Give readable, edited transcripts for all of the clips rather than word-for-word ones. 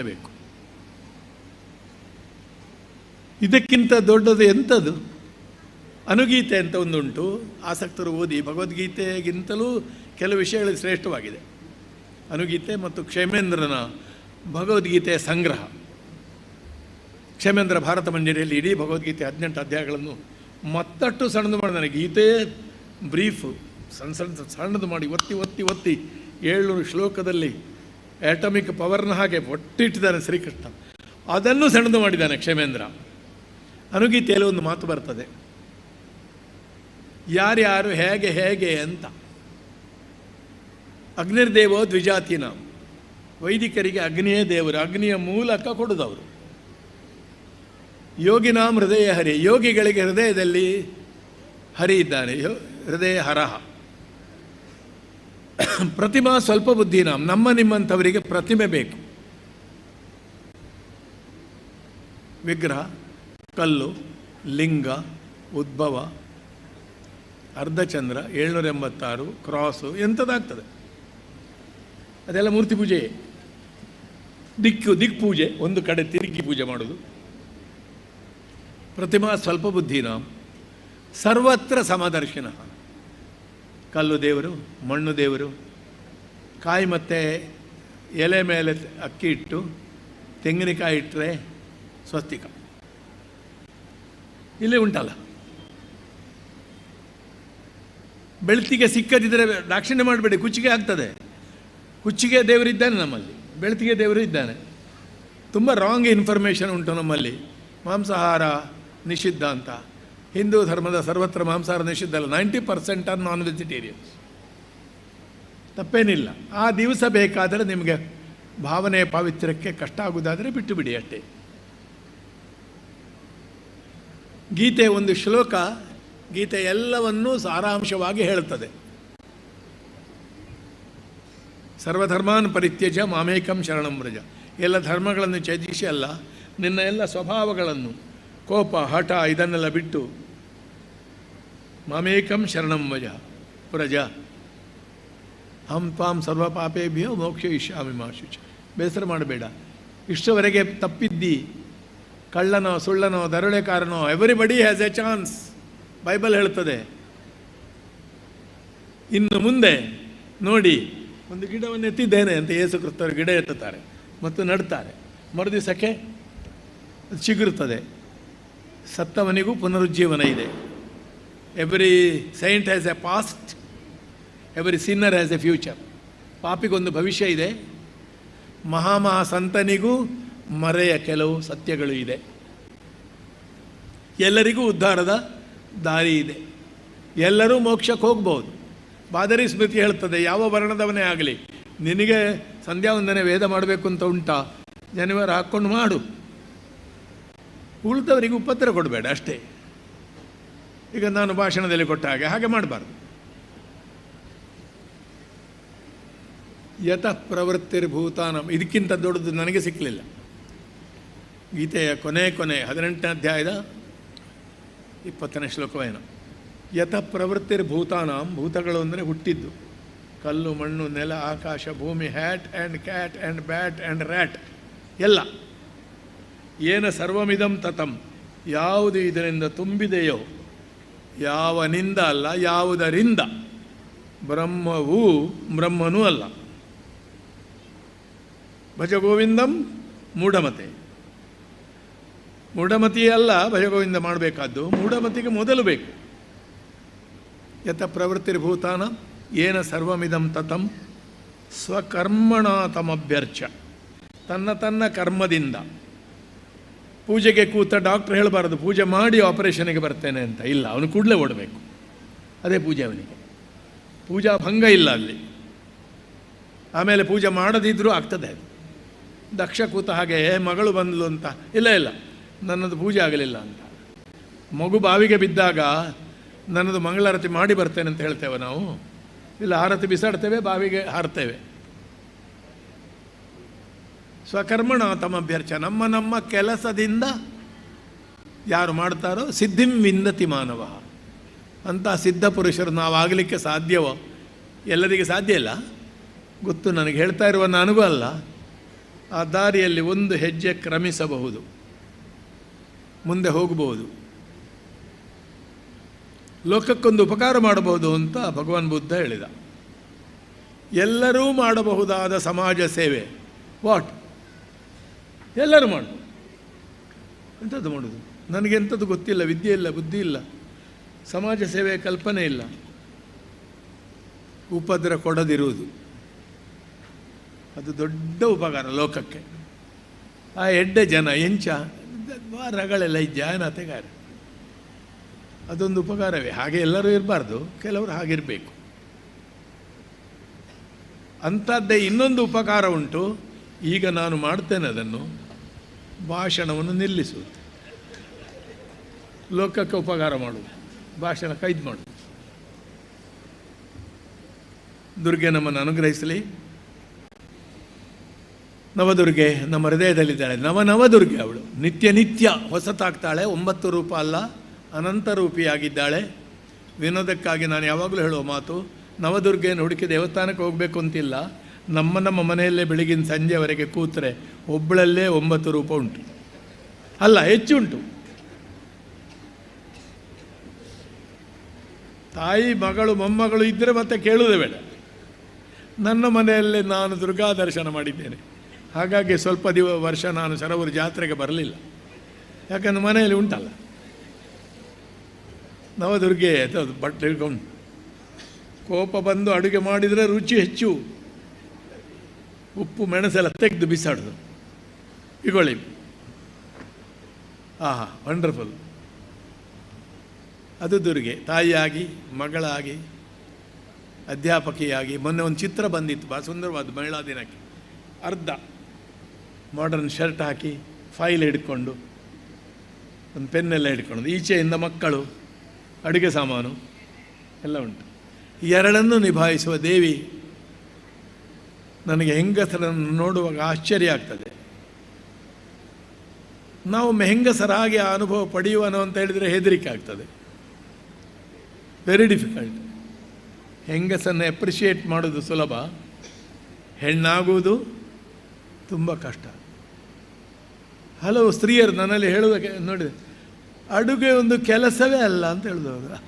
ಬೇಕು. ಇದಕ್ಕಿಂತ ದೊಡ್ಡದು ಎಂಥದ್ದು? ಅನುಗೀತೆ ಅಂತ ಒಂದುಂಟು, ಆಸಕ್ತರು ಓದಿ. ಭಗವದ್ಗೀತೆಗಿಂತಲೂ ಕೆಲವು ವಿಷಯಗಳು ಶ್ರೇಷ್ಠವಾಗಿದೆ ಅನುಗೀತೆ ಮತ್ತು ಕ್ಷೇಮೇಂದ್ರನ ಭಗವದ್ಗೀತೆಯ ಸಂಗ್ರಹ. ಕ್ಷೇಮೇಂದ್ರ ಭಾರತ ಮಂಜರಿಯಲ್ಲಿ ಇಡೀ ಭಗವದ್ಗೀತೆ 18 ಅಧ್ಯಾಯಗಳನ್ನು ಮತ್ತಷ್ಟು ಸಣ್ಣದು ಮಾಡಿದ್ದಾನೆ. ಗೀತೆ ಬ್ರೀಫು ಸಣ್ಣ ಸಣ್ಣ ಸಣ್ಣದು ಮಾಡಿ ಒತ್ತಿ ಒತ್ತಿ ಒತ್ತಿ 700 ಶ್ಲೋಕದಲ್ಲಿ ಆಟಮಿಕ್ ಪವರ್ನ ಹಾಗೆ ಒಟ್ಟಿಟ್ಟಿದ್ದಾನೆ ಶ್ರೀಕೃಷ್ಣ. ಅದನ್ನು ಸಣ್ಣದು ಮಾಡಿದ್ದಾನೆ ಕ್ಷೇಮೇಂದ್ರ. ಅನುಗೀತೆಯಲ್ಲಿ ಒಂದು ಮಾತು ಬರ್ತದೆ, ಯಾರ್ಯಾರು ಹೇಗೆ ಹೇಗೆ ಅಂತ. ಅಗ್ನಿರ್ದೇವೋ ದ್ವಿಜಾತಿನ, ವೈದಿಕರಿಗೆ ಅಗ್ನಿಯೇ ದೇವರು, ಅಗ್ನಿಯ ಮೂಲಕ ಕೊಡುದವರು. ಯೋಗಿನಾಂ ಹೃದಯ ಹರಿ, ಯೋಗಿಗಳಿಗೆ ಹೃದಯದಲ್ಲಿ ಹರಿ ಇದ್ದಾನೆ, ಹೃದಯ ಹರಹ. ಪ್ರತಿಮಾ ಸ್ವಲ್ಪ ಬುದ್ಧಿನಾಂ, ನಮ್ಮ ನಿಮ್ಮಂಥವರಿಗೆ ಪ್ರತಿಮೆ ಬೇಕು. ವಿಗ್ರಹ, ಕಲ್ಲು, ಲಿಂಗ, ಉದ್ಭವ, ಅರ್ಧಚಂದ್ರ, 786, ಕ್ರಾಸು, ಎಂಥದ್ದಾಗ್ತದೆ ಅದೆಲ್ಲ ಮೂರ್ತಿ ಪೂಜೆಯೇ. ದಿಕ್ಪೂಜೆ, ಒಂದು ಕಡೆ ತಿರುಗಿ ಪೂಜೆ ಮಾಡೋದು. ಪ್ರತಿಮಾ ಸ್ವಲ್ಪ ಬುದ್ಧಿನಾಂ ಸರ್ವತ್ರ ಸಮದರ್ಶಿನ. ಕಲ್ಲು ದೇವರು, ಮಣ್ಣು ದೇವರು, ಕಾಯಿ ಮತ್ತು ಎಲೆ ಮೇಲೆ ಅಕ್ಕಿ ಇಟ್ಟು ತೆಂಗಿನಕಾಯಿ ಇಟ್ಟರೆ ಸ್ವಸ್ತಿಕ ಇಲ್ಲೇ ಉಂಟಲ್ಲ. ಬೆಳ್ತಿಗೆ ಸಿಕ್ಕದಿದ್ದರೆ ದಾಕ್ಷಿಣ್ಯ ಮಾಡಬೇಡಿ, ಕುಚ್ಚಿಗೆ ಆಗ್ತದೆ. ಕುಚ್ಚಿಗೆ ದೇವರಿದ್ದಾನೆ ನಮ್ಮಲ್ಲಿ, ಬೆಳ್ತಿಗೆ ದೇವರು ಇದ್ದಾನೆ. ತುಂಬ ರಾಂಗ್ ಇನ್ಫಾರ್ಮೇಷನ್ ಉಂಟು ನಮ್ಮಲ್ಲಿ. ಮಾಂಸಾಹಾರ ನಿಷಿದ್ಧ ಅಂತ. ಹಿಂದೂ ಧರ್ಮದ ಸರ್ವತ್ರ ಮಾಂಸಾಹಾರ ನಿಷಿದ್ಧ ಅಲ್ಲ. 90% ಆರ್ ನಾನ್ ವೆಜಿಟೇರಿಯನ್ಸ್. ತಪ್ಪೇನಿಲ್ಲ. ಆ ದಿವಸ ಬೇಕಾದರೆ ನಿಮಗೆ ಭಾವನೆಯ ಪಾವಿತ್ರ್ಯಕ್ಕೆ ಕಷ್ಟ ಆಗುವುದಾದರೆ ಬಿಟ್ಟು ಬಿಡಿ ಅಷ್ಟೇ. ಗೀತೆ ಒಂದು ಶ್ಲೋಕ, ಗೀತೆ ಎಲ್ಲವನ್ನೂ ಸಾರಾಂಶವಾಗಿ ಹೇಳುತ್ತದೆ. ಸರ್ವಧರ್ಮಾನ್ ಪರಿತ್ಯಜ ಮಾಮೇಕಂ ಶರಣಂ ವ್ರಜ. ಎಲ್ಲ ಧರ್ಮಗಳನ್ನು ತ್ಯಜಿಸಿ ಅಲ್ಲ, ನಿನ್ನ ಎಲ್ಲ ಸ್ವಭಾವಗಳನ್ನು, ಕೋಪ, ಹಠ ಇದನ್ನೆಲ್ಲ ಬಿಟ್ಟು ಮಾಮೇಕಂ ಶರಣಂ ವ್ರಜ ವ್ರಜ ಹಂ ತ್ವಾಂ ಸರ್ವ ಪಾಪೇಭ್ಯೋ ಮೋಕ್ಷಯಿಷ್ಯಾಮಿ ಮಾ ಶುಚ. ಬೇಸರ ಮಾಡಬೇಡ. ಇಷ್ಟವರೆಗೆ ತಪ್ಪಿದ್ದಿ, ಕಳ್ಳನೋ ಸುಳ್ಳನೋ ದರೋಡೆಕಾರನೋ, everybody has a chance, Bible ಹೇಳ್ತದೆ. ಇನ್ನು ಮುಂದೆ ನೋಡಿ, ಒಂದು ಗಿಡವನ್ನು ಎತ್ತಿದ್ದೇನೆ ಅಂತ ಯೇಸು ಕ್ರಿಸ್ತರು ಗಿಡ ಎತ್ತುತ್ತಾರೆ ಮತ್ತು ನಡ್ತಾರೆ. ಮರುದಿವಸಕ್ಕೆ ಅದು ಚಿಗುರುತ್ತದೆ. ಸತ್ತವನಿಗೂ ಪುನರುಜ್ಜೀವನ ಇದೆ. Every saint has a past, every sinner has a future. ಪಾಪಿಗೊಂದು ಭವಿಷ್ಯ ಇದೆ, ಮಹಾಮಹಾ ಸಂತನಿಗೂ ಮರೆಯ ಕೆಲವು ಸತ್ಯಗಳು ಇದೆ. ಎಲ್ಲರಿಗೂ ಉದ್ಧಾರದ ದಾರಿ ಇದೆ, ಎಲ್ಲರೂ ಮೋಕ್ಷಕ್ಕೆ ಹೋಗ್ಬೋದು. ಬಾದರಿ ಸ್ಮೃತಿ ಹೇಳ್ತದೆ, ಯಾವ ವರ್ಣದವನೇ ಆಗಲಿ ನಿನಗೆ ಸಂಧ್ಯಾ ವಂದನೆ ವೇದ ಮಾಡಬೇಕು ಅಂತ ಉಂಟಾ, ಜನಿವಾರ ಹಾಕ್ಕೊಂಡು ಮಾಡು, ಉಳಿದವರಿಗೆ ಉಪದ್ರ ಕೊಡಬೇಡ ಅಷ್ಟೇ. ಈಗ ನಾನು ಭಾಷಣದಲ್ಲಿ ಕೊಟ್ಟ ಹಾಗೆ ಹಾಗೆ ಮಾಡಬಾರ್ದು. ಯತಃ ಪ್ರವೃತ್ತಿರ್ಭೂತಾನಂ, ಇದಕ್ಕಿಂತ ದೊಡ್ಡದು ನನಗೆ ಸಿಕ್ಕಲಿಲ್ಲ. ಗೀತೆಯ ಕೊನೆ ಕೊನೆ 18ನೇ ಅಧ್ಯಾಯದ 20ನೇ ಶ್ಲೋಕವೇನು, ಯತಃ ಪ್ರವೃತ್ತಿರ್ಭೂತಾನಾಂ, ಭೂತಗಳು ಅಂದರೆ ಹುಟ್ಟಿದ್ದು, ಕಲ್ಲು ಮಣ್ಣು ನೆಲ ಆಕಾಶ ಭೂಮಿ, hat and cat and bat and rat ಎಲ್ಲ, ಏನ ಸರ್ವಮಿದಂ ತತಂ, ಯಾವುದು ಇದರಿಂದ ತುಂಬಿದೆಯೋ, ಯಾವನಿಂದ ಅಲ್ಲ ಯಾವುದರಿಂದ, ಬ್ರಹ್ಮವೂ ಬ್ರಹ್ಮನೂ ಅಲ್ಲ. ಭಜಗೋವಿಂದಂ ಮೂಢಮತೆ, ಮೂಢಮತಿಯೇ ಅಲ್ಲ ಭಜಗೋವಿಂದ ಮಾಡಬೇಕಾದ್ದು, ಮೂಢಮತಿಗೆ ಮೊದಲು ಬೇಕು. ಯತ ಪ್ರವೃತ್ತಿರ್ಭೂತಾನ ಏನ ಸರ್ವಮಿದಂ ತತಂ ಸ್ವಕರ್ಮಣ ತಮಭ್ಯರ್ಚ, ತನ್ನ ತನ್ನ ಕರ್ಮದಿಂದ. ಪೂಜೆಗೆ ಕೂತ ಡಾಕ್ಟ್ರ್ ಹೇಳಬಾರ್ದು ಪೂಜೆ ಮಾಡಿ ಆಪರೇಷನ್ಗೆ ಬರ್ತೇನೆ ಅಂತ, ಇಲ್ಲ, ಅವನು ಕೂಡಲೇ ಓಡಬೇಕು, ಅದೇ ಪೂಜೆ ಅವನಿಗೆ. ಪೂಜಾ ಭಂಗ ಇಲ್ಲ ಅಲ್ಲಿ. ಆಮೇಲೆ ಪೂಜೆ ಮಾಡದಿದ್ದರೂ ಆಗ್ತದೆ ಅದು. ದಕ್ಷ ಕೂತ ಹಾಗೆ ಮಗಳು ಬಂದಳು ಅಂತ, ಇಲ್ಲ ಇಲ್ಲ ನನ್ನದು ಪೂಜೆ ಆಗಲಿಲ್ಲ ಅಂತ. ಮಗು ಬಾವಿಗೆ ಬಿದ್ದಾಗ ನನ್ನದು ಮಂಗಳಾರತಿ ಮಾಡಿ ಬರ್ತೇನೆ ಅಂತ ಹೇಳ್ತೇವೆ ನಾವು, ಇಲ್ಲ ಆರತಿ ಬಿಸಾಡ್ತೇವೆ, ಬಾವಿಗೆ ಹಾರ್ತೇವೆ. ಸ್ವಕರ್ಮಣ ತಮಭ್ಯರ್ಚ, ನಮ್ಮ ನಮ್ಮ ಕೆಲಸದಿಂದ ಯಾರು ಮಾಡ್ತಾರೋ ಸಿದ್ಧಿಂ ವಿಂದತಿ ಮಾನವ ಅಂತ ಸಿದ್ಧ ಪುರುಷರು ನಾವಾಗಲಿಕ್ಕೆ ಸಾಧ್ಯವೋ? ಎಲ್ಲರಿಗೆ ಸಾಧ್ಯ ಇಲ್ಲ, ಗೊತ್ತು ನನಗೆ, ಹೇಳ್ತಾ ಇರುವ ನನಗೂ ಅಲ್ಲ. ಆ ದಾರಿಯಲ್ಲಿ ಒಂದು ಹೆಜ್ಜೆ ಕ್ರಮಿಸಬಹುದು, ಮುಂದೆ ಹೋಗಬಹುದು, ಲೋಕಕ್ಕೊಂದು ಉಪಕಾರ ಮಾಡಬಹುದು ಅಂತ ಭಗವಾನ್ ಬುದ್ಧ ಹೇಳಿದ. ಎಲ್ಲರೂ ಮಾಡಬಹುದಾದ ಸಮಾಜ ಸೇವೆ what? ಎಲ್ಲರೂ ಮಾಡ್ಬೋದು. ಎಂಥದ್ದು ಮಾಡೋದು? ನನಗೆಂಥದ್ದು ಗೊತ್ತಿಲ್ಲ, ವಿದ್ಯೆ ಇಲ್ಲ, ಬುದ್ಧಿ ಇಲ್ಲ, ಸಮಾಜ ಸೇವೆಯ ಕಲ್ಪನೆ ಇಲ್ಲ. ಉಪದ್ರ ಕೊಡದಿರುವುದು ಅದು ದೊಡ್ಡ ಉಪಕಾರ ಲೋಕಕ್ಕೆ. ಆ ಎಡ್ಡೆ ಜನ ಎಂಚ ರಗಳೆಲ್ಲ ಜಾಯನತೆಗಾರ, ಅದೊಂದು ಉಪಕಾರವೇ. ಹಾಗೆ ಎಲ್ಲರೂ ಇರಬಾರ್ದು, ಕೆಲವರು ಹಾಗಿರಬೇಕು. ಅಂಥದ್ದೇ ಇನ್ನೊಂದು ಉಪಕಾರ ಉಂಟು. ಈಗ ನಾನು ಮಾಡ್ತೇನೆ ಅದನ್ನು, ಭಾಷಣವನ್ನು ನಿಲ್ಲಿಸುವುದು, ಲೋಕಕ್ಕೆ ಉಪಕಾರ ಮಾಡುವುದು, ಭಾಷಣ ಕೈದು ಮಾಡುವುದು. ದುರ್ಗೆ ನಮ್ಮನ್ನು ಅನುಗ್ರಹಿಸಲಿ. ನವದುರ್ಗೆ ನಮ್ಮ ಹೃದಯದಲ್ಲಿದ್ದಾಳೆ. ನವನವದುರ್ಗೆ ಅವಳು ನಿತ್ಯ ನಿತ್ಯ ಹೊಸತಾಗ್ತಾಳೆ. 9 ರೂಪ ಅಲ್ಲ, ಅನಂತ ರೂಪಿಯಾಗಿದ್ದಾಳೆ. ವಿನೋದಕ್ಕಾಗಿ ನಾನು ಯಾವಾಗಲೂ ಹೇಳುವ ಮಾತು, ನವದುರ್ಗೆಯನ್ನು ಹುಡುಕಿ ದೇವಸ್ಥಾನಕ್ಕೆ ಹೋಗಬೇಕು ಅಂತಿಲ್ಲ. ನಮ್ಮ ನಮ್ಮ ಮನೆಯಲ್ಲೇ ಬೆಳಗಿನ ಸಂಜೆವರೆಗೆ ಕೂತರೆ ಒಬ್ಬಳಲ್ಲೇ 9 ರೂಪ ಉಂಟು, ಅಲ್ಲ ಹೆಚ್ಚುಂಟು. ತಾಯಿ, ಮಗಳು, ಮೊಮ್ಮಗಳು ಇದ್ದರೆ ಮತ್ತೆ ಕೇಳುವುದೇ ಬೇಡ. ನನ್ನ ಮನೆಯಲ್ಲೇ ನಾನು ದುರ್ಗಾ ದರ್ಶನ ಮಾಡಿದ್ದೇನೆ. ಹಾಗಾಗಿ ಸ್ವಲ್ಪ ವರ್ಷ ನಾನು ಸರವೂರು ಜಾತ್ರೆಗೆ ಬರಲಿಲ್ಲ, ಯಾಕಂದರೆ ಮನೆಯಲ್ಲಿ ಉಂಟಲ್ಲ ನವದುರ್ಗೆ. ಅದು ಬಟ್ಟೆ ಹಿಡ್ಕೊಂಡು ಕೋಪ ಬಂದು ಅಡುಗೆ ಮಾಡಿದರೆ ರುಚಿ ಹೆಚ್ಚು, ಉಪ್ಪು ಮೆಣಸೆಲ್ಲ ತೆಗೆದು ಬಿಸಾಡೋದು. ಇಗೊಳ್ಳಿ, ಆಹಾ ವಂಡರ್ಫುಲ್. ಅದು ದುರ್ಗೆ, ತಾಯಿಯಾಗಿ, ಮಗಳಾಗಿ, ಅಧ್ಯಾಪಕಿಯಾಗಿ. ಮೊನ್ನೆ ಒಂದು ಚಿತ್ರ ಬಂದಿತ್ತು, ಭಾಳ ಸುಂದರವಾದ ಮಹಿಳಾ ದಿನಕ್ಕೆ. ಅರ್ಧ ಮಾಡರ್ನ್ ಶರ್ಟ್ ಹಾಕಿ, ಫೈಲ್ ಹಿಡ್ಕೊಂಡು, ಒಂದು ಪೆನ್ನೆಲ್ಲ ಹಿಡ್ಕೊಂಡು, ಈಚೆಯಿಂದ ಮಕ್ಕಳು, ಅಡುಗೆ ಸಾಮಾನು ಎಲ್ಲ ಉಂಟು. ಎರಡನ್ನೂ ನಿಭಾಯಿಸುವ ದೇವಿ. ನನಗೆ ಹೆಂಗಸರನ್ನು ನೋಡುವಾಗ ಆಶ್ಚರ್ಯ ಆಗ್ತದೆ. ನಾವು ಹೆಂಗಸರಾಗಿ ಆ ಅನುಭವ ಪಡೆಯುವನೋ ಅಂತ ಹೇಳಿದರೆ ಹೆದರಿಕೆ ಆಗ್ತದೆ. Very difficult. ಹೆಂಗಸನ್ನು ಅಪ್ರಿಷಿಯೇಟ್ ಮಾಡೋದು ಸುಲಭ, ಹೆಣ್ಣಾಗುವುದು ತುಂಬ ಕಷ್ಟ. ಹಲವು ಸ್ತ್ರೀಯರು ನನ್ನಲ್ಲಿ ಹೇಳುವುದಕ್ಕೆ ನೋಡಿದೆ, ಅಡುಗೆ ಒಂದು ಕೆಲಸವೇ ಅಲ್ಲ ಅಂತ ಹೇಳಿದವರು.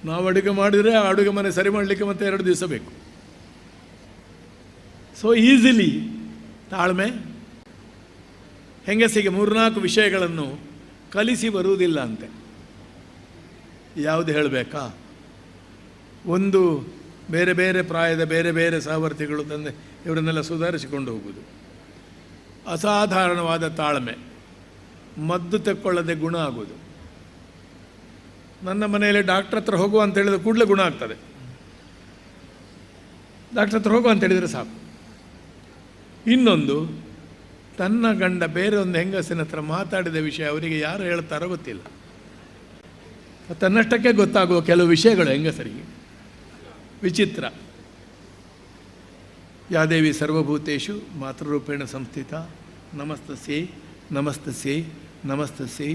ನಾವು ಅಡುಗೆ ಮಾಡಿದರೆ ಆ ಅಡುಗೆ ಮನೆ ಸರಿ ಮಾಡಲಿಕ್ಕೆ ಮತ್ತೆ 2 ದಿವಸ ಬೇಕು. ಸೊ ಈಸಿಲಿ ತಾಳ್ಮೆ. ಹೆಂಗಸಿಗೆ 3-4 ವಿಷಯಗಳನ್ನು ಕಲಿಸಿ ಬರುವುದಿಲ್ಲ ಅಂತೆ. ಯಾವುದು ಹೇಳಬೇಕಾ? ಒಂದು, ಬೇರೆ ಬೇರೆ ಪ್ರಾಯದ ಬೇರೆ ಬೇರೆ ಸಹವರ್ತಿಗಳು ತಂದೆ ಇವರನ್ನೆಲ್ಲ ಸುಧಾರಿಸಿಕೊಂಡು ಹೋಗುವುದು. ಅಸಾಧಾರಣವಾದ ತಾಳ್ಮೆ, ಮದ್ದು ತೆಕ್ಕೊಳ್ಳದೆ ಗುಣ ಆಗೋದು. ನನ್ನ ಮನೆಯಲ್ಲಿ ಡಾಕ್ಟ್ರ್ ಹತ್ರ ಹೋಗುವ ಅಂತ ಹೇಳಿದ ಕೂಡಲೇ ಗುಣ ಆಗ್ತದೆ. ಡಾಕ್ಟ್ರ್ ಹತ್ರ ಹೋಗುವ ಅಂತ ಹೇಳಿದರೆ ಸಾಕು. ಇನ್ನೊಂದು, ತನ್ನ ಗಂಡ ಬೇರೆ ಒಂದು ಹೆಂಗಸಿನ ಹತ್ರ ಮಾತಾಡಿದ ವಿಷಯ ಅವರಿಗೆ ಯಾರು ಹೇಳ್ತಾರೋ ಗೊತ್ತಿಲ್ಲ, ತನ್ನಷ್ಟಕ್ಕೆ ಗೊತ್ತಾಗುವ ಕೆಲವು ವಿಷಯಗಳು ಹೆಂಗಸರಿಗೆ ವಿಚಿತ್ರ. ಯಾದೇವಿ ಸರ್ವಭೂತೇಷು ಮಾತೃರೂಪೇಣ ಸಂಸ್ಥಿತ ನಮಸ್ತಸ್ಯೈ ನಮಸ್ತಸ್ಯೈ ನಮಸ್ತಸ್ಯೈ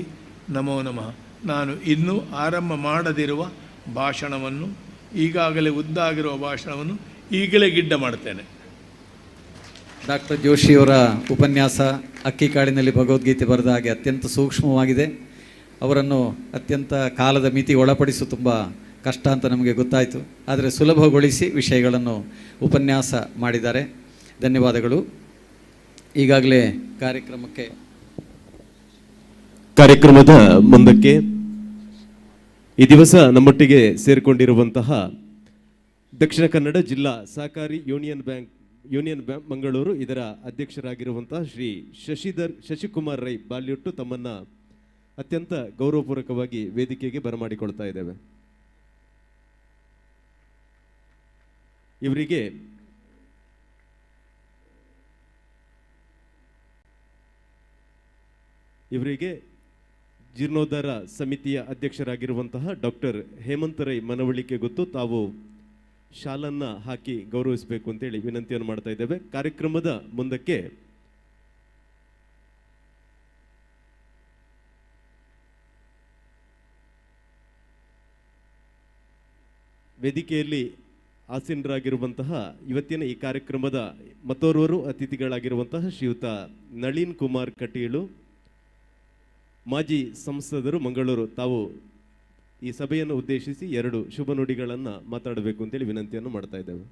ನಮೋ ನಮಃ. ನಾನು ಇನ್ನೂ ಆರಂಭ ಮಾಡದಿರುವ ಭಾಷಣವನ್ನು, ಈಗಾಗಲೇ ಉದ್ದಾಗಿರುವ ಭಾಷಣವನ್ನು ಈಗಲೇ ಗಿಡ್ಡ ಮಾಡ್ತೇನೆ. ಡಾಕ್ಟರ್ ಜೋಶಿಯವರ ಉಪನ್ಯಾಸ ಅಕ್ಕಿಕಾಡಿನಲ್ಲಿ ಭಗವದ್ಗೀತೆ ಬರೆದ ಹಾಗೆ ಅತ್ಯಂತ ಸೂಕ್ಷ್ಮವಾಗಿದೆ. ಅವರನ್ನು ಅತ್ಯಂತ ಕಾಲದ ಮಿತಿ ಒಳಪಡಿಸು ತುಂಬ ಕಷ್ಟ ಅಂತ ನಮಗೆ ಗೊತ್ತಾಯಿತು. ಆದರೆ ಸುಲಭಗೊಳಿಸಿ ವಿಷಯಗಳನ್ನು ಉಪನ್ಯಾಸ ಮಾಡಿದ್ದಾರೆ. ಧನ್ಯವಾದಗಳು. ಈಗಾಗಲೇ ಕಾರ್ಯಕ್ರಮದ ಮುಂದಕ್ಕೆ ಈ ದಿವಸ ನಮ್ಮೊಟ್ಟಿಗೆ ಸೇರಿಕೊಂಡಿರುವಂತಹ ದಕ್ಷಿಣ ಕನ್ನಡ ಜಿಲ್ಲಾ ಸಹಕಾರಿ ಯೂನಿಯನ್ ಬ್ಯಾಂಕ್ ಮಂಗಳೂರು ಇದರ ಅಧ್ಯಕ್ಷರಾಗಿರುವಂತಹ ಶ್ರೀ ಶಶಿಕುಮಾರ್ ರೈ ಬಾಲ್ಯೊಟ್ಟು ತಮ್ಮನ್ನು ಅತ್ಯಂತ ಗೌರವಪೂರ್ವಕವಾಗಿ ವೇದಿಕೆಗೆ ಬರಮಾಡಿಕೊಳ್ತಾ ಇದ್ದೇವೆ. ಇವರಿಗೆ ಜೀರ್ಣೋದ್ಧಾರ ಸಮಿತಿಯ ಅಧ್ಯಕ್ಷರಾಗಿರುವಂತಹ ಡಾಕ್ಟರ್ ಹೇಮಂತ ರೈ ಮನವಳ್ಳಿಕೆ ಗೊತ್ತು ತಾವು ಶಾಲನ್ನು ಹಾಕಿ ಗೌರವಿಸಬೇಕು ಅಂತೇಳಿ ವಿನಂತಿಯನ್ನು ಮಾಡ್ತಾ ಇದ್ದೇವೆ. ಕಾರ್ಯಕ್ರಮದ ಮುಂದಕ್ಕೆ ವೇದಿಕೆಯಲ್ಲಿ ಆಸೀನರಾಗಿರುವಂತಹ ಇವತ್ತಿನ ಈ ಕಾರ್ಯಕ್ರಮದ ಮತ್ತೋರ್ವರು ಅತಿಥಿಗಳಾಗಿರುವಂತಹ ಶ್ರೀಯುತ ನಳಿನ್ ಕುಮಾರ್ ಕಟೀಲು, ಮಾಜಿ ಸಂಸದರು ಮಂಗಳೂರು, ತಾವು ಈ ಸಭೆಯನ್ನು ಉದ್ದೇಶಿಸಿ ಎರಡು ಶುಭ ನುಡಿಗಳನ್ನು ಮಾತಾಡಬೇಕು ಅಂತೇಳಿ ವಿನಂತಿಯನ್ನು ಮಾಡ್ತಾ ಇದ್ದೇವೆ.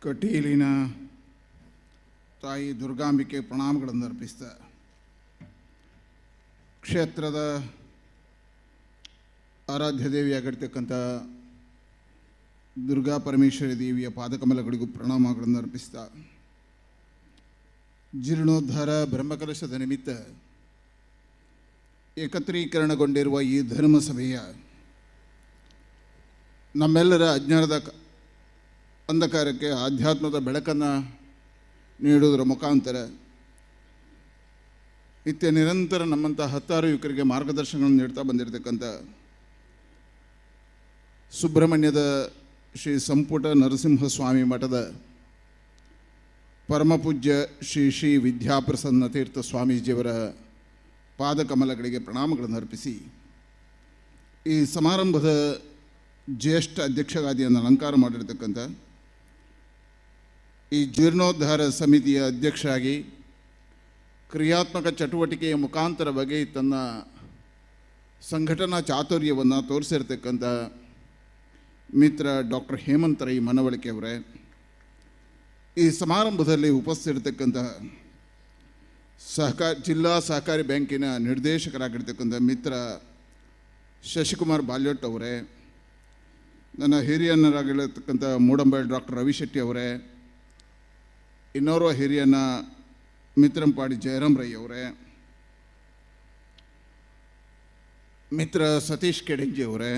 ಕಟೀಲಿನ ತಾಯಿ ದುರ್ಗಾಂಬಿಕೆ ಪ್ರಣಾಮಗಳನ್ನು ಅರ್ಪಿಸ್ತಾ, ಕ್ಷೇತ್ರದ ಆರಾಧ್ಯ ದೇವಿಯಾಗಿರ್ತಕ್ಕಂಥ ದುರ್ಗಾ ಪರಮೇಶ್ವರಿ ದೇವಿಯ ಪಾದಕಮಲಗಳಿಗೂ ಪ್ರಣಾಮಗಳನ್ನು ಅರ್ಪಿಸ್ತಾ, ಜೀರ್ಣೋದ್ಧಾರ ಬ್ರಹ್ಮಕಲಶದ ನಿಮಿತ್ತ ಏಕತ್ರೀಕರಣಗೊಂಡಿರುವ ಈ ಧರ್ಮಸಭೆಯ ನಮ್ಮೆಲ್ಲರ ಅಜ್ಞಾನದ ಅಂಧಕಾರಕ್ಕೆ ಆಧ್ಯಾತ್ಮದ ಬೆಳಕನ್ನು ನೀಡುವುದರ ಮುಖಾಂತರ ನಿತ್ಯ ನಿರಂತರ ನಮ್ಮಂಥ ಹತ್ತಾರು ಯುವಕರಿಗೆ ಮಾರ್ಗದರ್ಶನಗಳನ್ನು ನೀಡ್ತಾ ಬಂದಿರತಕ್ಕಂಥ ಸುಬ್ರಹ್ಮಣ್ಯದ ಶ್ರೀ ಸಂಪುಟ ನರಸಿಂಹಸ್ವಾಮಿ ಮಠದ ಪರಮಪೂಜ್ಯ ಶ್ರೀ ಶ್ರೀ ವಿದ್ಯಾಪ್ರಸನ್ನ ತೀರ್ಥ ಸ್ವಾಮೀಜಿಯವರ ಪಾದಕಮಲಗಳಿಗೆ ಪ್ರಣಾಮಗಳನ್ನು ಅರ್ಪಿಸಿ, ಈ ಸಮಾರಂಭದ ಜ್ಯೇಷ್ಠ ಅಧ್ಯಕ್ಷಗಾದಿಯನ್ನು ಅಲಂಕಾರ ಮಾಡಿರ್ತಕ್ಕಂಥ ಈ ಜೀರ್ಣೋದ್ಧಾರ ಸಮಿತಿಯ ಅಧ್ಯಕ್ಷರಾಗಿ ಕ್ರಿಯಾತ್ಮಕ ಚಟುವಟಿಕೆಯ ಮುಖಾಂತರವಾಗಿ ತನ್ನ ಸಂಘಟನಾ ಚಾತುರ್ಯವನ್ನು ತೋರಿಸಿರ್ತಕ್ಕಂಥ ಮಿತ್ರ ಡಾಕ್ಟರ್ ಹೇಮಂತ್ ರೈ ಮನವಳಿಕೆಯವರೇ, ಈ ಸಮಾರಂಭದಲ್ಲಿ ಉಪಸ್ಥಿತಿರ್ತಕ್ಕಂಥ ಜಿಲ್ಲಾ ಸಹಕಾರಿ ಬ್ಯಾಂಕಿನ ನಿರ್ದೇಶಕರಾಗಿರ್ತಕ್ಕಂಥ ಮಿತ್ರ ಶಶಿಕುಮಾರ್ ಬಾಲ್ಯೊಟ್ ಅವರೇ, ನನ್ನ ಹಿರಿಯನ್ನರಾಗಿರತಕ್ಕಂಥ ಮೂಡಂಬೈಲ್ ಡಾಕ್ಟರ್ ರವಿ ಶೆಟ್ಟಿ ಅವರೇ, ಇನ್ನೋರ್ವ ಹಿರಿಯನ ಮಿತ್ರಂಪಾಡಿ ಜಯರಾಮ್ ರೈ ಅವರೇ, ಮಿತ್ರ ಸತೀಶ್ ಕೆಡೆಂಜಿ ಅವರೇ,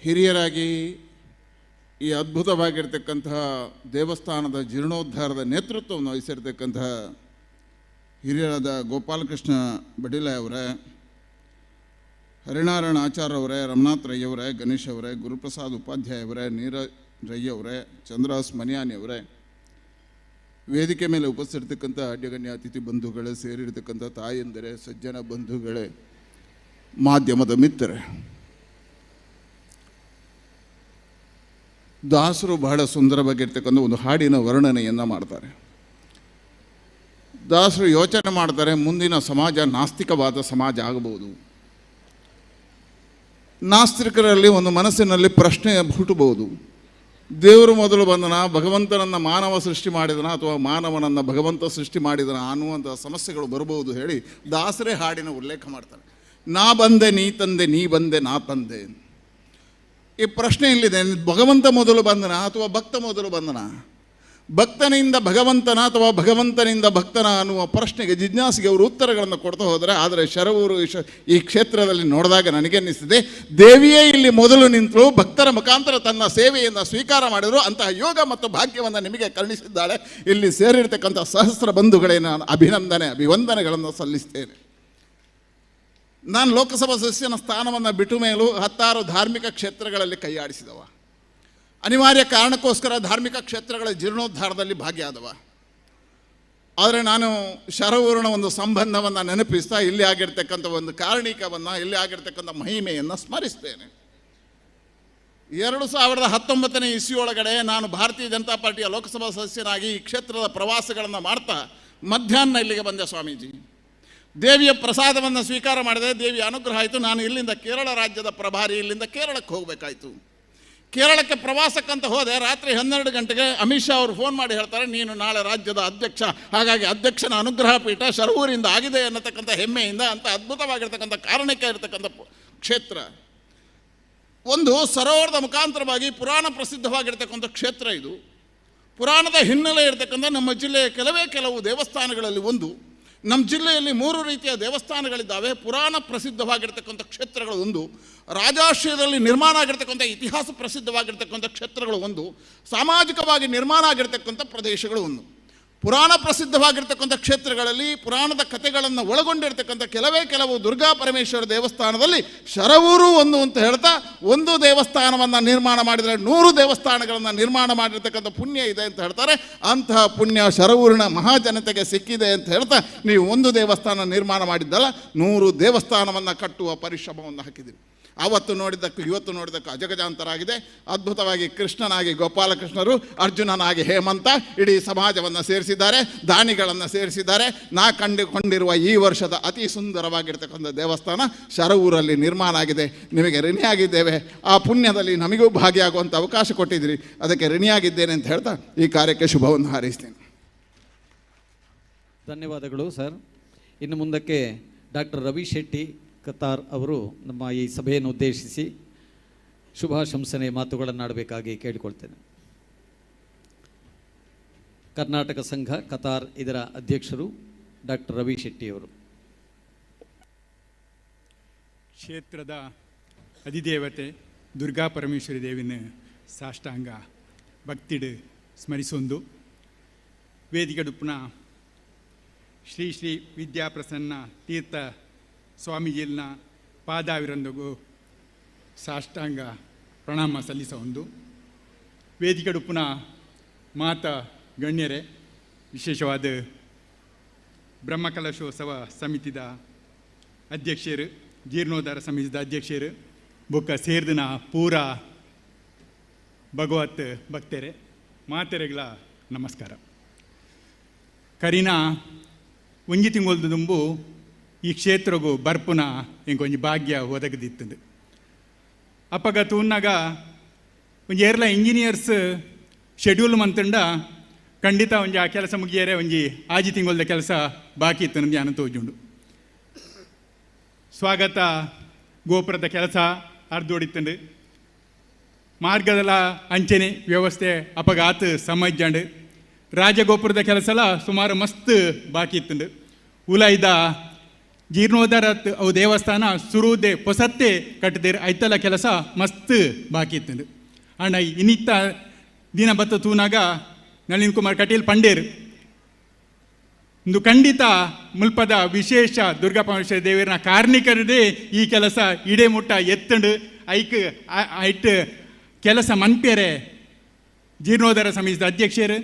ಹಿರಿಯರಾಗಿ ಈ ಅದ್ಭುತವಾಗಿರ್ತಕ್ಕಂತಹ ದೇವಸ್ಥಾನದ ಜೀರ್ಣೋದ್ಧಾರದ ನೇತೃತ್ವವನ್ನು ವಹಿಸಿರ್ತಕ್ಕಂತಹ ಹಿರಿಯರಾದ ಗೋಪಾಲಕೃಷ್ಣ ಬಡಿಲ ಅವರೇ, ಹರಿನಾರಾಯಣ ಆಚಾರ್ಯ ಅವರೇ, ರಮನಾಥ್ ರೈ ಅವರೇ, ಗಣೇಶ್ ಅವರೇ, ಗುರುಪ್ರಸಾದ್ ಉಪಾಧ್ಯಾಯ ಅವರೇ, ನೀರಜ್ ರೈ ಅವರೇ, ಚಂದ್ರಹಾಸ್ ಮನಿಯಾನಿ ಅವರೇ, ವೇದಿಕೆ ಮೇಲೆ ಉಪಸ್ಥಿತಿರ್ತಕ್ಕಂಥ ಅಡ್ಯಗಣ್ಯ ಅತಿಥಿ ಬಂಧುಗಳೇ, ಸೇರಿರ್ತಕ್ಕಂಥ ತಾಯಂದಿರೇ, ಸಜ್ಜನ ಬಂಧುಗಳೇ, ಮಾಧ್ಯಮದ ಮಿತ್ರರೇ, ದಾಸರು ಬಹಳ ಸುಂದರವಾಗಿರ್ತಕ್ಕಂಥ ಒಂದು ಹಾಡಿನ ವರ್ಣನೆಯನ್ನು ಮಾಡ್ತಾರೆ. ದಾಸರು ಯೋಚನೆ ಮಾಡ್ತಾರೆ, ಮುಂದಿನ ಸಮಾಜ ನಾಸ್ತಿಕವಾದ ಸಮಾಜ ಆಗಬಹುದು. ನಾಸ್ತಿಕರಲ್ಲಿ ಒಂದು ಮನಸ್ಸಿನಲ್ಲಿ ಪ್ರಶ್ನೆ ಹುಟ್ಟಬಹುದು, ದೇವರು ಮೊದಲು ಬಂದನ, ಭಗವಂತನನ್ನು ಮಾನವ ಸೃಷ್ಟಿ ಮಾಡಿದನ ಅಥವಾ ಮಾನವನನ್ನು ಭಗವಂತ ಸೃಷ್ಟಿ ಮಾಡಿದನ ಅನ್ನುವಂಥ ಸಮಸ್ಯೆಗಳು ಬರಬಹುದು ಹೇಳಿ ದಾಸರೇ ಹಾಡಿನ ಉಲ್ಲೇಖ ಮಾಡ್ತಾರೆ. ನಾ ಬಂದೆ ನೀ ತಂದೆ, ನೀ ಬಂದೆ ನಾ ತಂದೆ. ಈ ಪ್ರಶ್ನೆ ಇಲ್ಲಿದೆ, ಭಗವಂತ ಮೊದಲು ಬಂದನ ಅಥವಾ ಭಕ್ತ ಮೊದಲು ಬಂದನ, ಭಕ್ತನಿಂದ ಭಗವಂತನ ಅಥವಾ ಭಗವಂತನಿಂದ ಭಕ್ತನ ಅನ್ನುವ ಪ್ರಶ್ನೆಗೆ ಜಿಜ್ಞಾಸಿಗೆ ಅವರು ಉತ್ತರಗಳನ್ನು ಕೊಡ್ತಾ ಹೋದರೆ, ಆದರೆ ಶರವೂರು ಈ ಕ್ಷೇತ್ರದಲ್ಲಿ ನೋಡಿದಾಗ ನನಗನ್ನಿಸಿದೆ, ದೇವಿಯೇ ಇಲ್ಲಿ ಮೊದಲು ನಿಂತರು, ಭಕ್ತರ ಮುಖಾಂತರ ತನ್ನ ಸೇವೆಯನ್ನು ಸ್ವೀಕಾರ ಮಾಡಿದರು. ಅಂತಹ ಯೋಗ ಮತ್ತು ಭಾಗ್ಯವನ್ನು ನಿಮಗೆ ಕರುಣಿಸಿದ್ದಾಳೆ. ಇಲ್ಲಿ ಸೇರಿರ್ತಕ್ಕಂಥ ಸಹಸ್ರ ಬಂಧುಗಳೇ, ನಾನು ಅಭಿನಂದನೆ ಅಭಿವಂದನೆಗಳನ್ನು ಸಲ್ಲಿಸ್ತೇನೆ. ನಾನು ಲೋಕಸಭಾ ಸದಸ್ಯನ ಸ್ಥಾನವನ್ನು ಬಿಟ್ಟು ಮೇಲೂ ಹತ್ತಾರು ಧಾರ್ಮಿಕ ಕ್ಷೇತ್ರಗಳಲ್ಲಿ ಕೈಯಾಡಿಸಿದವ. ಅನಿವಾರ್ಯ ಕಾರಣಕ್ಕೋಸ್ಕರ ಧಾರ್ಮಿಕ ಕ್ಷೇತ್ರಗಳ ಜೀರ್ಣೋದ್ಧಾರದಲ್ಲಿ ಭಾಗಿಯಾದವ. ಆದರೆ ನಾನು ಶರವೂರಿನ ಒಂದು ಸಂಬಂಧವನ್ನು ನೆನಪಿಸ್ತಾ ಇಲ್ಲಿ ಆಗಿರ್ತಕ್ಕಂಥ ಒಂದು ಕಾರಣಿಕವನ್ನು, ಇಲ್ಲಿ ಆಗಿರ್ತಕ್ಕಂಥ ಮಹಿಮೆಯನ್ನು ಸ್ಮರಿಸ್ತೇನೆ. 2019ನೇ ಇಸ್ವಿಯೊಳಗಡೆ ನಾನು ಭಾರತೀಯ ಜನತಾ ಪಾರ್ಟಿಯ ಲೋಕಸಭಾ ಸದಸ್ಯನಾಗಿ ಈ ಕ್ಷೇತ್ರದ ಪ್ರವಾಸಗಳನ್ನು ಮಾಡ್ತಾ ಮಧ್ಯಾಹ್ನ ಇಲ್ಲಿಗೆ ಬಂದೆ ಸ್ವಾಮೀಜಿ. ದೇವಿಯ ಪ್ರಸಾದವನ್ನು ಸ್ವೀಕಾರ ಮಾಡಿದೆ, ದೇವಿಯ ಅನುಗ್ರಹ ಆಯಿತು. ನಾನು ಇಲ್ಲಿಂದ ಕೇರಳ ರಾಜ್ಯದ ಪ್ರಭಾರಿ, ಇಲ್ಲಿಂದ ಕೇರಳಕ್ಕೆ ಹೋಗಬೇಕಾಯಿತು. ಕೇರಳಕ್ಕೆ ಪ್ರವಾಸಕ್ಕಂತ ಹೋದೆ. ರಾತ್ರಿ 12 ಗಂಟೆಗೆ ಅಮಿತ್ ಶಾ ಅವರು ಫೋನ್ ಮಾಡಿ ಹೇಳ್ತಾರೆ, ನೀನು ನಾಳೆ ರಾಜ್ಯದ ಅಧ್ಯಕ್ಷ, ಹಾಗಾಗಿ ಅಧ್ಯಕ್ಷನ ಅನುಗ್ರಹ ಪೀಠ ಶರವೂರಿಂದ ಆಗಿದೆ ಅನ್ನತಕ್ಕಂಥ ಹೆಮ್ಮೆಯಿಂದ ಅಂಥ ಅದ್ಭುತವಾಗಿರ್ತಕ್ಕಂಥ ಕಾರಣಕ್ಕೆ ಇರತಕ್ಕಂಥ ಕ್ಷೇತ್ರ ಒಂದು ಸರೋವರದ ಮುಖಾಂತರವಾಗಿ ಪುರಾಣ ಪ್ರಸಿದ್ಧವಾಗಿರ್ತಕ್ಕಂಥ ಕ್ಷೇತ್ರ ಇದು. ಪುರಾಣದ ಹಿನ್ನೆಲೆ ಇರತಕ್ಕಂಥ ನಮ್ಮ ಜಿಲ್ಲೆಯ ಕೆಲವೇ ಕೆಲವು ದೇವಸ್ಥಾನಗಳಲ್ಲಿ ಒಂದು. ನಮ್ಮ ಜಿಲ್ಲೆಯಲ್ಲಿ 3 ರೀತಿಯ ದೇವಸ್ಥಾನಗಳಿದ್ದಾವೆ. ಪುರಾಣ ಪ್ರಸಿದ್ಧವಾಗಿರ್ತಕ್ಕಂಥ ಕ್ಷೇತ್ರಗಳು ಒಂದು, ರಾಜಾಶ್ರಯದಲ್ಲಿ ನಿರ್ಮಾಣ ಆಗಿರ್ತಕ್ಕಂಥ ಇತಿಹಾಸ ಪ್ರಸಿದ್ಧವಾಗಿರ್ತಕ್ಕಂಥ ಕ್ಷೇತ್ರಗಳು ಒಂದು, ಸಾಮಾಜಿಕವಾಗಿ ನಿರ್ಮಾಣ ಆಗಿರ್ತಕ್ಕಂಥ ಪ್ರದೇಶಗಳು ಒಂದು. ಪುರಾಣ ಪ್ರಸಿದ್ಧವಾಗಿರ್ತಕ್ಕಂಥ ಕ್ಷೇತ್ರಗಳಲ್ಲಿ ಪುರಾಣದ ಕಥೆಗಳನ್ನು ಒಳಗೊಂಡಿರ್ತಕ್ಕಂಥ ಕೆಲವೇ ಕೆಲವು ದುರ್ಗಾ ಪರಮೇಶ್ವರ ದೇವಸ್ಥಾನದಲ್ಲಿ ಶರವೂರು ಒಂದು ಅಂತ ಹೇಳ್ತಾ, ಒಂದು ದೇವಸ್ಥಾನವನ್ನು ನಿರ್ಮಾಣ ಮಾಡಿದರೆ 100 ದೇವಸ್ಥಾನಗಳನ್ನು ನಿರ್ಮಾಣ ಮಾಡಿರ್ತಕ್ಕಂಥ ಪುಣ್ಯ ಇದೆ ಅಂತ ಹೇಳ್ತಾರೆ. ಅಂತಹ ಪುಣ್ಯ ಶರವೂರಿನ ಮಹಾಜನತೆಗೆ ಸಿಕ್ಕಿದೆ ಅಂತ ಹೇಳ್ತಾ, ನೀವು ಒಂದು ದೇವಸ್ಥಾನ ನಿರ್ಮಾಣ ಮಾಡಿದ್ದಲ್ಲ, 100 ದೇವಸ್ಥಾನವನ್ನು ಕಟ್ಟುವ ಪರಿಶ್ರಮವನ್ನು ಹಾಕಿದ್ದೀರಿ. ಆವತ್ತು ನೋಡಿದ್ದಕ್ಕೂ ಇವತ್ತು ನೋಡಿದ್ದಕ್ಕೂ ಅಜಗಜಾಂತರಾಗಿದೆ. ಅದ್ಭುತವಾಗಿ ಕೃಷ್ಣನಾಗಿ ಗೋಪಾಲಕೃಷ್ಣರು, ಅರ್ಜುನನಾಗಿ ಹೇಮಂತ ಇಡೀ ಸಮಾಜವನ್ನು ಸೇರಿಸಿದ್ದಾರೆ, ದಾನಿಗಳನ್ನು ಸೇರಿಸಿದ್ದಾರೆ. ನಾ ಕಂಡುಕೊಂಡಿರುವ ಈ ವರ್ಷದ ಅತಿ ಸುಂದರವಾಗಿರ್ತಕ್ಕಂಥ ದೇವಸ್ಥಾನ ಶರವೂರಲ್ಲಿ ನಿರ್ಮಾಣ ಆಗಿದೆ. ನಿಮಗೆ ಋಣಿಯಾಗಿದ್ದೇವೆ, ಆ ಪುಣ್ಯದಲ್ಲಿ ನಮಗೂ ಭಾಗಿಯಾಗುವಂಥ ಅವಕಾಶ ಕೊಟ್ಟಿದ್ದೀರಿ, ಅದಕ್ಕೆ ಋಣಿಯಾಗಿದ್ದೇನೆ ಅಂತ ಹೇಳ್ತಾ ಈ ಕಾರ್ಯಕ್ಕೆ ಶುಭವನ್ನು ಹಾರೈಸ್ತೇನೆ. ಧನ್ಯವಾದಗಳು ಸರ್. ಇನ್ನು ಮುಂದಕ್ಕೆ ಡಾಕ್ಟರ್ ರವಿ ಶೆಟ್ಟಿ ಕತಾರ್ ಅವರು ನಮ್ಮ ಈ ಸಭೆಯನ್ನು ಉದ್ದೇಶಿಸಿ ಶುಭಾಶಂಸನೆ ಮಾತುಗಳನ್ನಾಡಬೇಕಾಗಿ ಕೇಳಿಕೊಳ್ತೇನೆ. ಕರ್ನಾಟಕ ಸಂಘ ಕತಾರ್ ಇದರ ಅಧ್ಯಕ್ಷರು ಡಾಕ್ಟರ್ ರವಿ ಶೆಟ್ಟಿಯವರು. ಕ್ಷೇತ್ರದ ಅಧಿದೇವತೆ ದುರ್ಗಾ ಪರಮೇಶ್ವರಿ ದೇವಿನ ಸಾಷ್ಟಾಂಗ ಭಕ್ತಿಡು ಸ್ಮರಿಸೊಂದು ವೇದಿಕಡುಪ್ಪನ ಶ್ರೀ ಶ್ರೀ ವಿದ್ಯಾಪ್ರಸನ್ನ ತೀರ್ಥ ಸ್ವಾಮೀಜಿಯನ್ನ ಪಾದಾವಿರಂದಿಗೂ ಸಾಷ್ಟಾಂಗ ಪ್ರಣಾಮ ಸಲ್ಲಿಸ ಒಂದು ವೇದಿಕಡುಪ್ಪನ ಮಾತ ಗಣ್ಯರೇ, ವಿಶೇಷವಾದ ಬ್ರಹ್ಮಕಲಶೋತ್ಸವ ಸಮಿತಿದ ಅಧ್ಯಕ್ಷರು, ಜೀರ್ಣೋದ್ಧಾರ ಸಮಿತಿದ ಅಧ್ಯಕ್ಷರು, ಬೊಕ್ಕ ಸೇರ್ದಿನ ಪೂರ ಭಗವತ್ ಭಕ್ತರೆ ಮಾತೆರೆಗಳ ನಮಸ್ಕಾರ. ಕರಿನ ಒಂಜಿ ತಿಂಗೊಲ್ದು ದುಂಬು ಈ ಕ್ಷೇತ್ರಗೂ ಬರ್ಪುನ ಇಂಕೊಂಜಿ ಭಾಗ್ಯ ಒದಗದಿತ್ತದು. ಅಪ್ಪಗ ತೂನಾಗ ಒಂಜಿ ಏರ್ಲ ಇಂಜಿನಿಯರ್ಸ್ ಶೆಡ್ಯೂಲ್ ಮಂತಂಡ ಖಂಡಿತ ಒಂಜಿ ಆ ಕೆಲಸ ಮುಗಿಯರೆ ಒಂಜಿ ಆಜಿ ತಿಂಗೊಲ್ದ ಕೆಲಸ ಬಾಕಿ ಇತ್ತು ಧ್ಯಾನ ತೋಜುಂಡು. ಸ್ವಾಗತ ಗೋಪುರದ ಕೆಲಸ ಅರ್ಧೋಡಿತ್ತಂಡು, ಮಾರ್ಗದಲ ಅಂಚನೆ ವ್ಯವಸ್ಥೆ ಅಪಘಾತ ಸಮಜ್ಜಂಡು, ರಾಜಗೋಪುರದ ಕೆಲಸಲ ಸುಮಾರು ಮಸ್ತ್ ಬಾಕಿ ಇತ್ತಂಡು. ಉಲಾಯ್ದ ಜೀರ್ಣೋದ್ಧಾರ ಅವು ದೇವಸ್ಥಾನ ಸುರುದೆ ಪೊಸತ್ತೆ ಕಟ್ಟದಿರು ಐತಲ ಕೆಲಸ ಮಸ್ತ್ ಬಾಕಿ ಇತ್ತಂಡು. ಅಣ್ಣ ಇನ್ನಿತ್ತ ದಿನ ಬತ್ತ ತೂನಾಗ ನಳಿನ್ ಕುಮಾರ್ ಕಟೀಲ್ ಪಂಡೇರು ಇಂದು ಖಂಡಿತ ಮುಲ್ಪದ ವಿಶೇಷ ದುರ್ಗಾ ಪರಮೇಶ್ವರಿ ದೇವರನ ಕಾರ್ಣಿಕರದೇ ಈ ಕೆಲಸ ಇಡೇ ಮುಟ್ಟ ಎತ್ತಂಡು ಐಕ್ ಐಟ್ ಕೆಲಸ ಮನ್ಪೇರೆ ಜೀರ್ಣೋದ್ಧಾರ ಸಮಿತಿದ ಅಧ್ಯಕ್ಷರು,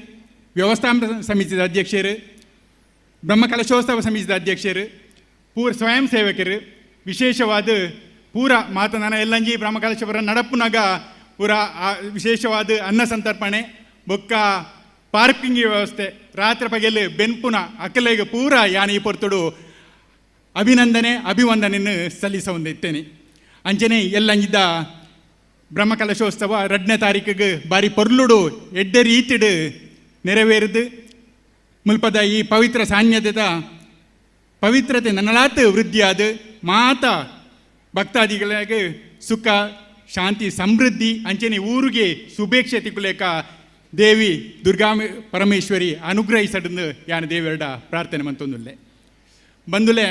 ವ್ಯವಸ್ಥಾಪನ ಸಮಿತಿದ ಅಧ್ಯಕ್ಷರು, ಬ್ರಹ್ಮಕಲಶೋತ್ಸವ ಸಮಿತಿದ ಅಧ್ಯಕ್ಷರು, ಪೂರ ಸ್ವಯಂ ಸೇವಕರು, ವಿಶೇಷವಾದ ಪೂರ ಮಾತನಾನ ಎಲ್ಲಂಜಿ ಬ್ರಹ್ಮಕಲಶಪುರ ನಡಪುನಾಗ ಪೂರ ವಿಶೇಷವಾದ ಅನ್ನ ಸಂತರ್ಪಣೆ ಬೊಕ್ಕ ಪಾರ್ಕಿಂಗ್ ವ್ಯವಸ್ಥೆ ರಾತ್ರಿ ಪಗೆಲು ಬೆನ್ಪುನ ಅಕ್ಕಲೆಗೆ ಪೂರ ಯಾನ್ ಈ ಪೊರ್ತುಡು ಅಭಿನಂದನೆ ಅಭಿವಂದನೆಯನ್ನು ಸಲ್ಲಿಸ ಹೊಂದಿತ್ತೇನೆ. ಅಂಚನೆ ಎಲ್ಲಂಜಿದ್ದ ಬ್ರಹ್ಮಕಲಶೋತ್ಸವ 2ನೇ ತಾರೀಕಿಗೆ ಬಾರಿ ಪೊರ್ಲುಡು ಎಡ್ಡೆ ರೀತಿಡು ನೆರವೇರಿದು ಮುಲ್ಪದ ಈ ಪವಿತ್ರ ಸಾನ್ನಿಧ್ಯದ ಪವಿತ್ರತೆ ನನ್ನಲಾತ್ ವೃದ್ಧಿಯಾದ ಮಾತಾ ಭಕ್ತಾದಿಗಳಿಗೆ ಸುಖ ಶಾಂತಿ ಸಮೃದ್ಧಿ ಅಂಚನೆ ಊರಿಗೆ ಸುಭೇಕ್ಷೆ ತಿಕ್ಕುಲೇಕ ದೇವಿ ದುರ್ಗಾ ಪರಮೇಶ್ವರಿ ಅನುಗ್ರಹಿಸಡಂದು ಯಾನ ದೇವಿಯರಡ ಪ್ರಾರ್ಥನೆ ಮಂತೊಂದುಲ್ಲೆ. ಬಂದುಲೆ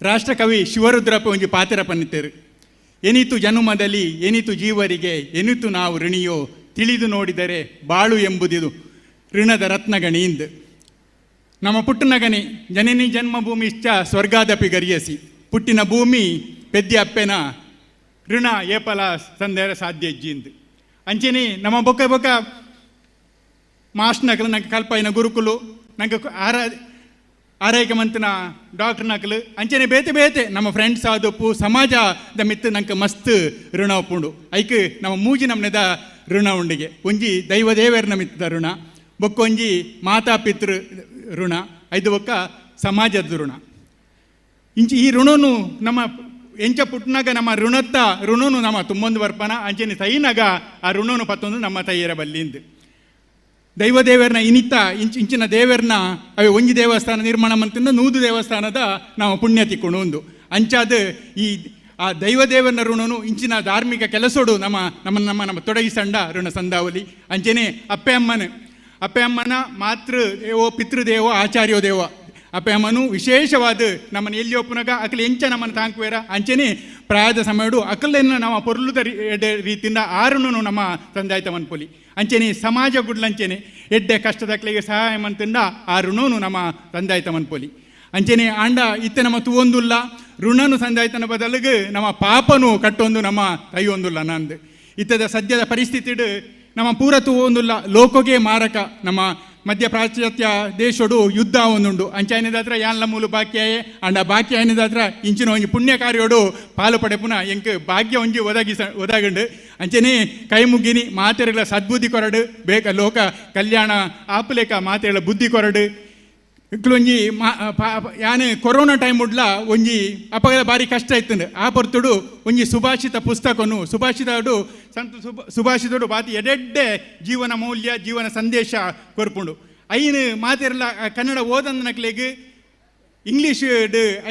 ರಾಷ್ಟ್ರಕವಿ ಶಿವರುದ್ರಪ್ಪ ಒಂಜಿ ಪಾತ್ರ ಪನ್ನಿತ್ತೇರು, ಎನಿತು ಜನುಮದಲ್ಲಿ ಎನಿತು ಜೀವರಿಗೆ ಎನಿತು ನಾವು ಋಣಿಯೋ ತಿಳಿದು ನೋಡಿದರೆ ಬಾಳು ಎಂಬುದಿದು ಋಣದ ರತ್ನಗಣಿಯಿಂದ. ನಮ್ಮ ಪುಟ್ಟನಗನಿ ಜನನಿ ಜನ್ಮಭೂಮಿಶ್ಚ ಸ್ವರ್ಗಾದಪಿ ಗರಿಯಸಿ, ಪುಟ್ಟಿನ ಭೂಮಿ ಪೆದ್ದಿ ಅಪ್ಪೆನ ಋಣ ಏಪಲ ಸಂದೇರ ಸಾಧ್ಯ ಜಿಂದು. ಅಂಚೆನೆ ನಮ್ಮ ಬೊಕ್ಕ ಬೊಕ್ಕ ಮಾಸ್ಟ್ನಕಲು ನಂಗೆ ಕಲ್ಪಾಯಿನ ಗುರುಕುಲು ನಂಗೆ ಆರೈಕೆ ಮಂತಿನ ಡಾಕ್ಟರ್ ನಕಲು ಅಂಚೆನೆ ಬೇತೆ ಬೇತೆ ನಮ್ಮ ಫ್ರೆಂಡ್ಸ್ ಆದಪ್ಪು ಸಮಾಜದ ಮಿತ್ತು ನಂಗೆ ಮಸ್ತ್ ಋಣ ಒಪ್ಪುಂಡು. ಐಕ್ ನಮ್ಮ ಮೂಜಿ ನಮ್ಮನೆದ ಋಣ ಉಂಡಿಗೆ ಒಂಜಿ ದೈವ ದೇವರನ ಮಿತ್ತದ ಋಣ, ಬೊಕ್ಕೊಂಜಿ ಮಾತಾ ಪಿತೃ ಋಣ, ಐದು ಬೊಕ್ಕ ಸಮಾಜದ ಋಣ. ಇಂಚಿ ಈ ಋಣನು ನಮ್ಮ ಎಂಚ ಪುಟ್ಟನಾಗ ನಮ್ಮ ಋಣತ್ತ ಋಣನು ನಮ್ಮ ತುಂಬೊಂದು ಬರ್ಪನ ಅಂಚೆನೆ ತೈನಾಗ ಆ ಋಣನು ಪತ್ತೊಂದು ನಮ್ಮ ತೈಯರ ಬಲ್ಲಿಂದು. ದೈವ ದೇವರನ್ನ ಇನಿತ ಇಂಚಿನ ದೇವರನ್ನ ಅವೆ ಒಂಜಿ ದೇವಸ್ಥಾನ ನಿರ್ಮಾಣ ಮಂತಿಂದ 100 ದೇವಸ್ಥಾನದ ನಾವು ಪುಣ್ಯ ತಿಕ್ಕೊಂಡು ಒಂದು ಅಂಚಾದ ಈ ಆ ದೈವ ದೇವರನ ಋಣನು ಇಂಚಿನ ಧಾರ್ಮಿಕ ಕೆಲಸೋಡು ನಮ್ಮ ನಮ್ಮ ನಮ್ಮ ನಮ್ಮ ತೊಡಗಿಸಂಡ ಋಣ ಸಂದಾವಲಿ. ಅಂಚೆನೆ ಅಪ್ಪೆ ಅಮ್ಮನ ಮಾತೃ ದೇವೋ ಪಿತೃದೇವೋ ಆಚಾರ್ಯೋ ದೇವ ಅಪ್ಪೆ ಅಮ್ಮನು ವಿಶೇಷವಾದ ನಮ್ಮನ್ನು ಎಲ್ಲಿ ಒಪ್ಪುನಾಗ ಅಕಲಿ ಎಂಚ ನಮ್ಮನ್ನು ತಾಂಕುವೇರ ಅಂಚೆನೆ ಪ್ರಾಯದ ಸಮಯಡು ಅಕಲೆನ್ನ ನಮ್ಮ ಪೊರ್ಲುದ ಎಡ್ಡೆ ರೀತಿಯಿಂದ ಆರುನು ನಮ್ಮ ತಂದಾಯ್ತ ಮನ್ಪೊಲಿ. ಅಂಚೆನೆ ಸಮಾಜ ಗುಡ್ಲಂಚೆನೆ ಎಡ್ಡೆ ಕಷ್ಟದಕ್ಲೆಗೆ ಸಹಾಯ ಮಂತಂಡ ಆರುನು ನಮ್ಮ ತಂದಾಯ್ತ ಮನ್ಪೊಲಿ. ಅಂಚೆನೆ ಆಂಡ ಇತ್ತೆ ನಮ್ಮ ತೂವೊಂದುಲ್ಲ ಋಣನು ಸಂದಾಯ್ತನ ಬದಲಿಗೆ ನಮ್ಮ ಪಾಪನು ಕಟ್ಟೊಂದು ನಮ್ಮ ತೈಯೊಂದುಲ್ಲ ನಂದು. ಇತ್ತದ ಸದ್ಯದ ಪರಿಸ್ಥಿತಿಡು ನಮ್ಮ ಪೂರ ತೂವೊಂದುಲ್ಲ ಲೋಕೋಗೆ ಮಾರಕ ನಮ್ಮ ಮಧ್ಯ ಪ್ರಾಚ್ಯತ್ಯ ದೇಶಡು ಯುದ್ಧ ಒಂದುಂಡು. ಅಂಚಾಯಿನದಾತ್ರ ಯಾನ್ಲ ಮೂಲು ಬಾಕಿಯಾಯೆ ಅಂಡ ಬಾಕಿ ಆಯ್ನದಾತ್ರ ಇಂಚಿನ ಒಂಜಿ ಪುಣ್ಯ ಕಾರ್ಯೋಡು ಪಾಲು ಪಡೆಪುನ ಎಂಕ್ ಭಾಗ್ಯ ಒಂಜಿ ಒದಗಂಡು. ಅಂಚೆನೆ ಕೈ ಮುಗ್ಗಿನಿ ಮಾತೆರೆಗಳ ಸದ್ಬುದ್ಧಿ ಕೊರಡು ಬೇಕ ಲೋಕ ಕಲ್ಯಾಣ ಆಪುಲೇಕ ಮಾತೆಗಳ ಬುದ್ಧಿ ಕೊರಡು. ಇಕ್ಲೊಂಜಿ ಯಾನೆ ಕೊರೋನಾ ಟೈಮ್ ಉಡ್ಲ ಒಂಜಿ ಅಪಗದ ಭಾರಿ ಕಷ್ಟ ಇತ್ತಂಡು. ಆ ಪೊರ್ತುಡು ಒಂಜಿ ಸುಭಾಷಿತ ಪುಸ್ತಕನು ಸುಭಾಷಿತಡು ಸಂತ ಸುಭಾಷಿತಡು ಬಾತಿ ಎಡೆಡ್ಡೆ ಜೀವನ ಮೌಲ್ಯ ಜೀವನ ಸಂದೇಶ ಕೊರ್ಪುಂಡು. ಐನು ಮಾತೆರ್ಲ ಕನ್ನಡ ಓದಂದನಕ್ಲೆಗ್ ಇಂಗ್ಲೀಷ್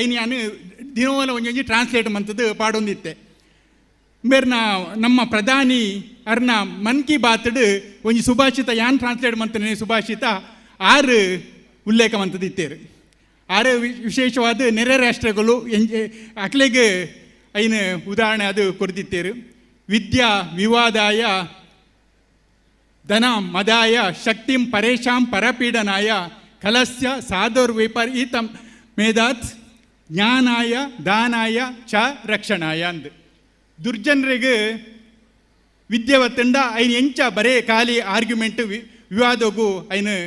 ಐನು ಯಾನು ದಿನವಲ ಒಂಜೊಂಜಿ ಟ್ರಾನ್ಸ್ಲೇಟ್ ಮಂತದ್ದು ಪಾಡೊಂದಿತ್ತೆ. ಮೇರ್ನ ನಮ್ಮ ಪ್ರಧಾನಿ ಅರ್ನ ಮನ್ ಕಿ ಬಾತ್ಡ್ ಒಂಜಿ ಸುಭಾಷಿತ ಯಾನ್ ಟ್ರಾನ್ಸ್ಲೇಟ್ ಮಂತನೆ ಸುಭಾಷಿತ 6 ಉಲ್ಲೇಖ ಮಂತದಿತ್ತೇರು. 6 ವಿಶೇಷವಾದ ನೆರೆ ರಾಷ್ಟ್ರಗಳು ಅಕ್ಲೆಗೆ ಐನು ಉದಾಹರಣೆ ಅದು ಕೊಡ್ತಿತ್ತೇರು. ವಿದ್ಯಾ ವಿವಾದಾಯ ಧನ ಮದಾಯ ಶಕ್ತಿಂ ಪರೇಶಾಂ ಪರಪೀಡನಾಯ ಕಲಸ್ಯ ಸಾಧುರ್ವಿಪರೀತ ಮೇಧಾತ್ ಜ್ಞಾನಾಯ ದಾನಾಯ ಚ ರಕ್ಷಣಾಯ ಅಂದ್. ದುರ್ಜನರಿಗೆ ವಿದ್ಯೆ ಒತ್ತಂಡ ಐನು ಎಂಚ ಬರೇ ಖಾಲಿ ಆರ್ಗ್ಯುಮೆಂಟ್ ವಿವಾದಗೂ ಐನು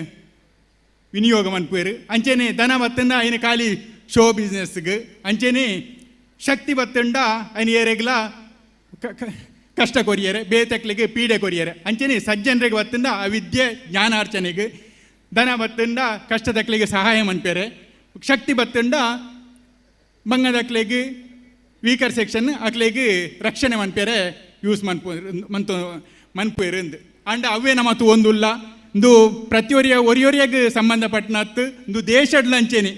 ವಿನಿಯೋಗ ಮನ್ಪುವೇರು. ಅಂಚೆನೆ ಧನ ಬತ್ತಂಡ ಐನು ಖಾಲಿ ಶೋ ಬಿಸ್ನೆಸ್ಗೆ. ಅಂಚೆನೆ ಶಕ್ತಿ ಬತ್ತಂಡ ಐನು ಏರೆಗ್ಲ ಕಷ್ಟ ಕೊರಿಯರೆ ಬೇತಕ್ಲಿಗೆ ಪೀಡೆ ಕೊರಿಯರೆ. ಅಂಚೆನೆ ಸಜ್ಜನರಿಗೆ ಬತ್ತಂಡ ಅವಿದ್ಯೆ ಜ್ಞಾನಾರ್ಚನೆಗೆ, ಧನ ಬತ್ತಂಡ ಕಷ್ಟದಕ್ಲಿಗೆ ಸಹಾಯ ಮನ್ಪೇರೆ, ಶಕ್ತಿ ಬತ್ತಂಡ ಬಂಗದಕ್ಲಿಗೆ ವೀಕರ್ ಸೆಕ್ಷನ್ ಅಕ್ಲಿಗೆ ರಕ್ಷಣೆ ಮನ್ಪೇರೆ ಯೂಸ್ ಮನ್ಪು ಮಂತು ಮನ್ಪೇರು ಅಂದ್. ಅಂಡ ಅವೇ ನಮ್ಮ ಒಂದುಲ್ಲ ಇಂದು ಪ್ರತಿಯೊರಿಯ ಒರಿಯೊರಿಯಾಗ ಸಂಬಂಧಪಟ್ಟನತ್ತು ಇಂದು ದೇಶಡ್ಲಂಚೇನಿ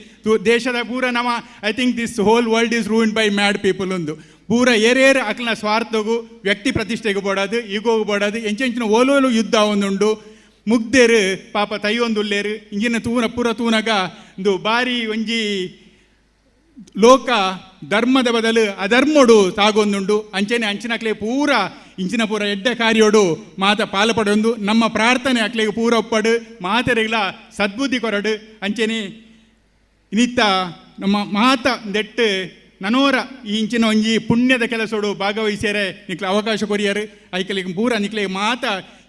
ದೇಶದ ಪೂರ ನಮ್ಮ I think this whole world is ruined by mad people ಒಂದು ಪೂರ ಏರೇರು ಅಕ್ಲನ ಸ್ವಾರ್ಥಗೂ ವ್ಯಕ್ತಿ ಪ್ರತಿಷ್ಠೆಗೆ ಬೋಡಾದು ಈಗೋಗು ಬೋಡಾದು ಎಂಚೆಂಚಿನ ಓಲೋಲು ಯುದ್ಧ ಒಂದುಂಡು. ಮುಗ್ದೇರು ಪಾಪ ತೈಯೊಂದುಲ್ಲೇರು ಇಂಜಿನ ತೂನ ಪೂರ ತೂನಗ ಇಂದು ಬಾರಿ ಒಂಜಿ ಲೋಕ ಧರ್ಮದ ಬದಲು ಅಧರ್ಮೋಡು ತಾಗೊಂದುಂಡು. ಅಂಚೆನೆ ಅಂಚಿನಕ್ಲೆ ಪೂರ ಇಂಚಿನ ಪೂರ ಎಡ್ಡೆ ಕಾರ್ಯೋಡು ಮಾತ ಪಾಲಪಡೊಂದು ನಮ್ಮ ಪ್ರಾರ್ಥನೆ ಅಕ್ಲೆಗೆ ಪೂರ ಒಪ್ಪಡು ಮಾತೆರೆಗ್ಲ ಸದ್ಬುದ್ಧಿ ಕೊರಡು. ಅಂಚೆನೆ ಇನ್ನಿತ್ತ ನಮ್ಮ ಮಾತ ದೆಟ್ಟು ನನೋರ ಈ ಇಂಚಿನ ಒಂಜಿ ಪುಣ್ಯದ ಕೆಲಸೋಡು ಭಾಗವಹಿಸ್ಯಾರೆ ನಿಕ್ಲ ಅವಕಾಶ ಕೊರಿಯರು ಐಕಲಿಗೆ ಪೂರ ನಿಕ್ಲೆ ಮಾತ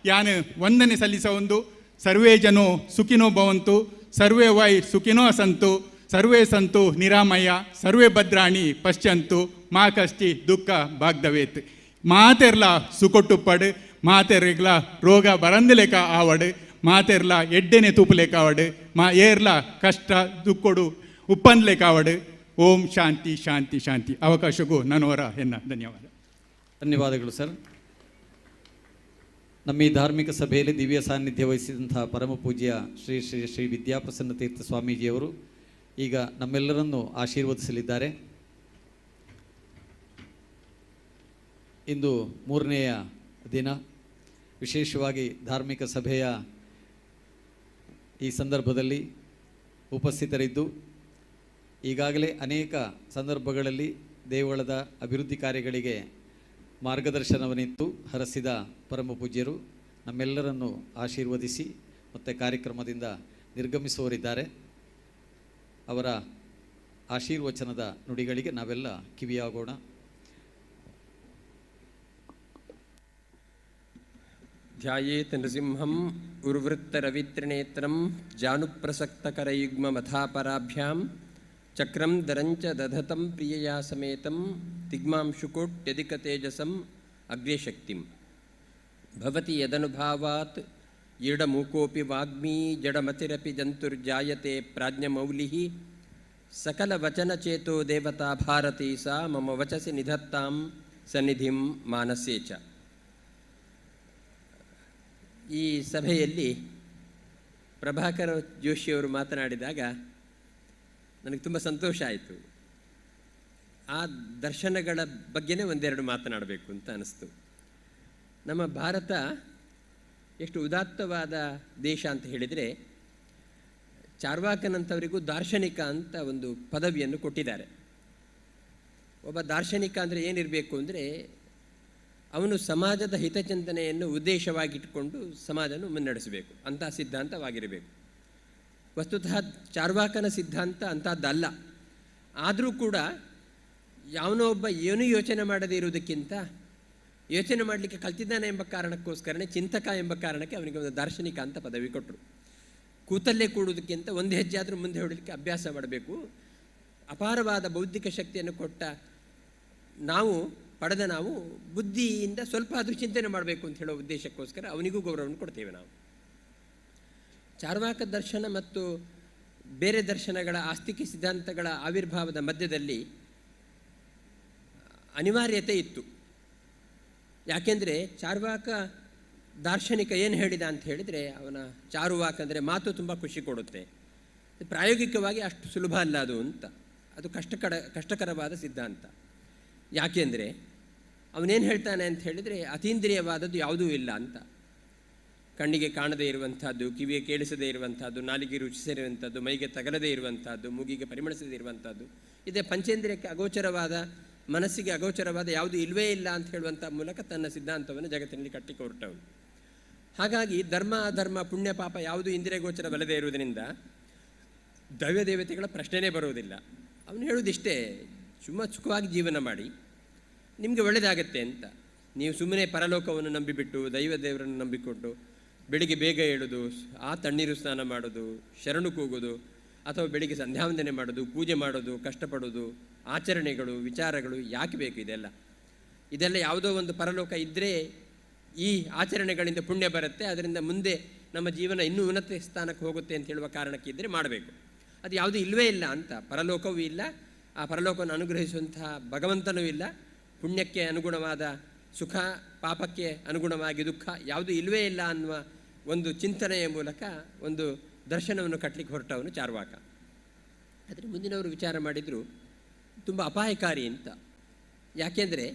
ಯಾನು ವಂದನೆ ಸಲ್ಲಿಸ ಒಂದು. ಸರ್ವೇ ಜನೋ ಸುಖಿನೋ ಭವಂತು, ಸರ್ವೇ ವೈ ಸುಖಿನೋ ಸಂತು, ಸರ್ವೇ ಸಂತು ನಿರಾಮಯ, ಸರ್ವೇ ಭದ್ರಾಣಿ ಪಶ್ಯಂತು, ಮಾ ಕಷ್ಟಿ ದುಃಖ ಬಾಗ್ದವೇತ್. ಮಾತೆರ್ಲ ಸುಕೊಟ್ಟುಪ್ಪಡು, ಮಾತೆರ್ಗ್ಲ ರೋಗ ಬರಂದಲೇಕ ಆವಡು, ಮಾತೆರ್ಲ ಎಡ್ಡೆನೆ ತೂಪುಲೇಕ ಆವಡು, ಮಾ ಏರ್ಲ ಕಷ್ಟ ದುಕ್ಕೊಡು ಉಪ್ಪನ್ಲೇಕ ಆವಡು. ಓಂ ಶಾಂತಿ ಶಾಂತಿ ಶಾಂತಿ. ಅವಕಾಶಕ್ಕೂ ನನ್ನವರ ಎನ್ನ ಧನ್ಯವಾದ. ಧನ್ಯವಾದಗಳು ಸರ್. ನಮ್ಮ ಈ ಧಾರ್ಮಿಕ ಸಭೆಯಲ್ಲಿ ದಿವ್ಯ ಸಾನ್ನಿಧ್ಯ ವಹಿಸಿದಂತಹ ಪರಮ ಪೂಜ್ಯ ಶ್ರೀ ಶ್ರೀ ಶ್ರೀ ವಿದ್ಯಾಪ್ರಸನ್ನ ತೀರ್ಥ ಸ್ವಾಮೀಜಿಯವರು ಈಗ ನಮ್ಮೆಲ್ಲರನ್ನು ಆಶೀರ್ವದಿಸಲಿದ್ದಾರೆ. ಇಂದು ಮೂರನೆಯ ದಿನ, ವಿಶೇಷವಾಗಿ ಧಾರ್ಮಿಕ ಸಭೆಯ ಈ ಸಂದರ್ಭದಲ್ಲಿ ಉಪಸ್ಥಿತರಿದ್ದು ಈಗಾಗಲೇ ಅನೇಕ ಸಂದರ್ಭಗಳಲ್ಲಿ ದೇವಳದ ಅಭಿವೃದ್ಧಿ ಕಾರ್ಯಗಳಿಗೆ ಮಾರ್ಗದರ್ಶನವನ್ನಿತ್ತು ಹರಸಿದ ಪರಮ ಪೂಜ್ಯರು ನಮ್ಮೆಲ್ಲರನ್ನು ಆಶೀರ್ವದಿಸಿ ಮತ್ತು ಕಾರ್ಯಕ್ರಮದಿಂದ ನಿರ್ಗಮಿಸುವವರಿದ್ದಾರೆ. ಅವರ ಆಶೀರ್ವಚನದ ನುಡಿಗಳಿಗೆ ನಾವೆಲ್ಲ ಕಿವಿಯಾಗೋಣ. ಧ್ಯಾಯೇತ್ ನೃಸಿಂಹಂ ಉರ್ವೃತ್ತರವಿತ್ರಿನೇತ್ರಂ ಜಾನುಪ್ರಸಕ್ತಕರಯುಗ್ಮಮಥಾಪರಾಭ್ಯಾಂ ಚಕ್ರಂ ದರಂಚ ದಧತಂ ಪ್ರಿಯಯಾ ಸಮೇತಂ ತಿಗ್ಮಾಂಶುಕೋಟ್ಯಧಿಕತೇಜಸಂ ಅಗ್ರ್ಯಶಕ್ತಿಂ ಭವತಿ ಯದನುಭಾವಾತ್ ಈಡಮೂಕೋಪಿ ವಾಗ್ಮೀ ಜಡಮತಿರಪಿ ಜಂತುರ್ಜಾಯತೆ ಪ್ರಾಜ್ಞಮೌಲಿಃ ಸಕಲವಚನಚೇತೋ ದೇವತಾ ಭಾರತೀ ಸಾ ಮಮ ವಚಸಿ ನಿಧತ್ತಾಂ ಸನ್ನಿಧಿಂ ಮಾನಸೇ ಚ. ಈ ಸಭೆಯಲ್ಲಿ ಪ್ರಭಾಕರ ಜೋಶಿಯವರು ಮಾತನಾಡಿದಾಗ ನನಗೆ ತುಂಬ ಸಂತೋಷ ಆಯಿತು. ಆ ದರ್ಶನಗಳ ಬಗ್ಗೆನೇ ಒಂದೆರಡು ಮಾತನಾಡಬೇಕು ಅಂತ ಅನ್ನಿಸ್ತು. ನಮ್ಮ ಭಾರತ ಎಷ್ಟು ಉದಾತ್ತವಾದ ದೇಶ ಅಂತ ಹೇಳಿದರೆ, ಚಾರ್ವಾಕನಂಥವರಿಗೂ ದಾರ್ಶನಿಕ ಅಂತ ಒಂದು ಪದವಿಯನ್ನು ಕೊಟ್ಟಿದ್ದಾರೆ. ಒಬ್ಬ ದಾರ್ಶನಿಕ ಅಂದರೆ ಏನಿರಬೇಕು ಅಂದರೆ ಅವನು ಸಮಾಜದ ಹಿತಚಿಂತನೆಯನ್ನು ಉದ್ದೇಶವಾಗಿಟ್ಟುಕೊಂಡು ಸಮಾಜವನ್ನು ಮುನ್ನಡೆಸಬೇಕು, ಅಂತಹ ಸಿದ್ಧಾಂತವಾಗಿರಬೇಕು. ವಸ್ತುತಃ ಚಾರ್ವಾಕನ ಸಿದ್ಧಾಂತ ಅಂಥದ್ದಲ್ಲ. ಆದರೂ ಕೂಡ ಯಾವನೋ ಒಬ್ಬ ಏನೂ ಯೋಚನೆ ಮಾಡದೇ ಇರುವುದಕ್ಕಿಂತ ಯೋಚನೆ ಮಾಡಲಿಕ್ಕೆ ಕಲ್ತಿದ್ದಾನೆ ಎಂಬ ಕಾರಣಕ್ಕೋಸ್ಕರನೇ, ಚಿಂತಕ ಎಂಬ ಕಾರಣಕ್ಕೆ ಅವನಿಗೆ ಒಂದು ದಾರ್ಶನಿಕ ಅಂತ ಪದವಿ ಕೊಟ್ಟರು. ಕೂತಲ್ಲೇ ಕೂಡುವುದಕ್ಕಿಂತ ಒಂದು ಹೆಜ್ಜೆ ಆದರೂ ಮುಂದೆ ಹೊಡಲಿಕ್ಕೆ ಅಭ್ಯಾಸ ಮಾಡಬೇಕು. ಅಪಾರವಾದ ಬೌದ್ಧಿಕ ಶಕ್ತಿಯನ್ನು ಕೊಟ್ಟ ನಾವು, ಪಡೆದ ನಾವು ಬುದ್ಧಿಯಿಂದ ಸ್ವಲ್ಪ ಆದರೂ ಚಿಂತನೆ ಮಾಡಬೇಕು ಅಂತ ಹೇಳೋ ಉದ್ದೇಶಕ್ಕೋಸ್ಕರ ಅವನಿಗೂ ಗೌರವವನ್ನು ಕೊಡ್ತೇವೆ ನಾವು. ಚಾರ್ವಾಕ ದರ್ಶನ ಮತ್ತು ಬೇರೆ ದರ್ಶನಗಳ ಆಸ್ತಿಕ ಸಿದ್ಧಾಂತಗಳ ಆವಿರ್ಭಾವದ ಮಧ್ಯದಲ್ಲಿ ಅನಿವಾರ್ಯತೆ ಇತ್ತು. ಯಾಕೆಂದರೆ ಚಾರ್ವಾಕ ದಾರ್ಶನಿಕ ಏನು ಹೇಳಿದ ಅಂತ ಹೇಳಿದರೆ, ಅವನ ಚಾರುವಾಕ ಅಂದರೆ ಮಾತು ತುಂಬ ಖುಷಿ ಕೊಡುತ್ತೆ, ಪ್ರಾಯೋಗಿಕವಾಗಿ ಅಷ್ಟು ಸುಲಭ ಅಲ್ಲ ಅದು ಅಂತ. ಅದು ಕಷ್ಟಕರವಾದ ಸಿದ್ಧಾಂತ. ಯಾಕೆಂದರೆ ಅವನೇನು ಹೇಳ್ತಾನೆ ಅಂತ ಹೇಳಿದರೆ, ಅತೀಂದ್ರಿಯವಾದದ್ದು ಯಾವುದೂ ಇಲ್ಲ ಅಂತ. ಕಣ್ಣಿಗೆ ಕಾಣದೇ ಇರುವಂಥದ್ದು, ಕಿವಿಗೆ ಕೇಳಿಸದೇ ಇರುವಂಥದ್ದು, ನಾಲಿಗೆ ರುಚಿಸಿರುವಂಥದ್ದು, ಮೈಗೆ ತಗಲದೇ ಇರುವಂಥದ್ದು, ಮೂಗಿಗೆ ಪರಿಮಳಿಸದೇ ಇರುವಂಥದ್ದು, ಇದೇ ಪಂಚೇಂದ್ರಿಯಕ್ಕೆ ಅಗೋಚರವಾದ, ಮನಸ್ಸಿಗೆ ಅಗೋಚರವಾದ ಯಾವುದೂ ಇಲ್ಲವೇ ಇಲ್ಲ ಅಂತ ಹೇಳುವಂಥ ಮೂಲಕ ತನ್ನ ಸಿದ್ಧಾಂತವನ್ನು ಜಗತ್ತಿನಲ್ಲಿ ಕಟ್ಟಿಕೊಟ್ಟವನು. ಹಾಗಾಗಿ ಧರ್ಮ ಅಧರ್ಮ ಪುಣ್ಯ ಪಾಪ ಯಾವುದೂ ಇಂದ್ರಿಯ ಗೋಚರವಲ್ಲದೇ ಇರುವುದರಿಂದ ದೈವ ದೇವತೆಗಳ ಪ್ರಶ್ನೆಯೇ ಬರುವುದಿಲ್ಲ. ಅವನು ಹೇಳುವುದಿಷ್ಟೇ, ಸುಮ್ಮ ಸುಖವಾಗಿ ಜೀವನ ಮಾಡಿ, ನಿಮಗೆ ಒಳ್ಳೆಯದಾಗತ್ತೆ ಅಂತ. ನೀವು ಸುಮ್ಮನೆ ಪರಲೋಕವನ್ನು ನಂಬಿಬಿಟ್ಟು, ದೈವ ದೇವರನ್ನು ನಂಬಿಕೊಟ್ಟು ಬೆಳಿಗ್ಗೆ ಬೇಗ ಏಳೋದು, ಆ ತಣ್ಣೀರು ಸ್ನಾನ ಮಾಡೋದು, ಶರಣು ಕೂಗೋದು, ಅಥವಾ ಬೆಳಿಗ್ಗೆ ಸಂಧ್ಯಾವಂದನೆ ಮಾಡೋದು, ಪೂಜೆ ಮಾಡೋದು, ಕಷ್ಟಪಡೋದು, ಆಚರಣೆಗಳು ವಿಚಾರಗಳು ಯಾಕೆ ಬೇಕು ಇದೆಲ್ಲ? ಇದೆಲ್ಲ ಯಾವುದೋ ಒಂದು ಪರಲೋಕ ಇದ್ದರೆ ಈ ಆಚರಣೆಗಳಿಂದ ಪುಣ್ಯ ಬರುತ್ತೆ, ಅದರಿಂದ ಮುಂದೆ ನಮ್ಮ ಜೀವನ ಇನ್ನೂ ಉನ್ನತ ಸ್ಥಾನಕ್ಕೆ ಹೋಗುತ್ತೆ ಅಂತ ಹೇಳುವ ಕಾರಣಕ್ಕಿದ್ದರೆ ಮಾಡಬೇಕು. ಅದು ಯಾವುದೂ ಇಲ್ಲವೇ ಇಲ್ಲ ಅಂತ. ಪರಲೋಕವೂ ಇಲ್ಲ, ಆ ಪರಲೋಕವನ್ನು ಅನುಗ್ರಹಿಸುವಂತಹ ಭಗವಂತನೂ ಇಲ್ಲ, ಪುಣ್ಯಕ್ಕೆ ಅನುಗುಣವಾದ ಸುಖ, ಪಾಪಕ್ಕೆ ಅನುಗುಣವಾಗಿ ದುಃಖ ಯಾವುದೂ ಇಲ್ಲವೇ ಇಲ್ಲ ಅನ್ನುವ ಒಂದು ಚಿಂತನೆಯ ಮೂಲಕ ಒಂದು ದರ್ಶನವನ್ನು ಕಟ್ಟಲಿಕ್ಕೆ ಹೊರಟವನು ಚಾರ್ವಾಕ. ಆದರೆ ಮುಂದಿನವರು ವಿಚಾರ ಮಾಡಿದರು ತುಂಬ ಅಪಾಯಕಾರಿ ಅಂತ. ಯಾಕೆಂದರೆ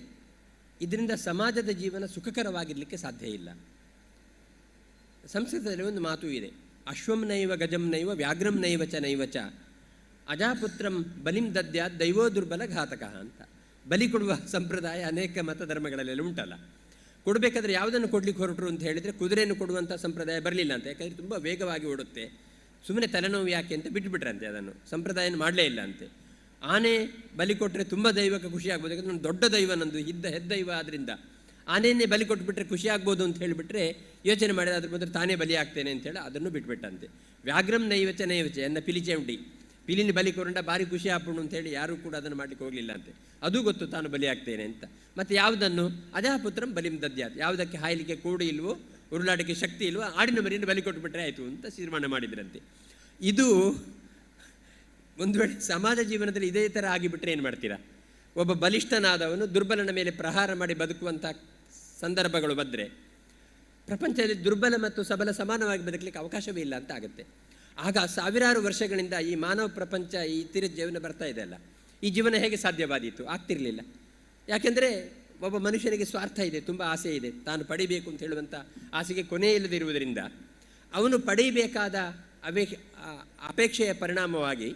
ಇದರಿಂದ ಸಮಾಜದ ಜೀವನ ಸುಖಕರವಾಗಿರಲಿಕ್ಕೆ ಸಾಧ್ಯ ಇಲ್ಲ. ಸಂಸ್ಕೃತದಲ್ಲಿ ಒಂದು ಮಾತು ಇದೆ, ಅಶ್ವಂ ನೈವ ಗಜಂ ನೈವ ವ್ಯಾಘ್ರಂ ನೈವ ಚ ನೈವ ಚ ಅಜಾಪುತ್ರಂ ಬಲಿಂ ದದ್ಯಾತ್ ದೈವೋ ದುರ್ಬಲ ಘಾತಕ ಅಂತ. ಬಲಿ ಕೊಡುವ ಸಂಪ್ರದಾಯ ಅನೇಕ ಮತ ಧರ್ಮಗಳಲ್ಲೆಲ್ಲ ಉಂಟಲ್ಲ. ಕೊಡಬೇಕಾದ್ರೆ ಯಾವುದನ್ನು ಕೊಡಲಿಕ್ಕೆ ಹೊರಟರು ಅಂತ ಹೇಳಿದರೆ ಕುದುರೆಯನ್ನು ಕೊಡುವಂಥ ಸಂಪ್ರದಾಯ ಬರಲಿಲ್ಲ ಅಂತ. ಯಾಕಂದರೆ ತುಂಬ ವೇಗವಾಗಿ ಓಡುತ್ತೆ, ಸುಮ್ಮನೆ ತಲೆನೋವು ಯಾಕೆ ಅಂತ ಬಿಟ್ಟುಬಿಟ್ರಂತೆ, ಅದನ್ನು ಸಂಪ್ರದಾಯನ ಮಾಡಲೇ ಇಲ್ಲ ಅಂತೆ. ಆನೆ ಬಲಿ ಕೊಟ್ಟರೆ ತುಂಬ ದೈವಕ್ಕೆ ಖುಷಿ ಆಗ್ಬೋದು, ಯಾಕಂದರೆ ನಾನು ದೊಡ್ಡ ದೈವ, ನಂದು ಹೆದ್ದೈವ, ಆದ್ದರಿಂದ ಆನೆಯನ್ನೇ ಬಲಿ ಕೊಟ್ಟುಬಿಟ್ರೆ ಖುಷಿ ಆಗ್ಬೋದು ಅಂತ ಹೇಳಿಬಿಟ್ರೆ ಯೋಚನೆ ಮಾಡಿದ ಅದ್ರ ಬಂದರೆ ತಾನೇ ಬಲಿ ಆಗ್ತೇನೆ ಅಂತೇಳಿ ಅದನ್ನು ಬಿಟ್ಬಿಟ್ಟಂತೆ. ವ್ಯಾಘ್ರಂ ನೈವಚ ನೈವಚ ಎನ್ನ ಪಿಲಿಚೆಂಡಿ, ಪಿಲಿನ ಬಲಿ ಕೊರಂಡ ಭಾರಿ ಖುಷಿ ಆಪುಣು ಅಂತೇಳಿ ಯಾರೂ ಕೂಡ ಅದನ್ನು ಮಾಡಲಿಕ್ಕೆ ಹೋಗಲಿಲ್ಲ ಅಂತೆ. ಅದು ಗೊತ್ತು ತಾನು ಬಲಿ ಆಗ್ತೇನೆ ಅಂತ. ಮತ್ತು ಯಾವುದನ್ನು ಅಜಾಪುತ್ರಂ ಬಲಿಂ ದದ್ಯಾತ್, ಯಾವುದಕ್ಕೆ ಹಾಯಲಿಕ್ಕೆ ಕೂಡು ಇಲ್ವೋ, ಉರುಳಾಟಕ್ಕೆ ಶಕ್ತಿ ಇಲ್ವೋ, ಆಡಿನ ಮರಿಯನ್ನು ಬಲಿ ಕೊಟ್ಟುಬಿಟ್ರೆ ಆಯಿತು ಅಂತ ತೀರ್ಮಾನ ಮಾಡಿದ್ರಂತೆ. ಇದು ಒಂದು ವೇಳೆ ಸಮಾಜ ಜೀವನದಲ್ಲಿ ಇದೇ ಥರ ಆಗಿಬಿಟ್ರೆ ಏನು ಮಾಡ್ತೀರಾ? ಒಬ್ಬ ಬಲಿಷ್ಠನಾದವನು ದುರ್ಬಲನ ಮೇಲೆ ಪ್ರಹಾರ ಮಾಡಿ ಬದುಕುವಂಥ ಸಂದರ್ಭಗಳು ಬಂದರೆ ಪ್ರಪಂಚದಲ್ಲಿ ದುರ್ಬಲ ಮತ್ತು ಸಬಲ ಸಮಾನವಾಗಿ ಬದುಕಲಿಕ್ಕೆ ಅವಕಾಶವೇ ಇಲ್ಲ ಅಂತ ಆಗುತ್ತೆ. ಆಗ ಸಾವಿರಾರು ವರ್ಷಗಳಿಂದ ಈ ಮಾನವ ಪ್ರಪಂಚ ಈ ತೀರ ಜೀವನ ಬರ್ತಾ ಇದೆ ಅಲ್ಲ, ಈ ಜೀವನ ಹೇಗೆ ಸಾಧ್ಯವಾದೀತು? ಆಗ್ತಿರಲಿಲ್ಲ. ಯಾಕೆಂದರೆ ಒಬ್ಬ ಮನುಷ್ಯನಿಗೆ ಸ್ವಾರ್ಥ ಇದೆ, ತುಂಬ ಆಸೆ ಇದೆ, ತಾನು ಪಡಿಬೇಕು ಅಂತ ಹೇಳುವಂಥ ಆಸೆಗೆ ಕೊನೆ ಇಲ್ಲದಿರುವುದರಿಂದ ಅವನು ಪಡೆಯಬೇಕಾದ ಅಪೇಕ್ಷೆಯ ಪರಿಣಾಮವಾಗಿ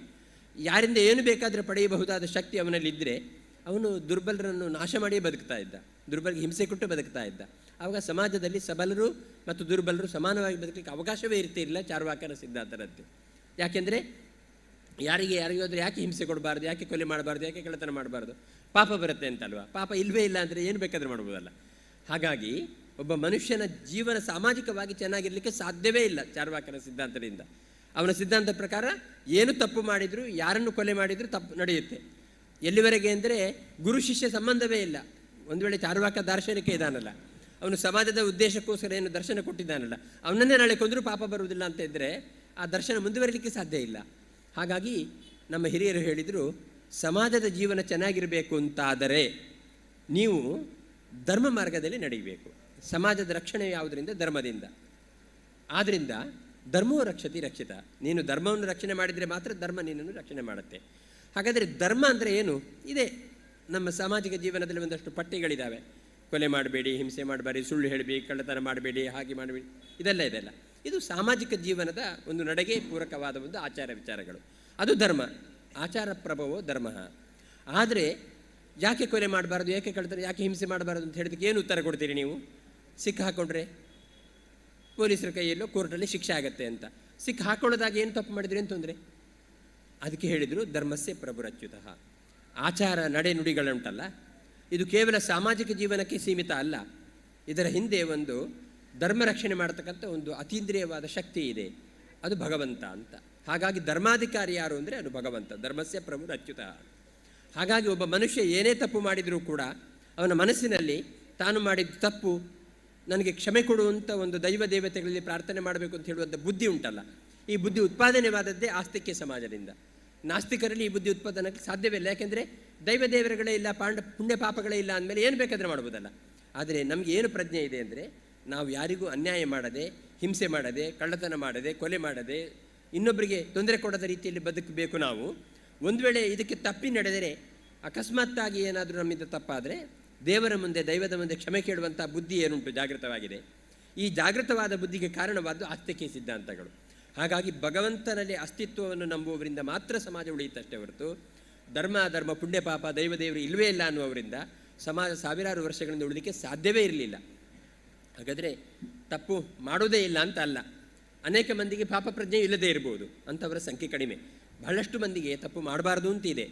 ಯಾರಿಂದ ಏನು ಬೇಕಾದರೂ ಪಡೆಯಬಹುದಾದ ಶಕ್ತಿ ಅವನಲ್ಲಿದ್ದರೆ ಅವನು ದುರ್ಬಲರನ್ನು ನಾಶ ಮಾಡಿಯೇ ಬದುಕ್ತಾ ಇದ್ದ, ದುರ್ಬಲರಿಗೆ ಹಿಂಸೆ ಕೊಟ್ಟು ಬದುಕ್ತಾ ಇದ್ದ. ಆವಾಗ ಸಮಾಜದಲ್ಲಿ ಸಬಲರು ಮತ್ತು ದುರ್ಬಲರು ಸಮಾನವಾಗಿ ಬದುಕಲಿಕ್ಕೆ ಅವಕಾಶವೇ ಇರ್ತಿರಲಿಲ್ಲ ಚಾರ್ವಾಕನ ಸಿದ್ಧಾಂತರಂತೆ. ಯಾಕೆಂದರೆ ಯಾರಿಗೆ ಯಾರಿಗಾದರೂ ಯಾಕೆ ಹಿಂಸೆ ಕೊಡಬಾರ್ದು, ಯಾಕೆ ಕೊಲೆ ಮಾಡಬಾರ್ದು, ಯಾಕೆ ಕಳ್ಳತನ ಮಾಡಬಾರ್ದು, ಪಾಪ ಬರುತ್ತೆ ಅಂತಲ್ವ? ಪಾಪ ಇಲ್ಲವೇ ಇಲ್ಲ ಅಂದರೆ ಏನು ಬೇಕಾದರೂ ಮಾಡ್ಬೋದಲ್ಲ. ಹಾಗಾಗಿ ಒಬ್ಬ ಮನುಷ್ಯನ ಜೀವನ ಸಾಮಾಜಿಕವಾಗಿ ಚೆನ್ನಾಗಿರಲಿಕ್ಕೆ ಸಾಧ್ಯವೇ ಇಲ್ಲ ಚಾರ್ವಾಕನ ಸಿದ್ಧಾಂತದಿಂದ. ಅವನ ಸಿದ್ಧಾಂತ ಪ್ರಕಾರ ಏನು ತಪ್ಪು ಮಾಡಿದರೂ, ಯಾರನ್ನು ಕೊಲೆ ಮಾಡಿದರೂ ತಪ್ಪು ನಡೆಯುತ್ತೆ. ಎಲ್ಲಿವರೆಗೆ ಅಂದರೆ ಗುರು ಶಿಷ್ಯ ಸಂಬಂಧವೇ ಇಲ್ಲ. ಒಂದು ವೇಳೆ ಚಾರ್ವಾಕ ದಾರ್ಶನಿಕ ಇದ್ದಾನಲ್ಲ, ಅವನು ಸಮಾಜದ ಉದ್ದೇಶಕ್ಕೋಸ್ಕರ ಏನು ದರ್ಶನ ಕೊಟ್ಟಿದ್ದಾನಲ್ಲ, ಅವನನ್ನೇ ನಾಳೆ ಕೊಂದರೂ ಪಾಪ ಬರುವುದಿಲ್ಲ ಅಂತ ಇದ್ದರೆ ಆ ದರ್ಶನ ಮುಂದುವರಲಿಕ್ಕೆ ಸಾಧ್ಯ ಇಲ್ಲ. ಹಾಗಾಗಿ ನಮ್ಮ ಹಿರಿಯರು ಹೇಳಿದರು, ಸಮಾಜದ ಜೀವನ ಚೆನ್ನಾಗಿರಬೇಕು ಅಂತಾದರೆ ನೀವು ಧರ್ಮ ಮಾರ್ಗದಲ್ಲಿ ನಡೆಯಬೇಕು. ಸಮಾಜದ ರಕ್ಷಣೆ ಯಾವುದರಿಂದ? ಧರ್ಮದಿಂದ. ಆದ್ದರಿಂದ ಧರ್ಮೋ ರಕ್ಷತಿ ರಕ್ಷಿತ. ನೀನು ಧರ್ಮವನ್ನು ರಕ್ಷಣೆ ಮಾಡಿದರೆ ಮಾತ್ರ ಧರ್ಮ ನಿನ್ನನ್ನು ರಕ್ಷಣೆ ಮಾಡುತ್ತೆ. ಹಾಗಾದರೆ ಧರ್ಮ ಅಂದರೆ ಏನು? ಇದೇ ನಮ್ಮ ಸಾಮಾಜಿಕ ಜೀವನದಲ್ಲಿ ಒಂದಷ್ಟು ಪಟ್ಟಿಗಳಿದ್ದಾವೆ. ಕೊಲೆ ಮಾಡಬೇಡಿ, ಹಿಂಸೆ ಮಾಡಬೇಡಿ, ಸುಳ್ಳು ಹೇಳಬೇಡಿ, ಕಳ್ಳತನ ಮಾಡಬೇಡಿ, ಹಾಗೆ ಮಾಡಬೇಡಿ, ಇದೆಲ್ಲ ಇದೆಲ್ಲ ಇದು ಸಾಮಾಜಿಕ ಜೀವನದ ಒಂದು ನಡೆಗೆ ಪೂರಕವಾದ ಒಂದು ಆಚಾರ ವಿಚಾರಗಳು. ಅದು ಧರ್ಮ. ಆಚಾರ ಪ್ರಭವೋ ಧರ್ಮ. ಆದರೆ ಯಾಕೆ ಕೊಲೆ ಮಾಡಬಾರ್ದು, ಯಾಕೆ ಕಳ್ತಾರೆ, ಯಾಕೆ ಹಿಂಸೆ ಮಾಡಬಾರ್ದು ಅಂತ ಹೇಳಿದಕ್ಕೆ ಏನು ಉತ್ತರ ಕೊಡ್ತೀರಿ ನೀವು? ಸಿಕ್ಕ ಹಾಕ್ಕೊಂಡ್ರೆ ಪೊಲೀಸರ ಕೈಯಲ್ಲೋ ಕೋರ್ಟಲ್ಲಿ ಶಿಕ್ಷೆ ಆಗತ್ತೆ ಅಂತ. ಸಿಕ್ಕ ಹಾಕೊಳ್ಳೋದಾಗ ಏನು ತಪ್ಪು ಮಾಡಿದ್ರಿ ಅಂತ ತೊಂದರೆ. ಅದಕ್ಕೆ ಹೇಳಿದರು ಧರ್ಮಸ್ಯ ಪ್ರಭುರಚ್ಯುತಃ. ಆಚಾರ ನಡೆ ನುಡಿಗಳುಂಟಲ್ಲ, ಇದು ಕೇವಲ ಸಾಮಾಜಿಕ ಜೀವನಕ್ಕೆ ಸೀಮಿತ ಅಲ್ಲ. ಇದರ ಹಿಂದೆ ಒಂದು ಧರ್ಮ ರಕ್ಷಣೆ ಮಾಡತಕ್ಕಂಥ ಒಂದು ಅತೀಂದ್ರಿಯವಾದ ಶಕ್ತಿ ಇದೆ, ಅದು ಭಗವಂತ ಅಂತ. ಹಾಗಾಗಿ ಧರ್ಮಾಧಿಕಾರಿ ಯಾರು ಅಂದರೆ ಅದು ಭಗವಂತ, ಧರ್ಮಸ್ಯ ಪ್ರಭುರಚ್ಯುತಃ. ಹಾಗಾಗಿ ಒಬ್ಬ ಮನುಷ್ಯ ಏನೇ ತಪ್ಪು ಮಾಡಿದರೂ ಕೂಡ ಅವನ ಮನಸ್ಸಿನಲ್ಲಿ ತಾನು ಮಾಡಿದ ತಪ್ಪು ನನಗೆ ಕ್ಷಮೆ ಕೊಡುವಂಥ ಒಂದು ದೈವ ದೇವತೆಗಳಲ್ಲಿ ಪ್ರಾರ್ಥನೆ ಮಾಡಬೇಕು ಅಂತ ಹೇಳುವಂಥ ಬುದ್ಧಿ ಉಂಟಲ್ಲ, ಈ ಬುದ್ಧಿ ಉತ್ಪಾದನೆವಾದದ್ದೇ ಆಸ್ತಿಕ್ಯ ಸಮಾಜದಿಂದ. ನಾಸ್ತಿಕರಲ್ಲಿ ಈ ಬುದ್ಧಿ ಉತ್ಪಾದನೆಗೆ ಸಾಧ್ಯವೇ ಇಲ್ಲ. ಯಾಕೆಂದರೆ ದೈವ ದೇವರುಗಳೇ ಇಲ್ಲ, ಪುಣ್ಯ ಪಾಪಗಳೇ ಇಲ್ಲ ಅಂದಮೇಲೆ ಏನು ಬೇಕಾದರೆ ಮಾಡ್ಬೋದಲ್ಲ. ಆದರೆ ನಮಗೆ ಏನು ಪ್ರಜ್ಞೆ ಇದೆ ಅಂದರೆ ನಾವು ಯಾರಿಗೂ ಅನ್ಯಾಯ ಮಾಡದೆ, ಹಿಂಸೆ ಮಾಡದೆ, ಕಳ್ಳತನ ಮಾಡದೆ, ಕೊಲೆ ಮಾಡದೆ, ಇನ್ನೊಬ್ಬರಿಗೆ ತೊಂದರೆ ಕೊಡದ ರೀತಿಯಲ್ಲಿ ಬದುಕಬೇಕು ನಾವು. ಒಂದು ವೇಳೆ ಇದಕ್ಕೆ ತಪ್ಪಿ ನಡೆದರೆ, ಅಕಸ್ಮಾತ್ತಾಗಿ ಏನಾದರೂ ನಮ್ಮಿಂದ ತಪ್ಪಾದರೆ ದೇವರ ಮುಂದೆ, ದೈವದ ಮುಂದೆ ಕ್ಷಮೆ ಕೇಳುವಂಥ ಬುದ್ಧಿ ಏನುಂಟು ಜಾಗೃತವಾಗಿದೆ. ಈ ಜಾಗೃತವಾದ ಬುದ್ಧಿಗೆ ಕಾರಣವಾದ್ದು ಆಸ್ತಿಕೆ ಸಿದ್ಧಾಂತಗಳು. ಹಾಗಾಗಿ ಭಗವಂತನಲ್ಲಿ ಅಸ್ತಿತ್ವವನ್ನು ನಂಬುವವರಿಂದ ಮಾತ್ರ ಸಮಾಜ ಉಳಿಯುತ್ತಷ್ಟೇ ಹೊರತು ಧರ್ಮ ಧರ್ಮ ಪುಣ್ಯ ಪಾಪ ದೈವ ದೇವರು ಇಲ್ಲವೇ ಇಲ್ಲ ಅನ್ನುವವರಿಂದ ಸಮಾಜ ಸಾವಿರಾರು ವರ್ಷಗಳಿಂದ ಉಳಿಲಿಕ್ಕೆ ಸಾಧ್ಯವೇ ಇರಲಿಲ್ಲ. ಹಾಗಾದರೆ ತಪ್ಪು ಮಾಡೋದೇ ಇಲ್ಲ ಅಂತ ಅಲ್ಲ, ಅನೇಕ ಮಂದಿಗೆ ಪಾಪ ಪ್ರಜ್ಞೆ ಇಲ್ಲದೇ ಇರ್ಬೋದು, ಅಂಥವರ ಸಂಖ್ಯೆ ಕಡಿಮೆ. ಬಹಳಷ್ಟು ಮಂದಿಗೆ ತಪ್ಪು ಮಾಡಬಾರ್ದು ಅಂತಿದೆ.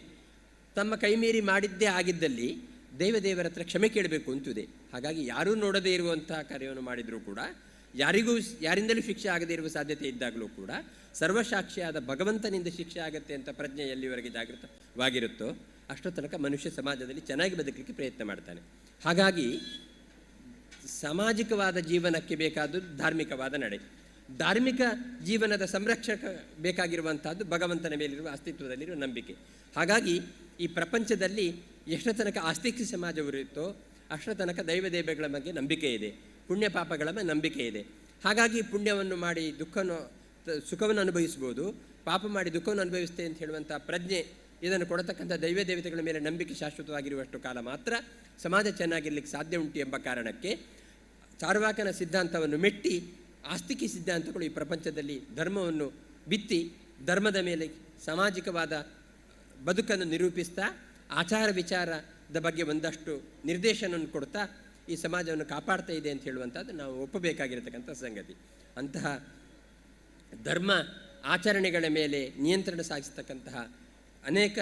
ತಮ್ಮ ಕೈ ಮೀರಿ ಮಾಡಿದ್ದೇ ಆಗಿದ್ದಲ್ಲಿ ದೈವದೇವರ ಹತ್ರ ಕ್ಷಮೆ ಕೇಳಬೇಕು ಅಂತಿದೆ. ಹಾಗಾಗಿ ಯಾರೂ ನೋಡದೇ ಇರುವಂತಹ ಕಾರ್ಯವನ್ನು ಮಾಡಿದರೂ ಕೂಡ, ಯಾರಿಗೂ ಯಾರಿಂದಲೂ ಶಿಕ್ಷೆ ಆಗದೇ ಇರುವ ಸಾಧ್ಯತೆ ಇದ್ದಾಗಲೂ ಕೂಡ ಸರ್ವಸಾಕ್ಷಿಯಾದ ಭಗವಂತನಿಂದ ಶಿಕ್ಷೆ ಆಗತ್ತೆ ಅಂತ ಪ್ರಜ್ಞೆ ಎಲ್ಲಿವರೆಗೆ ಜಾಗೃತವಾಗಿರುತ್ತೋ ಅಷ್ಟೋ ತನಕ ಮನುಷ್ಯ ಸಮಾಜದಲ್ಲಿ ಚೆನ್ನಾಗಿ ಬದುಕಲಿಕ್ಕೆ ಪ್ರಯತ್ನ ಮಾಡ್ತಾನೆ. ಹಾಗಾಗಿ ಸಾಮಾಜಿಕವಾದ ಜೀವನಕ್ಕೆ ಬೇಕಾದದ್ದು ಧಾರ್ಮಿಕವಾದ ನಡೆ, ಧಾರ್ಮಿಕ ಜೀವನದ ಸಂರಕ್ಷಕ ಬೇಕಾಗಿರುವಂತಹದ್ದು ಭಗವಂತನ ಮೇಲಿರುವ ಅಸ್ತಿತ್ವದಲ್ಲಿರುವ ನಂಬಿಕೆ. ಹಾಗಾಗಿ ಈ ಪ್ರಪಂಚದಲ್ಲಿ ಎಷ್ಟರ ತನಕ ಆಸ್ತಿಕ ಸಮಾಜವಿರುತ್ತೋ ಅಷ್ಟರ ತನಕ ದೈವ ದೇವಗಳ ಬಗ್ಗೆ ನಂಬಿಕೆ ಇದೆ, ಪುಣ್ಯ ಪಾಪಗಳ ಮೇಲೆ ನಂಬಿಕೆ ಇದೆ. ಹಾಗಾಗಿ ಪುಣ್ಯವನ್ನು ಮಾಡಿ ದುಃಖವನ್ನು ಸುಖವನ್ನು ಅನುಭವಿಸ್ಬೋದು, ಪಾಪ ಮಾಡಿ ದುಃಖವನ್ನು ಅನುಭವಿಸ್ತೇ ಅಂತ ಹೇಳುವಂಥ ಪ್ರಜ್ಞೆ ಇದನ್ನು ಕೊಡತಕ್ಕಂಥ ದೈವ ದೇವತೆಗಳ ಮೇಲೆ ನಂಬಿಕೆ ಶಾಶ್ವತವಾಗಿರುವಷ್ಟು ಕಾಲ ಮಾತ್ರ ಸಮಾಜ ಚೆನ್ನಾಗಿರಲಿಕ್ಕೆ ಸಾಧ್ಯ ಉಂಟು ಎಂಬ ಕಾರಣಕ್ಕೆ ಚಾರ್ವಾಕನ ಸಿದ್ಧಾಂತವನ್ನು ಮೆಟ್ಟಿ ಆಸ್ತಿಕಿ ಸಿದ್ಧಾಂತಗಳು ಈ ಪ್ರಪಂಚದಲ್ಲಿ ಧರ್ಮವನ್ನು ಬಿತ್ತಿ ಧರ್ಮದ ಮೇಲೆ ಸಾಮಾಜಿಕವಾದ ಬದುಕನ್ನು ನಿರೂಪಿಸ್ತಾ ಆಚಾರ ವಿಚಾರದ ಬಗ್ಗೆ ಒಂದಷ್ಟು ನಿರ್ದೇಶನವನ್ನು ಕೊಡ್ತಾ ಈ ಸಮಾಜವನ್ನು ಕಾಪಾಡ್ತಾ ಇದೆ ಅಂತ ಹೇಳುವಂಥದ್ದು ನಾವು ಒಪ್ಪಬೇಕಾಗಿರತಕ್ಕಂಥ ಸಂಗತಿ. ಅಂತಹ ಧರ್ಮ ಆಚರಣೆಗಳ ಮೇಲೆ ನಿಯಂತ್ರಣ ಸಾಗಿಸ್ತಕ್ಕಂತಹ ಅನೇಕ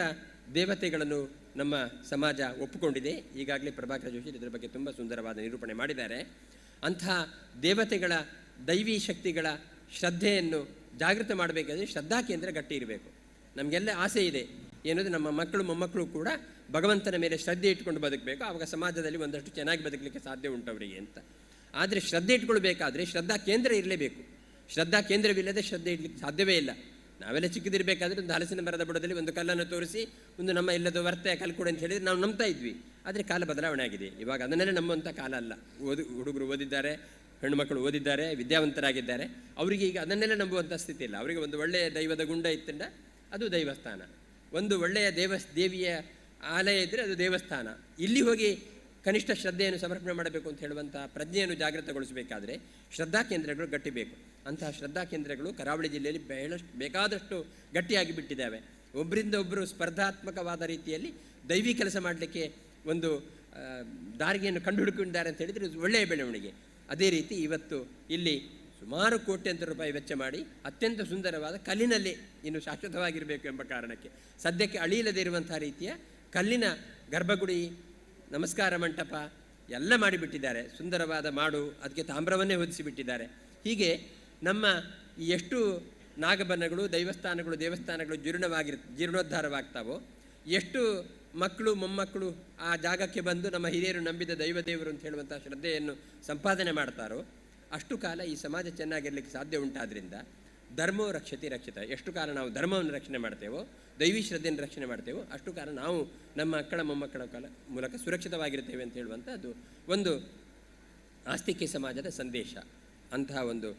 ದೇವತೆಗಳನ್ನು ನಮ್ಮ ಸಮಾಜ ಒಪ್ಪಿಕೊಂಡಿದೆ. ಈಗಾಗಲೇ ಪ್ರಭಾಕರ ಜೋಶಿ ಇದರ ಬಗ್ಗೆ ತುಂಬ ಸುಂದರವಾದ ನಿರೂಪಣೆ ಮಾಡಿದ್ದಾರೆ. ಅಂತಹ ದೇವತೆಗಳ ದೈವಿ ಶಕ್ತಿಗಳ ಶ್ರದ್ಧೆಯನ್ನು ಜಾಗೃತ ಮಾಡಬೇಕಾದ್ರೆ ಶ್ರದ್ಧಾ ಕೇಂದ್ರ ಗಟ್ಟಿ ಇರಬೇಕು. ನಮಗೆಲ್ಲ ಆಸೆ ಇದೆ ಏನದು, ನಮ್ಮ ಮಕ್ಕಳು ಮೊಮ್ಮಕ್ಕಳು ಕೂಡ ಭಗವಂತನ ಮೇಲೆ ಶ್ರದ್ಧೆ ಇಟ್ಕೊಂಡು ಬದುಕಬೇಕು, ಆವಾಗ ಸಮಾಜದಲ್ಲಿ ಒಂದಷ್ಟು ಚೆನ್ನಾಗಿ ಬದುಕಲಿಕ್ಕೆ ಸಾಧ್ಯ ಉಂಟು ಅವರಿಗೆ ಅಂತ. ಆದರೆ ಶ್ರದ್ಧೆ ಇಟ್ಕೊಳ್ಬೇಕಾದ್ರೆ ಶ್ರದ್ಧಾ ಕೇಂದ್ರ ಇರಲೇಬೇಕು. ಶ್ರದ್ಧಾ ಕೇಂದ್ರವಿಲ್ಲದೆ ಶ್ರದ್ಧೆ ಇಡಲಿಕ್ಕೆ ಸಾಧ್ಯವೇ ಇಲ್ಲ. ನಾವೆಲ್ಲ ಚಿಕ್ಕದಿರಬೇಕಾದ್ರೆ ಒಂದು ಹಲಸಿನ ಮರದ ಬುಡದಲ್ಲಿ ಒಂದು ಕಲ್ಲನ್ನು ತೋರಿಸಿ ಒಂದು ನಮ್ಮ ಇಲ್ಲದ ವರ್ತೆಯ ಕಲ್ಕೊಡು ಅಂತ ಹೇಳಿದರೆ ನಾವು ನಂಬ್ತಾ ಇದ್ವಿ. ಆದರೆ ಕಾಲ ಬದಲಾವಣೆ ಆಗಿದೆ. ಇವಾಗ ಅದನ್ನೆಲ್ಲ ನಂಬುವಂಥ ಕಾಲ ಅಲ್ಲ. ಹುಡುಗರು ಓದಿದ್ದಾರೆ, ಹೆಣ್ಣು ಮಕ್ಕಳು ಓದಿದ್ದಾರೆ, ವಿದ್ಯಾವಂತರಾಗಿದ್ದಾರೆ. ಅವರಿಗೆ ಈಗ ಅದನ್ನೆಲ್ಲ ನಂಬುವಂಥ ಸ್ಥಿತಿ ಇಲ್ಲ. ಅವರಿಗೆ ಒಂದು ಒಳ್ಳೆಯ ದೈವದ ಗುಂಡ ಇತ್ತಂಡ ಅದು ದೈವಸ್ಥಾನ, ಒಂದು ಒಳ್ಳೆಯ ದೇವಿಯ ಆಲಯ ಇದ್ದರೆ ಅದು ದೇವಸ್ಥಾನ. ಇಲ್ಲಿ ಹೋಗಿ ಕನಿಷ್ಠ ಶ್ರದ್ಧೆಯನ್ನು ಸಮರ್ಪಣೆ ಮಾಡಬೇಕು ಅಂತ ಹೇಳುವಂಥ ಪ್ರಜ್ಞೆಯನ್ನು ಜಾಗೃತಗೊಳಿಸಬೇಕಾದರೆ ಶ್ರದ್ಧಾ ಕೇಂದ್ರಗಳು ಗಟ್ಟಿ ಬೇಕು. ಅಂತಹ ಶ್ರದ್ಧಾ ಕೇಂದ್ರಗಳು ಕರಾವಳಿ ಜಿಲ್ಲೆಯಲ್ಲಿ ಬೇಕಾದಷ್ಟು ಗಟ್ಟಿಯಾಗಿ ಬಿಟ್ಟಿದ್ದಾವೆ. ಒಬ್ಬರಿಂದ ಒಬ್ಬರು ಸ್ಪರ್ಧಾತ್ಮಕವಾದ ರೀತಿಯಲ್ಲಿ ದೈವಿ ಕೆಲಸ ಮಾಡಲಿಕ್ಕೆ ಒಂದು ದಾರಿಯನ್ನು ಕಂಡುಹುಡುಕೊಂಡಿದ್ದಾರೆ ಅಂತ ಹೇಳಿದರೆ ಒಳ್ಳೆಯ ಬೆಳವಣಿಗೆ. ಅದೇ ರೀತಿ ಇವತ್ತು ಇಲ್ಲಿ ಸುಮಾರು ಕೋಟ್ಯಂತರ ರೂಪಾಯಿ ವೆಚ್ಚ ಮಾಡಿ ಅತ್ಯಂತ ಸುಂದರವಾದ ಕಲ್ಲಿನಲ್ಲಿ ಇನ್ನು ಶಾಶ್ವತವಾಗಿರಬೇಕು ಎಂಬ ಕಾರಣಕ್ಕೆ ಸದ್ಯಕ್ಕೆ ಅಳಿಯಲ್ಲದೆ ಇರುವಂಥ ರೀತಿಯ ಕಲ್ಲಿನ ಗರ್ಭಗುಡಿ, ನಮಸ್ಕಾರ ಮಂಟಪ ಎಲ್ಲ ಮಾಡಿಬಿಟ್ಟಿದ್ದಾರೆ. ಸುಂದರವಾದ ಮಾಡು, ಅದಕ್ಕೆ ತಾಮ್ರವನ್ನೇ ಹೊದಿಸಿಬಿಟ್ಟಿದ್ದಾರೆ. ಹೀಗೆ ನಮ್ಮ ಎಷ್ಟು ನಾಗಬನಗಳು, ದೈವಸ್ಥಾನಗಳು, ದೇವಸ್ಥಾನಗಳು ಜೀರ್ಣೋದ್ಧಾರವಾಗ್ತಾವೋ, ಎಷ್ಟು ಮಕ್ಕಳು ಮೊಮ್ಮಕ್ಕಳು ಆ ಜಾಗಕ್ಕೆ ಬಂದು ನಮ್ಮ ಹಿರಿಯರು ನಂಬಿದ ದೈವದೇವರು ಅಂತ ಹೇಳುವಂಥ ಶ್ರದ್ಧೆಯನ್ನು ಸಂಪಾದನೆ ಮಾಡ್ತಾರೋ ಅಷ್ಟು ಕಾಲ ಈ ಸಮಾಜ ಚೆನ್ನಾಗಿರಲಿಕ್ಕೆ ಸಾಧ್ಯ ಉಂಟಾದ್ರಿಂದ ಧರ್ಮೋ ರಕ್ಷತಿ ರಕ್ಷಿತ. ಎಷ್ಟು ಕಾಲ ನಾವು ಧರ್ಮವನ್ನು ರಕ್ಷಣೆ ಮಾಡ್ತೇವೋ, ದೈವಿ ಶ್ರದ್ಧೆಯನ್ನು ರಕ್ಷಣೆ ಮಾಡ್ತೇವೋ ಅಷ್ಟು ಕಾಲ ನಾವು ನಮ್ಮ ಮಕ್ಕಳ ಮೊಮ್ಮಕ್ಕಳ ಕಾಲ ಮೂಲಕ ಸುರಕ್ಷಿತವಾಗಿರ್ತೇವೆ ಅಂತ ಹೇಳುವಂಥದ್ದು ಒಂದು ಆಸ್ತಿಕ್ಯ ಸಮಾಜದ ಸಂದೇಶ. ಅಂತಹ ಒಂದು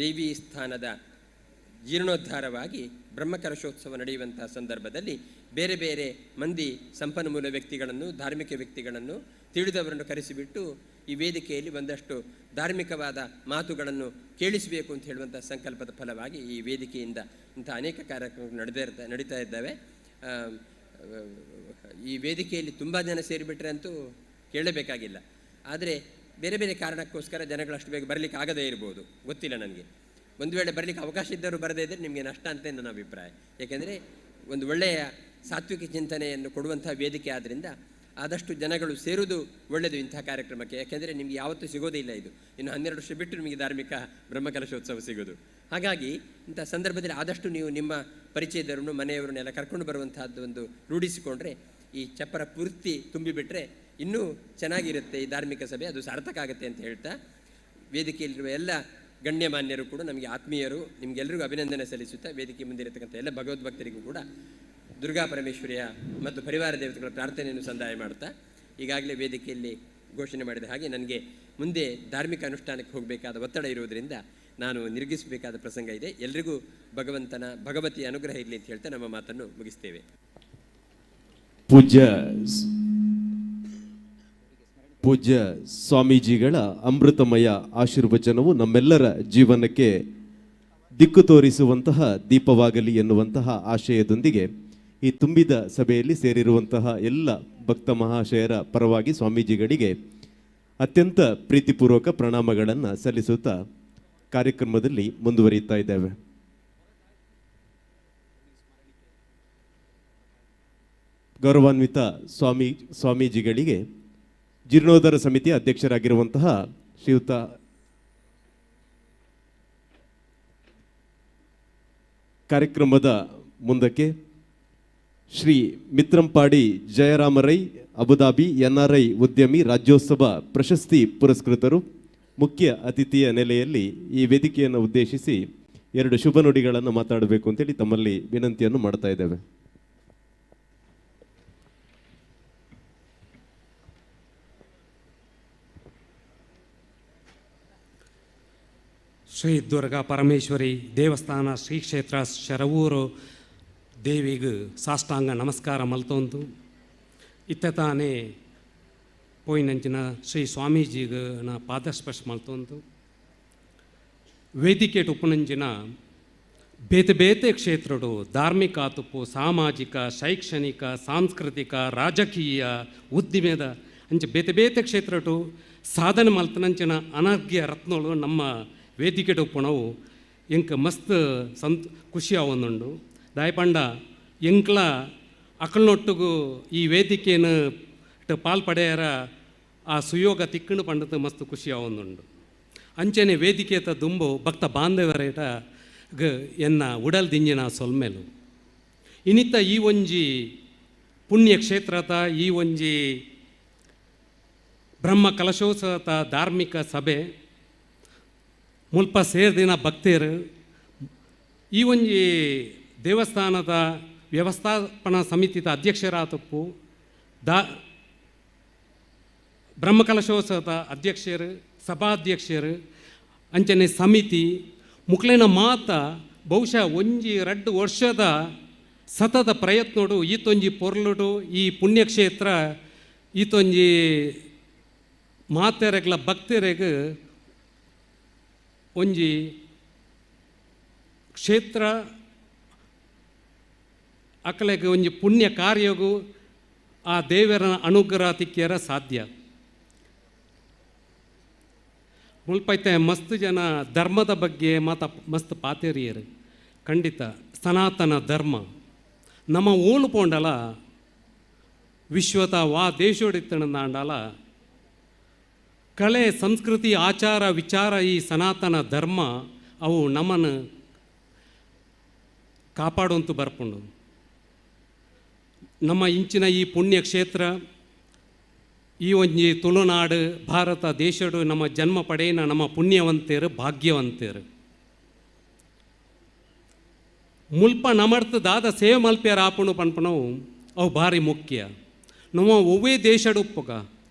ದೇವಿ ಸ್ಥಾನದ ಜೀರ್ಣೋದ್ಧಾರವಾಗಿ ಬ್ರಹ್ಮಕಲಶೋತ್ಸವ ನಡೆಯುವಂಥ ಸಂದರ್ಭದಲ್ಲಿ ಬೇರೆ ಬೇರೆ ಮಂದಿ ಸಂಪನ್ಮೂಲ ವ್ಯಕ್ತಿಗಳನ್ನು, ಧಾರ್ಮಿಕ ವ್ಯಕ್ತಿಗಳನ್ನು, ತಿಳಿದವರನ್ನು ಕರೆಸಿಬಿಟ್ಟು ಈ ವೇದಿಕೆಯಲ್ಲಿ ಒಂದಷ್ಟು ಧಾರ್ಮಿಕವಾದ ಮಾತುಗಳನ್ನು ಕೇಳಿಸಬೇಕು ಅಂತ ಹೇಳುವಂಥ ಸಂಕಲ್ಪದ ಫಲವಾಗಿ ಈ ವೇದಿಕೆಯಿಂದ ಇಂಥ ಅನೇಕ ಕಾರ್ಯಕ್ರಮಗಳು ನಡೀತಾ ಇದ್ದಾವೆ. ಈ ವೇದಿಕೆಯಲ್ಲಿ ತುಂಬ ಜನ ಸೇರಿಬಿಟ್ರೆ ಅಂತೂ ಕೇಳಬೇಕಾಗಿಲ್ಲ. ಆದರೆ ಬೇರೆ ಬೇರೆ ಕಾರಣಕ್ಕೋಸ್ಕರ ಜನಗಳು ಅಷ್ಟು ಬೇಗ ಬರಲಿಕ್ಕೆ ಆಗದೇ ಇರ್ಬೋದು, ಗೊತ್ತಿಲ್ಲ ನನಗೆ. ಒಂದು ವೇಳೆ ಬರಲಿಕ್ಕೆ ಅವಕಾಶ ಇದ್ದರೂ ಬರದೇ ಇದ್ದರೆ ನಿಮಗೆ ನಷ್ಟ ಅಂತ ನನ್ನ ಅಭಿಪ್ರಾಯ. ಏಕೆಂದರೆ ಒಂದು ಒಳ್ಳೆಯ ಸಾತ್ವಿಕ ಚಿಂತನೆಯನ್ನು ಕೊಡುವಂಥ ವೇದಿಕೆ ಆದ್ದರಿಂದ ಆದಷ್ಟು ಜನಗಳು ಸೇರುವುದು ಒಳ್ಳೆಯದು ಇಂಥ ಕಾರ್ಯಕ್ರಮಕ್ಕೆ. ಯಾಕೆಂದರೆ ನಿಮಗೆ ಯಾವತ್ತೂ ಸಿಗೋದೇ ಇಲ್ಲ ಇದು. ಇನ್ನು 12 ವರ್ಷ ಬಿಟ್ಟು ನಿಮಗೆ ಧಾರ್ಮಿಕ ಬ್ರಹ್ಮಕಲಶೋತ್ಸವ ಸಿಗೋದು. ಹಾಗಾಗಿ ಇಂಥ ಸಂದರ್ಭದಲ್ಲಿ ಆದಷ್ಟು ನೀವು ನಿಮ್ಮ ಪರಿಚಯದವರನ್ನು, ಮನೆಯವರನ್ನೆಲ್ಲ ಕರ್ಕೊಂಡು ಬರುವಂತಹದ್ದು ಒಂದು ರೂಢಿಸಿಕೊಂಡ್ರೆ, ಈ ಚಪ್ಪರ ಪೂರ್ತಿ ತುಂಬಿಬಿಟ್ರೆ ಇನ್ನೂ ಚೆನ್ನಾಗಿರುತ್ತೆ ಈ ಧಾರ್ಮಿಕ ಸಭೆ, ಅದು ಸಾರ್ಥಕ ಆಗುತ್ತೆ ಅಂತ ಹೇಳ್ತಾ ವೇದಿಕೆಯಲ್ಲಿರುವ ಎಲ್ಲ ಗಣ್ಯಮಾನ್ಯರು ಕೂಡ ನಮಗೆ ಆತ್ಮೀಯರು, ನಿಮಗೆಲ್ಲರಿಗೂ ಅಭಿನಂದನೆ ಸಲ್ಲಿಸುತ್ತಾ ವೇದಿಕೆ ಮುಂದಿರತಕ್ಕಂಥ ಎಲ್ಲ ಭಗವದ್ಭಕ್ತರಿಗೂ ಕೂಡ ದುರ್ಗಾ ಪರಮೇಶ್ವರಿಯ ಮತ್ತು ಪರಿವಾರ ದೇವತೆಗಳ ಪ್ರಾರ್ಥನೆಯನ್ನು ಸಂದಾಯ ಮಾಡ್ತಾ, ಈಗಾಗಲೇ ವೇದಿಕೆಯಲ್ಲಿ ಘೋಷಣೆ ಮಾಡಿದ ಹಾಗೆ ನನಗೆ ಮುಂದೆ ಧಾರ್ಮಿಕ ಅನುಷ್ಠಾನಕ್ಕೆ ಹೋಗಬೇಕಾದ ಒತ್ತಡ ಇರುವುದರಿಂದ ನಾನು ನಿರ್ಗಿಸಬೇಕಾದ ಪ್ರಸಂಗ ಇದೆ. ಎಲ್ರಿಗೂ ಭಗವಂತನ ಭಗವತಿಯ ಅನುಗ್ರಹ ಇರಲಿ ಅಂತ ಹೇಳ್ತಾ ನಮ್ಮ ಮಾತನ್ನು ಮುಗಿಸ್ತೇವೆ. ಪೂಜ್ಯ ಪೂಜ್ಯ ಸ್ವಾಮೀಜಿಗಳ ಅಮೃತಮಯ ಆಶೀರ್ವಚನವು ನಮ್ಮೆಲ್ಲರ ಜೀವನಕ್ಕೆ ದಿಕ್ಕು ತೋರಿಸುವಂತಹ ದೀಪವಾಗಲಿ ಎನ್ನುವಂತಹ ಆಶಯದೊಂದಿಗೆ ಈ ತುಂಬಿದ ಸಭೆಯಲ್ಲಿ ಸೇರಿರುವಂತಹ ಎಲ್ಲ ಭಕ್ತ ಮಹಾಶಯರ ಪರವಾಗಿ ಸ್ವಾಮೀಜಿಗಳಿಗೆ ಅತ್ಯಂತ ಪ್ರೀತಿಪೂರ್ವಕ ಪ್ರಣಾಮಗಳನ್ನು ಸಲ್ಲಿಸುತ್ತಾ ಕಾರ್ಯಕ್ರಮದಲ್ಲಿ ಮುಂದುವರಿಯುತ್ತಾ ಇದ್ದೇವೆ. ಗೌರವಾನ್ವಿತ ಸ್ವಾಮೀಜಿಗಳಿಗೆ ಜೀರ್ಣೋದ್ಧಾರ ಸಮಿತಿಯ ಅಧ್ಯಕ್ಷರಾಗಿರುವಂತಹ ಶ್ರೀಯುತ ಕಾರ್ಯಕ್ರಮದ ಮುಂದಕ್ಕೆ ಶ್ರೀ ಮಿತ್ರಂಪಾಡಿ ಜಯರಾಮರೈ, ಅಬುದಾಬಿ ಎನ್ಆರ್ಐ ಉದ್ಯಮಿ, ರಾಜ್ಯೋತ್ಸವ ಪ್ರಶಸ್ತಿ ಪುರಸ್ಕೃತರು, ಮುಖ್ಯ ಅತಿಥಿಯ ನೆಲೆಯಲ್ಲಿ ಈ ವೇದಿಕೆಯನ್ನು ಉದ್ದೇಶಿಸಿ ಎರಡು ಶುಭ ನುಡಿಗಳನ್ನು ಮಾತಾಡಬೇಕು ಅಂತೇಳಿ ತಮ್ಮಲ್ಲಿ ವಿನಂತಿಯನ್ನು ಮಾಡ್ತಾ ಇದ್ದೇವೆ. ಶ್ರೀ ದುರ್ಗಾ ಪರಮೇಶ್ವರಿ ದೇವಸ್ಥಾನ ಶ್ರೀ ಕ್ಷೇತ್ರ ಶರವೂರು ದೇವಿಗೆ ಸಾಷ್ಟಾಂಗ ನಮಸ್ಕಾರ ಮಲ್ತೊಂದು ಇತ್ತ ತಾನೇ ಪೋಯಿನಂಚಿನ ಶ್ರೀ ಸ್ವಾಮೀಜಿಗೆ ನಾ ಪಾದಸ್ಪರ್ಶ ಮಲ್ತೊಂದು ವೇದಿಕೆ ಉಪನಂಚಿನ ಬೇತೆ ಬೇತೆ ಕ್ಷೇತ್ರಡು ಧಾರ್ಮಿಕ ತುಪ್ಪು ಸಾಮಾಜಿಕ ಶೈಕ್ಷಣಿಕ ಸಾಂಸ್ಕೃತಿಕ ರಾಜಕೀಯ ಉದ್ದಿಮೆದ ಅಂಚೆ ಬೇತೆ ಬೇತೆ ಕ್ಷೇತ್ರಡು ಸಾಧನೆ ಮಲ್ತನಂಚಿನ ಅನರ್ಘ್ಯ ರತ್ನಗಳು ನಮ್ಮ ವೇದಿಕೆ ಉಪ್ಪಣವು ಎಂಕ ಮಸ್ತ್ ಸಂತ ಖುಷಿ ಆವೊಂದುಂಡು. ದಾಯಪಂಡ ಎಂಕ್ಲ ಅಕಲ್ನೊಟ್ಟುಗು ಈ ವೇದಿಕೆಯನ್ನು ಪಾಲ್ ಪಡೆಯರ ಆ ಸುಯೋಗ ತಿಕ್ಕಣು ಪಂಡದ ಮಸ್ತ್ ಖುಷಿ ಆವೊಂದುಂಡು. ಅಂಚನೆ ವೇದಿಕೆತ ದುಂಬು ಭಕ್ತ ಬಾಂಧವರೇಟ ಗ ಎನ್ನ ಉಡಲ್ ದಿಂಜಿನ ಸೊಲ್ಮೆಲು ಇನ್ನಿತ್ತ ಈ ಒಂಜಿ ಪುಣ್ಯಕ್ಷೇತ್ರದ ಈ ಒಂಜಿ ಬ್ರಹ್ಮ ಕಲಶೋತ್ಸವದ ಧಾರ್ಮಿಕ ಸಭೆ ಮುಲ್ಪ ಸೇರ್ದಿನ ಭಕ್ತರು ಈ ಒಂಜಿ ದೇವಸ್ಥಾನದ ವ್ಯವಸ್ಥಾಪನಾ ಸಮಿತಿದ ಅಧ್ಯಕ್ಷರಾತಪ್ಪು ಬ್ರಹ್ಮಕಲಶೋತ್ಸವದ ಅಧ್ಯಕ್ಷರು ಸಭಾಧ್ಯಕ್ಷರು ಅಂಚನೆ ಸಮಿತಿ ಮುಕ್ಲೇನ ಮಾತ ಬಹುಶಃ ಒಂಜಿ ರಡ್ಡು ವರ್ಷದ ಸತತ ಪ್ರಯತ್ನೋಡು ಈತೊಂಜಿ ಪೊರ್ಲುಡು ಈ ಪುಣ್ಯಕ್ಷೇತ್ರ ಈತೊಂಜಿ ಮಾತೆರೆಗ್ಲ ಭಕ್ತರೆಗ್ ಒಂಜಿ ಕ್ಷೇತ್ರ ಅಕಲೆಗೆ ಒಂಜಿ ಪುಣ್ಯ ಕಾರ್ಯಗೂ ಆ ದೇವರ ಅನುಗ್ರಹ ತಿಕ್ಕಿಯರ ಸಾಧ್ಯ. ಮುಲ್ಪೈತೆ ಮಸ್ತ್ ಜನ ಧರ್ಮದ ಬಗ್ಗೆ ಮಾತ ಮಸ್ತ್ ಪಾತೇರಿಯರು. ಖಂಡಿತ ಸನಾತನ ಧರ್ಮ ನಮ್ಮ ಓಲು ಪೋಂಡಲ ವಿಶ್ವದ ವಾ ದೇಶೋಡಿತ್ತಣಂದಾಂಡಲ ಕಲೆ ಸಂಸ್ಕೃತಿ ಆಚಾರ ವಿಚಾರ ಈ ಸನಾತನ ಧರ್ಮ ಅವು ನಮ್ಮನ್ನು ಕಾಪಾಡುವಂತೂ ಬರ್ಪುಂಡು. ನಮ್ಮ ಇಂಚಿನ ಈ ಪುಣ್ಯಕ್ಷೇತ್ರ ಈ ಒಂಜಿ ತುಳುನಾಡು ಭಾರತ ದೇಶಡು ನಮ್ಮ ಜನ್ಮ ಪಡೆಯಿನ ನಮ್ಮ ಪುಣ್ಯವಂತೇರು ಭಾಗ್ಯವಂತೇರು. ಮುಲ್ಪ ನಮರ್ತ ದಾದ ಸೇವೆ ಮಲ್ಪಿಯರ ಆಪುಣು ಪನ್ಪನವು ಅವು ಭಾರಿ ಮುಖ್ಯ. ನಮ್ಮ ಒವ್ವೇ ದೇಶಡು ಉಪ್ಪುಗ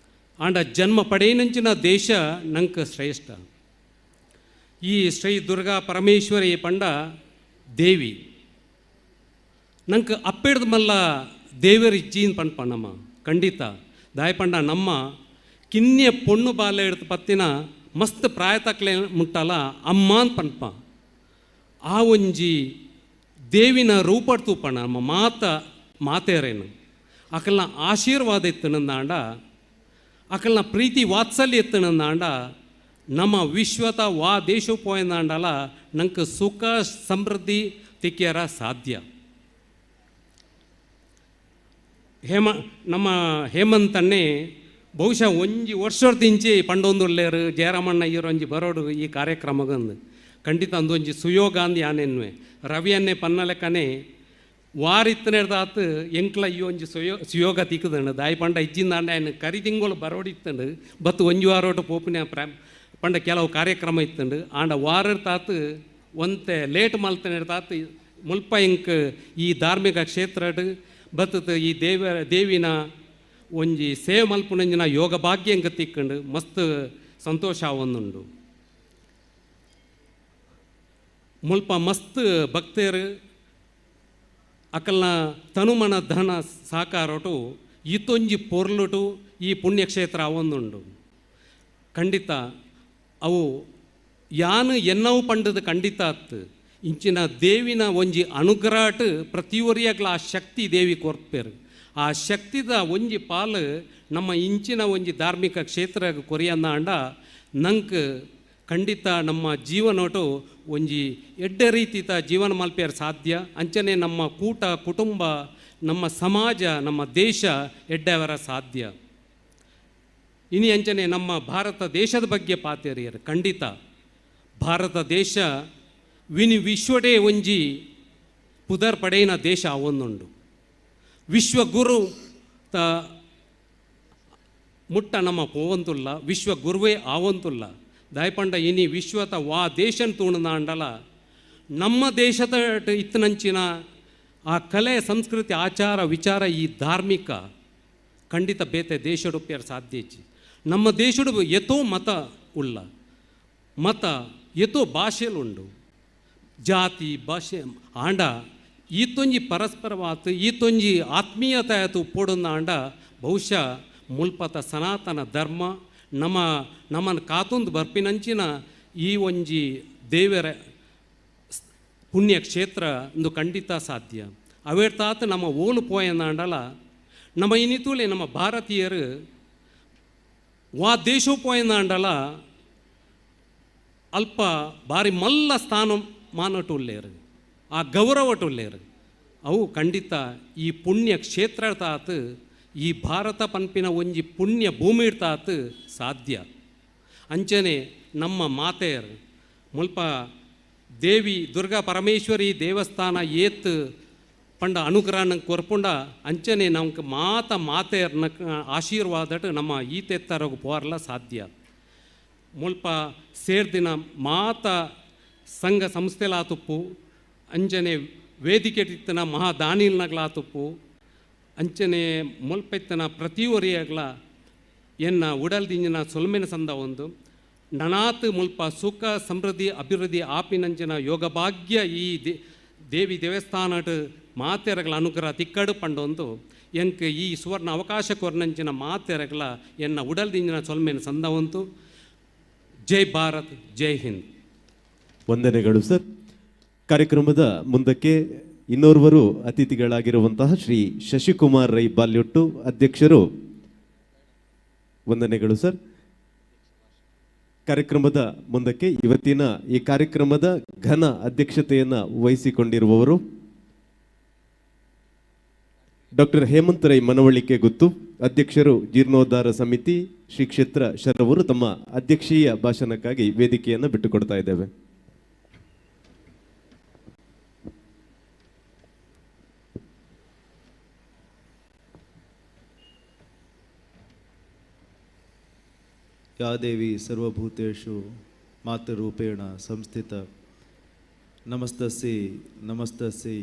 ಆಂಡ ಜನ್ಮ ಪಡೆಯಿನಂಚಿನ ದೇಶ ನಂಗೆ ಶ್ರೇಷ್ಠ. ಈ ಶ್ರೀ ದುರ್ಗಾ ಪರಮೇಶ್ವರಿ ಪಂಡ ದೇವಿ ನಂಗೆ ಅಪ್ಪಿಡ್ದ ಮಲ್ಲ ದೇವರ ಇಜ್ಜೀನ್ ಪನ್ಪ ನಮ್ಮ ಖಂಡಿತ ದಾಯಪಂಡ ನಮ್ಮ ಕಿನ್ಯ ಪೊಣ್ಣು ಬಾಲೆ ಹಿಡ್ದು ಪತ್ತಿನ ಮಸ್ತ್ ಪ್ರಾಯ ತಕ್ಲೆ ಮುಟ್ಟಲ್ಲ ಅಮ್ಮ ಪನ್ಪ ಆ ಒಂಜಿ ದೇವಿನ ರೂಪಡ್ ತೂಪಣ ನಮ್ಮ ಮಾತ ಮಾತೇರೇನು ಅಕಲ್ನ ಆಶೀರ್ವಾದ ಇತ್ತನಂದಾಂಡ ಅಕಲ್ನ ಪ್ರೀತಿ ವಾತ್ಸಲ್ಯ ಇತ್ತನಂದಾಂಡ ನಮ್ಮ ವಿಶ್ವದ ವಾ ದೇಶ ಪೋಯಂದಾಂಡಲ ನಂಗೆ ಸುಖ ಸಮೃದ್ಧಿ ತಿಕ್ಕಿಯರ ಸಾಧ್ಯ. ನಮ್ಮ ಹೇಮಂತನ್ನೇ ಬಹುಶಃ ಒಂಜಿ ವರ್ಷದಿಂಚಿ ಪಂಡೊಂದುಲ್ಲೇರು ಜಯರಾಮಣ್ಣ ಈರೊಂಜಿ ಬರೋಡು ಈ ಕಾರ್ಯಕ್ರಮಗಂದು ಖಂಡಿತ ಅಂದೊಂಜಿ ಸುಯೋಗ ಅಂದು ಯಾನೆನ್ನುವೆ ರವಿಯನ್ನೇ ಪನ್ನಲೆಕ್ಕನೆ ವಾರಿತ್ತನೇರ್ದಾತು ಎಂಕ್ಲ ಈ ಒಂಜಿ ಸುಯೋಗ ತಿಕ್ಕದಂಡು ದಾಯಿ ಪಂಡ ಇಜ್ಜಿಂದಾಂಡ ఆయన ಕರಿ ತಿಂಗಳು ಬರೋಡಿತ್ತಂಡು ಬತ್ತು ಒಂಜಿ ವಾರೋಟು ಪೋಪಿನ ಪಂಡ ಕೆಲವು ಕಾರ್ಯಕ್ರಮ ಇತ್ತಂಡು ಆಂಡ ವಾರರ್ತಾತು ಒಂತೆ ಲೇಟ್ ಮಲ್ತನೇರ್ದಾತು ಮುಲ್ಪ ಎಂಕ್ ಈ ಧಾರ್ಮಿಕ ಕ್ಷೇತ್ರಡ್ ಬತ್ತದ ಈ ದೇವಿನ ಒಂಜಿ ಸೇವೆ ಮಲ್ಪುನಂಜಿನ ಯೋಗ ಭಾಗ್ಯ ಎಂಕ್ ತಿಕ್ಕಂಡು ಮಸ್ತ್ ಸಂತೋಷ ಆವೊಂದುಂಡು. ಮುಲ್ಪ ಮಸ್ತ್ ಭಕ್ತರು ಅಕಲ್ನ ತನುಮನ ಧನ ಸಾಕಾರೋಟು ಇತ್ತೊಂಜಿ ಪೊರ್ಲುಟು ಈ ಪುಣ್ಯಕ್ಷೇತ್ರ ಅವೊಂದುಂಡು. ಖಂಡಿತ ಅವು ಯಾನು ಎನ್ನವು ಪಂಡದ ಖಂಡಿತ ಅತ್ತು ಇಂಚಿನ ದೇವಿನ ಒಂಜಿ ಅನುಗ್ರಹಟ್ ಪ್ರತಿಯೊರಿಯಾಗ್ಲ ಆ ಶಕ್ತಿ ದೇವಿ ಕೊರ್ಪೇರು. ಆ ಶಕ್ತಿದ ಒಂಜಿ ಪಾಲು ನಮ್ಮ ಇಂಚಿನ ಒಂಜಿ ಧಾರ್ಮಿಕ ಕ್ಷೇತ್ರ ಕೊರಿಯಂದಾಂಡ ನಂಗೆ ಖಂಡಿತ ನಮ್ಮ ಜೀವನೋಟು ಒಂಜಿ ಎಡ್ಡೆ ರೀತಿತ ಜೀವನ ಮಲ್ಪಿಯರ್ ಸಾಧ್ಯ. ಅಂಚನೆ ನಮ್ಮ ಕೂಟ ಕುಟುಂಬ ನಮ್ಮ ಸಮಾಜ ನಮ್ಮ ದೇಶ ಎಡ್ಡೆವರ ಸಾಧ್ಯ. ಇನಿ ಅಂಚನೆ ನಮ್ಮ ಭಾರತ ದೇಶದ ಬಗ್ಗೆ ಪಾತೇರಿಯರು ಖಂಡಿತ ಭಾರತ ದೇಶ ವಿನಿ ವಿಶ್ವಡೇ ಒಂಜಿ ಪುದರ್ ಪಡೆಯಿನ ದೇಶ ಅವೊಂದುಂಡು. ವಿಶ್ವಗುರು ತ ಮುಟ್ಟ ನಮ್ಮ ಪೋವಂತುಲ್ಲ ವಿಶ್ವಗುರುವೇ ಆವಂತುಲ್ಲ. ದಾಯಪಂಡ ಇನಿ ವಿಶ್ವತ ವಾ ದೇಶನ್ ತೂಣದಾಂಡಲ ನಮ್ಮ ದೇಶದ ಇತ್ತನಂಚಿನ ಆ ಕಲೆ ಸಂಸ್ಕೃತಿ ಆಚಾರ ವಿಚಾರ ಈ ಧಾರ್ಮಿಕ ಖಂಡಿತ ಬೇತೆ ದೇಶಡುಪ್ಪಿಯರ್ ಸಾಧ್ಯ ಇಚ್ಚಿ. ನಮ್ಮ ದೇಶಡು ಎತೋ ಮತ ಉಳ್ಳ ಮತ ಎತೋ ಭಾಷೆಲುಂಡು ಜಾತಿ ಭಾಷೆ ಆಂಡ ಈತೊಂಜಿ ಪರಸ್ಪರವಾತು ಈತೊಂಜಿ ಆತ್ಮೀಯತೆ ಆಯ್ತು ಉಪ್ಪೊಡುಂದ ಆಂಡ ಬಹುಶಃ ಮುಲ್ಪತ ಸನಾತನ ಧರ್ಮ ನಮ್ಮ ನಮ್ಮನ್ನು ಕಾತೊಂದು ಬರ್ಪಿನಂಚಿನ ಈ ಒಂಜಿ ದೇವರ ಪುಣ್ಯಕ್ಷೇತ್ರ ಒಂದು ಖಂಡಿತ ಸಾಧ್ಯ. ಅವೇರ್ತಾತ ನಮ್ಮ ಓಲು ಪೋಯಂದಾಂಡಲ ನಮ್ಮ ಇನಿತೂಲೆ ನಮ್ಮ ಭಾರತೀಯರು ವಾ ದೇಶ ಪೋಯಂದಾಂಡಲ ಅಲ್ಪ ಭಾರಿ ಮಲ್ಲ ಸ್ಥಾನ ಮಾನಟುಲ್ಲೇರು ಆ ಗೌರವಟುಲ್ಲೇರು. ಅವು ಖಂಡಿತ ಈ ಪುಣ್ಯ ಕ್ಷೇತ್ರ ತಾತು ಈ ಭಾರತ ಪನ್ಪಿನ ಒಂಜಿ ಪುಣ್ಯ ಭೂಮಿ ತಾತು ಸಾಧ್ಯ. ಅಂಚನೆ ನಮ್ಮ ಮಾತೆಯರು ಮುಲ್ಪ ದೇವಿ ದುರ್ಗಾ ಪರಮೇಶ್ವರಿ ದೇವಸ್ಥಾನ ಏತ್ ಪಂಡ ಅನುಗ್ರಹ ಕೊರ್ಪುಂಡ ಅಂಚನೆ ನಮ್ಗೆ ಮಾತ ಮಾತೆಯರ್ನ ಆಶೀರ್ವಾದಟ್ ನಮ್ಮ ಈತೆತ್ತರಗು ಪೋರ್ಲ ಸಾಧ್ಯ. ಮುಲ್ಪ ಸೇರ್ದಿನ ಮಾತ ಸಂಘ ಸಂಸ್ಥೆಲಾತುಪ್ಪು ಅಂಚನೆ ವೇದಿಕೆ ಇತ್ತನ ಮಹಾದಾನಿಲ್ನಗ್ಲಾತುಪ್ಪು ಅಂಚನೆ ಮುಲ್ಪೆತ್ತನ ಪ್ರತಿಯೊರಿಯಾಗ್ಲ ಎನ್ನ ಉಡಲ್ದಿಂಜಿನ ಸೊಲ್ಮೆನ ಸಂದ ಒಂದು ನನಾತ್ ಮುಲ್ಪ ಸುಖ ಸಮೃದ್ಧಿ ಅಭಿವೃದ್ಧಿ ಆಪಿನಂಚಿನ ಯೋಗಭಾಗ್ಯ ಈ ದೇವಿ ದೇವಸ್ಥಾನಟ್ ಮಾತೆರಗಳ ಅನುಗ್ರಹ ತಿಕ್ಕಡು ಪಂಡೊಂದು ಎಂಕ್ ಈ ಸುವರ್ಣ ಅವಕಾಶ ಕೊರ್ನಂಚಿನ ಮಾತೆರಗಳ ಎನ್ನ ಉಡಲ್ದಿಂಜಿನ ಸೊಲ್ಮೆನ ಸಂದ ಒಂದು. ಜೈ ಭಾರತ್, ಜೈ ಹಿಂದ್. ವಂದನೆಗಳು ಸರ್. ಕಾರ್ಯಕ್ರಮದ ಮುಂದಕ್ಕೆ ಇನ್ನೋರ್ವರು ಅತಿಥಿಗಳಾಗಿರುವಂತಹ ಶ್ರೀ ಶಶಿಕುಮಾರ್ ರೈ ಬಾಲ್ಯೊಟ್ಟು ಅಧ್ಯಕ್ಷರು, ವಂದನೆಗಳು ಸರ್. ಕಾರ್ಯಕ್ರಮದ ಮುಂದಕ್ಕೆ ಇವತ್ತಿನ ಈ ಕಾರ್ಯಕ್ರಮದ ಘನ ಅಧ್ಯಕ್ಷತೆಯನ್ನು ವಹಿಸಿಕೊಂಡಿರುವವರು ಡಾಕ್ಟರ್ ಹೇಮಂತ್ ರೈ ಮನವಳ್ಳಿಕೆ ಗುತ್ತು, ಅಧ್ಯಕ್ಷರು ಜೀರ್ಣೋದ್ಧಾರ ಸಮಿತಿ ಶ್ರೀ ಕ್ಷೇತ್ರ ಶರವರು ತಮ್ಮ ಅಧ್ಯಕ್ಷೀಯ ಭಾಷಣಕ್ಕಾಗಿ ವೇದಿಕೆಯನ್ನು ಬಿಟ್ಟುಕೊಡ್ತಾ ಇದ್ದೇವೆ. ಯಾ ದೇವಿ ಸರ್ವಭೂತೇಷು ಮಾತೃರೂಪೇಣ ಸಂಸ್ಥಿತ ನಮಸ್ತಸ್ಯೈ ನಮಸ್ತಸ್ಯೈ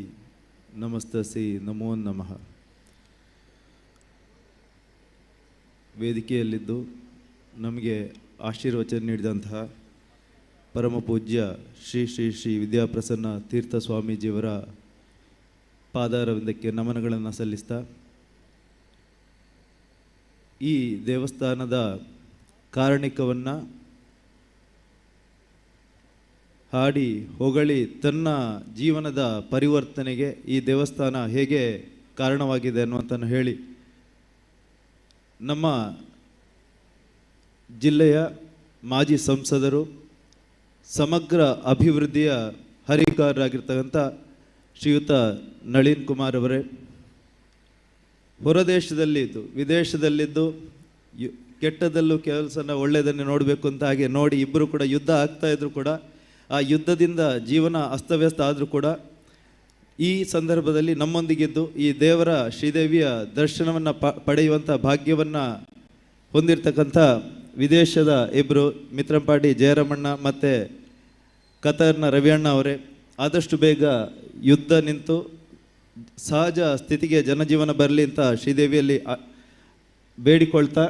ನಮಸ್ತಸ್ಯೈ ನಮೋ ನಮಃ. ವೇದಿಕೆಯಲ್ಲಿದ್ದು ನಮಗೆ ಆಶೀರ್ವಚನ ನೀಡಿದಂತಹ ಪರಮಪೂಜ್ಯ ಶ್ರೀ ಶ್ರೀ ಶ್ರೀ ವಿದ್ಯಾಪ್ರಸನ್ನ ತೀರ್ಥ ಸ್ವಾಮೀಜಿಯವರ ಪಾದಾರವಿಂದಕ್ಕೆ ನಮನಗಳನ್ನು ಸಲ್ಲಿಸ್ತಾ, ಈ ದೇವಸ್ಥಾನದ ಕಾರಣಿಕವನ್ನು ಹಾಡಿ ಹೊಗಳಿ ತನ್ನ ಜೀವನದ ಪರಿವರ್ತನೆಗೆ ಈ ದೇವಸ್ಥಾನ ಹೇಗೆ ಕಾರಣವಾಗಿದೆ ಅನ್ನುವಂಥನ್ನು ಹೇಳಿ, ನಮ್ಮ ಜಿಲ್ಲೆಯ ಮಾಜಿ ಸಂಸದರು, ಸಮಗ್ರ ಅಭಿವೃದ್ಧಿಯ ಹರಿಕಾರರಾಗಿರ್ತಕ್ಕಂಥ ಶ್ರೀಯುತ ನಳಿನ್ ಕುಮಾರ್ ಅವರೇ, ಹೊರದೇಶದಲ್ಲಿದ್ದು ವಿದೇಶದಲ್ಲಿದ್ದು ಕೆಟ್ಟದಲ್ಲೂ ಕೆಲಸನ ಒಳ್ಳೆಯದನ್ನೇ ನೋಡಬೇಕು ಅಂತ ಹಾಗೆ ನೋಡಿ ಇಬ್ಬರು ಕೂಡ ಯುದ್ಧ ಆಗ್ತಾಯಿದ್ರು ಕೂಡ, ಆ ಯುದ್ಧದಿಂದ ಜೀವನ ಅಸ್ತವ್ಯಸ್ತ ಆದರೂ ಕೂಡ ಈ ಸಂದರ್ಭದಲ್ಲಿ ನಮ್ಮೊಂದಿಗಿದ್ದು ಈ ದೇವರ ಶ್ರೀದೇವಿಯ ದರ್ಶನವನ್ನು ಪಡೆಯುವಂಥ ಭಾಗ್ಯವನ್ನು ಹೊಂದಿರತಕ್ಕಂಥ ವಿದೇಶದ ಇಬ್ಬರು ಮಿತ್ರಂಪಾಡಿ ಜಯರಾಮಣ್ಣ ಮತ್ತು ಕತಾರ್ನ ರವಿಯಣ್ಣ ಅವರೇ, ಆದಷ್ಟು ಬೇಗ ಯುದ್ಧ ನಿಂತು ಸಹಜ ಸ್ಥಿತಿಗೆ ಜನಜೀವನ ಬರಲಿ ಅಂತ ಶ್ರೀದೇವಿಯಲ್ಲಿ ಬೇಡಿಕೊಳ್ತಾ,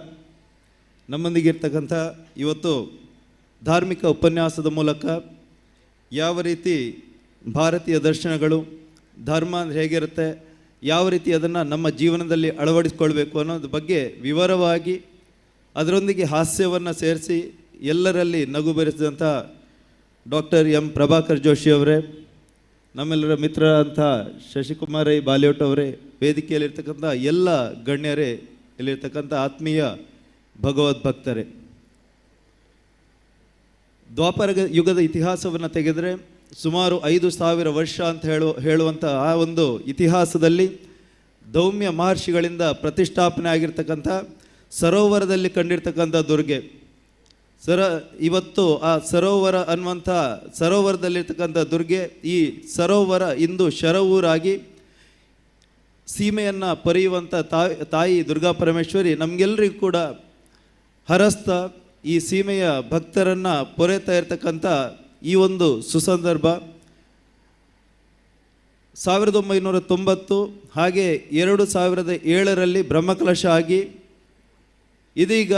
ನಮ್ಮೊಂದಿಗಿರ್ತಕ್ಕಂಥ ಇವತ್ತು ಧಾರ್ಮಿಕ ಉಪನ್ಯಾಸದ ಮೂಲಕ ಯಾವ ರೀತಿ ಭಾರತೀಯ ದರ್ಶನಗಳು, ಧರ್ಮ ಅಂದರೆ ಹೇಗಿರುತ್ತೆ, ಯಾವ ರೀತಿ ಅದನ್ನು ನಮ್ಮ ಜೀವನದಲ್ಲಿ ಅಳವಡಿಸ್ಕೊಳ್ಬೇಕು ಅನ್ನೋದ್ರ ಬಗ್ಗೆ ವಿವರವಾಗಿ ಅದರೊಂದಿಗೆ ಹಾಸ್ಯವನ್ನು ಸೇರಿಸಿ ಎಲ್ಲರಲ್ಲಿ ನಗು ಬೆರೆಸಿದಂಥ ಡಾಕ್ಟರ್ ಎಂ ಪ್ರಭಾಕರ್ ಜೋಶಿ ಅವರೇ, ನಮ್ಮೆಲ್ಲರ ಮಿತ್ರರಂಥ ಶಶಿಕುಮಾರ್ ರೈ ಬಾಲಿಯೋಟ್ ಅವರೇ, ವೇದಿಕೆಯಲ್ಲಿರ್ತಕ್ಕಂಥ ಎಲ್ಲ ಗಣ್ಯರೇ, ಇಲ್ಲಿರ್ತಕ್ಕಂಥ ಆತ್ಮೀಯ ಭಗವದ್ಭಕ್ತರೇ, ದ್ವಾಪರ ಯುಗದ ಇತಿಹಾಸವನ್ನು ತೆಗೆದರೆ ಸುಮಾರು 5000 ವರ್ಷ ಅಂತ ಹೇಳುವಂಥ ಆ ಒಂದು ಇತಿಹಾಸದಲ್ಲಿ ದೌಮ್ಯ ಮಹರ್ಷಿಗಳಿಂದ ಪ್ರತಿಷ್ಠಾಪನೆ ಆಗಿರ್ತಕ್ಕಂಥ ಸರೋವರದಲ್ಲಿ ಕಂಡಿರ್ತಕ್ಕಂಥ ದುರ್ಗೆ ಇವತ್ತು ಆ ಸರೋವರ ಅನ್ನುವಂಥ ಸರೋವರದಲ್ಲಿರ್ತಕ್ಕಂಥ ದುರ್ಗೆ, ಈ ಸರೋವರ ಇಂದು ಶರವೂರಾಗಿ ಸೀಮೆಯನ್ನು ಪರಿಯುವಂಥ ತಾಯಿ ದುರ್ಗಾ ಪರಮೇಶ್ವರಿ ನಮಗೆಲ್ಲರಿಗೂ ಕೂಡ ಹರಸ್ತಾ ಈ ಸೀಮೆಯ ಭಕ್ತರನ್ನು ಪೊರೆತಾ ಇರ್ತಕ್ಕಂಥ ಈ ಒಂದು ಸುಸಂದರ್ಭ. 1990 ಹಾಗೆ 2007ರಲ್ಲಿ ಬ್ರಹ್ಮಕಲಶ ಆಗಿ ಇದೀಗ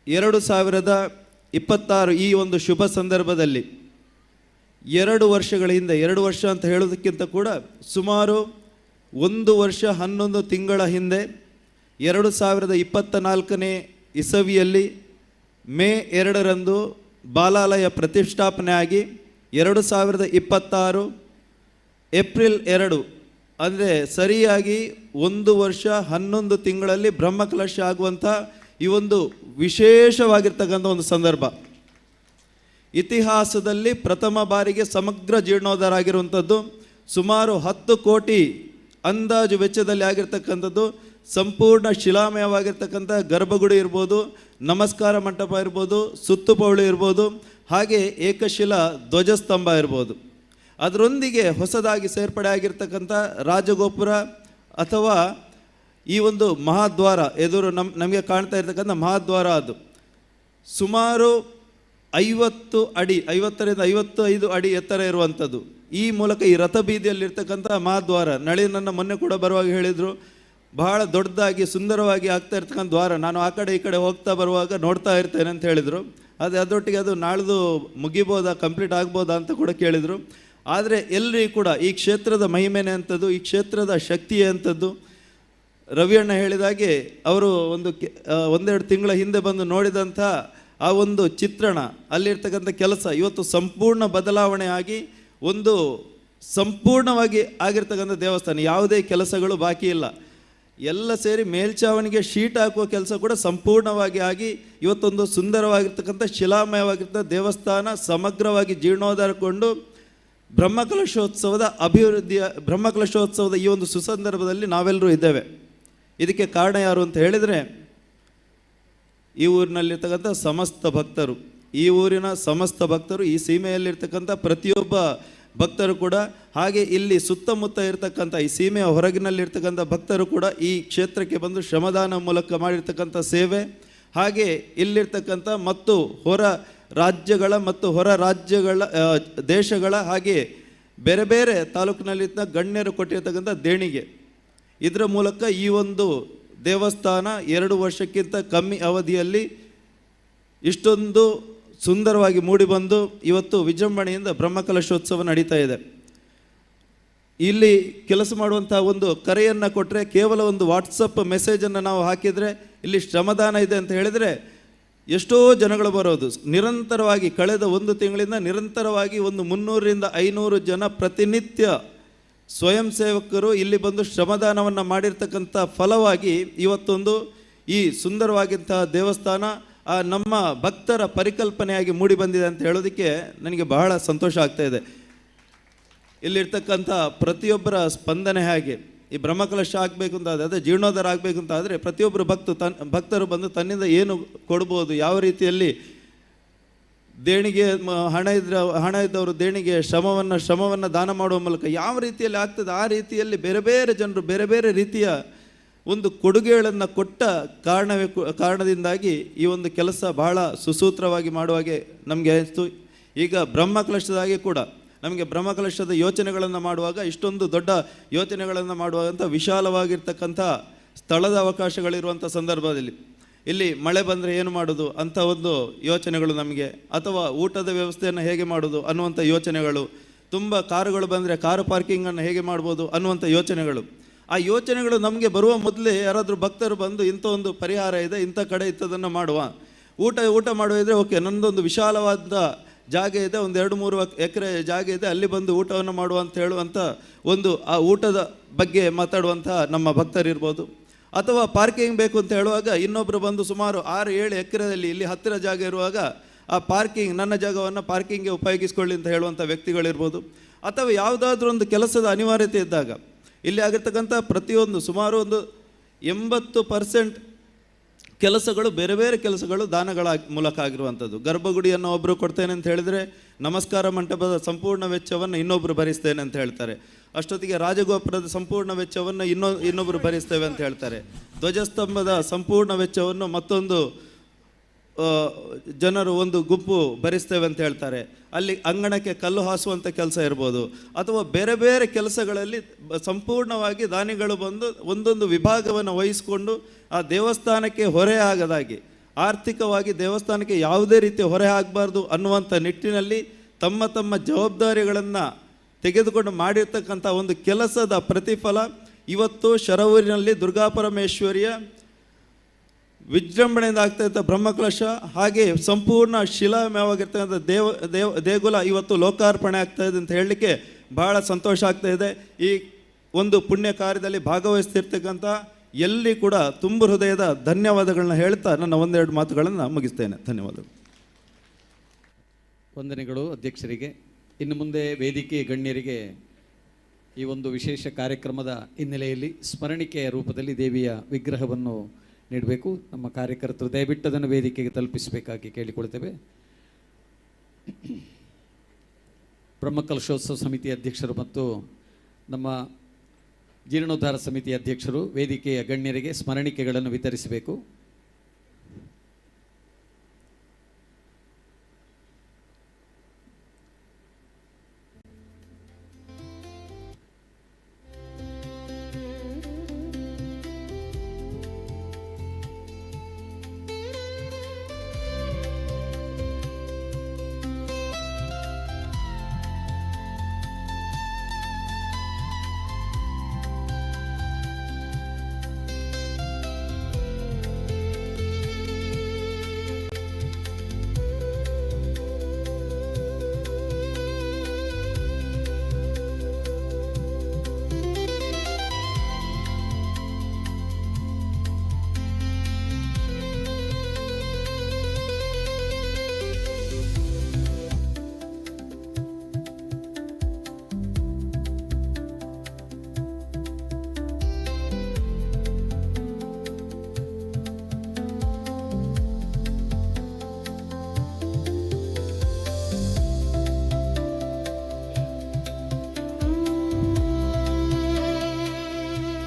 2026 ಈ ಒಂದು ಶುಭ ಸಂದರ್ಭದಲ್ಲಿ 2 ವರ್ಷಗಳ ಹಿಂದೆ, 2 ವರ್ಷ ಅಂತ ಹೇಳೋದಕ್ಕಿಂತ ಕೂಡ ಸುಮಾರು 1 ವರ್ಷ 11 ತಿಂಗಳ ಹಿಂದೆ 2024ನೇ ಇಸವಿಯಲ್ಲಿ ಮೇ 2ರಂದು ಬಾಲಾಲಯ ಪ್ರತಿಷ್ಠಾಪನೆ ಆಗಿ 2026 ಏಪ್ರಿಲ್ 2 ಅಂದರೆ ಸರಿಯಾಗಿ 1 ವರ್ಷ 11 ತಿಂಗಳಲ್ಲಿ ಬ್ರಹ್ಮಕಲಶ ಆಗುವಂಥ ಈ ಒಂದು ವಿಶೇಷವಾಗಿರ್ತಕ್ಕಂಥ ಒಂದು ಸಂದರ್ಭ. ಇತಿಹಾಸದಲ್ಲಿ ಪ್ರಥಮ ಬಾರಿಗೆ ಸಮಗ್ರ ಜೀರ್ಣೋದ್ಧಾರ ಆಗಿರುವಂಥದ್ದು, ಸುಮಾರು 10 ಕೋಟಿ ಅಂದಾಜು ವೆಚ್ಚದಲ್ಲಿ ಆಗಿರ್ತಕ್ಕಂಥದ್ದು, ಸಂಪೂರ್ಣ ಶಿಲಾಮಯವಾಗಿರ್ತಕ್ಕಂಥ ಗರ್ಭಗುಡಿ ಇರ್ಬೋದು, ನಮಸ್ಕಾರ ಮಂಟಪ ಇರ್ಬೋದು, ಸುತ್ತುಪೌಳಿ ಇರ್ಬೋದು, ಹಾಗೆ ಏಕಶಿಲಾ ಧ್ವಜಸ್ತಂಭ ಇರ್ಬೋದು. ಅದರೊಂದಿಗೆ ಹೊಸದಾಗಿ ಸೇರ್ಪಡೆ ಆಗಿರ್ತಕ್ಕಂಥ ರಾಜಗೋಪುರ ಅಥವಾ ಈ ಒಂದು ಮಹಾದ್ವಾರ, ಎದುರು ನಮಗೆ ಕಾಣ್ತಾ ಇರ್ತಕ್ಕಂಥ ಮಹಾದ್ವಾರ, ಅದು ಸುಮಾರು 50 ಅಡಿ, 50ರಿಂದ 55 ಅಡಿ ಎತ್ತರ ಇರುವಂಥದ್ದು. ಈ ಮೂಲಕ ಈ ರಥಬೀದಿಯಲ್ಲಿರ್ತಕ್ಕಂಥ ಮಹಾದ್ವಾರ, ನಳಿನನ್ನು ಮೊನ್ನೆ ಕೂಡ ಬರುವಾಗ ಹೇಳಿದರು, ಬಹಳ ದೊಡ್ಡದಾಗಿ ಸುಂದರವಾಗಿ ಆಗ್ತಾ ಇರ್ತಕ್ಕಂಥ ದ್ವಾರ, ನಾನು ಆ ಕಡೆ ಈ ಕಡೆ ಹೋಗ್ತಾ ಬರುವಾಗ ನೋಡ್ತಾ ಇರ್ತೇನೆ ಅಂತ ಹೇಳಿದರು. ಆದರೆ ಅದರೊಟ್ಟಿಗೆ ಅದು ನಾಳ್ದು ಮುಗಿಬೋದಾ, ಕಂಪ್ಲೀಟ್ ಆಗ್ಬೋದಾ ಅಂತ ಕೂಡ ಕೇಳಿದರು. ಆದರೆ ಎಲ್ಲರಿಗೂ ಕೂಡ ಈ ಕ್ಷೇತ್ರದ ಮಹಿಮೆನೇ ಅಂಥದ್ದು, ಈ ಕ್ಷೇತ್ರದ ಶಕ್ತಿಯೇ ಅಂಥದ್ದು. ರವಿಯಣ್ಣ ಹೇಳಿದಾಗೆ ಅವರು ಒಂದು 1-2 ತಿಂಗಳ ಹಿಂದೆ ಬಂದು ನೋಡಿದಂಥ ಆ ಒಂದು ಚಿತ್ರಣ, ಅಲ್ಲಿರ್ತಕ್ಕಂಥ ಕೆಲಸ ಇವತ್ತು ಸಂಪೂರ್ಣ ಬದಲಾವಣೆ ಆಗಿ ಒಂದು ಸಂಪೂರ್ಣವಾಗಿ ಆಗಿರ್ತಕ್ಕಂಥ ದೇವಸ್ಥಾನ, ಯಾವುದೇ ಕೆಲಸಗಳು ಬಾಕಿ ಇಲ್ಲ, ಎಲ್ಲ ಸೇರಿ ಮೇಲ್ಛಾವಣಿಗೆ ಶೀಟ್ ಹಾಕುವ ಕೆಲಸ ಕೂಡ ಸಂಪೂರ್ಣವಾಗಿ ಆಗಿ ಇವತ್ತೊಂದು ಸುಂದರವಾಗಿರ್ತಕ್ಕಂಥ ಶಿಲಾಮಯವಾಗಿರ್ತಕ್ಕಂಥ ದೇವಸ್ಥಾನ ಸಮಗ್ರವಾಗಿ ಜೀರ್ಣೋದ್ಧಾರಗೊಂಡು ಬ್ರಹ್ಮಕಲಶೋತ್ಸವದ ಅಭಿವೃದ್ಧಿಯ ಬ್ರಹ್ಮಕಲಶೋತ್ಸವದ ಈ ಒಂದು ಸುಸಂದರ್ಭದಲ್ಲಿ ನಾವೆಲ್ಲರೂ ಇದ್ದೇವೆ. ಇದಕ್ಕೆ ಕಾರಣ ಯಾರು ಅಂತ ಹೇಳಿದರೆ ಈ ಊರಿನಲ್ಲಿರ್ತಕ್ಕಂಥ ಸಮಸ್ತ ಭಕ್ತರು, ಈ ಊರಿನ ಸಮಸ್ತ ಭಕ್ತರು, ಈ ಸೀಮೆಯಲ್ಲಿರ್ತಕ್ಕಂಥ ಪ್ರತಿಯೊಬ್ಬ ಭಕ್ತರು ಕೂಡ, ಹಾಗೆ ಇಲ್ಲಿ ಸುತ್ತಮುತ್ತ ಇರತಕ್ಕಂಥ ಈ ಸೀಮೆಯ ಹೊರಗಿನಲ್ಲಿರ್ತಕ್ಕಂಥ ಭಕ್ತರು ಕೂಡ ಈ ಕ್ಷೇತ್ರಕ್ಕೆ ಬಂದು ಶ್ರಮದಾನ ಮೂಲಕ ಮಾಡಿರ್ತಕ್ಕಂಥ ಸೇವೆ, ಹಾಗೆ ಇಲ್ಲಿರ್ತಕ್ಕಂಥ ಮತ್ತು ಹೊರ ರಾಜ್ಯಗಳ ಮತ್ತು ಹೊರ ರಾಜ್ಯಗಳ ದೇಶಗಳ ಹಾಗೆ ಬೇರೆ ಬೇರೆ ತಾಲೂಕಿನಲ್ಲಿದ್ದ ಗಣ್ಯರು ಕೊಟ್ಟಿರ್ತಕ್ಕಂಥ ದೇಣಿಗೆ, ಇದರ ಮೂಲಕ ಈ ಒಂದು ದೇವಸ್ಥಾನ 2 ವರ್ಷಕ್ಕಿಂತ ಕಮ್ಮಿ ಅವಧಿಯಲ್ಲಿ ಇಷ್ಟೊಂದು ಸುಂದರವಾಗಿ ಮೂಡಿಬಂದು ಇವತ್ತು ವಿಜೃಂಭಣೆಯಿಂದ ಬ್ರಹ್ಮಕಲಶೋತ್ಸವ ನಡೀತಾ ಇದೆ. ಇಲ್ಲಿ ಕೆಲಸ ಮಾಡುವಂಥ ಒಂದು ಕರೆಯನ್ನು ಕೊಟ್ಟರೆ, ಕೇವಲ ಒಂದು ವಾಟ್ಸಪ್ ಮೆಸೇಜನ್ನು ನಾವು ಹಾಕಿದರೆ ಇಲ್ಲಿ ಶ್ರಮದಾನ ಇದೆ ಅಂತ ಹೇಳಿದರೆ ಎಷ್ಟೋ ಜನಗಳು ಬರೋದು. ನಿರಂತರವಾಗಿ ಕಳೆದ 1 ತಿಂಗಳಿಂದ ನಿರಂತರವಾಗಿ ಒಂದು 300 ರಿಂದ 500 ಜನ ಪ್ರತಿನಿತ್ಯ ಸ್ವಯಂ ಸೇವಕರು ಇಲ್ಲಿ ಬಂದು ಶ್ರಮದಾನವನ್ನು ಮಾಡಿರ್ತಕ್ಕಂಥ ಫಲವಾಗಿ ಇವತ್ತೊಂದು ಈ ಸುಂದರವಾಗಿಂತಹ ದೇವಸ್ಥಾನ ಆ ನಮ್ಮ ಭಕ್ತರ ಪರಿಕಲ್ಪನೆಯಾಗಿ ಮೂಡಿ ಬಂದಿದೆ ಅಂತ ಹೇಳೋದಕ್ಕೆ ನನಗೆ ಬಹಳ ಸಂತೋಷ ಆಗ್ತಾ ಇದೆ. ಇಲ್ಲಿರ್ತಕ್ಕಂಥ ಪ್ರತಿಯೊಬ್ಬರ ಸ್ಪಂದನೆ ಹಾಗೆ ಈ ಬ್ರಹ್ಮಕಲಶ ಆಗಬೇಕು ಅಂತ ಆದರೆ, ಅದೇ ಜೀರ್ಣೋದ್ಧಾರ ಆಗಬೇಕು ಅಂತ ಆದರೆ ಪ್ರತಿಯೊಬ್ಬರು ಭಕ್ತರು ಬಂದು ತನ್ನಿಂದ ಏನು ಕೊಡ್ಬೋದು, ಯಾವ ರೀತಿಯಲ್ಲಿ ದೇಣಿಗೆ ಹಣ ಇದ್ದವರು ದೇಣಿಗೆ ಶ್ರಮವನ್ನು ದಾನ ಮಾಡುವ ಮೂಲಕ ಯಾವ ರೀತಿಯಲ್ಲಿ ಆಗ್ತದೆ ಆ ರೀತಿಯಲ್ಲಿ ಬೇರೆ ಬೇರೆ ಜನರು ಬೇರೆ ಬೇರೆ ರೀತಿಯ ಒಂದು ಕೊಡುಗೆಗಳನ್ನು ಕೊಟ್ಟ ಕಾರಣದಿಂದಾಗಿ ಈ ಒಂದು ಕೆಲಸ ಬಹಳ ಸುಸೂತ್ರವಾಗಿ ಮಾಡುವಾಗೆ ನಮಗೆ ಅನಿಸ್ತು. ಈಗ ಬ್ರಹ್ಮಕಲಶದಾಗೆ ಕೂಡ ನಮಗೆ ಬ್ರಹ್ಮಕಲಶದ ಯೋಚನೆಗಳನ್ನು ಮಾಡುವಾಗ ಇಷ್ಟೊಂದು ದೊಡ್ಡ ಯೋಚನೆಗಳನ್ನು ಮಾಡುವಂಥ ವಿಶಾಲವಾಗಿರ್ತಕ್ಕಂಥ ಸ್ಥಳದ ಅವಕಾಶಗಳಿರುವಂಥ ಸಂದರ್ಭದಲ್ಲಿ ಇಲ್ಲಿ ಮಳೆ ಬಂದರೆ ಏನು ಮಾಡೋದು ಅಂತ ಒಂದು ಯೋಚನೆಗಳು ನಮಗೆ, ಅಥವಾ ಊಟದ ವ್ಯವಸ್ಥೆಯನ್ನು ಹೇಗೆ ಮಾಡೋದು ಅನ್ನುವಂಥ ಯೋಚನೆಗಳು, ತುಂಬ ಕಾರುಗಳು ಬಂದರೆ ಕಾರು ಪಾರ್ಕಿಂಗನ್ನು ಹೇಗೆ ಮಾಡ್ಬೋದು ಅನ್ನುವಂಥ ಯೋಚನೆಗಳು. ಆ ಯೋಚನೆಗಳು ನಮಗೆ ಬರುವ ಮೊದಲೇ ಯಾರಾದರೂ ಭಕ್ತರು ಬಂದು ಇಂಥ ಒಂದು ಪರಿಹಾರ ಇದೆ, ಇಂಥ ಕಡೆ ಇಂಥದನ್ನು ಮಾಡುವ, ಊಟ ಮಾಡುವ ಇದ್ದರೆ ಓಕೆ, ನನ್ನದೊಂದು ವಿಶಾಲವಾದ ಜಾಗ ಇದೆ, ಒಂದು 2-3 ಎಕರೆ ಜಾಗ ಇದೆ, ಅಲ್ಲಿ ಬಂದು ಊಟವನ್ನು ಮಾಡುವ ಅಂತ ಹೇಳುವಂಥ ಒಂದು ಆ ಊಟದ ಬಗ್ಗೆ ಮಾತಾಡುವಂಥ ನಮ್ಮ ಭಕ್ತರಿರ್ಬೋದು. ಅಥವಾ ಪಾರ್ಕಿಂಗ್ ಬೇಕು ಅಂತ ಹೇಳುವಾಗ ಇನ್ನೊಬ್ಬರು ಬಂದು ಸುಮಾರು 6-7 ಎಕರೆಯಲ್ಲಿ ಇಲ್ಲಿ ಹತ್ತಿರ ಜಾಗ ಇರುವಾಗ ಆ ಪಾರ್ಕಿಂಗ್ ನನ್ನ ಜಾಗವನ್ನು ಪಾರ್ಕಿಂಗ್ಗೆ ಉಪಯೋಗಿಸ್ಕೊಳ್ಳಿ ಅಂತ ಹೇಳುವಂಥ ವ್ಯಕ್ತಿಗಳಿರ್ಬೋದು. ಅಥವಾ ಯಾವುದಾದ್ರೂ ಒಂದು ಕೆಲಸದ ಅನಿವಾರ್ಯತೆ ಇದ್ದಾಗ ಇಲ್ಲಿ ಆಗಿರ್ತಕ್ಕಂಥ ಪ್ರತಿಯೊಂದು ಸುಮಾರು ಒಂದು 80% ಕೆಲಸಗಳು ಬೇರೆ ಬೇರೆ ಕೆಲಸಗಳು ದಾನಗಳ ಮೂಲಕ ಆಗಿರುವಂಥದ್ದು. ಗರ್ಭಗುಡಿಯನ್ನು ಒಬ್ಬರು ಕೊಡ್ತೇನೆ ಅಂತ ಹೇಳಿದರೆ ನಮಸ್ಕಾರ ಮಂಟಪದ ಸಂಪೂರ್ಣ ವೆಚ್ಚವನ್ನು ಇನ್ನೊಬ್ಬರು ಭರಿಸ್ತೇನೆ ಅಂತ ಹೇಳ್ತಾರೆ. ಅಷ್ಟೊತ್ತಿಗೆ ರಾಜಗೋಪುರದ ಸಂಪೂರ್ಣ ವೆಚ್ಚವನ್ನು ಇನ್ನೊಬ್ಬರು ಭರಿಸ್ತೇವೆ ಅಂತ ಹೇಳ್ತಾರೆ. ಧ್ವಜಸ್ತಂಭದ ಸಂಪೂರ್ಣ ವೆಚ್ಚವನ್ನು ಮತ್ತೊಂದು ಜನರು ಒಂದು ಗುಂಪು ಭರಿಸ್ತೇವೆ ಅಂತ ಹೇಳ್ತಾರೆ. ಅಲ್ಲಿ ಅಂಗಣಕ್ಕೆ ಕಲ್ಲು ಹಾಸುವಂಥ ಕೆಲಸ ಇರ್ಬೋದು, ಅಥವಾ ಬೇರೆ ಬೇರೆ ಕೆಲಸಗಳಲ್ಲಿ ಸಂಪೂರ್ಣವಾಗಿ ದಾನಿಗಳು ಬಂದು ಒಂದೊಂದು ವಿಭಾಗವನ್ನು ವಹಿಸಿಕೊಂಡು ಆ ದೇವಸ್ಥಾನಕ್ಕೆ ಹೊರೆ ಆಗದಾಗಿ, ಆರ್ಥಿಕವಾಗಿ ದೇವಸ್ಥಾನಕ್ಕೆ ಯಾವುದೇ ರೀತಿ ಹೊರೆ ಆಗಬಾರ್ದು ಅನ್ನುವಂಥ ನಿಟ್ಟಿನಲ್ಲಿ ತಮ್ಮ ತಮ್ಮ ಜವಾಬ್ದಾರಿಗಳನ್ನು ತೆಗೆದುಕೊಂಡು ಮಾಡಿರ್ತಕ್ಕಂಥ ಒಂದು ಕೆಲಸದ ಪ್ರತಿಫಲ ಇವತ್ತು ಶರವೂರಿನಲ್ಲಿ ದುರ್ಗಾಪರಮೇಶ್ವರಿಯ ವಿಜೃಂಭಣೆಯಿಂದ ಆಗ್ತಾ ಇದ್ದ ಬ್ರಹ್ಮಕಲಶ, ಹಾಗೆ ಸಂಪೂರ್ಣ ಶಿಲಾಮಯವಾಗಿರ್ತಕ್ಕಂಥ ದೇವ ದೇವ ದೇಗುಲ ಇವತ್ತು ಲೋಕಾರ್ಪಣೆ ಆಗ್ತಾ ಇದೆ ಅಂತ ಹೇಳಲಿಕ್ಕೆ ಬಹಳ ಸಂತೋಷ ಆಗ್ತಾ ಇದೆ. ಈ ಒಂದು ಪುಣ್ಯ ಕಾರ್ಯದಲ್ಲಿ ಭಾಗವಹಿಸ್ತಿರ್ತಕ್ಕಂಥ ಎಲ್ಲಿ ಕೂಡ ತುಂಬು ಹೃದಯದ ಧನ್ಯವಾದಗಳನ್ನ ಹೇಳ್ತಾ ನನ್ನ ಒಂದೆರಡು ಮಾತುಗಳನ್ನು ಮುಗಿಸ್ತೇನೆ. ಧನ್ಯವಾದಗಳು. ವಂದನೆಗಳು ಅಧ್ಯಕ್ಷರಿಗೆ. ಇನ್ನು ಮುಂದೆ ವೇದಿಕೆ ಗಣ್ಯರಿಗೆ ಈ ಒಂದು ವಿಶೇಷ ಕಾರ್ಯಕ್ರಮದ ಹಿನ್ನೆಲೆಯಲ್ಲಿ ಸ್ಮರಣಿಕೆಯ ರೂಪದಲ್ಲಿ ದೇವಿಯ ವಿಗ್ರಹವನ್ನು ನೀಡಬೇಕು. ನಮ್ಮ ಕಾರ್ಯಕರ್ತರು ದಯವಿಟ್ಟು ಅದನ್ನು ವೇದಿಕೆಗೆ ತಲುಪಿಸಬೇಕಾಗಿ ಕೇಳಿಕೊಳ್ತೇವೆ. ಬ್ರಹ್ಮಕಲಶೋತ್ಸವ ಸಮಿತಿ ಅಧ್ಯಕ್ಷರು ಮತ್ತು ನಮ್ಮ ಜೀರ್ಣೋದ್ಧಾರ ಸಮಿತಿ ಅಧ್ಯಕ್ಷರು ವೇದಿಕೆಯ ಗಣ್ಯರಿಗೆ ಸ್ಮರಣಿಕೆಗಳನ್ನು ವಿತರಿಸಬೇಕು.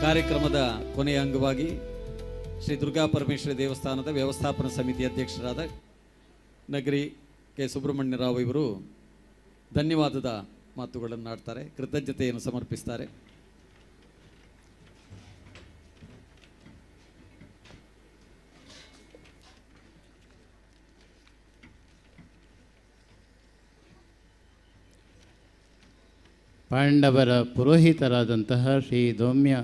ಕಾರ್ಯಕ್ರಮದ ಕೊನೆಯ ಅಂಗವಾಗಿ ಶ್ರೀ ದುರ್ಗಾ ಪರಮೇಶ್ವರಿ ದೇವಸ್ಥಾನದ ವ್ಯವಸ್ಥಾಪನಾ ಸಮಿತಿ ಅಧ್ಯಕ್ಷರಾದ ನಗರಿ ಕೆ ಸುಬ್ರಹ್ಮಣ್ಯರಾವ್ ಇವರು ಧನ್ಯವಾದದ ಮಾತುಗಳನ್ನು ಆಡ್ತಾರೆ, ಕೃತಜ್ಞತೆಯನ್ನು ಸಮರ್ಪಿಸ್ತಾರೆ. ಪಾಂಡವರ ಪುರೋಹಿತರಾದಂತಹ ಶ್ರೀ ದೌಮ್ಯ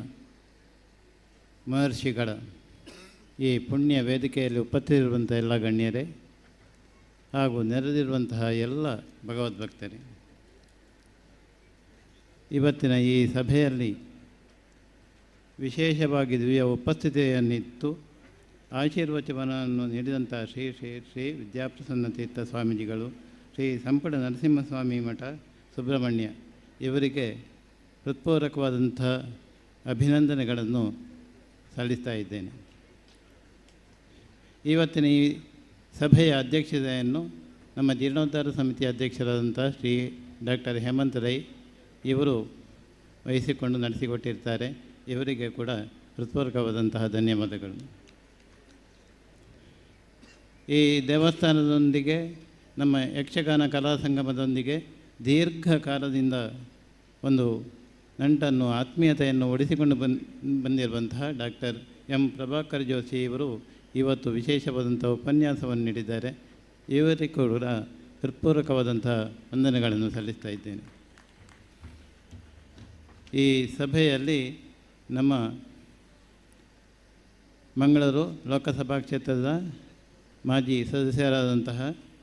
ಮಹರ್ಷಿಗಳ ಈ ಪುಣ್ಯ ವೇದಿಕೆಯಲ್ಲಿ ಉಪಸ್ಥಿತರಿರುವಂಥ ಎಲ್ಲ ಗಣ್ಯರೇ ಹಾಗೂ ನೆರೆದಿರುವಂತಹ ಎಲ್ಲ ಭಗವದ್ಭಕ್ತರೇ, ಇವತ್ತಿನ ಈ ಸಭೆಯಲ್ಲಿ ವಿಶೇಷವಾಗಿ ದಿವ್ಯ ಉಪಸ್ಥಿತಿಯನ್ನಿತ್ತು ಆಶೀರ್ವಚನವನ್ನು ನೀಡಿದಂಥ ಶ್ರೀ ಶ್ರೀ ಶ್ರೀ ವಿದ್ಯಾಪ್ರಸನ್ನ ತೀರ್ಥ ಸ್ವಾಮೀಜಿಗಳು, ಶ್ರೀ ಸಂಪುಟ ನರಸಿಂಹಸ್ವಾಮಿ ಮಠ ಸುಬ್ರಹ್ಮಣ್ಯ ಇವರಿಗೆ ಹೃತ್ಪೂರ್ವಕವಾದಂಥ ಅಭಿನಂದನೆಗಳನ್ನು ಸಲ್ಲಿಸ್ತಾ ಇದ್ದೇನೆ. ಇವತ್ತಿನ ಈ ಸಭೆಯ ಅಧ್ಯಕ್ಷತೆಯನ್ನು ನಮ್ಮ ಜೀರ್ಣೋದ್ಧಾರ ಸಮಿತಿಯ ಅಧ್ಯಕ್ಷರಾದಂಥ ಶ್ರೀ ಡಾಕ್ಟರ್ ಹೇಮಂತ್ ರೈ ಇವರು ವಹಿಸಿಕೊಂಡು ನಡೆಸಿಕೊಟ್ಟಿರ್ತಾರೆ. ಇವರಿಗೆ ಕೂಡ ಹೃತ್ಪೂರ್ವಕವಾದಂತಹ ಧನ್ಯವಾದಗಳು. ಈ ದೇವಸ್ಥಾನದೊಂದಿಗೆ ನಮ್ಮ ಯಕ್ಷಗಾನ ಕಲಾ ಸಂಗಮದೊಂದಿಗೆ ದೀರ್ಘಕಾಲದಿಂದ ಒಂದು ನಂಟನ್ನು, ಆತ್ಮೀಯತೆಯನ್ನು ಒಡಿಸಿಕೊಂಡು ಬಂದಿರುವಂತಹ ಡಾಕ್ಟರ್ ಎಂ ಪ್ರಭಾಕರ್ ಜೋಶಿ ಇವರು ಇವತ್ತು ವಿಶೇಷವಾದಂಥ ಉಪನ್ಯಾಸವನ್ನು ನೀಡಿದ್ದಾರೆ. ಇವರಿಗೂ ಕೂಡ ಹೃತ್ಪೂರ್ವಕವಾದಂಥ ವಂದನೆಗಳನ್ನು ಸಲ್ಲಿಸ್ತಾ ಇದ್ದೇನೆ. ಈ ಸಭೆಯಲ್ಲಿ ನಮ್ಮ ಮಂಗಳೂರು ಲೋಕಸಭಾ ಕ್ಷೇತ್ರದ ಮಾಜಿ ಸದಸ್ಯರಾದಂತಹ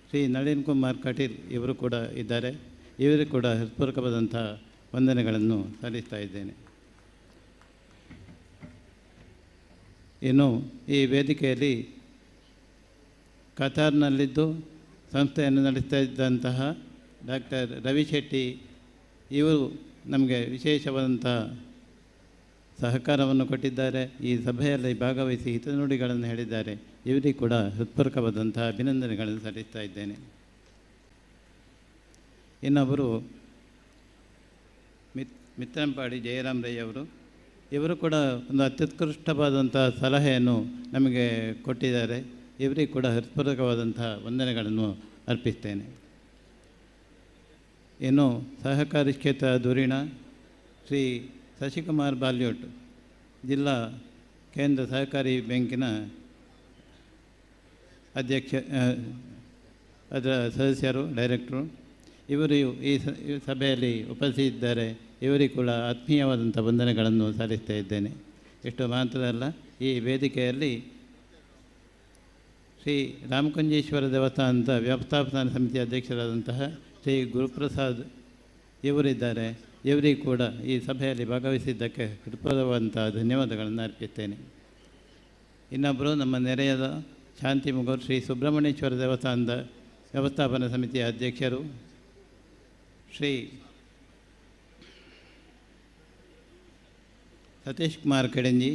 ಶ್ರೀ ನಳಿನ್ ಕುಮಾರ್ ಕಟೀಲ್ ಇವರು ಕೂಡ ಇದ್ದಾರೆ. ಇವರು ಕೂಡ ಹೃತ್ಪೂರ್ವಕವಾದಂಥ ವಂದನೆಗಳನ್ನು ಸಲ್ಲಿಸ್ತಾ ಇದ್ದೇನೆ. ಇನ್ನು ಈ ವೇದಿಕೆಯಲ್ಲಿ ಕತಾರ್ನಲ್ಲಿದ್ದು ಸಂಸ್ಥೆಯನ್ನು ನಡೆಸ್ತಾ ಇದ್ದಂತಹ ಡಾಕ್ಟರ್ ರವಿ ಶೆಟ್ಟಿ ಇವರು ನಮಗೆ ವಿಶೇಷವಾದಂಥ ಸಹಕಾರವನ್ನು ಕೊಟ್ಟಿದ್ದಾರೆ. ಈ ಸಭೆಯಲ್ಲಿ ಭಾಗವಹಿಸಿ ಹಿತನುಡಿಗಳನ್ನು ಹೇಳಿದ್ದಾರೆ. ಇವರಿಗೆ ಕೂಡ ಹೃತ್ಪೂರ್ವಕವಾದಂಥ ಅಭಿನಂದನೆಗಳನ್ನು ಸಲ್ಲಿಸ್ತಾ ಇದ್ದೇನೆ. ಇನ್ನೊಬ್ಬರು ಮಿತ್ರಂಪಾಡಿ ಜಯರಾಮ್ ರೈ ಅವರು, ಇವರು ಕೂಡ ಒಂದು ಅತ್ಯುತ್ಕೃಷ್ಟವಾದಂಥ ಸಲಹೆಯನ್ನು ನಮಗೆ ಕೊಟ್ಟಿದ್ದಾರೆ. ಇವರಿಗೆ ಕೂಡ ಹೃತ್ಪೂರ್ವಕವಾದಂಥ ವಂದನೆಗಳನ್ನು ಅರ್ಪಿಸ್ತೇನೆ. ಇನ್ನು ಸಹಕಾರಿ ಕ್ಷೇತ್ರ ಧುರೀಣ ಶ್ರೀ ಶಶಿಕುಮಾರ್ ಬಾಲ್ಯೋಟ್, ಜಿಲ್ಲಾ ಕೇಂದ್ರ ಸಹಕಾರಿ ಬ್ಯಾಂಕಿನ ಅಧ್ಯಕ್ಷ, ಅದರ ಸದಸ್ಯರು, ಡೈರೆಕ್ಟರು, ಇವರು ಈ ಸಭೆಯಲ್ಲಿ ಉಪಸ್ಥಿತಿದ್ದಾರೆ. ಇವರಿಗೆ ಕೂಡ ಆತ್ಮೀಯವಾದಂಥ ವಂದನೆಗಳನ್ನು ಸಲ್ಲಿಸ್ತಾ ಇದ್ದೇನೆ. ಇಷ್ಟು ಮಾತ್ರ ಅಲ್ಲ, ಈ ವೇದಿಕೆಯಲ್ಲಿ ಶ್ರೀ ರಾಮಕುಂಜೇಶ್ವರ ದೇವಸ್ಥಾನದ ವ್ಯವಸ್ಥಾಪನಾ ಸಮಿತಿಯ ಅಧ್ಯಕ್ಷರಾದಂತಹ ಶ್ರೀ ಗುರುಪ್ರಸಾದ್ ಇವರಿದ್ದಾರೆ. ಇವರಿಗೂ ಕೂಡ ಈ ಸಭೆಯಲ್ಲಿ ಭಾಗವಹಿಸಿದ್ದಕ್ಕೆ ಹೃತ್ಪೂರ್ವಕವಾದಂಥ ಧನ್ಯವಾದಗಳನ್ನು ಅರ್ಪಿಸ್ತೇನೆ. ಇನ್ನೊಬ್ಬರು ನಮ್ಮ ನೆರೆಯದ ಶಾಂತಿಮುಗೂರು ಶ್ರೀ ಸುಬ್ರಹ್ಮಣ್ಯೇಶ್ವರ ದೇವಸ್ಥಾನದ ವ್ಯವಸ್ಥಾಪನಾ ಸಮಿತಿಯ ಅಧ್ಯಕ್ಷರು ಶ್ರೀ ಸತೀಶ್ ಕುಮಾರ್ ಕೆಡಂಜಿ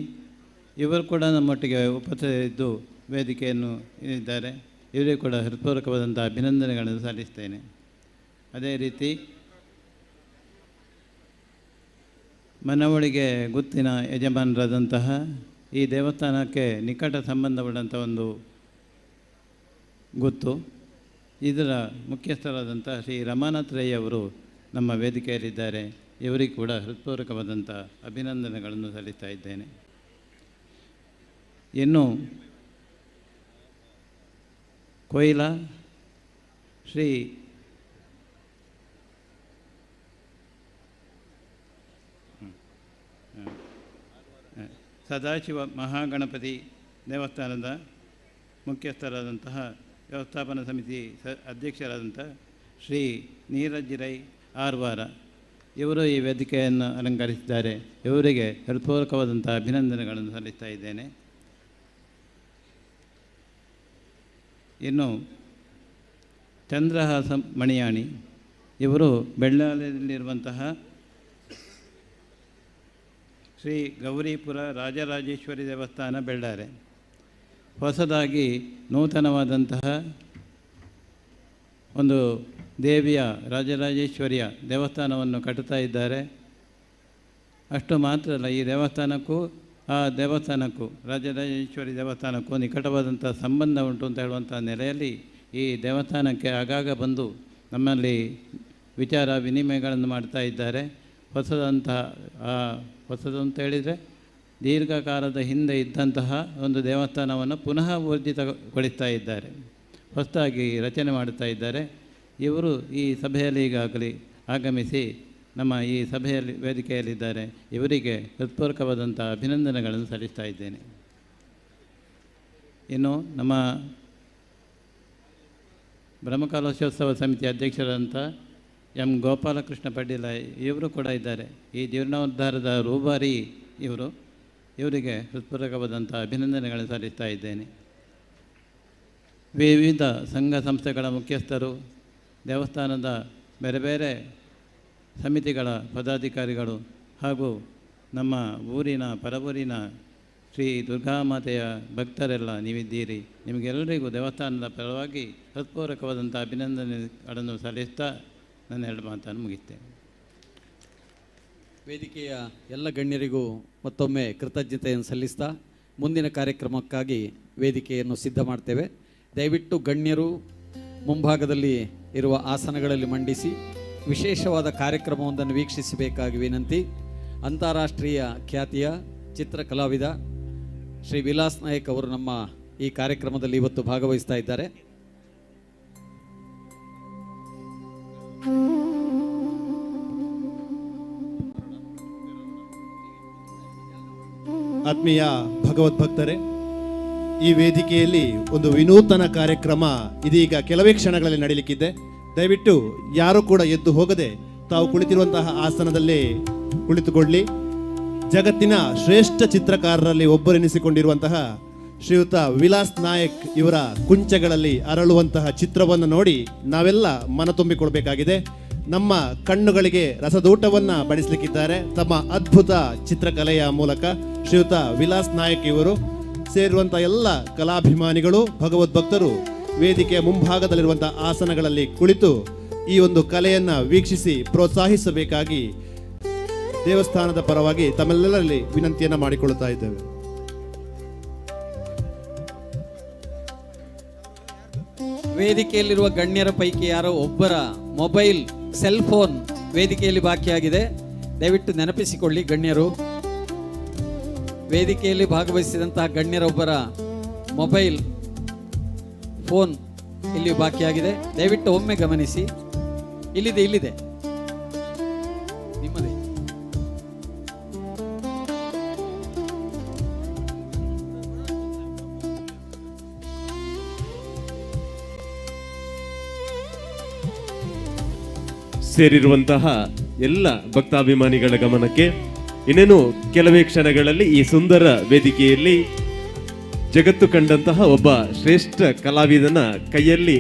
ಇವರು ಕೂಡ ನಮ್ಮೊಟ್ಟಿಗೆ ಉಪಸ್ಥಿತರಿದ್ದು ವೇದಿಕೆಯನ್ನು ಇದ್ದಾರೆ. ಇವರಿಗೂ ಕೂಡ ಹೃತ್ಪೂರ್ವಕವಾದಂಥ ಅಭಿನಂದನೆಗಳನ್ನು ಸಲ್ಲಿಸ್ತೇನೆ. ಅದೇ ರೀತಿ ಮನವೊಳಿಗೆ ಗುತ್ತಿನ ಯಜಮಾನರಾದಂತಹ ಈ ದೇವಸ್ಥಾನಕ್ಕೆ ನಿಕಟ ಸಂಬಂಧಪಟ್ಟಂಥ ಒಂದು ಗುತ್ತು, ಇದರ ಮುಖ್ಯಸ್ಥರಾದಂಥ ಶ್ರೀ ರಮಾನಾಥ್ ರೈ ಅವರು ನಮ್ಮ ವೇದಿಕೆಯಲ್ಲಿದ್ದಾರೆ. ಇವರಿಗೂ ಕೂಡ ಹೃತ್ಪೂರ್ವಕವಾದಂಥ ಅಭಿನಂದನೆಗಳನ್ನು ಸಲ್ಲಿಸ್ತಾ ಇದ್ದೇನೆ. ಇನ್ನು ಕೊಯ್ಲ ಶ್ರೀ ಸದಾಶಿವ ಮಹಾಗಣಪತಿ ದೇವಸ್ಥಾನದ ಮುಖ್ಯಸ್ಥರಾದಂತಹ ವ್ಯವಸ್ಥಾಪನಾ ಸಮಿತಿ ಅಧ್ಯಕ್ಷರಾದಂಥ ಶ್ರೀ ನೀರಜ್ ರೈ ಆರ್ವಾರ ಇವರು ಈ ವೇದಿಕೆಯನ್ನು ಅಲಂಕರಿಸಿದ್ದಾರೆ. ಇವರಿಗೆ ಹೃತ್ಪೂರ್ವಕವಾದಂಥ ಅಭಿನಂದನೆಗಳನ್ನು ಸಲ್ಲಿಸ್ತಾ ಇದ್ದೇನೆ. ಇನ್ನು ಚಂದ್ರಹಾಸ ಮಣಿಯಾಣಿ ಇವರು ಬೆಳ್ಳಾಲದಲ್ಲಿರುವಂತಹ ಶ್ರೀ ಗೌರೀಪುರ ರಾಜರಾಜೇಶ್ವರಿ ದೇವಸ್ಥಾನ ಬೆಳ್ಳಾರೆ ಹೊಸದಾಗಿ ನೂತನವಾದಂತಹ ಒಂದು ದೇವಿಯ ರಾಜರಾಜೇಶ್ವರಿಯ ದೇವಸ್ಥಾನವನ್ನು ಕಟ್ಟುತ್ತಾ ಇದ್ದಾರೆ. ಅಷ್ಟು ಮಾತ್ರ ಅಲ್ಲ, ಈ ದೇವಸ್ಥಾನಕ್ಕೂ ಆ ದೇವಸ್ಥಾನಕ್ಕೂ ರಾಜರಾಜೇಶ್ವರಿ ದೇವಸ್ಥಾನಕ್ಕೂ ನಿಕಟವಾದಂಥ ಸಂಬಂಧ ಉಂಟು ಅಂತ ಹೇಳುವಂಥ ನೆಲೆಯಲ್ಲಿ ಈ ದೇವಸ್ಥಾನಕ್ಕೆ ಆಗಾಗ ಬಂದು ನಮ್ಮಲ್ಲಿ ವಿಚಾರ ವಿನಿಮಯಗಳನ್ನು ಮಾಡ್ತಾ ಇದ್ದಾರೆ. ಹೊಸದಂತಹ ಹೊಸದು ಅಂತ ಹೇಳಿದರೆ ದೀರ್ಘಕಾಲದ ಹಿಂದೆ ಇದ್ದಂತಹ ಒಂದು ದೇವಸ್ಥಾನವನ್ನು ಪುನಃ ಊರ್ಜಿತಗೊಳಿಸ್ತಾ ಇದ್ದಾರೆ, ಹೊಸದಾಗಿ ರಚನೆ ಮಾಡುತ್ತಾ ಇದ್ದಾರೆ. ಇವರು ಈ ಸಭೆಯಲ್ಲಿ ಈಗಾಗಲೇ ಆಗಮಿಸಿ ನಮ್ಮ ಈ ಸಭೆಯಲ್ಲಿ ವೇದಿಕೆಯಲ್ಲಿದ್ದಾರೆ. ಇವರಿಗೆ ಹೃತ್ಪೂರ್ವಕವಾದಂಥ ಅಭಿನಂದನೆಗಳನ್ನು ಸಲ್ಲಿಸ್ತಾ ಇದ್ದೇನೆ. ಇನ್ನು ನಮ್ಮ ಬ್ರಹ್ಮಕಲಶೋತ್ಸವ ಸಮಿತಿ ಅಧ್ಯಕ್ಷರಾದಂಥ ಎಂ ಗೋಪಾಲಕೃಷ್ಣ ಪಡ್ಡಿಲ ಇವರು ಕೂಡ ಇದ್ದಾರೆ. ಈ ಜೀರ್ಣೋದ್ಧಾರದ ರೂಬಾರಿ ಇವರು. ಇವರಿಗೆ ಹೃತ್ಪೂರ್ವಕವಾದಂಥ ಅಭಿನಂದನೆಗಳನ್ನು ಸಲ್ಲಿಸ್ತಾ ಇದ್ದೇನೆ. ವಿವಿಧ ಸಂಘ ಸಂಸ್ಥೆಗಳ ಮುಖ್ಯಸ್ಥರು, ದೇವಸ್ಥಾನದ ಬೇರೆ ಬೇರೆ ಸಮಿತಿಗಳ ಪದಾಧಿಕಾರಿಗಳು ಹಾಗೂ ನಮ್ಮ ಊರಿನ ಪರವೂರಿನ ಶ್ರೀ ದುರ್ಗಾಮಾತೆಯ ಭಕ್ತರೆಲ್ಲ ನೀವಿದ್ದೀರಿ. ನಿಮಗೆಲ್ಲರಿಗೂ ದೇವಸ್ಥಾನದ ಪರವಾಗಿ ಹೃತ್ಪೂರ್ವಕವಾದಂಥ ಅಭಿನಂದನೆಗಳನ್ನು ಸಲ್ಲಿಸ್ತಾ ನನ್ನ ಎರಡು ಮಾತನ್ನು ಮುಗಿಸ್ತೇನೆ. ವೇದಿಕೆಯ ಎಲ್ಲ ಗಣ್ಯರಿಗೂ ಮತ್ತೊಮ್ಮೆ ಕೃತಜ್ಞತೆಯನ್ನು ಸಲ್ಲಿಸ್ತಾ ಮುಂದಿನ ಕಾರ್ಯಕ್ರಮಕ್ಕಾಗಿ ವೇದಿಕೆಯನ್ನು ಸಿದ್ಧ ಮಾಡ್ತೇವೆ. ದಯವಿಟ್ಟು ಗಣ್ಯರು ಮುಂಭಾಗದಲ್ಲಿ ಇರುವ ಆಸನಗಳಲ್ಲಿ ಮಂಡಿಸಿ ವಿಶೇಷವಾದ ಕಾರ್ಯಕ್ರಮವೊಂದನ್ನು ವೀಕ್ಷಿಸಬೇಕಾಗಿ ವಿನಂತಿ. ಅಂತಾರಾಷ್ಟ್ರೀಯ ಖ್ಯಾತಿಯ ಚಿತ್ರಕಲಾವಿದ ಶ್ರೀ ವಿಲಾಸ್ ನಾಯಕ್ ಅವರು ನಮ್ಮ ಈ ಕಾರ್ಯಕ್ರಮದಲ್ಲಿ ಇವತ್ತು ಭಾಗವಹಿಸ್ತಾ ಇದ್ದಾರೆ. ಆತ್ಮೀಯ ಭಗವದ್ಭಕ್ತರೇ, ಈ ವೇದಿಕೆಯಲ್ಲಿ ಒಂದು ವಿನೂತನ ಕಾರ್ಯಕ್ರಮ ಇದೀಗ ಕೆಲವೇ ಕ್ಷಣಗಳಲ್ಲಿ ನಡೆಯಲಿಕ್ಕಿದೆ. ದಯವಿಟ್ಟು ಯಾರೂ ಕೂಡ ಎದ್ದು ಹೋಗದೆ ತಾವು ಕುಳಿತಿರುವಂತಹ ಆಸನದಲ್ಲೇ ಕುಳಿತುಕೊಳ್ಳಿ. ಜಗತ್ತಿನ ಶ್ರೇಷ್ಠ ಚಿತ್ರಕಾರರಲ್ಲಿ ಒಬ್ಬರೆನಿಸಿಕೊಂಡಿರುವಂತಹ ಶ್ರೀಯುತ ವಿಲಾಸ್ ನಾಯಕ್ ಇವರ ಕುಂಚಗಳಲ್ಲಿ ಅರಳುವಂತಹ ಚಿತ್ರವನ್ನು ನೋಡಿ ನಾವೆಲ್ಲ ಮನ ತುಂಬಿಕೊಳ್ಬೇಕಾಗಿದೆ. ನಮ್ಮ ಕಣ್ಣುಗಳಿಗೆ ರಸದೂಟವನ್ನು ಬಡಿಸಲಿಕ್ಕಿದ್ದಾರೆ ತಮ್ಮ ಅದ್ಭುತ ಚಿತ್ರಕಲೆಯ ಮೂಲಕ ಶ್ರೀಯುತ ವಿಲಾಸ್ ನಾಯಕ್ ಇವರು. ಸೇರುವಂಥ ಎಲ್ಲ ಕಲಾಭಿಮಾನಿಗಳು, ಭಗವದ್ಭಕ್ತರು ವೇದಿಕೆಯ ಮುಂಭಾಗದಲ್ಲಿರುವಂಥ ಆಸನಗಳಲ್ಲಿ ಕುಳಿತು ಈ ಒಂದು ಕಲೆಯನ್ನು ವೀಕ್ಷಿಸಿ ಪ್ರೋತ್ಸಾಹಿಸಬೇಕಾಗಿ ದೇವಸ್ಥಾನದ ಪರವಾಗಿ ತಮ್ಮೆಲ್ಲರಲ್ಲಿ ವಿನಂತಿಯನ್ನು ಮಾಡಿಕೊಳ್ಳುತ್ತಾ ಇದ್ದೇವೆ. ವೇದಿಕೆಯಲ್ಲಿರುವ ಗಣ್ಯರ ಪೈಕಿ ಯಾರೋ ಒಬ್ಬರ ಮೊಬೈಲ್, ಸೆಲ್ ಫೋನ್ ವೇದಿಕೆಯಲ್ಲಿ ಬಾಕಿಯಾಗಿದೆ. ದಯವಿಟ್ಟು ನೆನಪಿಸಿಕೊಳ್ಳಿ ಗಣ್ಯರು. ವೇದಿಕೆಯಲ್ಲಿ ಭಾಗವಹಿಸಿದಂತಹ ಗಣ್ಯರೊಬ್ಬರ ಮೊಬೈಲ್ ಫೋನ್ ಇಲ್ಲಿ ಬಾಕಿಯಾಗಿದೆ. ದಯವಿಟ್ಟು ಒಮ್ಮೆ ಗಮನಿಸಿ. ಇಲ್ಲಿದೆ, ಇಲ್ಲಿದೆ, ನಿಮ್ಮದೇ. ಸೇರಿರುವಂತಹ ಎಲ್ಲ ಭಕ್ತಾಭಿಮಾನಿಗಳ ಗಮನಕ್ಕೆ, ಇನ್ನೇನು ಕೆಲವೇ ಕ್ಷಣಗಳಲ್ಲಿ ಈ ಸುಂದರ ವೇದಿಕೆಯಲ್ಲಿ ಜಗತ್ತು ಕಂಡಂತಹ ಒಬ್ಬ ಶ್ರೇಷ್ಠ ಕಲಾವಿದನ ಕೈಯಲ್ಲಿ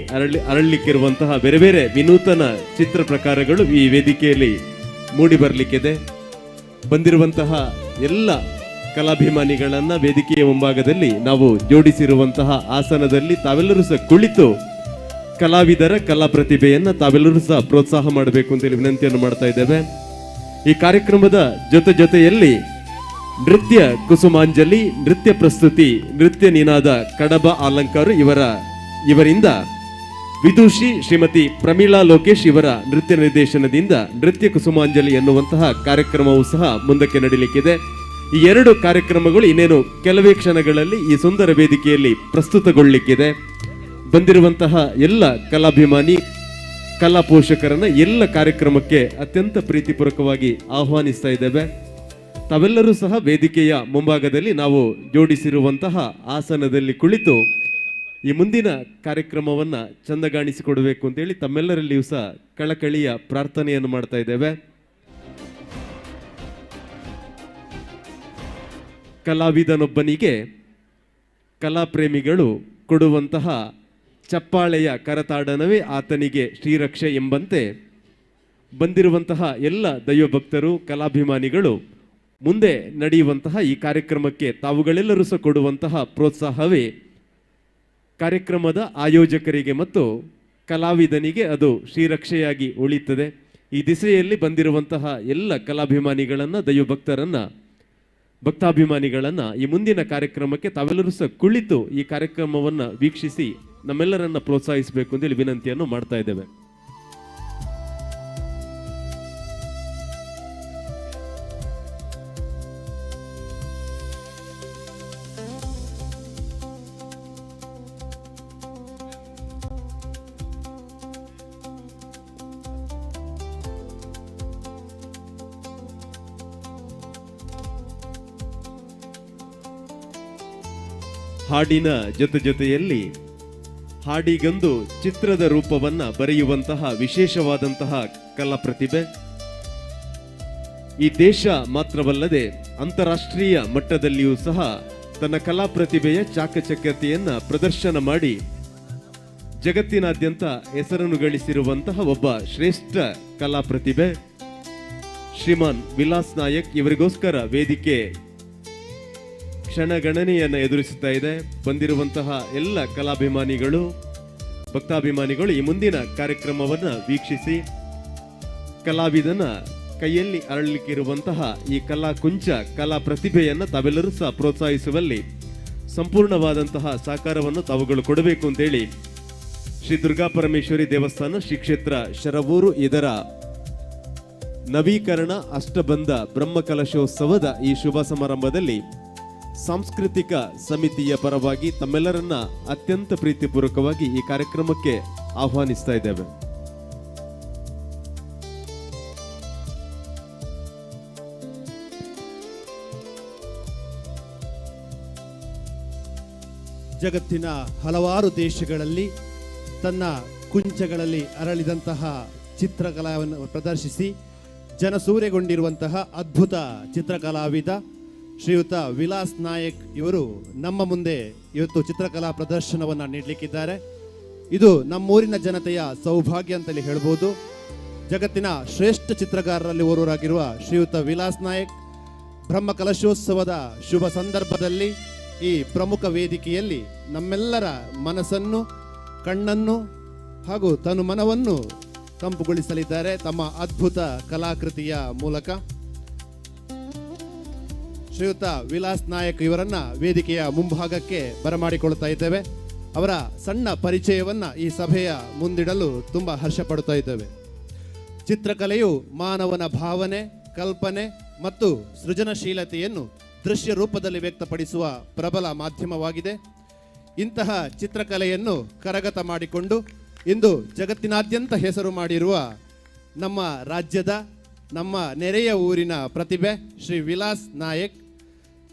ಅರಳಲಿಕ್ಕಿರುವಂತಹ ಬೇರೆ ಬೇರೆ ವಿನೂತನ ಚಿತ್ರ ಪ್ರಕಾರಗಳು ಈ ವೇದಿಕೆಯಲ್ಲಿ ಮೂಡಿ ಬರಲಿಕ್ಕಿದೆ. ಬಂದಿರುವಂತಹ ಎಲ್ಲ ಕಲಾಭಿಮಾನಿಗಳನ್ನ ವೇದಿಕೆಯ ಮುಂಭಾಗದಲ್ಲಿ ನಾವು ಜೋಡಿಸಿರುವಂತಹ ಆಸನದಲ್ಲಿ ತಾವೆಲ್ಲರೂ ಸಹ ಕುಳಿತು ಕಲಾವಿದರ ಕಲಾ ಪ್ರತಿಭೆಯನ್ನು ತಾವೆಲ್ಲರೂ ಸಹ ಪ್ರೋತ್ಸಾಹ ಮಾಡಬೇಕು ಅಂತೇಳಿ ವಿನಂತಿಯನ್ನು ಮಾಡ್ತಾ ಇದ್ದೇವೆ. ಈ ಕಾರ್ಯಕ್ರಮದ ಜೊತೆ ಜೊತೆಯಲ್ಲಿ ನೃತ್ಯ ಕುಸುಮಾಂಜಲಿ, ನೃತ್ಯ ಪ್ರಸ್ತುತಿ, ನೃತ್ಯ ನಿನಾದ ಕಡಬ ಅಲಂಕಾರು ಇವರಿಂದ ವಿದುಷಿ ಶ್ರೀಮತಿ ಪ್ರಮೀಳಾ ಲೋಕೇಶ್ ಇವರ ನೃತ್ಯ ನಿರ್ದೇಶನದಿಂದ ನೃತ್ಯ ಕುಸುಮಾಂಜಲಿ ಎನ್ನುವಂತಹ ಕಾರ್ಯಕ್ರಮವೂ ಸಹ ಮುಂದಕ್ಕೆ ನಡೀಲಿಕ್ಕಿದೆ. ಈ ಎರಡು ಕಾರ್ಯಕ್ರಮಗಳು ಇನ್ನೇನು ಕೆಲವೇ ಕ್ಷಣಗಳಲ್ಲಿ ಈ ಸುಂದರ ವೇದಿಕೆಯಲ್ಲಿ ಪ್ರಸ್ತುತಗೊಳ್ಳಲಿಕ್ಕಿದೆ. ಬಂದಿರುವಂತಹ ಎಲ್ಲ ಕಲಾಭಿಮಾನಿ, ಕಲಾ ಪೋಷಕರನ್ನ ಎಲ್ಲ ಕಾರ್ಯಕ್ರಮಕ್ಕೆ ಅತ್ಯಂತ ಪ್ರೀತಿಪೂರ್ವಕವಾಗಿ ಆಹ್ವಾನಿಸ್ತಾ ಇದ್ದೇವೆ. ತಾವೆಲ್ಲರೂ ಸಹ ವೇದಿಕೆಯ ಮುಂಭಾಗದಲ್ಲಿ ನಾವು ಜೋಡಿಸಿರುವಂತಹ ಆಸನದಲ್ಲಿ ಕುಳಿತು ಈ ಮುಂದಿನ ಕಾರ್ಯಕ್ರಮವನ್ನು ಚಂದಗಾಣಿಸಿಕೊಡಬೇಕು ಅಂತೇಳಿ ತಮ್ಮೆಲ್ಲರಲ್ಲಿಯೂ ಸಹ ಕಳಕಳಿಯ ಪ್ರಾರ್ಥನೆಯನ್ನು ಮಾಡ್ತಾ ಇದ್ದೇವೆ. ಕಲಾವಿದನೊಬ್ಬನಿಗೆ ಕಲಾಪ್ರೇಮಿಗಳು ಕೊಡುವಂತಹ ಚಪ್ಪಾಳೆಯ ಕರತಾಡನವೇ ಆತನಿಗೆ ಶ್ರೀರಕ್ಷೆ ಎಂಬಂತೆ ಬಂದಿರುವಂತಹ ಎಲ್ಲ ದೈವಭಕ್ತರು, ಕಲಾಭಿಮಾನಿಗಳು ಮುಂದೆ ನಡೆಯುವಂತಹ ಈ ಕಾರ್ಯಕ್ರಮಕ್ಕೆ ತಾವುಗಳೆಲ್ಲರೂ ಸಹ ಕೊಡುವಂತಹ ಪ್ರೋತ್ಸಾಹವೇ ಕಾರ್ಯಕ್ರಮದ ಆಯೋಜಕರಿಗೆ ಮತ್ತು ಕಲಾವಿದನಿಗೆ ಅದು ಶ್ರೀರಕ್ಷೆಯಾಗಿ ಉಳಿಯುತ್ತದೆ. ಈ ದಿಸೆಯಲ್ಲಿ ಬಂದಿರುವಂತಹ ಎಲ್ಲ ಕಲಾಭಿಮಾನಿಗಳನ್ನು, ದೈವಭಕ್ತರನ್ನು, ಭಕ್ತಾಭಿಮಾನಿಗಳನ್ನು ಈ ಮುಂದಿನ ಕಾರ್ಯಕ್ರಮಕ್ಕೆ ತಾವೆಲ್ಲರೂ ಸಹ ಕುಳಿತು ಈ ಕಾರ್ಯಕ್ರಮವನ್ನು ವೀಕ್ಷಿಸಿ ನಮ್ಮೆಲ್ಲರನ್ನ ಪ್ರೋತ್ಸಾಹಿಸಬೇಕು ಅಂತೇಳಿ ವಿನಂತಿಯನ್ನು ಮಾಡ್ತಾ ಇದ್ದೇವೆ. ಹಾಡಿನ ಜೊತೆ ಜೊತೆಯಲ್ಲಿ ಹಾಡಿಗೊಂದು ಚಿತ್ರದ ರೂಪವನ್ನ ಬರೆಯುವಂತಹ ವಿಶೇಷವಾದಂತಹ ಕಲಾ ಪ್ರತಿಭೆ. ಈ ದೇಶ ಮಾತ್ರವಲ್ಲದೆ ಅಂತಾರಾಷ್ಟ್ರೀಯ ಮಟ್ಟದಲ್ಲಿಯೂ ಸಹ ತನ್ನ ಕಲಾ ಪ್ರತಿಭೆಯ ಚಾಕಚಕ್ಯತೆಯನ್ನ ಪ್ರದರ್ಶನ ಮಾಡಿ ಜಗತ್ತಿನಾದ್ಯಂತ ಹೆಸರನ್ನು ಗಳಿಸಿರುವಂತಹ ಒಬ್ಬ ಶ್ರೇಷ್ಠ ಕಲಾ ಪ್ರತಿಭೆ ಶ್ರೀಮಾನ್ ವಿಲಾಸ್ ನಾಯಕ್ ಇವರಿಗೋಸ್ಕರ ವೇದಿಕೆ ಕ್ಷಣಗಣನೆಯನ್ನು ಎದುರಿಸುತ್ತಾ ಇದೆ. ಬಂದಿರುವಂತಹ ಎಲ್ಲ ಕಲಾಭಿಮಾನಿಗಳು, ಭಕ್ತಾಭಿಮಾನಿಗಳು ಈ ಮುಂದಿನ ಕಾರ್ಯಕ್ರಮವನ್ನು ವೀಕ್ಷಿಸಿ ಕಲಾವಿದನ ಕೈಯಲ್ಲಿ ಅರಳಲಿಕ್ಕಿರುವಂತಹ ಈ ಕಲಾ ಕುಂಚ, ಕಲಾ ಪ್ರತಿಭೆಯನ್ನು ತಾವೆಲ್ಲರೂ ಸಹ ಪ್ರೋತ್ಸಾಹಿಸುವಲ್ಲಿ ಸಂಪೂರ್ಣವಾದಂತಹ ಸಹಕಾರವನ್ನು ತಾವುಗಳು ಕೊಡಬೇಕು ಅಂತೇಳಿ ಶ್ರೀ ದುರ್ಗಾ ಪರಮೇಶ್ವರಿ ದೇವಸ್ಥಾನ ಶ್ರೀ ಕ್ಷೇತ್ರ ಶರವೂರು ಇದರ ನವೀಕರಣ ಅಷ್ಟಬಂಧ ಬ್ರಹ್ಮಕಲಶೋತ್ಸವದ ಈ ಶುಭ ಸಮಾರಂಭದಲ್ಲಿ ಸಾಂಸ್ಕೃತಿಕ ಸಮಿತಿಯ ಪರವಾಗಿ ತಮ್ಮೆಲ್ಲರನ್ನ ಅತ್ಯಂತ ಪ್ರೀತಿಪೂರ್ವಕವಾಗಿ ಈ ಕಾರ್ಯಕ್ರಮಕ್ಕೆ ಆಹ್ವಾನಿಸ್ತಾ ಇದ್ದೇವೆ. ಜಗತ್ತಿನ ಹಲವಾರು ದೇಶಗಳಲ್ಲಿ ತನ್ನ ಕುಂಚಗಳಲ್ಲಿ ಅರಳಿದಂತಹ ಚಿತ್ರಕಲಾವನ್ನು ಪ್ರದರ್ಶಿಸಿ ಜನಸೂರೆಗೊಂಡಿರುವಂತಹ ಅದ್ಭುತ ಚಿತ್ರಕಲಾವಿದ ಶ್ರೀಯುತ ವಿಲಾಸ್ ನಾಯಕ್ ಇವರು ನಮ್ಮ ಮುಂದೆ ಇವತ್ತು ಚಿತ್ರಕಲಾ ಪ್ರದರ್ಶನವನ್ನು ನೀಡಲಿಕ್ಕಿದ್ದಾರೆ. ಇದು ನಮ್ಮೂರಿನ ಜನತೆಯ ಸೌಭಾಗ್ಯ ಅಂತಲೇ ಹೇಳ್ಬೋದು. ಜಗತ್ತಿನ ಶ್ರೇಷ್ಠ ಚಿತ್ರಕಾರರಲ್ಲಿ ಓರ್ವರಾಗಿರುವ ಶ್ರೀಯುತ ವಿಲಾಸ್ ನಾಯಕ್ ಬ್ರಹ್ಮ ಕಲಶೋತ್ಸವದ ಶುಭ ಸಂದರ್ಭದಲ್ಲಿ ಈ ಪ್ರಮುಖ ವೇದಿಕೆಯಲ್ಲಿ ನಮ್ಮೆಲ್ಲರ ಮನಸ್ಸನ್ನು, ಕಣ್ಣನ್ನು ಹಾಗೂ ತನುಮನವನ್ನು ತಂಪುಗೊಳಿಸಲಿದ್ದಾರೆ ತಮ್ಮ ಅದ್ಭುತ ಕಲಾಕೃತಿಯ ಮೂಲಕ. ಶ್ರೀಯುತ ವಿಲಾಸ್ ನಾಯಕ್ ಇವರನ್ನ ವೇದಿಕೆಯ ಮುಂಭಾಗಕ್ಕೆ ಬರಮಾಡಿಕೊಳ್ತಾ ಇದ್ದೇವೆ. ಅವರ ಸಣ್ಣ ಪರಿಚಯವನ್ನು ಈ ಸಭೆಯ ಮುಂದಿಡಲು ತುಂಬ ಹರ್ಷ ಪಡುತ್ತಾ ಇದ್ದೇವೆ. ಚಿತ್ರಕಲೆಯು ಮಾನವನ ಭಾವನೆ, ಕಲ್ಪನೆ ಮತ್ತು ಸೃಜನಶೀಲತೆಯನ್ನು ದೃಶ್ಯ ರೂಪದಲ್ಲಿ ವ್ಯಕ್ತಪಡಿಸುವ ಪ್ರಬಲ ಮಾಧ್ಯಮವಾಗಿದೆ. ಇಂತಹ ಚಿತ್ರಕಲೆಯನ್ನು ಕರಗತ ಮಾಡಿಕೊಂಡು ಇಂದು ಜಗತ್ತಿನಾದ್ಯಂತ ಹೆಸರು ಮಾಡಿರುವ ನಮ್ಮ ರಾಜ್ಯದ, ನಮ್ಮ ನೆರೆಯ ಊರಿನ ಪ್ರತಿಭೆ ಶ್ರೀ ವಿಲಾಸ್ ನಾಯಕ್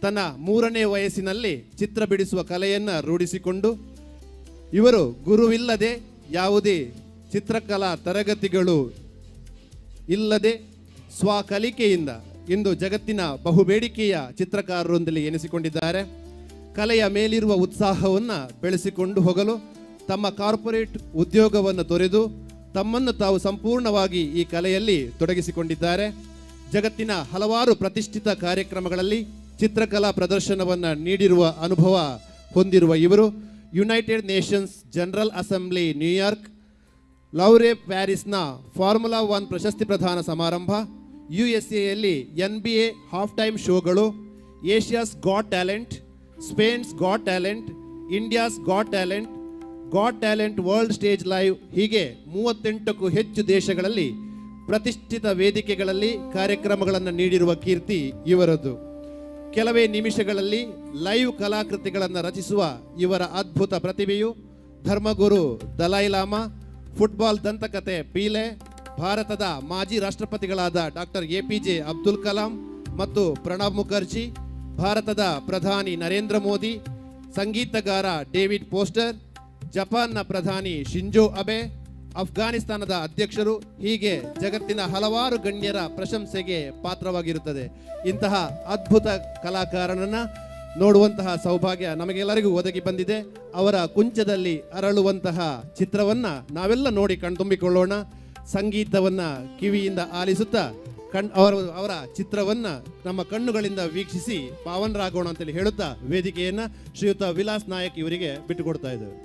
ತನ್ನ 3ನೇ ವಯಸ್ಸಿನಲ್ಲಿ ಚಿತ್ರ ಬಿಡಿಸುವ ಕಲೆಯನ್ನು ರೂಢಿಸಿಕೊಂಡು ಇವರು ಗುರುವಿಲ್ಲದೆ, ಯಾವುದೇ ಚಿತ್ರಕಲಾ ತರಗತಿಗಳು ಇಲ್ಲದೆ ಸ್ವಕಲಿಕೆಯಿಂದ ಇಂದು ಜಗತ್ತಿನ ಬಹುಬೇಡಿಕೆಯ ಚಿತ್ರಕಾರರೊಂದಿಗೆ ಎನಿಸಿಕೊಂಡಿದ್ದಾರೆ. ಕಲೆಯ ಮೇಲಿರುವ ಉತ್ಸಾಹವನ್ನು ಬೆಳೆಸಿಕೊಂಡು ಹೋಗಲು ತಮ್ಮ ಕಾರ್ಪೊರೇಟ್ ಉದ್ಯೋಗವನ್ನು ತೊರೆದು ತಮ್ಮನ್ನು ತಾವು ಸಂಪೂರ್ಣವಾಗಿ ಈ ಕಲೆಯಲ್ಲಿ ತೊಡಗಿಸಿಕೊಂಡಿದ್ದಾರೆ. ಜಗತ್ತಿನ ಹಲವಾರು ಪ್ರತಿಷ್ಠಿತ ಕಾರ್ಯಕ್ರಮಗಳಲ್ಲಿ ಚಿತ್ರಕಲಾ ಪ್ರದರ್ಶನವನ್ನು ನೀಡಿರುವ ಅನುಭವ ಹೊಂದಿರುವ ಇವರು United Nations General Assembly New York, Louvre ಪ್ಯಾರಿಸ್ನ formula 1 ಪ್ರಶಸ್ತಿ ಪ್ರದಾನ ಸಮಾರಂಭ, USA NBA half time ಶೋಗಳು, Asia's Got Talent, Spain's Got Talent, India's Got Talent, Got Talent World Stage Live ಹೀಗೆ 38ಕ್ಕೂ ಹೆಚ್ಚು ದೇಶಗಳಲ್ಲಿ ಪ್ರತಿಷ್ಠಿತ ವೇದಿಕೆಗಳಲ್ಲಿ ಕಾರ್ಯಕ್ರಮಗಳನ್ನು ನೀಡಿರುವ ಕೀರ್ತಿ ಇವರದ್ದು. ಕೆಲವೇ ನಿಮಿಷಗಳಲ್ಲಿ ಲೈವ್ ಕಲಾಕೃತಿಗಳನ್ನು ರಚಿಸುವ ಇವರ ಅದ್ಭುತ ಪ್ರತಿಭೆಯು ಧರ್ಮಗುರು ದಲೈಲಾಮಾ, ಫುಟ್ಬಾಲ್ ದಂತಕತೆ ಪೀಲೆ, ಭಾರತದ ಮಾಜಿ ರಾಷ್ಟ್ರಪತಿಗಳಾದ ಡಾಕ್ಟರ್ APJ Abdul Kalam ಮತ್ತು ಪ್ರಣಬ್ ಮುಖರ್ಜಿ, ಭಾರತದ ಪ್ರಧಾನಿ ನರೇಂದ್ರ ಮೋದಿ, ಸಂಗೀತಗಾರ ಡೇವಿಡ್ ಪೋಸ್ಟರ್, ಜಪಾನ್ನ ಪ್ರಧಾನಿ ಶಿಂಜೋ ಅಬೆ, ಅಫ್ಘಾನಿಸ್ತಾನದ ಅಧ್ಯಕ್ಷರು, ಹೀಗೆ ಜಗತ್ತಿನ ಹಲವಾರು ಗಣ್ಯರ ಪ್ರಶಂಸೆಗೆ ಪಾತ್ರವಾಗಿರುತ್ತದೆ. ಇಂತಹ ಅದ್ಭುತ ಕಲಾಕಾರನನ್ನು ನೋಡುವಂತಹ ಸೌಭಾಗ್ಯ ನಮಗೆಲ್ಲರಿಗೂ ಒದಗಿ ಬಂದಿದೆ. ಅವರ ಕುಂಚದಲ್ಲಿ ಅರಳುವಂತಹ ಚಿತ್ರವನ್ನು ನಾವೆಲ್ಲ ನೋಡಿ ಕಣ್ತುಂಬಿಕೊಳ್ಳೋಣ. ಸಂಗೀತವನ್ನು ಕಿವಿಯಿಂದ ಆಲಿಸುತ್ತಾ ಅವರ ಚಿತ್ರವನ್ನು ನಮ್ಮ ಕಣ್ಣುಗಳಿಂದ ವೀಕ್ಷಿಸಿ ಪಾವನರಾಗೋಣ ಅಂತೇಳಿ ಹೇಳುತ್ತಾ ವೇದಿಕೆಯನ್ನು ಶ್ರೀಯುತ ವಿಲಾಸ್ ನಾಯಕ್ ಇವರಿಗೆ ಬಿಟ್ಟುಕೊಡ್ತಾ ಇದ್ದೇವೆ.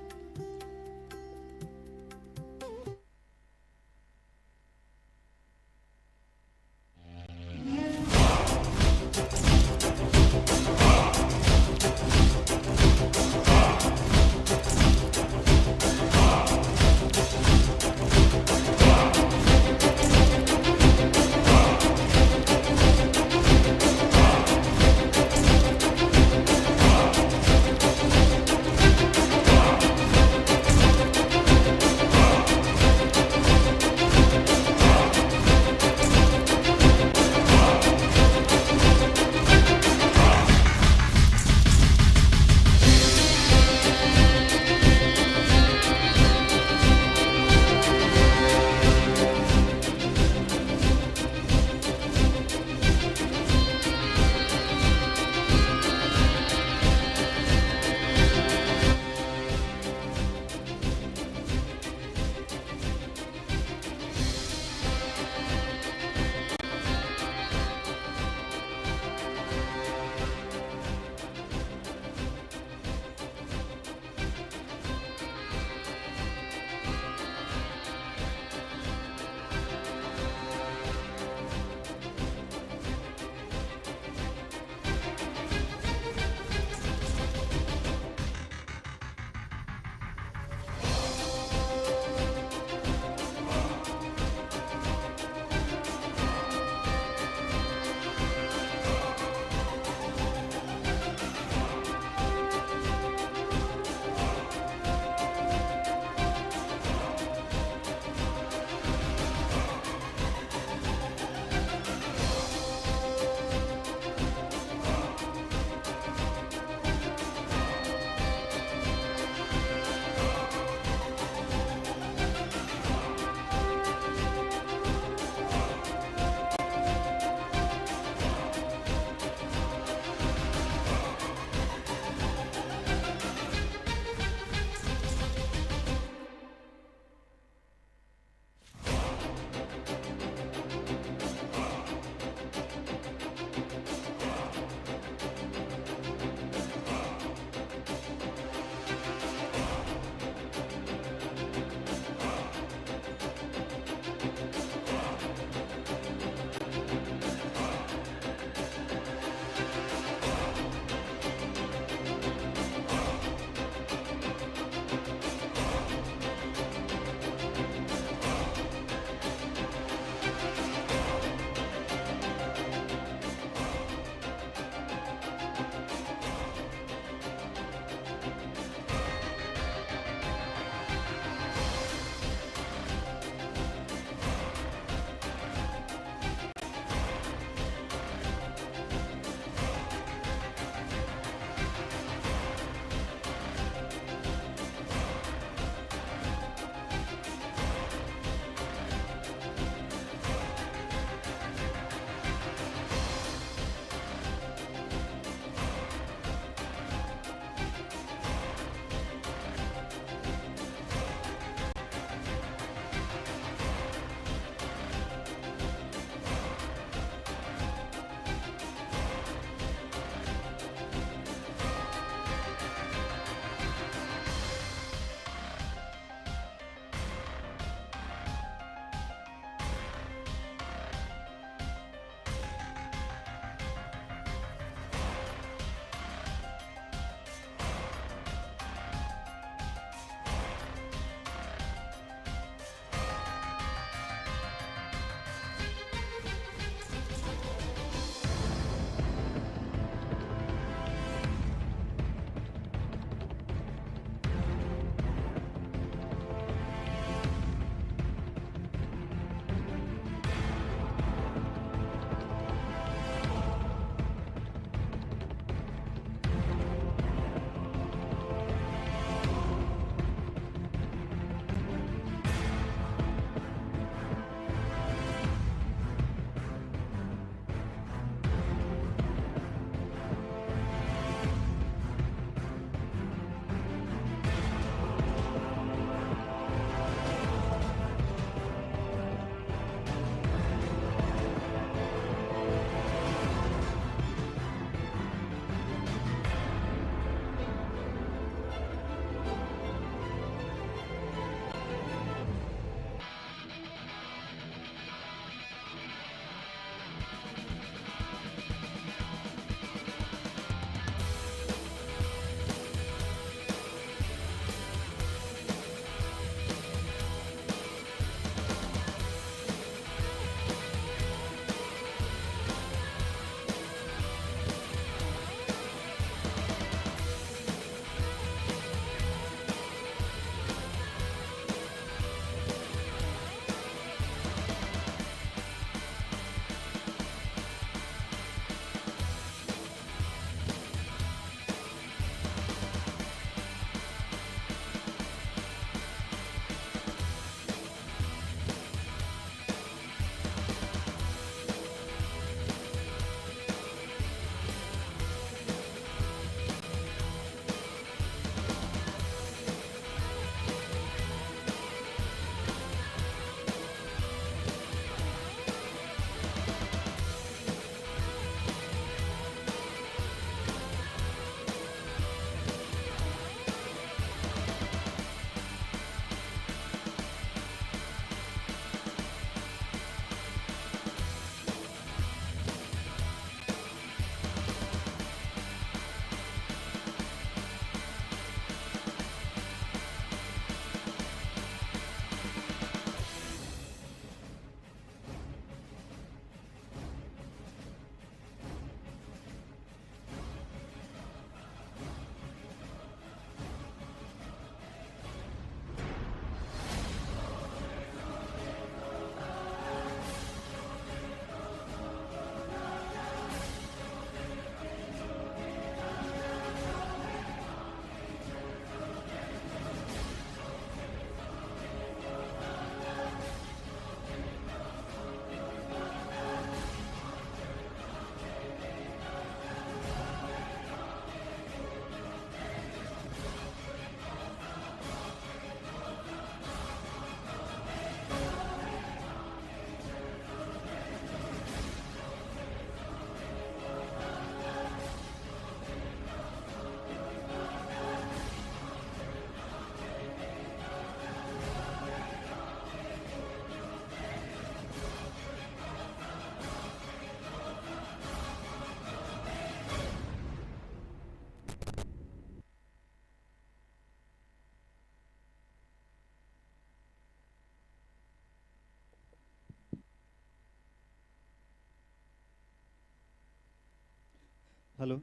ಹಲೋ,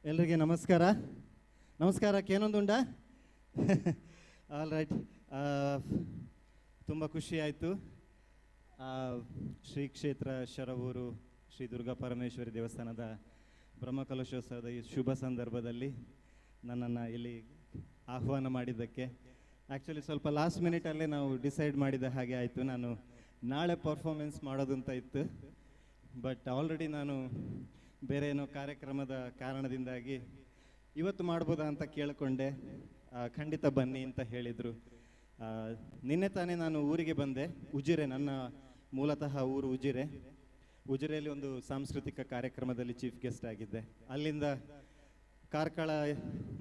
ಎಲ್ರಿಗೆ ನಮಸ್ಕಾರ. ನಮಸ್ಕಾರ. ಕೇನೊಂದುಂಡ? ಆಲ್ ರೈಟ್. ತುಂಬ ಖುಷಿಯಾಯಿತು. ಶ್ರೀ ಕ್ಷೇತ್ರ ಶರವೂರು ಶ್ರೀ ದುರ್ಗಾ ಪರಮೇಶ್ವರಿ ದೇವಸ್ಥಾನದ ಬ್ರಹ್ಮಕಲಶೋತ್ಸವದ ಈ ಶುಭ ಸಂದರ್ಭದಲ್ಲಿ ನನ್ನನ್ನು ಇಲ್ಲಿ ಆಹ್ವಾನ ಮಾಡಿದ್ದಕ್ಕೆ. ಆ್ಯಕ್ಚುಲಿ ಸ್ವಲ್ಪ ಲಾಸ್ಟ್ ಮಿನಿಟಲ್ಲೇ ನಾವು ಡಿಸೈಡ್ ಮಾಡಿದ ಹಾಗೆ ಆಯಿತು. ನಾನು ನಾಳೆ ಪರ್ಫಾರ್ಮೆನ್ಸ್ ಮಾಡೋದು ಅಂತ ಇತ್ತು, ಬಟ್ ಆಲ್ರೆಡಿ ನಾನು ಬೇರೆ ಏನೋ ಕಾರ್ಯಕ್ರಮದ ಕಾರಣದಿಂದಾಗಿ ಇವತ್ತು ಮಾಡ್ಬೋದಾ ಅಂತ ಕೇಳಿಕೊಂಡೆ. ಖಂಡಿತ ಬನ್ನಿ ಅಂತ ಹೇಳಿದರು. ನಿನ್ನೆ ತಾನೇ ನಾನು ಊರಿಗೆ ಬಂದೆ. ಉಜಿರೆ, ನನ್ನ ಮೂಲತಃ ಊರು ಉಜಿರೆ. ಉಜಿರೆಯಲ್ಲಿ ಒಂದು ಸಾಂಸ್ಕೃತಿಕ ಕಾರ್ಯಕ್ರಮದಲ್ಲಿ ಚೀಫ್ ಗೆಸ್ಟ್ ಆಗಿದ್ದೆ. ಅಲ್ಲಿಂದ ಕಾರ್ಕಳ,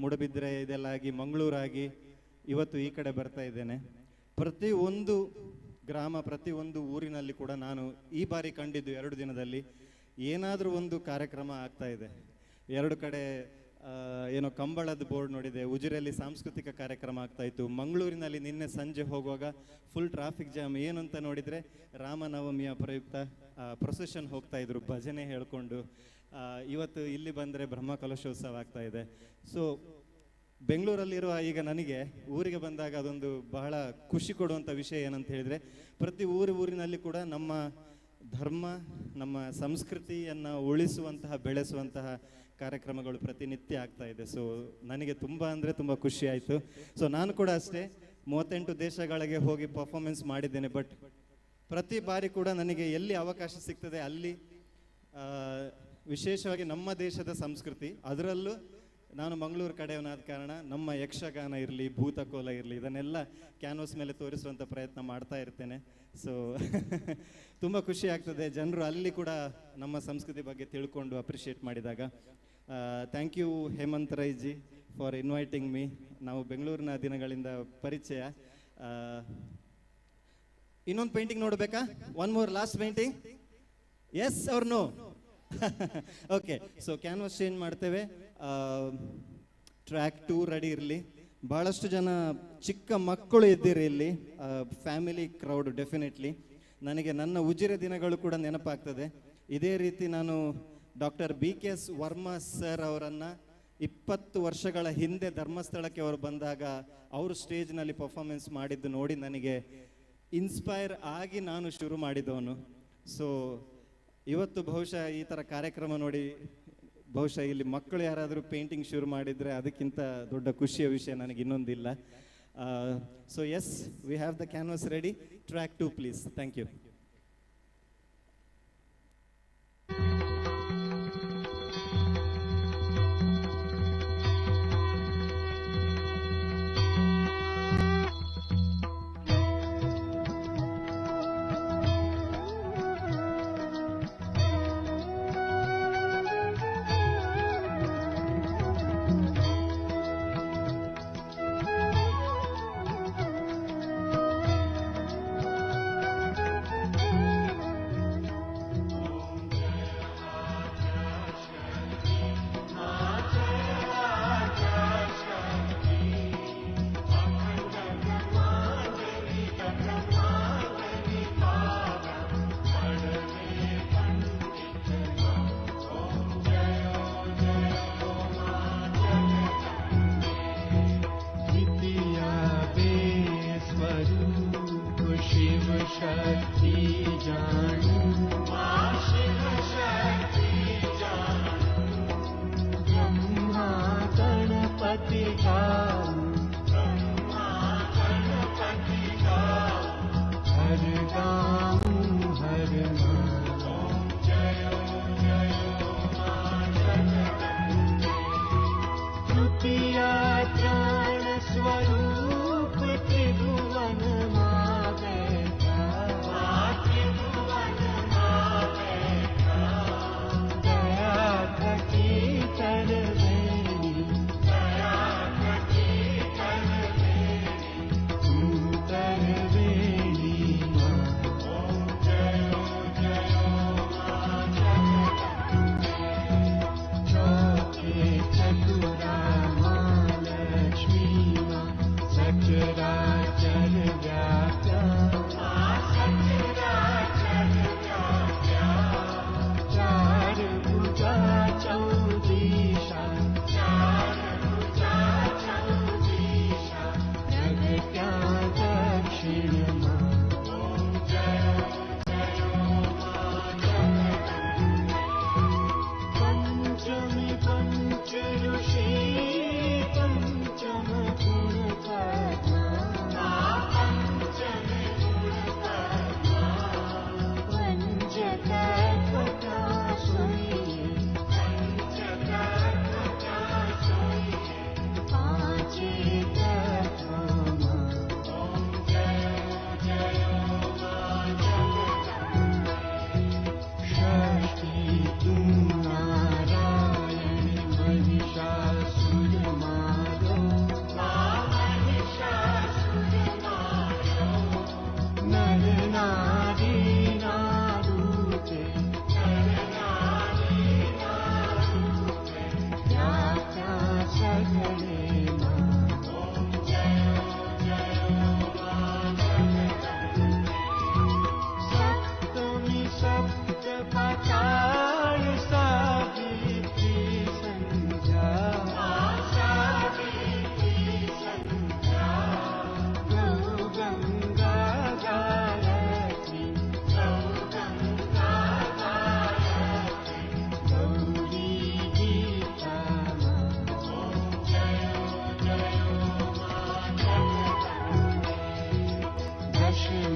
ಮೂಡಬಿದ್ರೆ ಇದೆಲ್ಲ ಆಗಿ ಮಂಗಳೂರಾಗಿ ಇವತ್ತು ಈ ಕಡೆ ಬರ್ತಾ ಇದ್ದೇನೆ. ಪ್ರತಿಯೊಂದು ಗ್ರಾಮ, ಪ್ರತಿಯೊಂದು ಊರಿನಲ್ಲಿ ಕೂಡ ನಾನು ಈ ಬಾರಿ ಕಂಡಿದ್ದು 2 ದಿನದಲ್ಲಿ ಏನಾದರೂ ಒಂದು ಕಾರ್ಯಕ್ರಮ ಆಗ್ತಾ ಇದೆ. 2 ಕಡೆ ಏನೋ ಕಂಬಳದ ಬೋರ್ಡ್ ನೋಡಿದೆ, ಉಜಿರೆಯಲ್ಲಿ ಸಾಂಸ್ಕೃತಿಕ ಕಾರ್ಯಕ್ರಮ ಆಗ್ತಾಯಿತ್ತು. ಮಂಗಳೂರಿನಲ್ಲಿ ನಿನ್ನೆ ಸಂಜೆ ಹೋಗುವಾಗ ಫುಲ್ ಟ್ರಾಫಿಕ್ ಜಾಮ್. ಏನು ಅಂತ ನೋಡಿದರೆ ರಾಮನವಮಿಯ ಪ್ರಯುಕ್ತ ಪ್ರೊಸೆಷನ್ ಹೋಗ್ತಾಯಿದ್ರು ಭಜನೆ ಹೇಳಿಕೊಂಡು. ಇವತ್ತು ಇಲ್ಲಿ ಬಂದರೆ ಬ್ರಹ್ಮಕಲಶೋತ್ಸವ ಆಗ್ತಾ ಇದೆ. ಸೊ ಬೆಂಗಳೂರಲ್ಲಿರುವ ಈಗ ನನಗೆ ಊರಿಗೆ ಬಂದಾಗ ಅದೊಂದು ಬಹಳ ಖುಷಿ ಕೊಡುವಂಥ ವಿಷಯ ಏನಂತ ಹೇಳಿದರೆ, ಪ್ರತಿ ಊರಿನಲ್ಲಿ ಕೂಡ ನಮ್ಮ ಧರ್ಮ, ನಮ್ಮ ಸಂಸ್ಕೃತಿಯನ್ನು ಉಳಿಸುವಂತಹ, ಬೆಳೆಸುವಂತಹ ಕಾರ್ಯಕ್ರಮಗಳು ಪ್ರತಿನಿತ್ಯ ಆಗ್ತಾ ಇದೆ. ಸೊ ನನಗೆ ತುಂಬ ಅಂದರೆ ತುಂಬ ಖುಷಿ ಆಯಿತು. ಸೊ ನಾನು ಕೂಡ ಅಷ್ಟೇ 38 ದೇಶಗಳಿಗೆ ಹೋಗಿ ಪರ್ಫಾರ್ಮೆನ್ಸ್ ಮಾಡಿದ್ದೇನೆ. ಬಟ್ ಪ್ರತಿ ಬಾರಿ ಕೂಡ ನನಗೆ ಎಲ್ಲಿ ಅವಕಾಶ ಸಿಗ್ತದೆ ಅಲ್ಲಿ ವಿಶೇಷವಾಗಿ ನಮ್ಮ ದೇಶದ ಸಂಸ್ಕೃತಿ, ಅದರಲ್ಲೂ ನಾನು ಮಂಗಳೂರು ಕಡೆಯವನಾದ ಕಾರಣ ನಮ್ಮ ಯಕ್ಷಗಾನ ಇರಲಿ, ಭೂತಕೋಲ ಇರಲಿ, ಇದನ್ನೆಲ್ಲ ಕ್ಯಾನ್ವಾಸ್ ಮೇಲೆ ತೋರಿಸುವಂಥ ಪ್ರಯತ್ನ ಮಾಡ್ತಾ ಇರ್ತೇನೆ. ಸೊ ತುಂಬ ಖುಷಿ ಆಗ್ತದೆ ಜನರು ಅಲ್ಲಿ ಕೂಡ ನಮ್ಮ ಸಂಸ್ಕೃತಿ ಬಗ್ಗೆ ತಿಳ್ಕೊಂಡು ಅಪ್ರಿಷಿಯೇಟ್ ಮಾಡಿದಾಗ. Thank you Hemant Raiji for inviting me. ನಾವು ಬೆಂಗಳೂರಿನ ದಿನಗಳಿಂದ ಪರಿಚಯ. ಇನ್ನೊಂದು painting ನೋಡಬೇಕಾ? One more last painting? Yes or no? Okay, so canvas change ಮಾಡ್ತೇವೆ. ಟ್ರ್ಯಾಕ್ 2 ರೆಡಿ ಇರಲಿ. ಭಾಳಷ್ಟು ಜನ ಚಿಕ್ಕ ಮಕ್ಕಳು ಇದ್ದೀರಿ ಇಲ್ಲಿ, ಫ್ಯಾಮಿಲಿ ಕ್ರೌಡ್. ಡೆಫಿನೆಟ್ಲಿ ನನಗೆ ನನ್ನ ಉಜಿರೆ ದಿನಗಳು ಕೂಡ ನೆನಪಾಗ್ತದೆ. ಇದೇ ರೀತಿ ನಾನು doctor B K S Varma sir ಅವರನ್ನು 20 ವರ್ಷಗಳ ಹಿಂದೆ ಧರ್ಮಸ್ಥಳಕ್ಕೆ ಅವರು ಬಂದಾಗ ಅವರು ಸ್ಟೇಜ್ನಲ್ಲಿ ಪರ್ಫಾರ್ಮೆನ್ಸ್ ಮಾಡಿದ್ದು ನೋಡಿ ನನಗೆ ಇನ್ಸ್ಪೈರ್ ಆಗಿ ನಾನು ಶುರು ಮಾಡಿದವನು. ಸೊ ಇವತ್ತು ಬಹುಶಃ ಈ ಥರ ಕಾರ್ಯಕ್ರಮ ನೋಡಿ ಬಹುಶಃ ಇಲ್ಲಿ ಮಕ್ಕಳು ಯಾರಾದರೂ ಪೇಂಟಿಂಗ್ ಶುರು ಮಾಡಿದರೆ ಅದಕ್ಕಿಂತ ದೊಡ್ಡ ಖುಷಿಯ ವಿಷಯ ನನಗೆ ಇನ್ನೊಂದಿಲ್ಲ. So yes, we have the canvas ready. Track 2 please. Thank you. Thank you.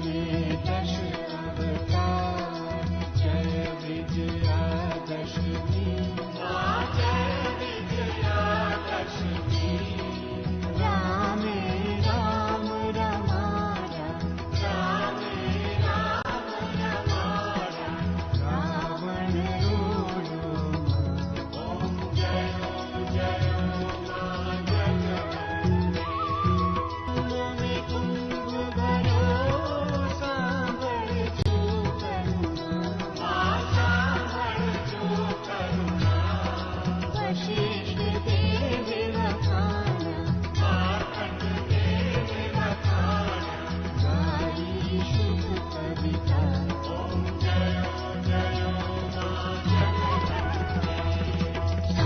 दश अवतार जय विजयादशमी जय विजयादशमी रामे राम रमारा रामे राम रमारा रावण रोड़ो ओम जय जय मां जगदम्बे में कुंभ भरो सांभळ जो करुणा सांभळ जो करुणा वशिष्ठ देव वखाना मार्कंड देव वखाना गाई शुभ कविता ओम जय जय मां जगदम्बे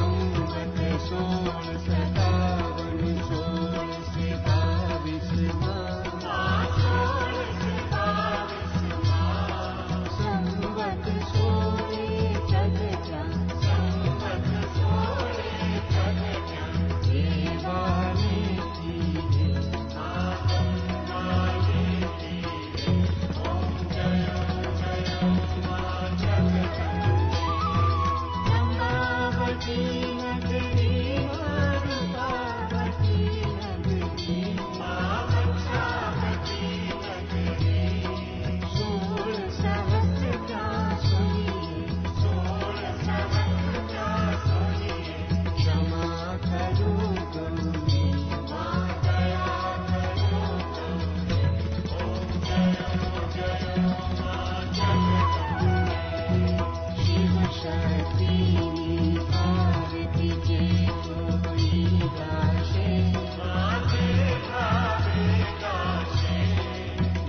संवत 16 57 16 से 22 माँ 16 से 22 माँ संवत 16 प्रगटा संवत 16 प्रगटा देवाने तीरे माँ गंगाने तीरे ओम जय जय माँ जगदम्बे गंगावती नगरी मारुतावती नगरी मावक्षावती नगरी 16 सहस्र सुनिए 16 सहस्र सुनिए क्षमा करो गौरी माँ दया करो गौरी ओम जय जय माँ जगदम्बे शिव शक्ति पार्वती जे कोई गाशे माते भावे गाशे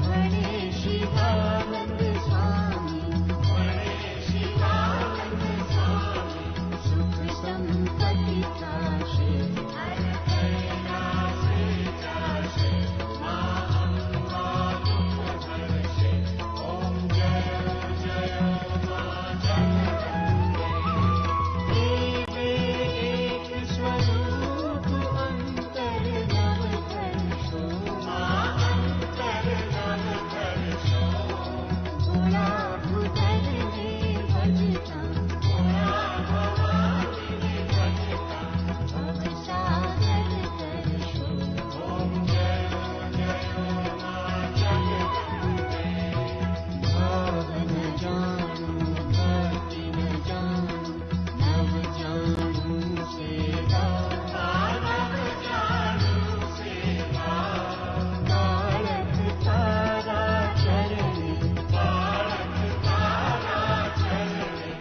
भणे शिवानंद स्वामी भणे शिवानंद स्वामी सुख संपत्ति काशे हर कैलासे जाशे माँ अम्बा दुख हर्षे ओम जय जय माँ जगदम्बे देवे एक स्वरूप अंतर नव दर्शो माँ अंतर नव दर्शो भोला भुदर में भजता भोला भवानी में भजता भव सागर दर्शो ओम जय जय माँ जगदम्बे भाव न जाणू भक्ति न जाणू नव जाणू सेवा नव जाणू सेवा बाळक तारा चरणे बाळक तारा चरणे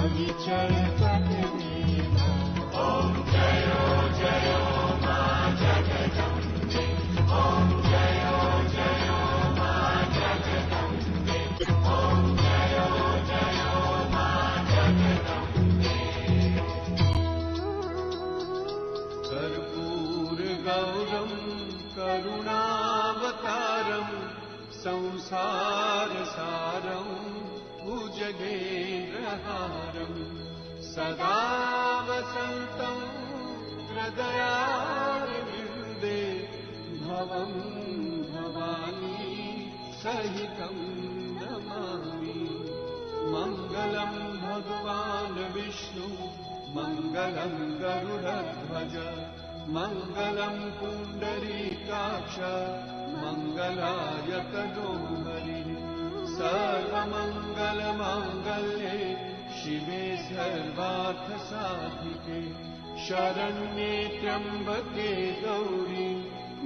अविचल पद मेवा ओम जय जय माँ जगदम्बे ओम जय जय माँ जगदम्बे ओम जय जय माँ जगदम्बे कर्पूरगौरं करुणावतारं संसारसारं भुजगेन्द्रहारं सदा वसन्तं हृदयारविन्दे भवं भवानी सहितं नमामि मङ्गलं भगवान् विष्णु मङ्गलं गरुडध्वज मङ्गलं पुण्डरीकाक्ष मङ्गलायतनो हरिः सर्वमङ्गलमाङ्गल्ये शिवे सर्वार्थसाधिके शरण्ये त्र्यम्बके गौरी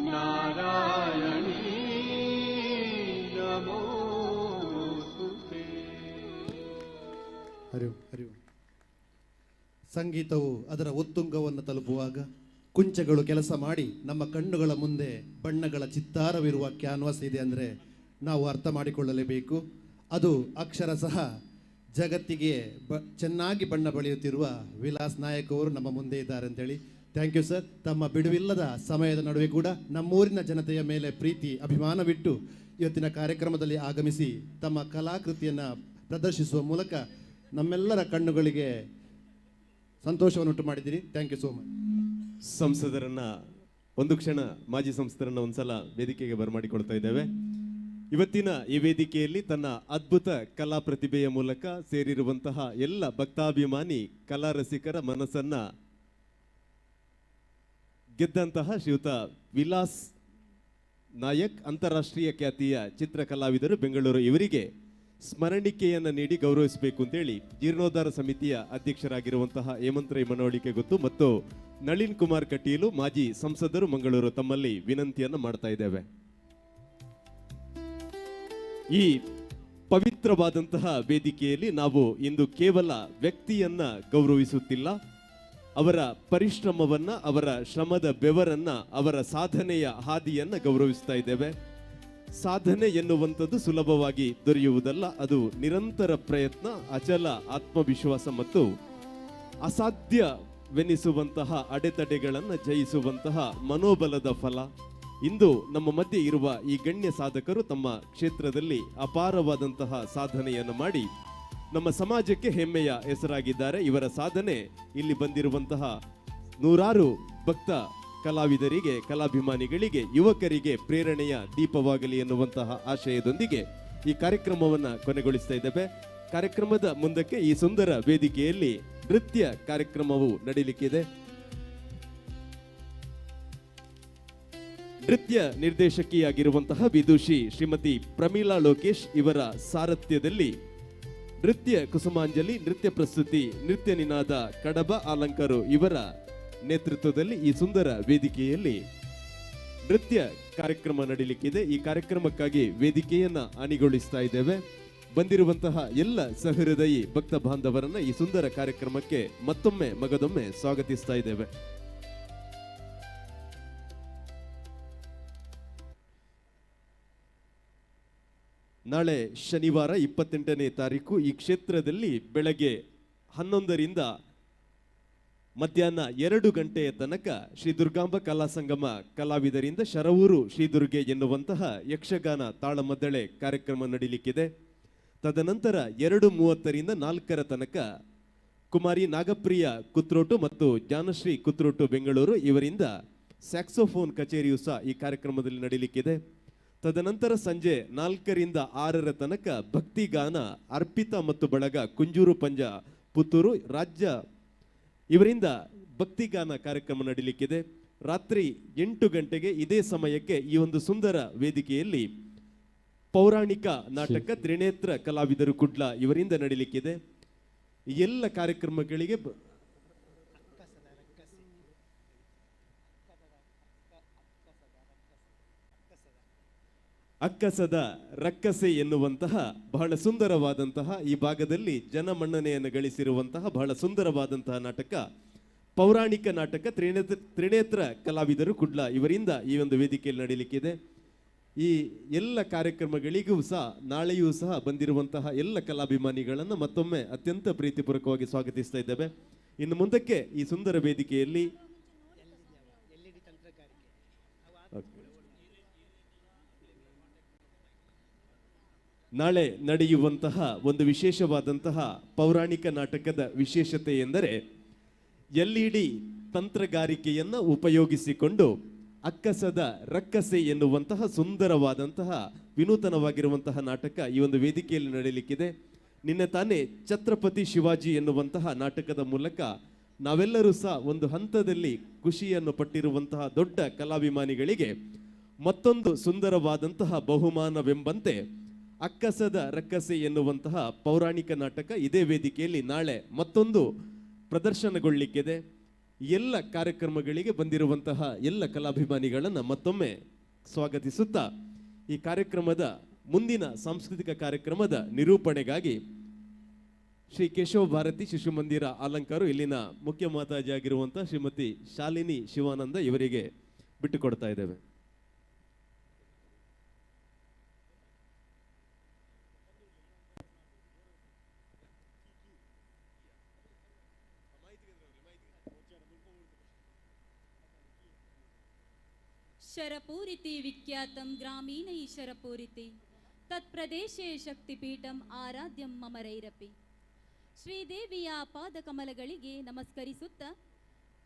नारायणी नमोऽस्तु ते। ಹರಿ ಓಂ, ಹರಿ ಓಂ. ಸಂಗೀತವು ಅದರ ಉತ್ತುಂಗವನ್ನು ತಲುಪುವಾಗ ಕುಂಚಗಳು ಕೆಲಸ ಮಾಡಿ ನಮ್ಮ ಕಣ್ಣುಗಳ ಮುಂದೆ ಬಣ್ಣಗಳ ಚಿತ್ತಾರವಿರುವ ಕ್ಯಾನ್ವಾಸ್ ಇದೆ ಅಂದರೆ ನಾವು ಅರ್ಥ ಮಾಡಿಕೊಳ್ಳಲೇಬೇಕು. ಅದು ಅಕ್ಷರಶಃ ಜಗತ್ತಿಗೆ ಚೆನ್ನಾಗಿ ಬಣ್ಣ ಬಳಿಯುತ್ತಿರುವ ವಿಲಾಸ್ ನಾಯಕ್ ಅವರು ನಮ್ಮ ಮುಂದೆ ಇದ್ದಾರೆ ಅಂತೇಳಿ thank you sir. ತಮ್ಮ ಬಿಡುವಿಲ್ಲದ ಸಮಯದ ನಡುವೆ ಕೂಡ ನಮ್ಮೂರಿನ ಜನತೆಯ ಮೇಲೆ ಪ್ರೀತಿ ಅಭಿಮಾನವಿಟ್ಟು ಇವತ್ತಿನ ಕಾರ್ಯಕ್ರಮದಲ್ಲಿ ಆಗಮಿಸಿ ತಮ್ಮ ಕಲಾಕೃತಿಯನ್ನು ಪ್ರದರ್ಶಿಸುವ ಮೂಲಕ ನಮ್ಮೆಲ್ಲರ ಕಣ್ಣುಗಳಿಗೆ ಸಂತೋಷವನ್ನುಂಟು ಮಾಡಿದ್ದೀರಿ. Thank you so much. ಸಂಸದರನ್ನ ಒಂದು ಕ್ಷಣ, ಮಾಜಿ ಸಂಸದರನ್ನ ಒಂದ್ಸಲ ವೇದಿಕೆಗೆ ಬರಮಾಡಿಕೊಳ್ತಾ ಇದ್ದೇವೆ. ಇವತ್ತಿನ ಈ ವೇದಿಕೆಯಲ್ಲಿ ತನ್ನ ಅದ್ಭುತ ಕಲಾ ಪ್ರತಿಭೆಯ ಮೂಲಕ ಸೇರಿರುವಂತಹ ಎಲ್ಲ ಭಕ್ತಾಭಿಮಾನಿ ಕಲಾ ರಸಿಕರ ಮನಸ್ಸನ್ನ ಗೆದ್ದಂತಹ ಶ್ರೀಯುತ ವಿಲಾಸ್ ನಾಯಕ್, ಅಂತಾರಾಷ್ಟ್ರೀಯ ಖ್ಯಾತಿಯ ಚಿತ್ರಕಲಾವಿದರು, ಬೆಂಗಳೂರು, ಇವರಿಗೆ ಸ್ಮರಣಿಕೆಯನ್ನು ನೀಡಿ ಗೌರವಿಸಬೇಕು ಅಂತೇಳಿ ಜೀರ್ಣೋದ್ಧಾರ ಸಮಿತಿಯ ಅಧ್ಯಕ್ಷರಾಗಿರುವಂತಹ ಹೇಮಂತ್ ರೈ ಮನವಳಿಕೆ ಗೊತ್ತು ಮತ್ತು ನಳಿನ್ ಕುಮಾರ್ ಕಟೀಲು, ಮಾಜಿ ಸಂಸದರು, ಮಂಗಳೂರು ತಮ್ಮಲ್ಲಿ ವಿನಂತಿಯನ್ನು ಮಾಡ್ತಾ ಇದ್ದೇವೆ. ಈ ಪವಿತ್ರವಾದಂತಹ ವೇದಿಕೆಯಲ್ಲಿ ನಾವು ಇಂದು ಕೇವಲ ವ್ಯಕ್ತಿಯನ್ನ ಗೌರವಿಸುತ್ತಿಲ್ಲ, ಅವರ ಪರಿಶ್ರಮವನ್ನ, ಅವರ ಶ್ರಮದ ಬೆವರನ್ನ, ಅವರ ಸಾಧನೆಯ ಹಾದಿಯನ್ನ ಗೌರವಿಸ್ತಾ ಇದ್ದೇವೆ. ಸಾಧನೆ ಎನ್ನುವಂಥದ್ದು ಸುಲಭವಾಗಿ ದೊರೆಯುವುದಲ್ಲ, ಅದು ನಿರಂತರ ಪ್ರಯತ್ನ, ಅಚಲ ಆತ್ಮವಿಶ್ವಾಸ ಮತ್ತು ಅಸಾಧ್ಯವೆನಿಸುವಂತಹ ಅಡೆತಡೆಗಳನ್ನು ಜಯಿಸುವಂತಹ ಮನೋಬಲದ ಫಲ. ಇಂದು ನಮ್ಮ ಮಧ್ಯೆ ಇರುವ ಈ ಗಣ್ಯ ಸಾಧಕರು ತಮ್ಮ ಕ್ಷೇತ್ರದಲ್ಲಿ ಅಪಾರವಾದಂತಹ ಸಾಧನೆಯನ್ನು ಮಾಡಿ ನಮ್ಮ ಸಮಾಜಕ್ಕೆ ಹೆಮ್ಮೆಯ ಹೆಸರಾಗಿದ್ದಾರೆ. ಇವರ ಸಾಧನೆ ಇಲ್ಲಿ ಬಂದಿರುವಂತಹ ನೂರಾರು ಭಕ್ತ ಕಲಾವಿದರಿಗೆ, ಕಲಾಭಿಮಾನಿಗಳಿಗೆ, ಯುವಕರಿಗೆ ಪ್ರೇರಣೆಯ ದೀಪವಾಗಲಿ ಎನ್ನುವಂತಹ ಆಶಯದೊಂದಿಗೆ ಈ ಕಾರ್ಯಕ್ರಮವನ್ನು ಕೊನೆಗೊಳಿಸ್ತಾ ಇದ್ದೇವೆ. ಕಾರ್ಯಕ್ರಮದ ಮುಂದಕ್ಕೆ ಈ ಸುಂದರ ವೇದಿಕೆಯಲ್ಲಿ ನೃತ್ಯ ಕಾರ್ಯಕ್ರಮವು ನಡೆಯಲಿಕ್ಕಿದೆ. ನೃತ್ಯ ನಿರ್ದೇಶಕಿಯಾಗಿರುವಂತಹ ವಿದುಷಿ ಶ್ರೀಮತಿ ಪ್ರಮೀಳಾ ಲೋಕೇಶ್ ಇವರ ಸಾರಥ್ಯದಲ್ಲಿ ನೃತ್ಯ ಕುಸುಮಾಂಜಲಿ, ನೃತ್ಯ ಪ್ರಸ್ತುತಿ, ನೃತ್ಯ ನಿನಾದ ಕಡಬ ಆಲಂಕರು ಇವರ ನೇತೃತ್ವದಲ್ಲಿ ಈ ಸುಂದರ ವೇದಿಕೆಯಲ್ಲಿ ನೃತ್ಯ ಕಾರ್ಯಕ್ರಮ ನಡೆಯಲಿಕ್ಕಿದೆ. ಈ ಕಾರ್ಯಕ್ರಮಕ್ಕಾಗಿ ವೇದಿಕೆಯನ್ನ ಅಣಿಗೊಳಿಸ್ತಾ ಇದ್ದೇವೆ. ಬಂದಿರುವಂತಹ ಎಲ್ಲ ಸಹೃದಯಿ ಭಕ್ತ ಬಾಂಧವರನ್ನ ಈ ಸುಂದರ ಕಾರ್ಯಕ್ರಮಕ್ಕೆ ಮತ್ತೊಮ್ಮೆ ಮಗದೊಮ್ಮೆ ಸ್ವಾಗತಿಸ್ತಾ ಇದ್ದೇವೆ. ನಾಳೆ ಶನಿವಾರ 28ನೇ ತಾರೀಕು ಈ ಕ್ಷೇತ್ರದಲ್ಲಿ ಬೆಳಗ್ಗೆ 11ರಿಂದ ಮಧ್ಯಾಹ್ನ 2 ಗಂಟೆಯ ತನಕ ಶ್ರೀ ದುರ್ಗಾಂಬ ಕಲಾ ಸಂಗಮ ಕಲಾವಿದರಿಂದ ಶರವೂರು ಶ್ರೀ ದುರ್ಗೆ ಎನ್ನುವಂತಹ ಯಕ್ಷಗಾನ ತಾಳಮದ್ದಳೆ ಕಾರ್ಯಕ್ರಮ ನಡೀಲಿಕ್ಕಿದೆ. ತದನಂತರ 2:30ರಿಂದ 4ರ ತನಕ ಕುಮಾರಿ ನಾಗಪ್ರಿಯ ಕುತ್ರೋಟು ಮತ್ತು ಜ್ಞಾನಶ್ರೀ ಕುತ್ರೋಟು ಬೆಂಗಳೂರು ಇವರಿಂದ ಸ್ಯಾಕ್ಸೋಫೋನ್ ಕಚೇರಿಯು ಸಹ ಈ ಕಾರ್ಯಕ್ರಮದಲ್ಲಿ ನಡೀಲಿಕ್ಕಿದೆ. ತದನಂತರ ಸಂಜೆ 4ರಿಂದ 6ರ ತನಕ ಭಕ್ತಿಗಾನ ಅರ್ಪಿತಾ ಮತ್ತು ಬಳಗ ಕುಂಜೂರು ಪಂಜ ಪುತ್ತೂರು ರಾಜ್ಯ ಇವರಿಂದ ಭಕ್ತಿಗಾನ ಕಾರ್ಯಕ್ರಮ ನಡೀಲಿಕ್ಕಿದೆ. ರಾತ್ರಿ 8 ಗಂಟೆಗೆ ಇದೇ ಸಮಯಕ್ಕೆ ಈ ಒಂದು ಸುಂದರ ವೇದಿಕೆಯಲ್ಲಿ ಪೌರಾಣಿಕ ನಾಟಕ ತ್ರಿನೇತ್ರ ಕಲಾವಿದರು ಕುಡ್ಲ ಇವರಿಂದ ನಡೀಲಿಕ್ಕಿದೆ. ಎಲ್ಲ ಕಾರ್ಯಕ್ರಮಗಳಿಗೆ ಅಕ್ಕಸದ ರಕ್ಕಸೆ ಎನ್ನುವಂತಹ ಬಹಳ ಸುಂದರವಾದಂತಹ ಈ ಭಾಗದಲ್ಲಿ ಜನಮನ್ನಣೆಯನ್ನು ಗಳಿಸಿರುವಂತಹ ಬಹಳ ಸುಂದರವಾದಂತಹ ನಾಟಕ, ಪೌರಾಣಿಕ ನಾಟಕ ತ್ರಿನೇತ್ರ ಕಲಾವಿದರು ಕುಡ್ಲ ಇವರಿಂದ ಈ ಒಂದು ವೇದಿಕೆಯಲ್ಲಿ ನಡೀಲಿಕ್ಕಿದೆ. ಈ ಎಲ್ಲ ಕಾರ್ಯಕ್ರಮಗಳಿಗೂ ಸಹ ನಾಳೆಯೂ ಸಹ ಬಂದಿರುವಂತಹ ಎಲ್ಲ ಕಲಾಭಿಮಾನಿಗಳನ್ನು ಮತ್ತೊಮ್ಮೆ ಅತ್ಯಂತ ಪ್ರೀತಿಪೂರ್ವಕವಾಗಿ ಸ್ವಾಗತಿಸ್ತಾ ಇದ್ದೇವೆ. ಇನ್ನು ಮುಂದಕ್ಕೆ ಈ ಸುಂದರ ವೇದಿಕೆಯಲ್ಲಿ ನಾಳೆ ನಡೆಯುವಂತಹ ಒಂದು ವಿಶೇಷವಾದಂತಹ ಪೌರಾಣಿಕ ನಾಟಕದ ವಿಶೇಷತೆ ಎಂದರೆ LED ತಂತ್ರಗಾರಿಕೆಯನ್ನು ಉಪಯೋಗಿಸಿಕೊಂಡು ಅಕ್ಕಸದ ರಕ್ಕಸೆ ಎನ್ನುವಂತಹ ಸುಂದರವಾದಂತಹ ವಿನೂತನವಾಗಿರುವಂತಹ ನಾಟಕ ಈ ಒಂದು ವೇದಿಕೆಯಲ್ಲಿ ನಡೆಯಲಿಕ್ಕಿದೆ. ನಿನ್ನೆ ತಾನೇ ಛತ್ರಪತಿ ಶಿವಾಜಿ ಎನ್ನುವಂತಹ ನಾಟಕದ ಮೂಲಕ ನಾವೆಲ್ಲರೂ ಸಹ ಒಂದು ಹಂತದಲ್ಲಿ ಖುಷಿಯನ್ನು ಪಟ್ಟಿರುವಂತಹ ದೊಡ್ಡ ಕಲಾಭಿಮಾನಿಗಳಿಗೆ ಮತ್ತೊಂದು ಸುಂದರವಾದಂತಹ ಬಹುಮಾನವೆಂಬಂತೆ ಅಕ್ಕಸದ ರಕ್ಕಸೆ ಎನ್ನುವಂತಹ ಪೌರಾಣಿಕ ನಾಟಕ ಇದೇ ವೇದಿಕೆಯಲ್ಲಿ ನಾಳೆ ಮತ್ತೊಂದು ಪ್ರದರ್ಶನಗೊಳ್ಳಲಿಕ್ಕಿದೆ. ಎಲ್ಲ ಕಾರ್ಯಕ್ರಮಗಳಿಗೆ ಬಂದಿರುವಂತಹ ಎಲ್ಲ ಕಲಾಭಿಮಾನಿಗಳನ್ನು ಮತ್ತೊಮ್ಮೆ ಸ್ವಾಗತಿಸುತ್ತಾ ಈ ಕಾರ್ಯಕ್ರಮದ ಮುಂದಿನ ಸಾಂಸ್ಕೃತಿಕ ಕಾರ್ಯಕ್ರಮದ ನಿರೂಪಣೆಗಾಗಿ ಶ್ರೀ ಕೇಶವ ಭಾರತಿ ಶಿಶು ಮಂದಿರ ಅಲಂಕಾರು ಇಲ್ಲಿನ ಮುಖ್ಯ ಮಾತಾಜಿಯಾಗಿರುವಂತಹ ಶ್ರೀಮತಿ ಶಾಲಿನಿ ಶಿವಾನಂದ ಇವರಿಗೆ ಬಿಟ್ಟುಕೊಡ್ತಾ ಇದ್ದೇವೆ. ಶರಪೂರಿತಿ ವಿಖ್ಯಾತಂ ಗ್ರಾಮೀಣೈ ಶರಪೂರಿತಿ ತತ್ಪ್ರದೇಶೇ ಶಕ್ತಿಪೀಠಂ ಆರಾಧ್ಯಂ ಮಮರೈರಪಿ. ಶ್ರೀದೇವಿಯ ಪಾದಕಮಲಗಳಿಗೆ ನಮಸ್ಕರಿಸುತ್ತ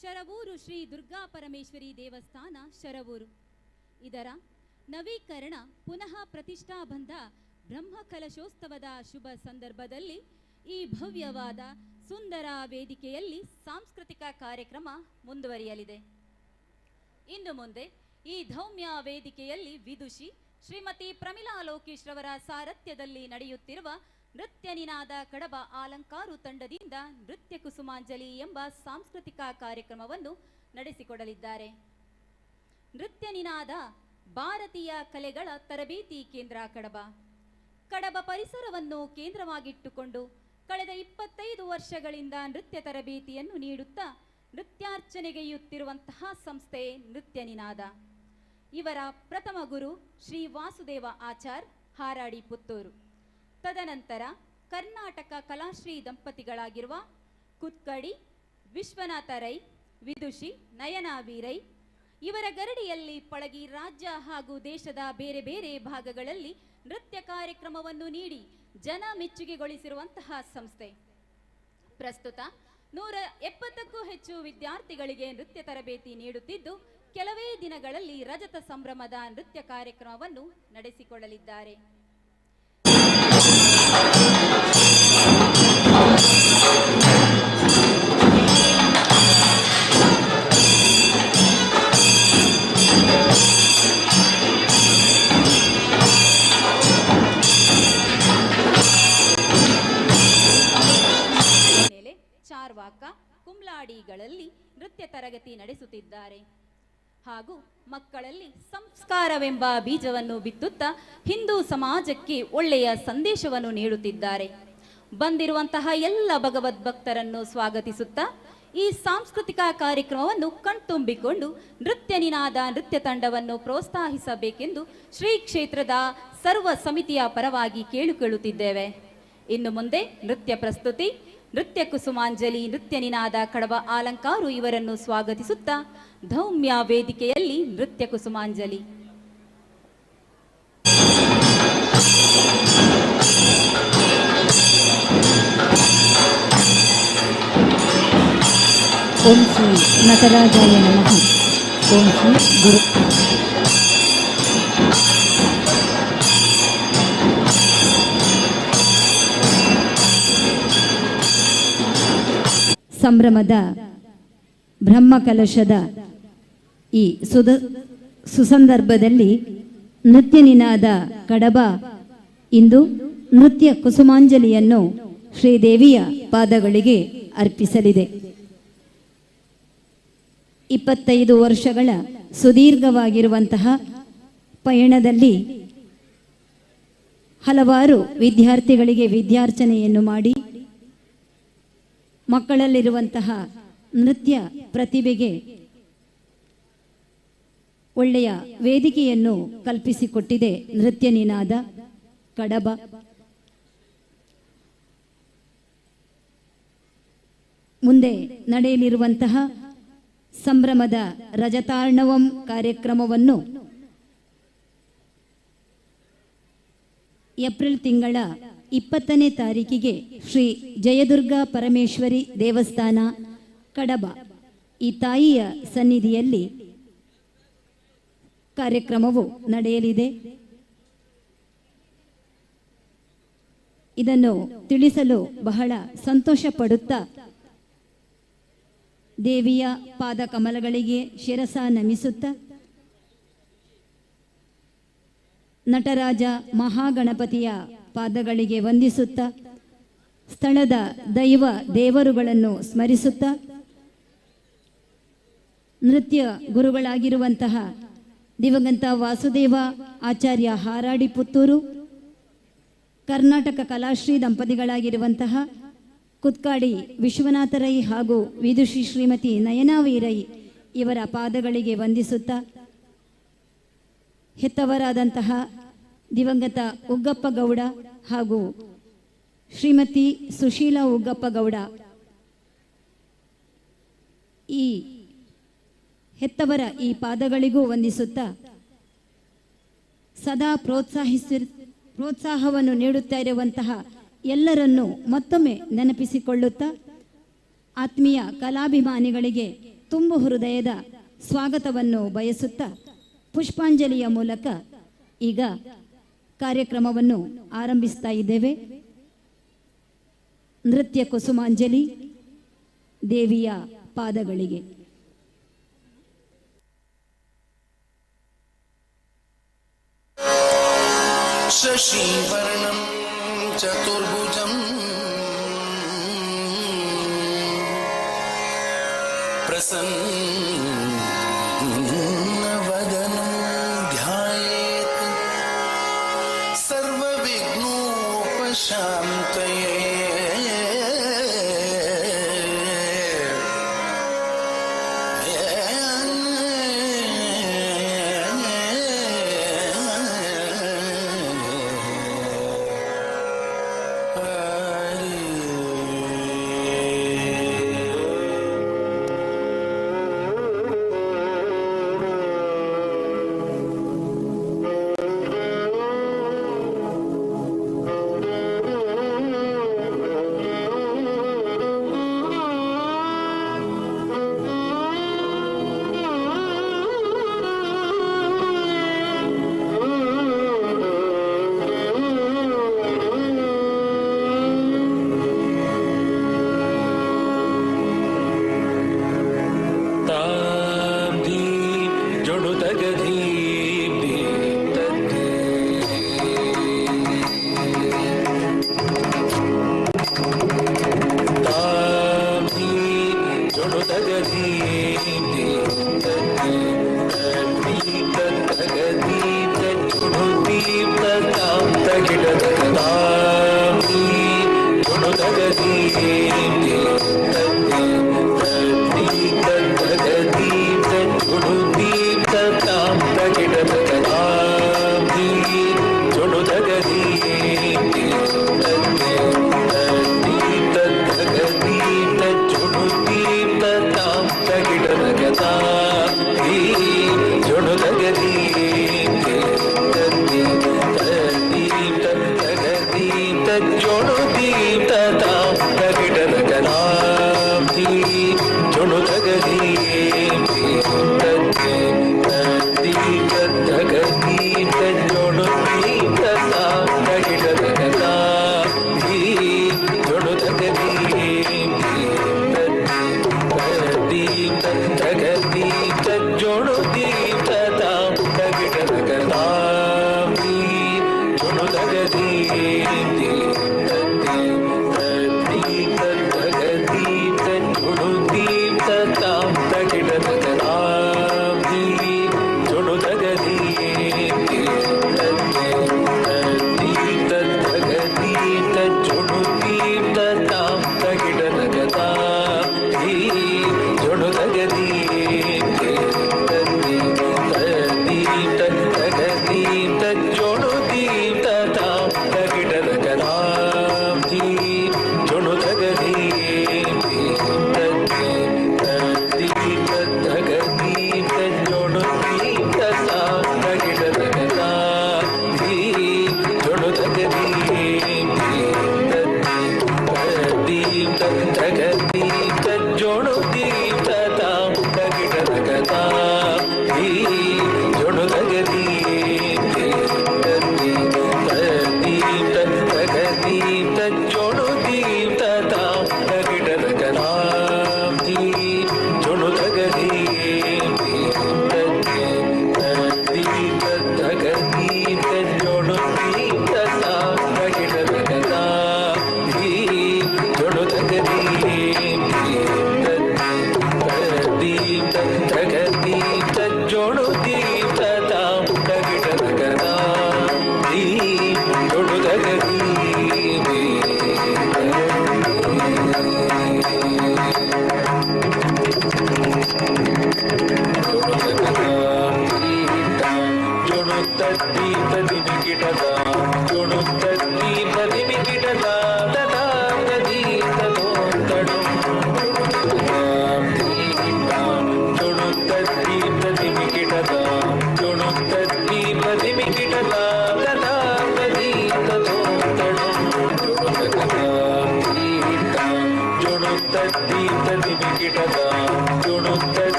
ಶರವೂರು ಶ್ರೀ ದುರ್ಗಾ ಪರಮೇಶ್ವರಿ ದೇವಸ್ಥಾನ ಶರವೂರು ಇದರ ನವೀಕರಣ ಪುನಃ ಪ್ರತಿಷ್ಠಾಬಂಧ ಬ್ರಹ್ಮಕಲಶೋತ್ಸವದ ಶುಭ ಸಂದರ್ಭದಲ್ಲಿ ಈ ಭವ್ಯವಾದ ಸುಂದರ ವೇದಿಕೆಯಲ್ಲಿ ಸಾಂಸ್ಕೃತಿಕ ಕಾರ್ಯಕ್ರಮ ಮುಂದುವರಿಯಲಿದೆ. ಇನ್ನು ಮುಂದೆ ಈ ಧೌಮ್ಯ ವೇದಿಕೆಯಲ್ಲಿ ವಿದುಷಿ ಶ್ರೀಮತಿ ಪ್ರಮಿಳಾ ಲೋಕೇಶ್ ರವರ ಸಾರಥ್ಯದಲ್ಲಿ ನಡೆಯುತ್ತಿರುವ ನೃತ್ಯ ನಿನಾದ ಕಡಬ ಆಲಂಕಾರು ತಂಡದಿಂದ ನೃತ್ಯ ಕುಸುಮಾಂಜಲಿ ಎಂಬ ಸಾಂಸ್ಕೃತಿಕ ಕಾರ್ಯಕ್ರಮವನ್ನು ನಡೆಸಿಕೊಡಲಿದ್ದಾರೆ. ನೃತ್ಯ ನಿನಾದ ಭಾರತೀಯ ಕಲೆಗಳ ತರಬೇತಿ ಕೇಂದ್ರ ಕಡಬ. ಕಡಬ ಪರಿಸರವನ್ನು ಕೇಂದ್ರವಾಗಿಟ್ಟುಕೊಂಡು ಕಳೆದ 25 ವರ್ಷಗಳಿಂದ ನೃತ್ಯ ತರಬೇತಿಯನ್ನು ನೀಡುತ್ತಾ ನೃತ್ಯಾರ್ಚನೆಗೈಯುತ್ತಿರುವಂತಹ ಸಂಸ್ಥೆ ನೃತ್ಯ ನಿನಾದ. ಇವರ ಪ್ರಥಮ ಗುರು ಶ್ರೀ ವಾಸುದೇವ ಆಚಾರ್, ಹಾರಾಡಿ ಪುತ್ತೂರು. ತದನಂತರ ಕರ್ನಾಟಕ ಕಲಾಶ್ರೀ ದಂಪತಿಗಳಾಗಿರುವ ಕುತ್ಕಡಿ ವಿಶ್ವನಾಥ ರೈ, ವಿದುಷಿ ನಯನಾ ವೀರೈ ಇವರ ಗರಡಿಯಲ್ಲಿ ಪಳಗಿ ರಾಜ್ಯ ಹಾಗೂ ದೇಶದ ಬೇರೆ ಬೇರೆ ಭಾಗಗಳಲ್ಲಿ ನೃತ್ಯ ಕಾರ್ಯಕ್ರಮವನ್ನು ನೀಡಿ ಜನ ಮೆಚ್ಚುಗೆಗೊಳಿಸಿರುವಂತಹ ಸಂಸ್ಥೆ. ಪ್ರಸ್ತುತ 170ಕ್ಕೂ ಹೆಚ್ಚು ವಿದ್ಯಾರ್ಥಿಗಳಿಗೆ ನೃತ್ಯ ತರಬೇತಿ ನೀಡುತ್ತಿದ್ದು, ಕೆಲವೇ ದಿನಗಳಲ್ಲಿ ರಜತ ಸಂಭ್ರಮದ ನೃತ್ಯ ಕಾರ್ಯಕ್ರಮವನ್ನು ನಡೆಸಿಕೊಳ್ಳಲಿದ್ದಾರೆ. ಮೇಲೆ ಚಾರ್ವಾಕ, ಕುಮ್ಲಾಡಿಗಳಲ್ಲಿ ನೃತ್ಯ ತರಗತಿ ನಡೆಸುತ್ತಿದ್ದಾರೆ ಹಾಗೂ ಮಕ್ಕಳಲ್ಲಿ ಸಂಸ್ಕಾರವೆಂಬ ಬೀಜವನ್ನು ಬಿತ್ತುತ್ತಾ ಹಿಂದೂ ಸಮಾಜಕ್ಕೆ ಒಳ್ಳೆಯ ಸಂದೇಶವನ್ನು ನೀಡುತ್ತಿದ್ದಾರೆ. ಬಂದಿರುವಂತಹ ಎಲ್ಲ ಭಗವದ್ಭಕ್ತರನ್ನು ಸ್ವಾಗತಿಸುತ್ತಾ ಈ ಸಾಂಸ್ಕೃತಿಕ ಕಾರ್ಯಕ್ರಮವನ್ನು ಕಣ್ತುಂಬಿಕೊಂಡು ನೃತ್ಯ ನಿನಾದ ನೃತ್ಯ ತಂಡವನ್ನು ಪ್ರೋತ್ಸಾಹಿಸಬೇಕೆಂದು ಶ್ರೀ ಕ್ಷೇತ್ರದ ಸರ್ವ ಸಮಿತಿಯ ಪರವಾಗಿ ಕೇಳಿಕೊಳ್ಳುತ್ತಿದ್ದೇವೆ. ಇನ್ನು ಮುಂದೆ ನೃತ್ಯ ಪ್ರಸ್ತುತಿ ನೃತ್ಯ ಕುಸುಮಾಂಜಲಿ ನೃತ್ಯ ನಿನಾದ ಕಡಬ ಆಲಂಕಾರು ಇವರನ್ನು ಸ್ವಾಗತಿಸುತ್ತಾ ಧೌಮ್ಯ ವೇದಿಕೆಯಲ್ಲಿ ನೃತ್ಯ ಕುಸುಮಾಂಜಲಿ. ಓಂ ಶ್ರೀ ನಟರಾಜಾಯ ನಮಃ. ಓಂ ಶ್ರೀ ಗುರು. ಸಂಭ್ರಮದ ಬ್ರಹ್ಮಕಲಶದ ಈ ಸುಸಂದರ್ಭದಲ್ಲಿ ನೃತ್ಯ ನಿನಾದ ಕಡಬ ಇಂದು ನೃತ್ಯ ಕುಸುಮಾಂಜಲಿಯನ್ನು ಶ್ರೀದೇವಿಯ ಪಾದಗಳಿಗೆ ಅರ್ಪಿಸಲಿದೆ. 25 ವರ್ಷಗಳ ಸುದೀರ್ಘವಾಗಿರುವಂತಹ ಪಯಣದಲ್ಲಿ ಹಲವಾರು ವಿದ್ಯಾರ್ಥಿಗಳಿಗೆ ವಿದ್ಯಾರ್ಚನೆಯನ್ನು ಮಾಡಿ ಮಕ್ಕಳಲ್ಲಿರುವಂತಹ ನೃತ್ಯ ಪ್ರತಿಭೆಗೆ ಒಳ್ಳೆಯ ವೇದಿಕೆಯನ್ನು ಕಲ್ಪಿಸಿಕೊಟ್ಟಿದೆ ನೃತ್ಯ ನಿನಾದ ಕಡಬ. ಮುಂದೆ ನಡೆಯಲಿರುವಂತಹ ಸಂಭ್ರಮದ ರಜತಾರ್ಣವಂ ಕಾರ್ಯಕ್ರಮವನ್ನು ಏಪ್ರಿಲ್ ತಿಂಗಳ 20ನೇ ತಾರೀಕಿಗೆ ಶ್ರೀ ಜಯದುರ್ಗಾ ಪರಮೇಶ್ವರಿ ದೇವಸ್ಥಾನ ಕಡಬ ಈ ತಾಯಿಯ ಸನ್ನಿಧಿಯಲ್ಲಿ ಕಾರ್ಯಕ್ರಮವು ನಡೆಯಲಿದೆ. ಇದನ್ನು ತಿಳಿಸಲು ಬಹಳ ಸಂತೋಷ ಪಡುತ್ತಾ ದೇವಿಯ ಪಾದಕಮಲಗಳಿಗೆ ಶಿರಸ ನಮಿಸುತ್ತಾ ನಟರಾಜ ಮಹಾಗಣಪತಿಯ ಪಾದಗಳಿಗೆ ವಂದಿಸುತ್ತಾ ಸ್ಥಳದ ದೈವ ದೇವರುಗಳನ್ನು ಸ್ಮರಿಸುತ್ತಾ ನೃತ್ಯ ಗುರುಗಳಾಗಿರುವಂತಹ ದಿವಂಗತ ವಾಸುದೇವ ಆಚಾರ್ಯ ಹಾರಾಡಿ ಪುತ್ತೂರು, ಕರ್ನಾಟಕ ಕಲಾಶ್ರೀ ದಂಪತಿಗಳಾಗಿರುವಂತಹ ಕುತ್ಕಾಡಿ ವಿಶ್ವನಾಥ ರೈ ಹಾಗೂ ವಿದುಷಿ ಶ್ರೀಮತಿ ನಯನಾ ವೀರೈ ಇವರ ಪಾದಗಳಿಗೆ ವಂದಿಸುತ್ತಾ ಹೆತ್ತವರಾದಂತಹ ದಿವಂಗತ ಉಗ್ಗಪ್ಪ ಗೌಡ ಹಾಗೂ ಶ್ರೀಮತಿ ಸುಶೀಲಾ ಉಗ್ಗಪ್ಪ ಗೌಡ ಈ ಹೆತ್ತವರ ಈ ಪಾದಗಳಿಗೂ ವಂದಿಸುತ್ತಾ ಸದಾ ಪ್ರೋತ್ಸಾಹವನ್ನು ನೀಡುತ್ತಾ ಇರುವಂತಹ ಎಲ್ಲರನ್ನೂ ಮತ್ತೊಮ್ಮೆ ನೆನಪಿಸಿಕೊಳ್ಳುತ್ತಾ ಆತ್ಮೀಯ ಕಲಾಭಿಮಾನಿಗಳಿಗೆ ತುಂಬು ಹೃದಯದ ಸ್ವಾಗತವನ್ನು ಬಯಸುತ್ತಾ ಪುಷ್ಪಾಂಜಲಿಯ ಮೂಲಕ ಈಗ ಕಾರ್ಯಕ್ರಮವನ್ನು ಆರಂಭಿಸ್ತಾ ಇದ್ದೇವೆ. ನೃತ್ಯ ಕುಸುಮಾಂಜಲಿ ದೇವಿಯ ಪಾದಗಳಿಗೆ. ಶಶಿವರ್ಣಂ ಚತುರ್ಭುಜಂ ಪ್ರಸನ್ನವದನಂ ಧ್ಯಾಯೇತ್ ಸರ್ವವಿಘ್ನೋಪಶಾಂತಯೇ.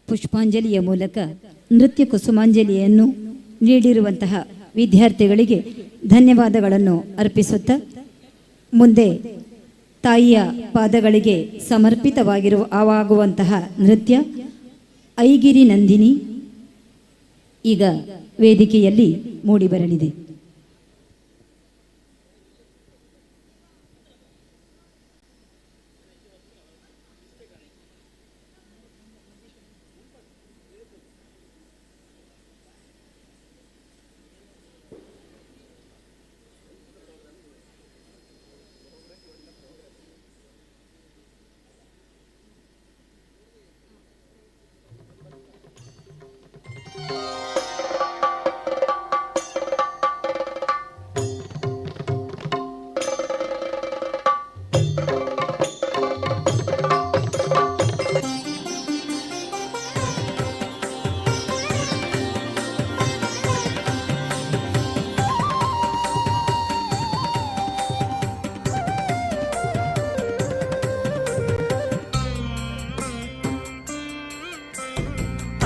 ಪುಷ್ಪಾಂಜಲಿಯ ಮೂಲಕ ನೃತ್ಯ ಕುಸುಮಾಂಜಲಿಯನ್ನು ನೀಡಿರುವಂತಹ ವಿದ್ಯಾರ್ಥಿಗಳಿಗೆ ಧನ್ಯವಾದಗಳನ್ನು ಅರ್ಪಿಸುತ್ತಾ ಮುಂದೆ ತಾಯಿಯ ಪಾದಗಳಿಗೆ ಸಮರ್ಪಿತವಾಗಿರುವ ಆವಾಗುವಂತಹ ನೃತ್ಯ ಐಗಿರಿ ನಂದಿನಿ ಈಗ ವೇದಿಕೆಯಲ್ಲಿ ಮೂಡಿಬರಲಿದೆ.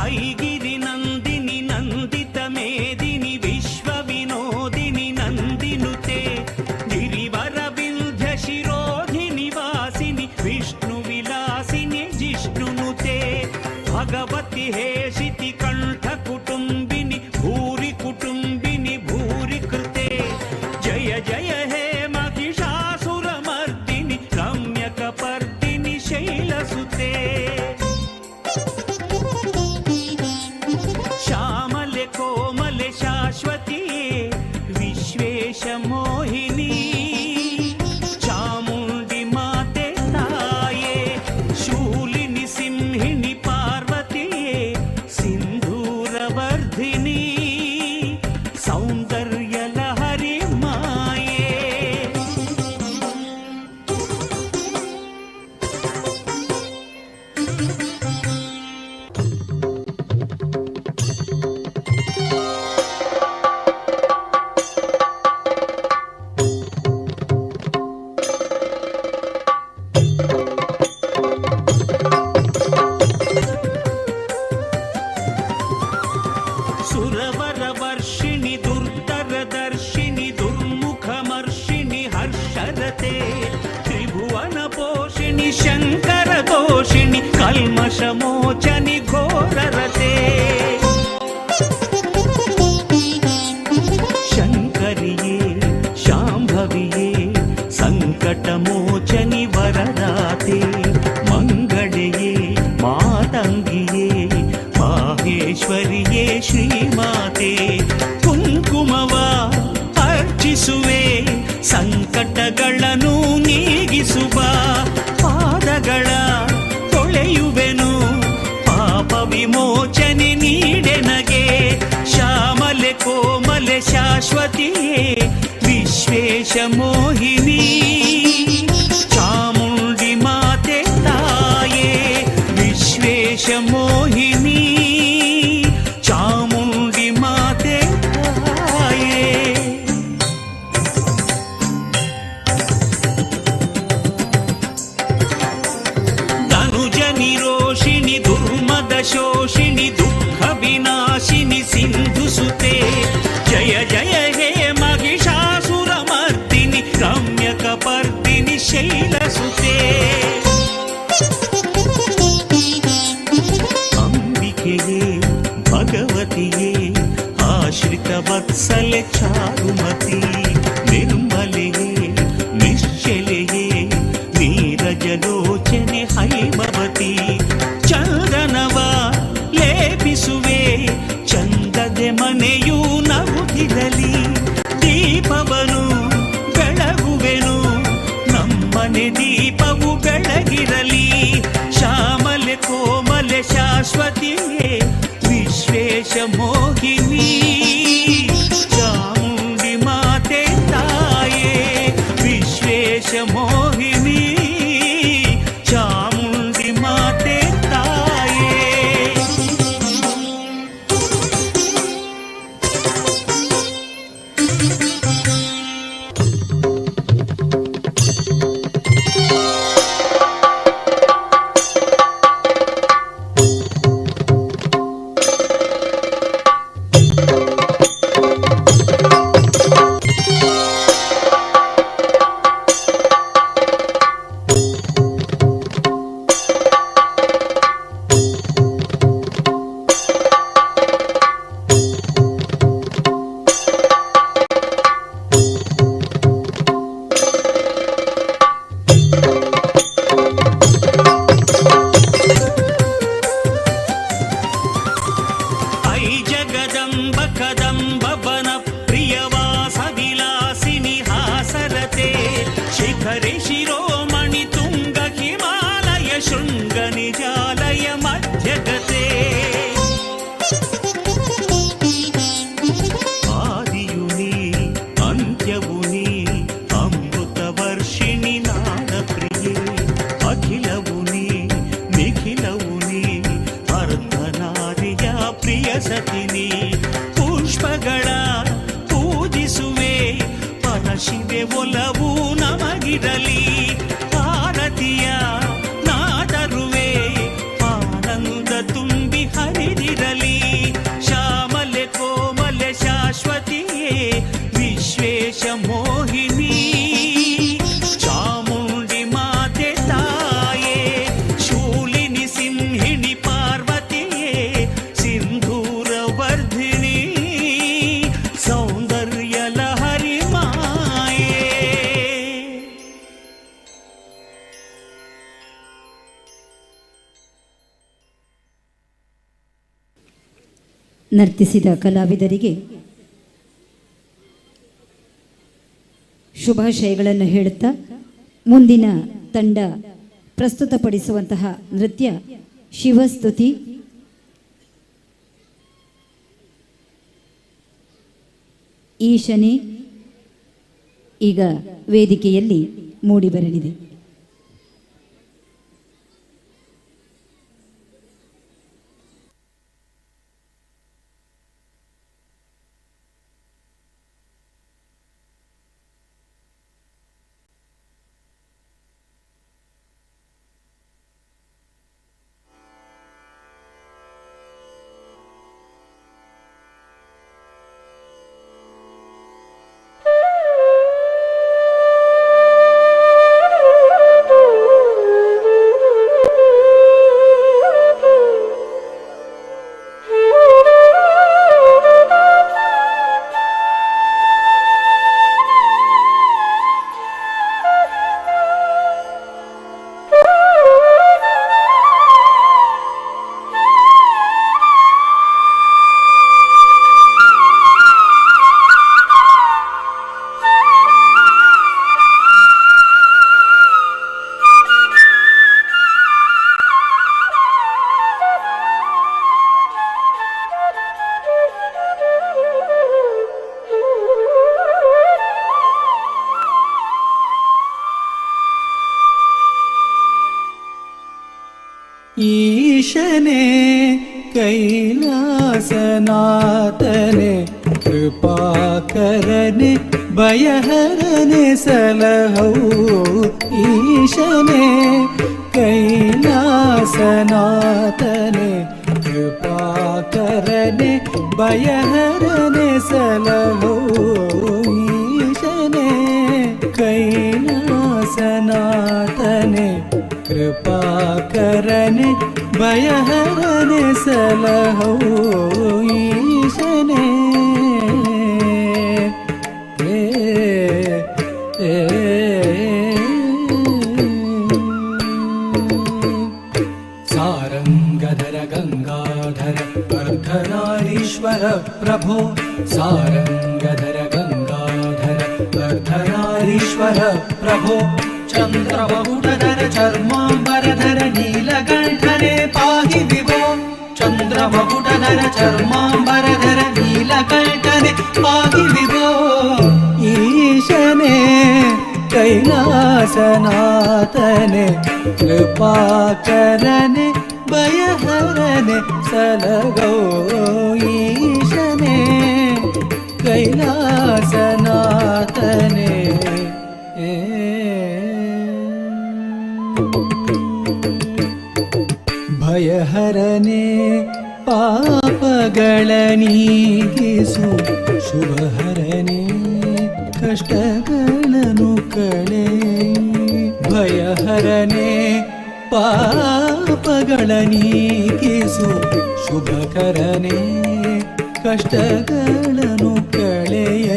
ಐಗಿರಿ ನಂದಿನಿ ನಂದಿತ ಮೇದಿನಿ ವಿಶ್ವ ವಿನೋದಿನಿ ನಂದಿನುತೆ ಗಿರಿವರ ವಿಂಧ್ಯ ಶಿರೋಧಿನಿ ವಾಸಿನಿ ವಿಷ್ಣು ವಿಲಾಸಿನಿ ಜಿಷ್ಣುನುತೆ ಭಗವತಿ ಹೇಷಿತಿ ಕಂಠ ಕುಟುಂಬಿನಿ ಭೂರಿ ಕುಟುಂಬಿನಿ ಭೂರಿ ಕೃತೆ ಜಯ ಜಯ ಹೇ ಮಹಿಷಾಸುರಮರ್ದಿನಿ ರಮ್ಯಕಪರ್ದಿನಿ ಶೈಲಸುತೆ ಶ್ಯಾಮಲೆ ಕೋಮಲೆ ಶಾಶ್ವತಿ ವಿಶ್ವೇಶ ಮೋಹಿನಿ ಚಾಮುಂಡಿ ಮಾತೆ ತಾಯೇ ಶೂಲಿನಿ ಸಿಂಹಿಣಿ ಪಾರ್ವತಿಯೇ ಸಿಂಧೂರವರ್ಧಿನಿ ಸೌಂದರ್ಯ ಲಹರಿ ಮಾಯೇ. ಸುರವರ ವರ್ಷಿಣಿ ದುರ್ಧರ ದರ್ಶಿನಿ ದುರ್ಮುಖಮರ್ಷಿಣಿ ಹರ್ಷರತೆ ತ್ರಿಭುವನ ಪೋಷಿಣಿ ಶಂಕರ ದೋಷಿಣಿ ಕಲ್ಮಶ ಮೋಚನಿ ಘೋರರತೆ. ಮಾತೆ ಕುಂಕುಮವ ಅರ್ಚಿಸುವೆ ಸಂಕಟಗಳನ್ನು ನೀಗಿಸುವ ಪಾದಗಳ ತೊಳೆಯುವೆನು ಪಾಪ ವಿಮೋಚನೆ ನೀಡೆನಗೆ ಶ್ಯಾಮಲೆ ಕೋಮಲೆ ಶಾಶ್ವತಿಯೇ ವಿಶ್ವೇಶ ಮೋಹಿನಿ ಚಾಮುಂಡಿ ಮಾತೆ ತಾಯೇ ವಿಶ್ವೇಶ ಮೋಹಿನಿ ಚಾಮುಂಡಿ ಮಾತೆ ತಾಯೇ. ತನುಜ ನಿರೋಷಿಣಿ ದುರ್ಮದ ಶೋಷಿಣಿ ದುಃಖ ವಿನಾಶಿನಿ ಸಿಂಧುಸುತೆ ಜಯ ಜಯ ಹೇ ಮಹಿಷಾಸುರಮರ್ದಿನಿ ರಮ್ಯಕಪರ್ದಿನಿ ಶೈಲಸುತೆ. ಅಂಬಿಕೆಯೇ ಭಗವತಿಯೇ ಆಶ್ರಿತ ವತ್ಸಲೆ ಚಾರುಮತಿ ನಿರ್ಮಲೆಯೇ ನಿಶ್ಚಲೆಯೇ ನೀರಜಲೋಚನೆ ಹೈಮವತಿ ಚಂದನವ ಲೇಪಿಸುವೆ ಚಂದದೆ ಮನೆಯೂ ನಗುತ್ತಿರಲಿ ದೀಪವನು ಬೆಳಗುವೆನು ನಮ್ಮನೆ ದೀಪವು ಬೆಳಗಿರಲಿ ಶ್ಯಾಮಲೆ ಕೋಮಲೆ ಶಾಶ್ವತಿಯೇ ವಿಶ್ವೇಶ ಮೋಹಿನಿ ಚಾಮುಂಡಿ ಮಾತೆ ತಾಯೇ ವಿಶ್ವೇಶ ಮೋಹಿನಿ ಚಾಮುಂಡಿ ಮಾತೆ ತಾಯೇ. I Jagadamba Kadamba ವನ ಪ್ರಿಯವಾಸ ವಿಲಾಸಿನಿ ಹಾಸರತೆ ಶಿಖರಿ ಶಿರೋಮಣಿ ತುಂಗ ಹಿಮಾಲಯ ಶೃಂಗ ನಿಜಾಲಯ ಮಧ್ಯಗತೆ ಆದಿಯು ನೀ ಅಂತ್ಯವು ನೀ ಅಮೃತ ವರ್ಷಿಣಿ ನಾದ ಪ್ರಿಯೆ ಅಖಿಲವು ನೀ ನಿಖಿಲವು ನೀ ಅರ್ಧನಾರಿಯ ಪ್ರಿಯ ಸತಿನಿ ಪುಷ್ಪಗಳ ಪೂಜಿಸುವೆ ಪರಶಿವೆ ಒಲವು ನಮಗಿರಲಿ ಭಾರತೀಯ ನಾದರುವೆ ಆನಂದ ತುಂಬಿ ಹರಿದಿರಲಿ ಶ್ಯಾಮಲೆ ಕೋಮಲೆ ಶಾಶ್ವತಿಯೇ ವಿಶ್ವೇಶ ಮೋಹಿನಿ ಚಾಮುಂಡಿ ಮಾತೆ ತಾಯೇ ಶೂಲಿನಿ ಸಿಂಹಿಣಿ ಪಾರ್ವತಿಯೇ ಸಿಂಧೂರ ವರ್ಧಿನಿ ಸೌಂದರ್ಯ ಲಹರಿ ಮಾಯೇ. ನರ್ತಿಸಿದ ಕಲಾವಿದರಿಗೆ ಶುಭಾಶಯಗಳನ್ನು ಹೇಳುತ್ತಾ ಮುಂದಿನ ತಂಡ ಪ್ರಸ್ತುತಪಡಿಸುವಂತಹ ನೃತ್ಯ ಶಿವಸ್ತುತಿ. ಈಶನಿ ಈಗ ವೇದಿಕೆಯಲ್ಲಿ ಮೂಡಿಬರಲಿದೆ. Thank you. ಈಶನೇ ಕೈಲಾಸನಾಥನೆ ಕೃಪಾಕರನೆ ಭಯಹರನೆ ಸಲಹೋ ಈಶನೇ ಕೈಲಾಸನಾಥನೆ ಕೃಪಾಕರನೆ ಭಯಹರನೆ ಸಲಹೋ ಈಶನೇ ಕೈಲಾಸನಾಥನೆ ಕೃಪಾಕರನೆ ಭಯಹರನೆ ಸಲಹೋ ಈಶನೇ. ಸಾರಂಗಧರ ಗಂಗಾಧರ ಅರ್ಧನಾರೀಶ್ವರ ಪ್ರಭೋ ಸಾರಂಗಧರ ಗಂಗಾಧರ ಅರ್ಧನಾರೀಶ್ವರ ಪ್ರಭೋ ಚಂದ್ರಮಕುಟಧರ ಚರ್ಮಾಂಬರಧರ ನೀಲಕಂಠನೆ ಪಾಹಿ ವಿಭೋ ಚಂದ್ರಮಕುಟಧರ ಚರ್ಮಾಂಬರಧರ ನೀಲಕಂಠನೆ ಪಾಹಿ ವಿಭೋ ಈಶನೇ ಕೈಲಾಸನಾಥನೆ ಕೃಪಾಕರನೆ ಭಯಹರನೆ ಸಲಗೋ ಈಶನೇ ಕೈಲಾಸನಾಥನೆ. ಭಯಹರನೆ ಪಾಪಗಳ ನೀಗಿಸು ಶುಭಹರನೆ ಕಷ್ಟಗಳನ್ನು ಕಳೆ ಭಯಹರನೆ ಪಾಪಗಳ ನೀಗಿಸು ಶುಭಕರನೆ ಕಷ್ಟಗಳನ್ನು ಕಳೆಯ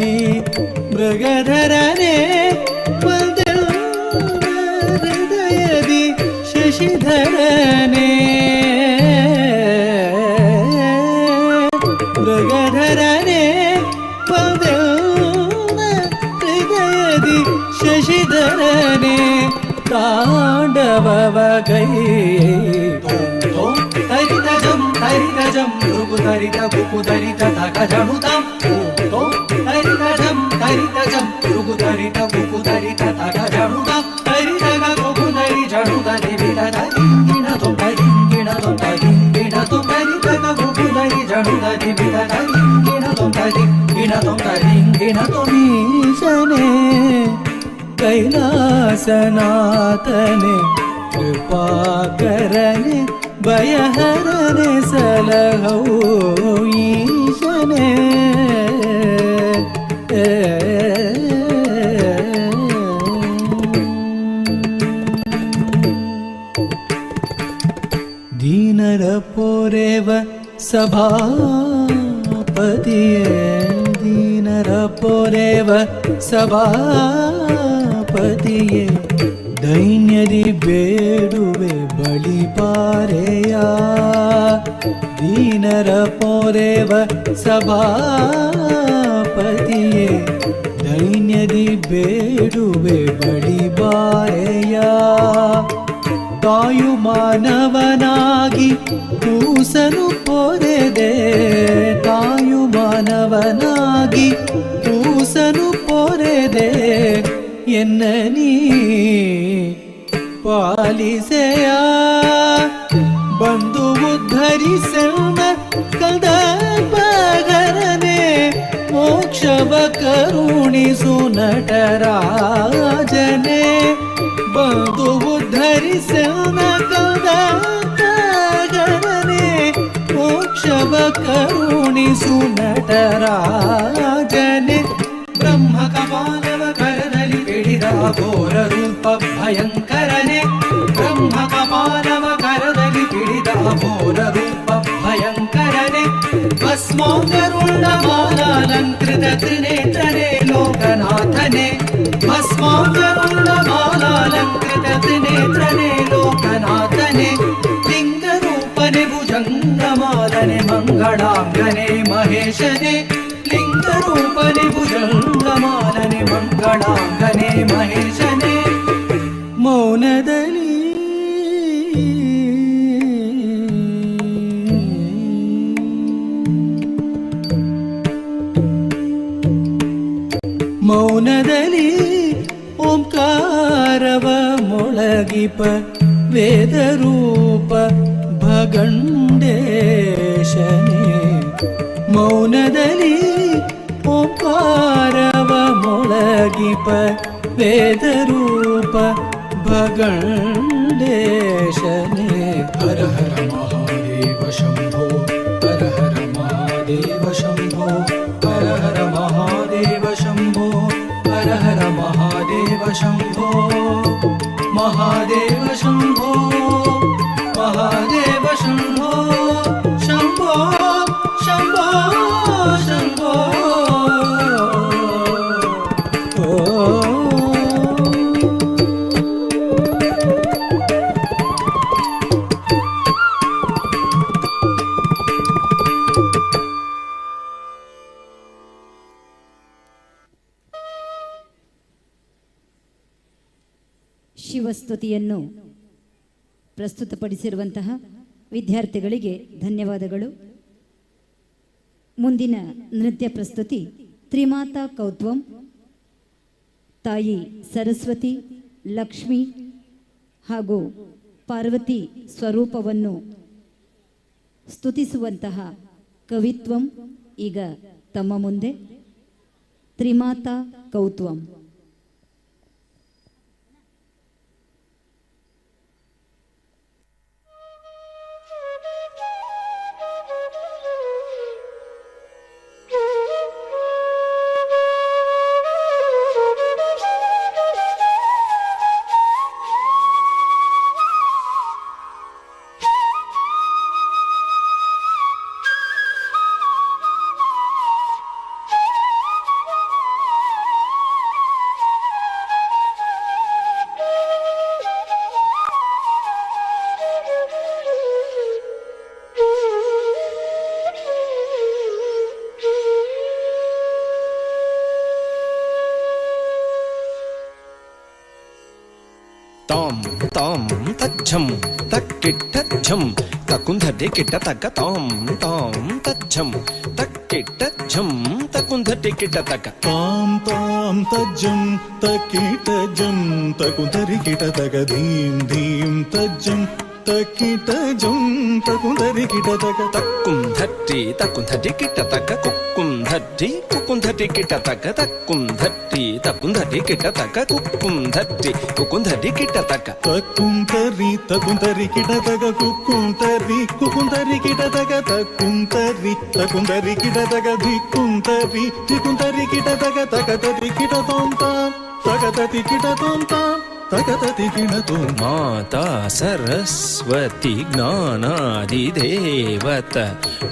ಮೃಗಧರನೆ ಹೃದಯದಿ ಶಶಿಧರನೆ ಮೃಗಧರನೆ ಹೃದಯದಿ ಶಶಿಧರನೆ ತಾಂಡವಗೈ ತರಿತಜಂ ತರಿತಜಂ ಋಗುಧರಿತ ಕುಕುಧರಿತ ತಗಜಣುತಂ ತರಿತಜಂ ತರಿತಜಂ ಋಗುಧರಿತ ಕುಕುಧರಿತ ತಗಜಣುತಂ ತರಿತಗ ಕುಕುಧರಿ ಜಣುತ ದಿವಿತ ತರಿಂಗಿಣತು ತರಿಂಗಿಣತು ತರಿಂಗಿಣತು ತರಿತಗ ಕುಕುಧರಿ ಜಣುತ ದಿವಿತ ತರಿಂಗಿಣತು ತರಿಂಗಿಣತು ತರಿಂಗಿಣತು. ಈಶನೇ ಕೈಲಾಸನಾಥನೆ ಕೃಪಾಕರನೆ ಭಯಹರನೆ ಸಲಹೋ ಈಶನೇ. ದೀನರ ಪೋರೆವ ಸಭಾಪತಿಯೇ ದೀನರ ಪೋರೆವ ಸಭಾಪತಿಯೇ ದೈನ್ಯದಿ ಬೇಡುವೆ ಬಳಿ ಪಾರೆಯ ದೀನರ ಪೋರೆವ ಸಭಾಪತಿಯೇ ದೈನ್ಯದಿ ಬೇಡುವೆ ಬಳಿ ಬಾರೆಯ ತಾಯು ಮಾನವನಾಗಿ ಕೂಸನು ಪೊರೆದೆ ತಾಯು ಮಾನವನಾಗಿ ಕೂಸನು ಪೊರೆದೆ ಎನ್ನ ನೀ ಪಾಲಿಸೆಯ ಬಂದು ಉದ್ಧರಿಸೆನ್ನ ಕದಪಗರನೆ ಮೋಕ್ಷವ ಕರುಣಿಸು ನಟರಾಜನೆ ಬಂದು ಉದ್ಧರಿಸೆನ್ನ ಕದಪಗರನೆ ಮೋಕ್ಷವ ಕರುಣಿಸು ನಟರಾಜನೆ. ಬ್ರಹ್ಮ ಕಪಾಲವ ಕರದಲ್ಲಿ ಹಿಡಿದ ಘೋರ ರೂಪ ಭಯಂಕರನೆ ಬ್ರಹ್ಮ ಕಪಾಲವ ಕರದಲ್ಲಿ ಹಿಡಿದ ಘೋರ ರೂಪ ಭಯಂಕರನೆ ಭಸ್ಮಾಂಗರುಂಡಮಾಲಾಲಂಕೃತ ತ್ರಿನೇತ್ರನೆ ಲೋಕನಾಥನೆ ಭಸ್ಮಾಂಗರುಂಡಮಾಲಾಲಂಕೃತ ತ್ರಿನೇತ್ರನೆ ಲೋಕನಾಥನೆ ಲಿಂಗರೂಪನೆ ಭುಜಂಗಮಾಲನೆ ಮಂಗಳಾಂಗನೆ ಮಹೇಶನೆ ಲಿಂಗರೂಪನೆ ಭುಜಂಗಮಾಲನೆ ಮಂಗಳಾಂಗನೆ ಮಹೇಶನೆ. ಮೌನದಲ್ಲಿ ಮೌನದಲ್ಲಿ ಓಂಕಾರವ ಮೊಳಗಿಪ ವೇದರೂಪ ಭಗವಂತನೇ. ಭಗಂಡೇಶನೆ ಮೌನದಲ್ಲಿ ಓಂಕಾರವ ಮೊಳಗಿಪ ವೇದರೂಪ ಭಗಂಡೇಶನೆ. ಹರ ಹರ ಮಹಾದೇವ ಶಂಭೋ ಹರ ಹರ ಮಹಾದೇವ ಶಂಭೋ ಹರ ಹರ ಮಹಾದೇವ ಶಂಭೋ ಹರ ಹರ ಮಹಾದೇವ ಶಂಭೋ ಮಹಾದೇವ ಶಂಭೋ ಮಹಾದೇವ ಶಂಭೋ ಶಂಭೋ ಶಂಭೋ ಶಂಭೋ. ಶಿವಸ್ತುತಿಯನ್ನು ಪ್ರಸ್ತುತಪಡಿಸಿರುವಂತಹ ವಿದ್ಯಾರ್ಥಿಗಳಿಗೆ ಧನ್ಯವಾದಗಳು. ಮುಂದಿನ ನೃತ್ಯ ಪ್ರಸ್ತುತಿ ತ್ರಿಮಾತಾ ಕೌತ್ವಂ. ತಾಯಿ ಸರಸ್ವತಿ, ಲಕ್ಷ್ಮಿ ಹಾಗೂ ಪಾರ್ವತಿ ಸ್ವರೂಪವನ್ನು ಸ್ತುತಿಸುವಂತಹ ಕವಿತ್ವಂ ಈಗ ತಮ್ಮ ಮುಂದೆ. ತ್ರಿಮಾತಾ ಕೌತ್ವಂ. ತಾಂ ತಾಂ ತಜ್ಜಂ ತಕ್ಕಿಟ್ಟಜ್ಜಂ ತಕುಂಧಟಿ ಕಿಟ್ಟ ತಕ್ಕ ತಾಂ ತಾಂ ತಜ್ಜಂ ತಕ್ಕಿಟ್ಟಜ್ಜಂ ತಕುಂಧಟಿ ಕಿಟ್ಟ ತಕ್ಕ ತಾಂ ತಾಂ ತಜ್ಜಂ ತಕ್ಕಿಟ್ಟಜ್ಜಂ ತಕುಂಧರಿ ಕಿಟ ತಕ ಧೀಂ ಧೀಂ ತಜ್ಜಂ ತಕ್ಕಿಟ್ಟಜಂ ತಕುಂಧರಿ ಕಿಟ ತಕ ತಕ್ಕುಂಧಟ್ಟಿ ತಕುಂಧಟಿ ಕಿಟ್ಟ ತಕ್ಕ ಕುಕ್ಕುಂಧಟ್ಟಿ ಕುಕ್ಕುಂಧಟಿ ಕಿಟ್ಟ ತಕ್ಕ ತಕ್ಕುಂಧಟ್ಟಿ ತಕುಂಧಟಿ ಕಿಟ್ಟ ತಕ್ಕ ಕುಕ್ಕುಂಧಟ್ಟಿ ಕುಕ್ಕುಂಧಟಿ ಕಿಟ್ಟ ತಕ್ಕ ತಕ್ಕುಂತರಿ ತಕುಂತರಿ ಕಿಟ ತಕ ಕುಕ್ಕುಂತರಿ ಕುಕ್ಕುಂತರಿ ಕಿಟ ತಕ ತಕ್ಕುಂತರಿ ತಕುಂತರಿ ಕಿಟ ತಕ ಧಿಕ್ಕುಂತರಿ ಧಿಕ್ಕುಂತರಿ ಕಿಟ ತಕ ತಕತರಿ ಕಿಟ ತೋಂ ತಾಂ ತಕತತಿ ಕಿಟ ತೋಂ ತಾಂ ತಕತತಿ ಕಿಣ ತೋಂ. ಮಾತಾ ಸರಸ್ವತಿ ಜ್ಞಾನಾದಿದೇವತ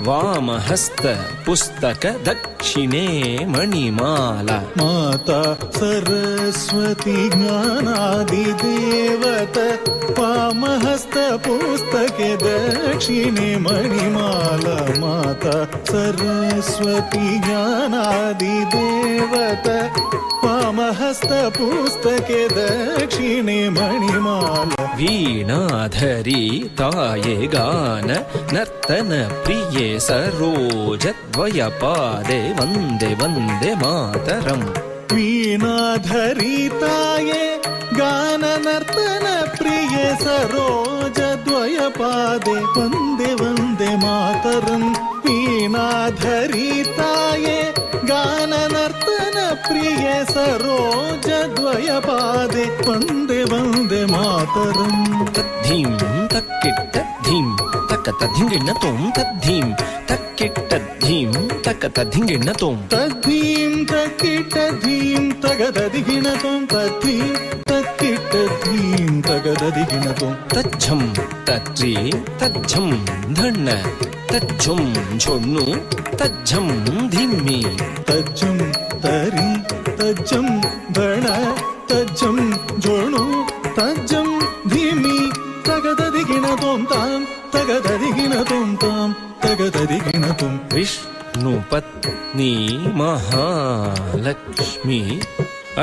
ವಾಮಹಸ್ತ ಪುಸ್ತಕ ದಕ್ಷಿಣೇ ಮಣಿಮಾಲ. ಮಾತಾ ಸರಸ್ವತಿ ಜ್ಞಾನಾದಿದೇವತ ವಾಮಹಸ್ತ ಪುಸ್ತಕೆ ದಕ್ಷಿಣೆ ಮಣಿಮಾಲ. ಮಾತಾ ಸರಸ್ವತಿ ಜ್ಞಾನಾದಿದೇವತ ವಾಮಹಸ್ತ ಪುಸ್ತಕೆ ದಕ್ಷಿಣೆ ಮಣಿಮಾಲ. ವೀಣಾಧರಿ ತಾಯೆ ಗಾನ ನರ್ತನ ಪ್ರಿಯೆ ಸರೋಜದ್ವಯ ಪಾದೆ ವಂದೇ ವಂದೇ ಮಾತರಂ. ವೀಣಾಧರಿ ತಾಯೆ ಗಾನ ನರ್ತನ ಪ್ರಿಯೆ ಸರೋಜದ್ವಯ ಪಾದೆ ವಂದೇ ವಂದೇ ಮಾತರಂ. ವೀಣಾಧರಿ ತಾಯೆ ಗಾನ ನರ್ತನ ಪ್ರಿಯೆ ಸರೋಜದ್ವಯ ಪಾದೆ ವಂದೇ ವಂದೇ ಮಾತರಂ. ತದ್ಧೀಂ ತಕ್ಕಿಟ್ಟ ಧೀಂ ತಕ್ಕ ತದ್ಧಿಂಗಿಣ್ಣ ತೋಂ ತದ್ಧೀಂ ತಕ್ಕಿಟ್ಟ ಧೀಂ ತಕ್ಕ ತದ್ಧಿಂಗಿಣ್ಣ ತೋಂ ತದ್ಧೀಂ ತಕ್ಕಿಟ್ಟ ಧೀಂ ತಗದದಿಗಿಣ ತೋಂ ತದ್ಧೀಂ ತಕ್ಕಿಟ್ಟ ಧೀಂ ತಗದದಿಗಿಣ ತೋಂ. ತಜ್ಜಂ ತತ್ರಿ ತಜ್ಜಂ ಧಣ್ಣ ತಜ್ಜುಂ ಝೊಣ್ಣು ತಜ್ಜಂ ಧಿಮ್ಮಿ. ತಜ್ಜಂ ತರಿ ತಜ್ಜಂ ಧಣ ತಜ್ಜಂ ಝೊಣ್ಣು ತಜ್ಜಂ ಧಿಮ್ಮಿ ತಗದದಿಗಿಣ ತೋಂ ತಾಂ ತಗದದಿಗಿಣ ತೋಂ ತಾಂ ತಗದದಿಗಿಣ ತೋಂ. ವಿಷ್ಣು ಪತ್ನಿ ಮಹಾಲಕ್ಷ್ಮಿ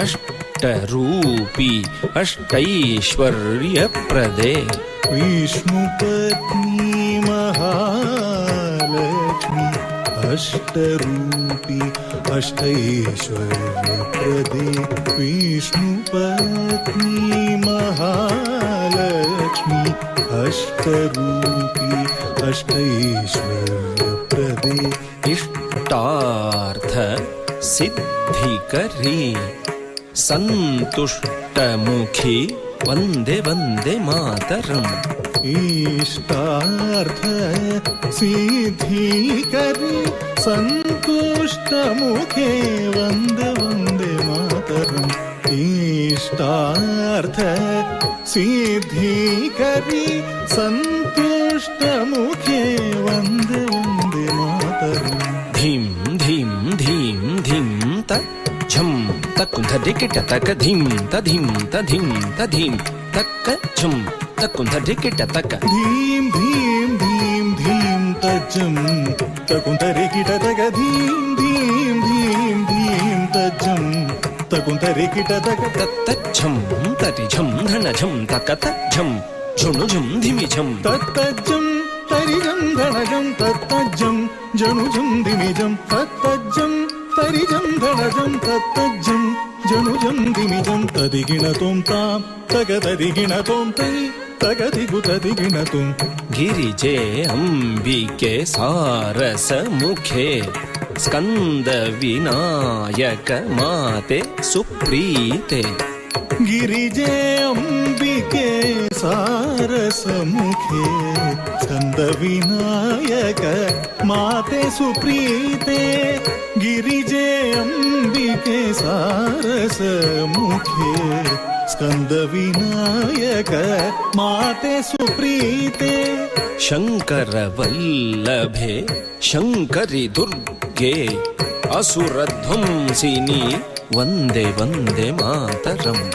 ಅಷ್ಟರೂಪಿ ಅಷ್ಟೈಶ್ವರ್ಯಪ್ರದೆ. ವಿಷ್ಣು ಪತ್ನಿ ಮಹಾಲಕ್ಷ್ಮಿ ಅಷ್ಟರೂಪಿ अष्टैश्वर्यप्रदे विष्णुपत्नी महालक्ष्मी अष्टरूपी अष्टैश्वर्यप्रदे इष्टार्थ सिद्धिकरी सन्तुष्टमुखी वन्दे वन्दे मातरम्। इष्टार्थ सिद्धिकरी सन्तुष्टमुखे वन्दे वन्दे मातरम्। इष्टार्थ सिद्धिकरी सन्तुष्टमुखे वन्दे वन्दे मातरम्। धीं धीं धीं धीं त झं तकुन्धरिकिट तक धीं तधीं तधीं तधीं तक झं तकुन्धरिकिट तक धीं धीं धीं धीं तजं तकुन्धरिकिट तक धीं धीं धीं धीं तजं तकुन्धरिकिट तक तत्तझं तरिझं धनझं तक तझं झुणुझुं धिमिझं तत्तजं तरिझं धनझं तत्तजं झणुझुं धिमिझं तत्तजं तरिझं धनझं तत्तजं झणुझं धिमिझं तदिगिणतों तां तगतदिगिणतों तै तगदिगुतदिगिणतुं। गिरिजे अम्बिके सारसमुखे स्कन्दविनायक माते सुप्रीते। गिरिजे अम्बिके सारसमुखे स्कन्दविनायक माते सुप्रीते। गिरिजे अम्बिके सारसमुखे स्कन्दविनायक माते सुप्रीते। शङ्करवल्लभे शङ्करि दुर्गे असुरध्वंसिनि वन्दे वन्दे मातरम्।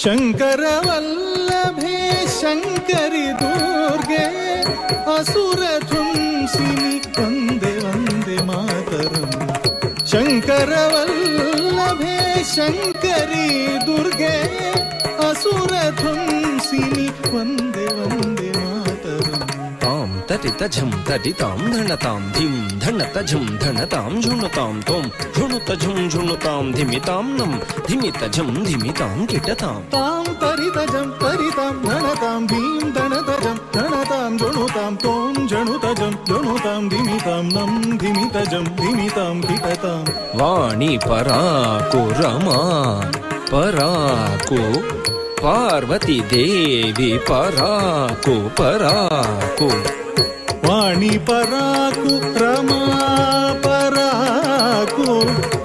शङ्करवल्लभे शङ्करि दुर्गे असुरध्वंसिनि वन्दे वन्दे मातरम्। शङ्करवल्लभे शङ्करि दुर्गे असुरध्वंसिनि वन्दे वन्दे मातरम्। तां तरितझं तरितां धनतां धीं धनतझं धनतां झुणुतां त्वं झुणुतझुं झुणुतां धिमितां नं धिमितझं धिमितां किटतां। तां तरितझं तरितां धनतां धीं धनतझं धनतां झुणुतां त्वं झुणुतझं झुणुतां धिमितां नं धिमितझं धिमितां किटतां। वाणी पराकु रमा पराकु पार्वती देवी पराकु पराकु। वाणी पराकु रमा पराकु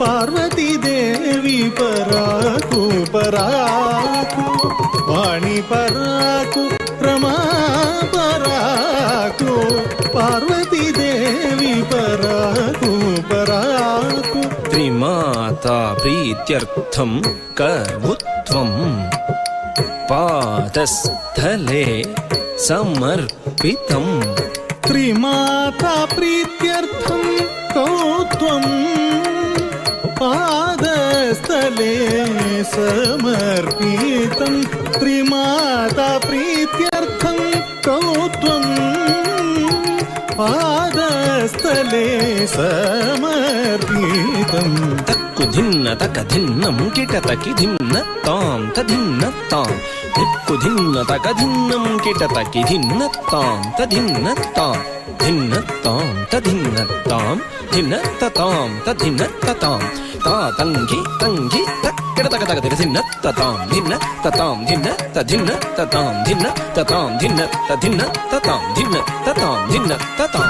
पार्वती देवी पराकु पराकु। वाणी पराकु रमा पराकु पार्वती देवी पराकु पराकु। त्रिमाता प्रीत्यर्थं कवुत्वं पादस्थले समर्पितं। त्रिमाता प्रीत्यर्थं कौत्वं पादस्थले समर्पितं। त्रिमाता प्रीत्यर्थं कौत्वं पादस्थले समर्पितं। तक्कुधिन्न तकधिन्नं किटतकिधिन्न तां तधिन्न तां धिक्कुधिन्न तकधिन्नं किटतकिधिन्न तां तधिन्न तां धिन्न तां तधिन्न तां धिन्न ततां तधिन्न ततां ता तङ्घि तङ्घि तक्किटतकतकधिन्न ततां धिन्न ततां धिन्न तधिन्न ततां धिन्न ततां धिन्न तधिन्न ततां धिन्न ततां धिन्न ततां।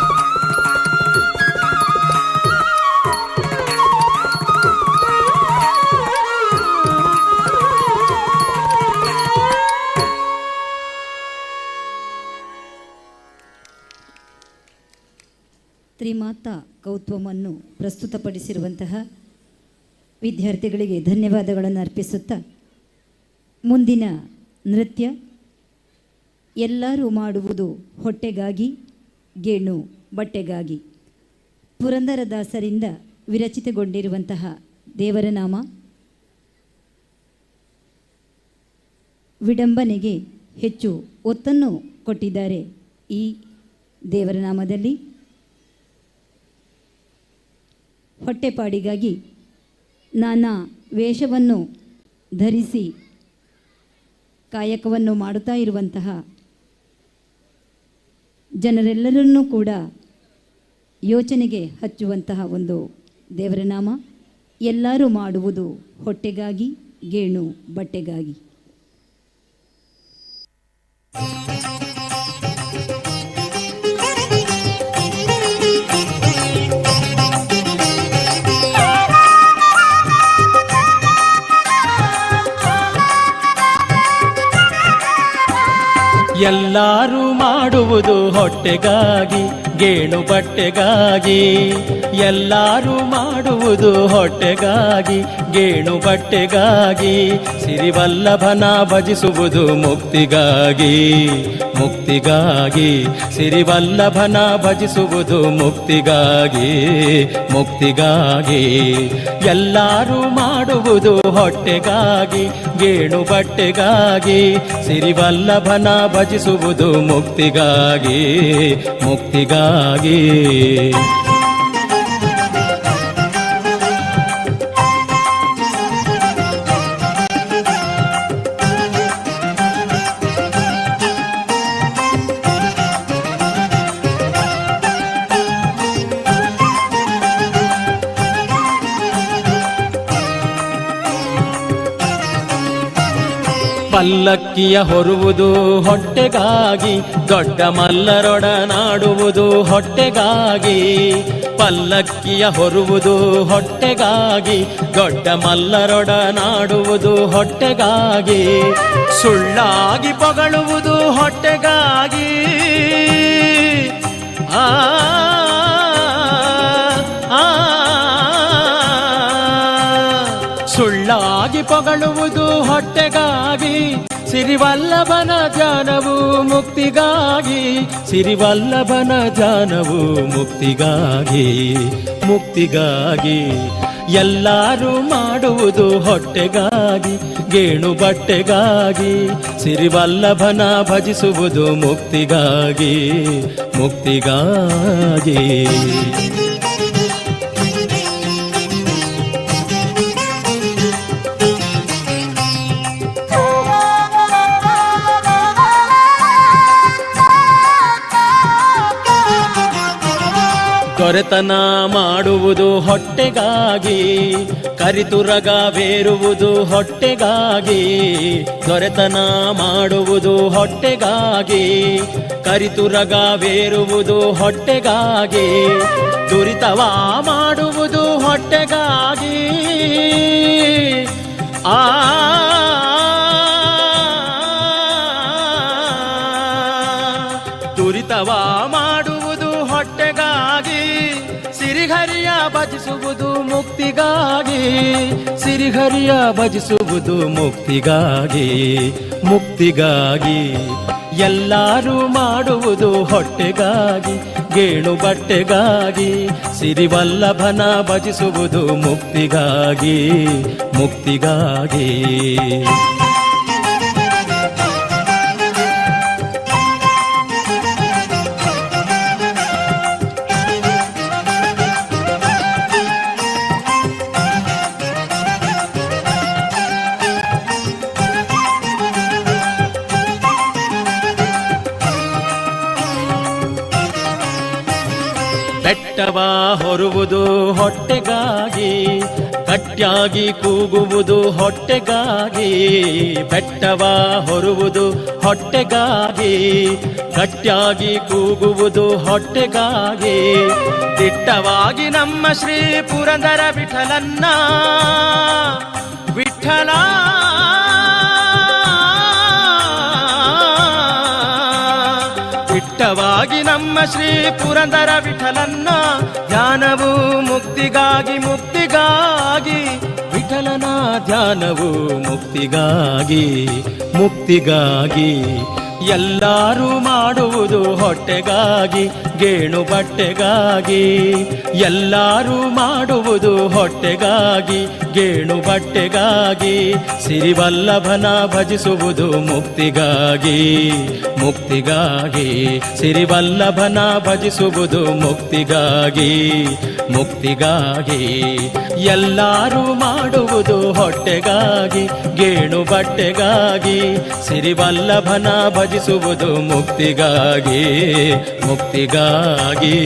ತ್ರಿಮಾತಾ ಕೌತ್ವವನ್ನು ಪ್ರಸ್ತುತಪಡಿಸಿರುವಂತಹ ವಿದ್ಯಾರ್ಥಿಗಳಿಗೆ ಧನ್ಯವಾದಗಳನ್ನು ಅರ್ಪಿಸುತ್ತಾ ಮುಂದಿನ ನೃತ್ಯ ಎಲ್ಲರೂ ಮಾಡುವುದು ಹೊಟ್ಟೆಗಾಗಿ ಗೇಣು ಬಟ್ಟೆಗಾಗಿ ಪುರಂದರದಾಸರಿಂದ ವಿರಚಿತಗೊಂಡಿರುವಂತಹ ದೇವರ ನಾಮ ವಿಡಂಬನೆಗೆ ಹೆಚ್ಚು ಒತ್ತನ್ನು ಕೊಟ್ಟಿದ್ದಾರೆ ಈ ದೇವರ ನಾಮದಲ್ಲಿ. ಹೊಟ್ಟೆಪಾಡಿಗಾಗಿ ನಾನಾ ವೇಷವನ್ನು ಧರಿಸಿ ಕಾಯಕವನ್ನು ಮಾಡುತ್ತಾ ಇರುವಂತಹ ಜನರೆಲ್ಲರನ್ನೂ ಕೂಡ ಯೋಚನೆಗೆ ಹಚ್ಚುವಂತಹ ಒಂದು ದೇವರ ನಾಮ. ಎಲ್ಲರೂ ಮಾಡುವುದು ಹೊಟ್ಟೆಗಾಗಿ, ಗೇಣು ಬಟ್ಟೆಗಾಗಿ. ಎಲ್ಲರೂ ಮಾಡುವುದು ಹೊಟ್ಟೆಗಾಗಿ, ಗೇಣು ಬಟ್ಟೆಗಾಗಿ. ಎಲ್ಲರೂ ಮಾಡುವುದು ಹೊಟ್ಟೆಗಾಗಿ, ಗೇಣು ಬಟ್ಟೆಗಾಗಿ. ಸಿರಿವಲ್ಲಭನ ಭಜಿಸುವುದು ಮುಕ್ತಿಗಾಗಿ, ಮುಕ್ತಿಗಾಗಿ. ಸಿರಿವಲ್ಲಭನ ಭಜಿಸುವುದು ಮುಕ್ತಿಗಾಗಿ, ಮುಕ್ತಿಗಾಗಿ. ಎಲ್ಲರೂ ಮಾಡುವುದು ಹೊಟ್ಟೆಗಾಗಿ, ಗೇಣು ಬಟ್ಟೆಗಾಗಿ. ಸಿರಿವಲ್ಲಭನ ಭಜಿಸುವುದು ಮುಕ್ತಿಗಾಗಿ, ಮುಕ್ತಿಗಾಗಿ. ಪಲ್ಲಕ್ಕಿಯ ಹೊರುವುದು ಹೊಟ್ಟೆಗಾಗಿ, ದೊಡ್ಡ ಮಲ್ಲರೊಡನಾಡುವುದು ಹೊಟ್ಟೆಗಾಗಿ. ಪಲ್ಲಕ್ಕಿಯ ಹೊರುವುದು ಹೊಟ್ಟೆಗಾಗಿ, ದೊಡ್ಡ ಮಲ್ಲರೊಡನಾಡುವುದು ಹೊಟ್ಟೆಗಾಗಿ. ಸುಳ್ಳಾಗಿ ಪೊಗಳುವುದು ಹೊಟ್ಟೆಗಾಗಿ. ಆ ಆ ಸುಳ್ಳಾಗಿ ಪೊಗಳುವುದು ಹೊಟ್ಟೆಗಾಗಿ. ಸಿರಿವಲ್ಲಭನ ಧ್ಯಾನವು ಮುಕ್ತಿಗಾಗಿ, ಸಿರಿವಲ್ಲಭನ ಧ್ಯಾನವು ಮುಕ್ತಿಗಾಗಿ, ಮುಕ್ತಿಗಾಗಿ. ಎಲ್ಲರೂ ಮಾಡುವುದು ಹೊಟ್ಟೆಗಾಗಿ, ಗೇಣು ಬಟ್ಟೆಗಾಗಿ. ಸಿರಿವಲ್ಲಭನ ಭಜಿಸುವುದು ಮುಕ್ತಿಗಾಗಿ, ಮುಕ್ತಿಗಾಗಿ. ದೊರೆತನ ಮಾಡುವುದು ಹೊಟ್ಟೆಗಾಗಿ, ಕರಿತುರಗವೇರುವುದು ಹೊಟ್ಟೆಗಾಗಿ. ದೊರೆತನ ಮಾಡುವುದು ಹೊಟ್ಟೆಗಾಗಿ, ಕರಿತುರಗವೇರುವುದು ಹೊಟ್ಟೆಗಾಗಿ. ದುರಿತವ ಮಾಡುವುದು ಹೊಟ್ಟೆಗಾಗಿ. ಆ ದುರಿತವ ಮಾಡುವುದು ಹೊಟ್ಟೆಗಾಗಿ. ಸಿರಿಹರಿಯ ಭಜಿಸುವುದು ಮುಕ್ತಿಗಾಗಿ, ಸಿರಿಹರಿಯ ಭಜಿಸುವುದು ಮುಕ್ತಿಗಾಗಿ, ಮುಕ್ತಿಗಾಗಿ. ಎಲ್ಲರೂ ಮಾಡುವುದು ಹೊಟ್ಟೆಗಾಗಿ, ಗೇಣು ಬಟ್ಟೆಗಾಗಿ. ಸಿರಿವಲ್ಲಭನ ಭಜಿಸುವುದು ಮುಕ್ತಿಗಾಗಿ, ಮುಕ್ತಿಗಾಗಿ. ಬೆಟ್ಟವ ಹೊರುವುದು ಹೊಟ್ಟೆಗಾಗಿ, ಗಟ್ಟಿಯಾಗಿ ಕೂಗುವುದು ಹೊಟ್ಟೆಗಾಗಿ. ಬೆಟ್ಟವ ಹೊರುವುದು ಹೊಟ್ಟೆಗಾಗಿ, ಗಟ್ಟಿಯಾಗಿ ಕೂಗುವುದು ಹೊಟ್ಟೆಗಾಗಿ. ದಿಟ್ಟವಾಗಿ ನಮ್ಮ ಶ್ರೀ ಪುರಂದರ ವಿಠಲನ್ನ, ವಿಠಲ ದಿಟ್ಟವಾಗಿ ನಮ್ಮ ಶ್ರೀ ಪುರಂದರ ವಿಠಲನ್ನ. ಧ್ಯಾನವು ಮುಕ್ತಿಗಾಗಿ, ಮುಕ್ತಿಗಾಗಿ. ವಿಠಲನ ಧ್ಯಾನವು ಮುಕ್ತಿಗಾಗಿ, ಮುಕ್ತಿಗಾಗಿ. ಎಲ್ಲರೂ ಮಾಡುವುದು ಹೊಟ್ಟೆಗಾಗಿ, ಗೇಣು ಬಟ್ಟೆಗಾಗಿ. ಎಲ್ಲರೂ ಮಾಡುವುದು ಹೊಟ್ಟೆಗಾಗಿ, ಗೇಣು ಬಟ್ಟೆಗಾಗಿ. ಸಿರಿವಲ್ಲಭನ ಭಜಿಸುವುದು ಮುಕ್ತಿಗಾಗಿ, ಮುಕ್ತಿಗಾಗಿ. ಸಿರಿವಲ್ಲಭನ ಭಜಿಸುವುದು ಮುಕ್ತಿಗಾಗಿ, ಮುಕ್ತಿಗಾಗಿ. ಎಲ್ಲರೂ ಮಾಡುವುದು ಹೊಟ್ಟೆಗಾಗಿ, ಗೇಣು ಬಟ್ಟೆಗಾಗಿ, ಸಿರಿವಲ್ಲಭನ ಭಜಿಸುವುದು ಮುಕ್ತಿಗಾಗಿ, ಮುಕ್ತಿಗಾಗಿ.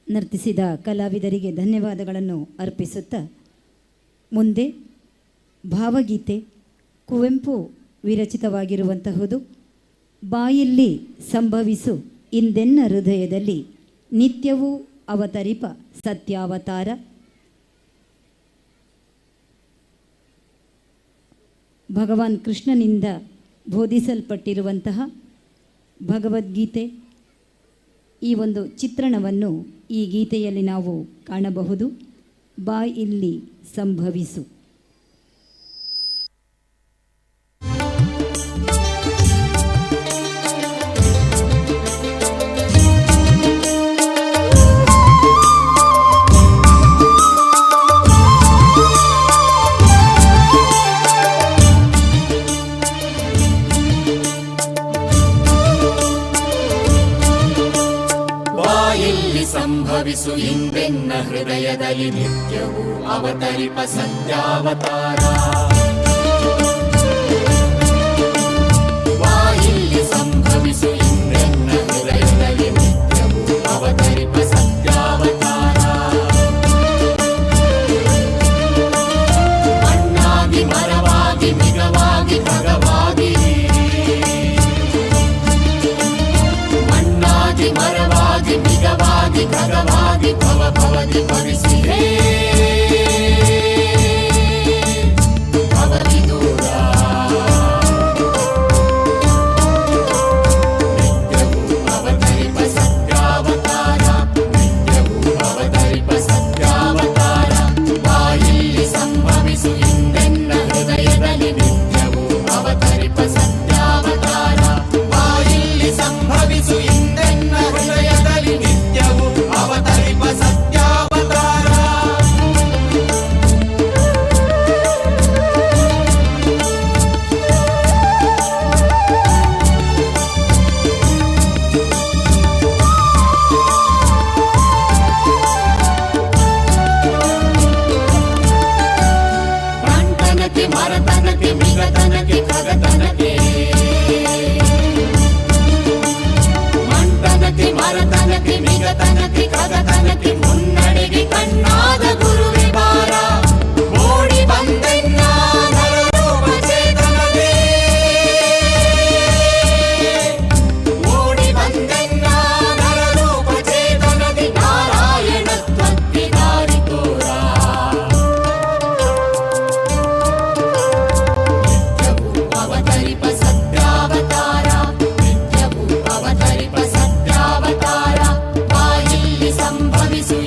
ನರ್ತಿಸಿದ ಕಲಾವಿದರಿಗೆ ಧನ್ಯವಾದಗಳನ್ನು ಅರ್ಪಿಸುತ್ತಾ ಮುಂದೆ ಭಾವಗೀತೆ ಕುವೆಂಪು ವಿರಚಿತವಾಗಿರುವಂತಹುದು ಬಾಯಲ್ಲಿ ಸಂಭವಿಸು ಇಂದೆನ್ನ ಹೃದಯದಲ್ಲಿ ನಿತ್ಯವೂ ಅವತರಿಪ ಸತ್ಯಾವತಾರ. ಭಗವಾನ್ ಕೃಷ್ಣನಿಂದ ಬೋಧಿಸಲ್ಪಟ್ಟಿರುವಂತಹ ಭಗವದ್ಗೀತೆ ಈ ಒಂದು ಚಿತ್ರಣವನ್ನು ಈ ಗೀತೆಯಲ್ಲಿ ನಾವು ಕಾಣಬಹುದು. ಬಾಯಲ್ಲಿ ಸಂಭವಿಸು. ಸಂಭವಿಸು ಇಂದೆನ್ನ ಹೃದಯದಲ್ಲಿ ನಿತ್ಯವೂ ಅವತರಿಪ ಸತ್ಯಾವತಾರ. ಬಾಯಲ್ಲಿ ಸಂಭವಿಸು ಇಂದೆನ್ನ ಹೃದಯದಲ್ಲಿ ನಿತ್ಯವೂ ಅವತರಿಪ ಸತ್ಯಾವತಾರ. ಮಣ್ಣಾಗಿ ಮರವಾಗಿ ಮಿಗವಾಗಿ ಖಗವಾಗಿ, ಮಣ್ಣಾಗಿ ಮರವಾಗಿ ಮಿಗವಾಗಿ ಖಗವಾಗಿ ಭವ ಭವದಿ ಭವಿಸಿಹೇ ಭವದಿ ದೂರ. ನಿತ್ಯವೂ ಅವತರಿಪ ಸತ್ಯಾವತಾರ, ನಿತ್ಯವೂ ಅವತರಿಪ ಸತ್ಯಾವತಾರ. ಬಾಯಲ್ಲಿ ಸಂಭವಿಸು ಇಂದೆನ್ನ ಹೃದಯದಲ್ಲಿ ನಿತ್ಯವೂ ಅವತರಿಪ ಸತ್ಯಾವತಾರ. ಬಾಯಲ್ಲಿ ಸಂಭವಿಸು ಇಂದೆನ್ನ ಹೃದಯದಲ್ಲಿ ನಿತ್ಯವೂ ಅವತರಿಪ ಸತ್ಯಾವತಾರ. ಮಂಟನಕ್ಕೆ ಮರತನಕ್ಕೆ ಮೃಗತನಕ್ಕೆ ಖಗತನಕ್ಕೆ, ಮಂಟನಕ್ಕೆ ಮರತನಕ್ಕೆ ಮೃಗತನಕ್ಕೆ ಖಗತನಕ್ಕೆ ಮುನ್ನಡೆಗೆ ಕಣ್ಣಾದ ಗುರುವೆ ಬಾರ. ಓಡಿ ಬಂದೆನ್ನ ನರರೂಪ ಚೇತನವೇ, ಓಡಿ ಬಂದೆನ್ನ ನರರೂಪ ಚೇತನದಿ ನಾರಾಯಣತ್ವಕ್ಕೆ ದಾರಿ ತೋರ. ಅವತರಿಪ ಸತ್ಯಾವತಾರ, ನಿತ್ಯವೂ ಅವತರಿಪ ಸತ್ಯಾವತಾರ. ಬಾಯಲ್ಲಿ ಸಂಭವಿಸು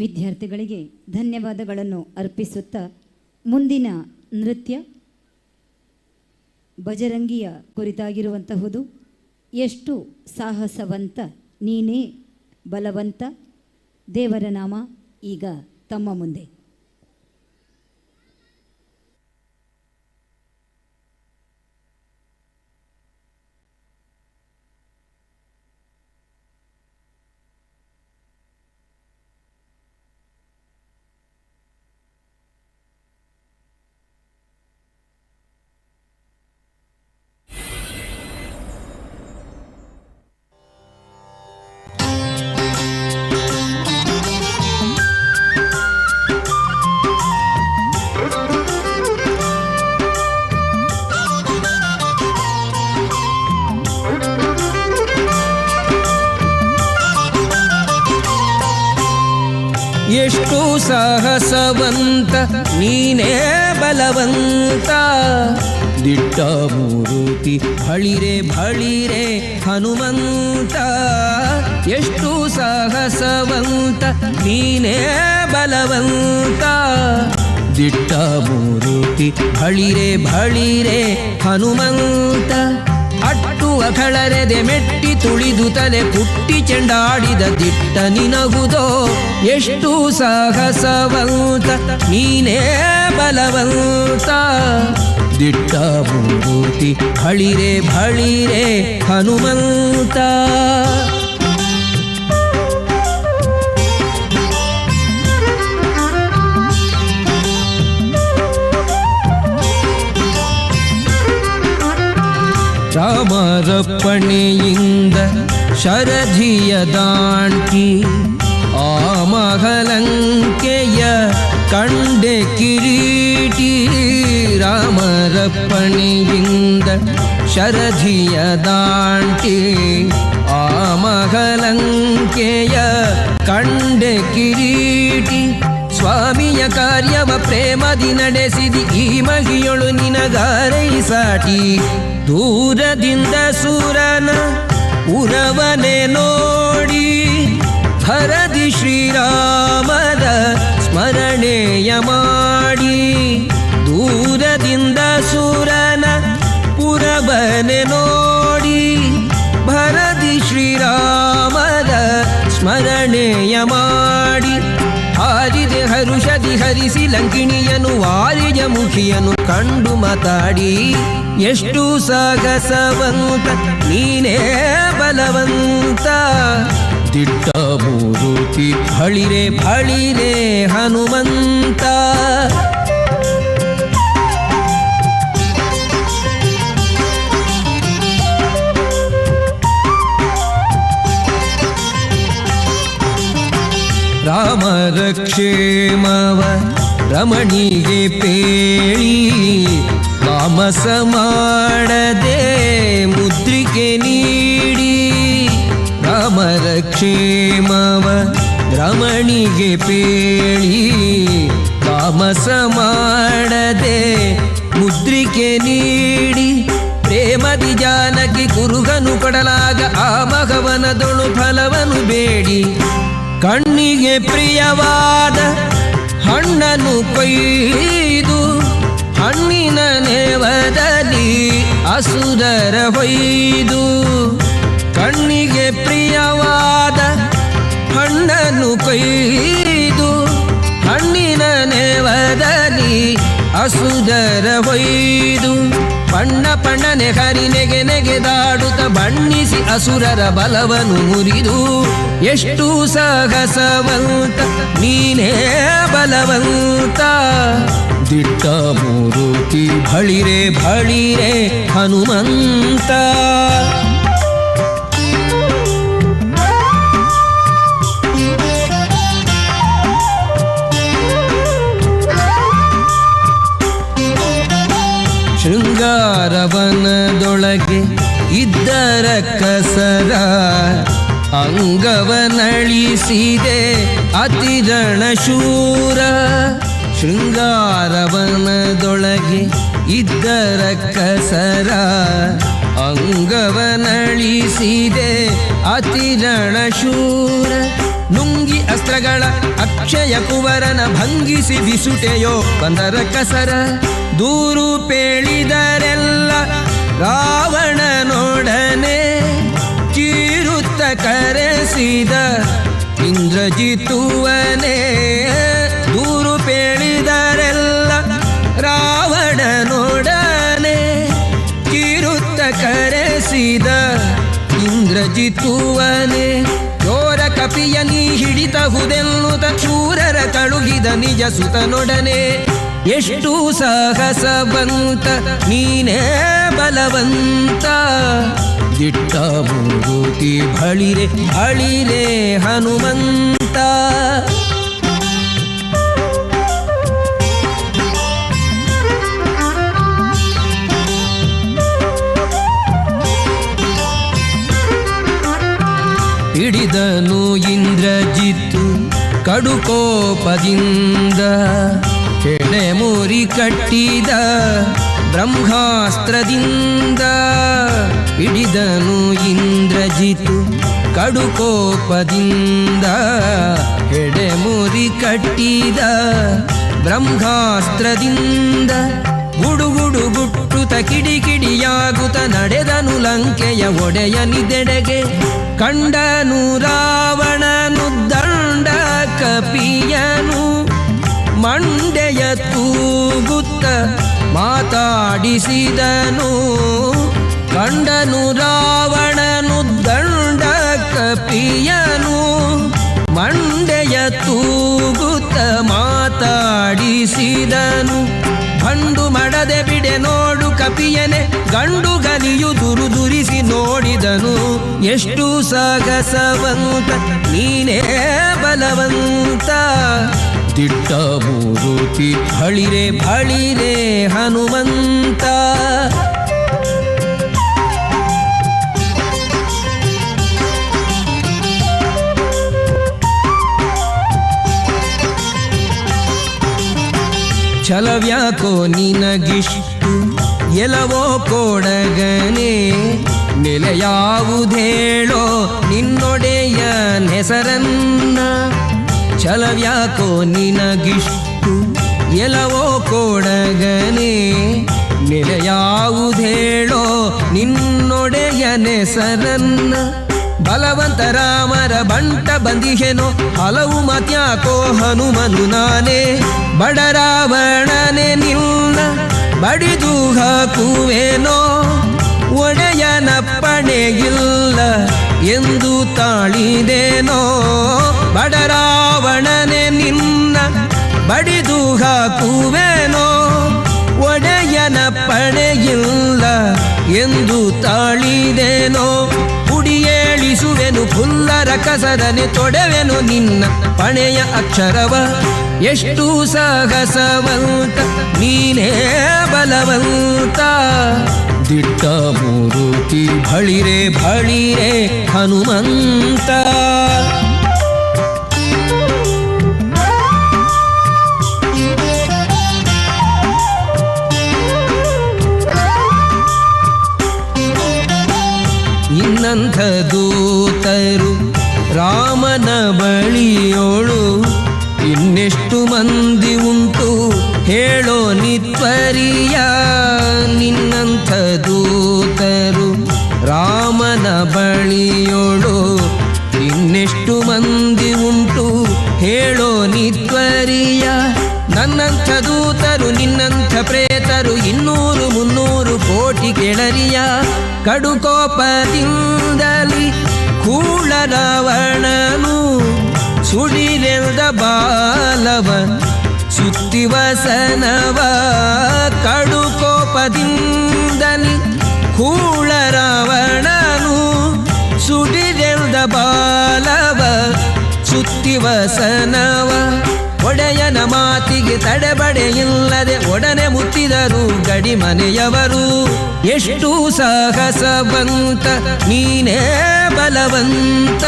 ವಿದ್ಯಾರ್ಥಿಗಳಿಗೆ ಧನ್ಯವಾದಗಳನ್ನು ಅರ್ಪಿಸುತ್ತಾ ಮುಂದಿನ ನೃತ್ಯ ಬಜರಂಗಿಯ ಕುರಿತಾಗಿರುವಂತಹುದು. ಎಷ್ಟು ಸಾಹಸವಂತ ನೀನೇ ಬಲವಂತ, ದೇವರ ನಾಮ ಈಗ ತಮ್ಮ ಮುಂದೆ. ಎಷ್ಟು ಸಾಹಸವಂತ ನೀನೇ ಬಲವಂತ, ದಿಟ್ಟ ಮೂರುತಿ ಬಳಿರೆ ಬಳಿರೆ ಹನುಮಂತ. ಎಷ್ಟು ಸಾಹಸವಂತ ನೀನೇ ಬಲವಂತ, ದಿಟ್ಟ ಮೂರುತಿ ಬಳಿರೆ ಬಳಿರೆ ಹನುಮಂತ. ಅಟ್ಟುವ ಕಳರೆದೆ ಮೆಟ್ಟಿ ತುಳಿದು ತಲೆ ಪುಟ್ಟಿ ಚೆಂಡಾಡಿದ ದಿಟ್ಟ ನಿನಗುದೋ, ಎಷ್ಟು ಸಾಹಸವಂತ ನೀನೇ ಬಲವಂತ, ದಿಟ್ಟ ಮೂರುತಿ ಬಳಿರೆ ಬಳಿರೆ ಹನುಮಂತ. ರಾಮರಪ್ಪಣೆಯಿಂದ ಶರಧಿಯ ದಾಂಟಿ ಆ ಮಹಲಂಕೆಯ ಕಂಡೆ ಕಿರೀಟಿ. ರಾಮರಪ್ಪಣೆಯಿಂದ ಶರಧಿಯ ದಾಂಟಿ ಆ ಮಹಲಂಕೆಯ ಕಂಡೆ ಕಿರೀಟಿ. ಸ್ವಾಮಿಯ ಕಾರ್ಯವ ಪ್ರೇಮದಿ ನಡೆಸಿದಿ ಈ ಮಹಿಯೊಳು ನಿನಗಾರೈ ಸಾಟಿ. ದೂರದಿಂದ ಸೂರನ ಉರವನೆ ನೋಡಿ ಭರದಿ ಶ್ರೀರಾಮದ ಸ್ಮರಣೆಯ ಮಾಡಿ. ದೂರದಿಂದ ಸೂರನ ಪುರವನೆ ನೋಡಿ ಭರದಿ ಶ್ರೀರಾಮದ ಸ್ಮರಣೆಯ ಮಾಡಿ. ಹಾರಿದೆ ಹರುಷದಿ ಹರಿಸಿ ಲಂಕಿಣಿಯನು ವಾರಿಜ ಮುಖಿಯನು ಕಂಡು ಮಾತಾಡಿ. ಎಷ್ಟು ಸಾಹಸವಂತ ನೀನೇ ಬಲವಂತ, ದಿಟ್ಟ ಮೂರುತಿ ಬಳಿರೆ ಬಳಿರೆ ಹನುಮಂತ. ರಾಮರಕ್ಷೇಮವ ರಮಣಿಗೆ ಪೇಳಿ ತಾಮಸ ಮಾಡದೆ ಮುದ್ರಿಕೆ ನೀಡಿ. ರಾಮರಕ್ಷೇಮವ ರಮಣಿಗೆ ಪೇಳಿ ತಾಮಸ ಮಾಡದೆ ಮುದ್ರಿಕೆ ನೀಡಿ. ಪ್ರೇಮದಿ ಜಾನಕಿ ಕುರುಗನು ಕೊಡಲಾಗ ಆ ಮಗವನದೊಳು ಫಲವನು ಬೇಡಿ. ಕಣ್ಣಿಗೆ ಪ್ರಿಯವಾದ ಹಣ್ಣನ್ನು ಕೊಯ್ದು ಹಣ್ಣಿನ ನೇವದಲ್ಲಿ ಅಸುರರ ಹೊಯ್ದು. ಕಣ್ಣಿಗೆ ಪ್ರಿಯವಾದ ಹಣ್ಣನ್ನು ಕೊಯ್ದು ಹಣ್ಣಿನ ನೇವದಲ್ಲಿ ಅಸುರರ ಹೊಯ್ದು. ಬಣ್ಣ ಪಣ್ಣನೆ ಹರಿ ನೆಗೆ ನೆಗೆದಾಡುತ್ತ ಬಣ್ಣಿಸಿ ಅಸುರರ ಬಲವನು ಮುರಿದು. ಎಷ್ಟು ಸಾಹಸವಂತ ನೀನೇ ಬಲವಂತ, ದಿಟ್ಟ ಮೂರುತಿ ಬಳಿರೆ ಬಳಿರೆ ಹನುಮಂತ. ಶೃಂಗಾರವನದೊಳಗೆ ಇದ್ದರ ಕಸರ ಅಂಗವನಳಿಸಿದೆ ಅತಿರಣಶೂರ. ಶೃಂಗಾರವನದೊಳಗೆ ಇದ್ದರ ಕಸರ ಅಂಗವನಳಿಸಿದೆ ಅತಿರಣಶೂರ. ನುಂಗಿ ಅಸ್ತ್ರಗಳ ಅಕ್ಷಯ ಕುವರನ ಭಂಗಿಸಿ ಬಿಸುಟೆಯೋ ಬಂದರ ಕಸರ. ದೂರು ಪೇಳಿದರೆಲ್ಲ ರಾವಣನೊಡನೆ ಚೀರುತ್ತ ಕರೆಸಿದ ಇಂದ್ರಜಿತುವನೇ. ದೂರು ಪೇಳಿದರೆಲ್ಲ ರಾವಣನೊಡನೆ ಚೀರುತ್ತ ಕರೆಸಿದ ಇಂದ್ರಜಿತುವನೇ. ಚೋರ ಕಪಿಯ ನೀ ಹಿಡಿತಹುದೆನ್ನುತ ಶೂರರ ಕಳುಹಿದ ನಿಜ ಸುತನೊಡನೆ. ಎಷ್ಟು ಸಾಹಸವಂತ ನೀನೇ ಬಲವಂತ, ದಿಟ್ಟ ಮೂರುತಿ ಬಳಿರೆ ಬಳಿರೆ ಹನುಮಂತ. ಹಿಡಿದನು ಇಂದ್ರಜಿತ್ತು ಕಡುಕೋಪದಿಂದ, ಕೆಡೆ ಮುರಿ ಕಟ್ಟಿದ ಬ್ರಹ್ಮಾಸ್ತ್ರದಿಂದ. ಹಿಡಿದನು ಇಂದ್ರಜಿತು ಕಡುಕೋಪದಿಂದ, ಹೆಡೆ ಮುರಿ ಕಟ್ಟಿದ ಬ್ರಹ್ಮಾಸ್ತ್ರದಿಂದ. ಗುಡುಗುಡು ಗುಟ್ಟುತ ಕಿಡಿ ಕಿಡಿಯಾಗುತ್ತ ನಡೆದನು ಲಂಕೆಯ ಒಡೆಯನಿದೆಡೆಗೆ. ಕಂಡನು ರಾವಣನು ದಂಡ ಕಪಿಯನು, ಮಂಡೆಯ ತೂಗುತ್ತ ಮಾತಾಡಿಸಿದನು. ಕಂಡನು ರಾವಣನು ದಂಡ ಕಪಿಯನು, ಮಂಡೆಯ ತೂಗುತ್ತ ಮಾತಾಡಿಸಿದನು. ಭಂಡು ಮಡದೆ ಬಿಡೆ ನೋಡು ಕಪಿಯನೆ, ಗಂಡು ಗಲಿಯು ದುರುದುರಿಸಿ ನೋಡಿದನು. ಎಷ್ಟು ಸಾಹಸವಂತ ನೀನೇ ಬಲವಂತ, ದಿಟ್ಟ ಮೂರುತಿ ಬಳಿರೆ ಬಳಿರೆ ಹನುಮಂತ. ಛಲವ್ಯಾಕೋ ನಿನಗಿಷ್ಟು ಎಲವೋ ಕೋಡಗನೆ, ನೆಲೆಯಾವುದೇಳೋ ನಿನ್ನೊಡೆಯ ಹೆಸರನ್ನ. ಛಲವ್ಯಾಕೋ ನಿನಗಿಷ್ಟು ಎಲವೋ ಕೋಡಗನೆ, ನೆಲೆಯಾವುದೇಳೋ ನಿನ್ನೊಡೆಯ ಹೆಸರನ್ನ. ಬಲವಂತ ರಾಮರ ಬಂಟ ಬಂದಿಹೆನೋ ಹಲವು ಮತ್ಯಾಕೋ ಹನುಮನು ನಾನೇ. ಬಡರಾವಣನೆ ನಿನ್ನ ಬಡಿದು ಹಾಕುವೇನೋ, ಒಡೆಯನಪ್ಪಣೆಯಿಲ್ಲ ಎಂದು ತಾಳಿದೇನೋ. ಬಡರಾವಣನೆ ನಿನ್ನ ಬಡಿದು ಹಾಕುವೇನೋ, ಒಡೆಯನಪ್ಪಣೆಯಿಲ್ಲ ಎಂದು ತಾಳಿದೇನೋ. ಪುಡಿಯೇಳಿಸುವೆನು ಫುಲ್ಲರ ಕಸರನೆ ತೊಡೆವೆನು ನಿನ್ನ ಪಣೆಯ ಅಕ್ಷರವ. ಎಷ್ಟು ಸಾಹಸವಂತ ನೀನೇ ಬಲವಂತ, ದಿಟ್ಟ ಮೂರುತಿ ಬಳಿರೆ ಬಳಿರೆ ಹನುಮಂತ. ಇನ್ನಂಥ ದೂತರು ರಾಮನ ಬಳಿಯೋಳು ಇನ್ನೆಷ್ಟು ಮಂದಿ ಉಂಟು ಹೇಳೋ ನಿತ್ವರಿಯ. ನಿನ್ನಂಥ ದೂತರು ರಾಮನ ಬಳಿಯೋಳು ಇನ್ನೆಷ್ಟು ಮಂದಿ ಉಂಟು ಹೇಳೋ ನಿತ್ವರಿಯ. ನನ್ನಂಥ ದೂತರು ನಿನ್ನಂಥ ಪ್ರೇತರು 200 300 ಕೋಟಿ ಕೆಳರಿಯ. ಕಡುಕೋಪದಿಂದಲಿ ಕೂಳ ರಾವಣನು ಸುಡಿರೆಲ್ದ ಬಾಲವ ಸುತ್ತಿವಸನವ. ಕಡುಕೋಪದಿಂದಲಿ ಕೂಳ ರಾವಣನು ಸುಡಿರೆಲ್ದ ಬಾಲವ ಸುತ್ತಿವಸನವ. ಒಡೆಯನ ಮಾತಿಗೆ ತಡೆಬಡೆಯಿಲ್ಲದೆ ಒಡನೆ ಮುತ್ತಿದರು ಗಡಿ ಮನೆಯವರು. ಎಷ್ಟು ಸಾಹಸವಂತ ನೀನೇ ಬಲವಂತ,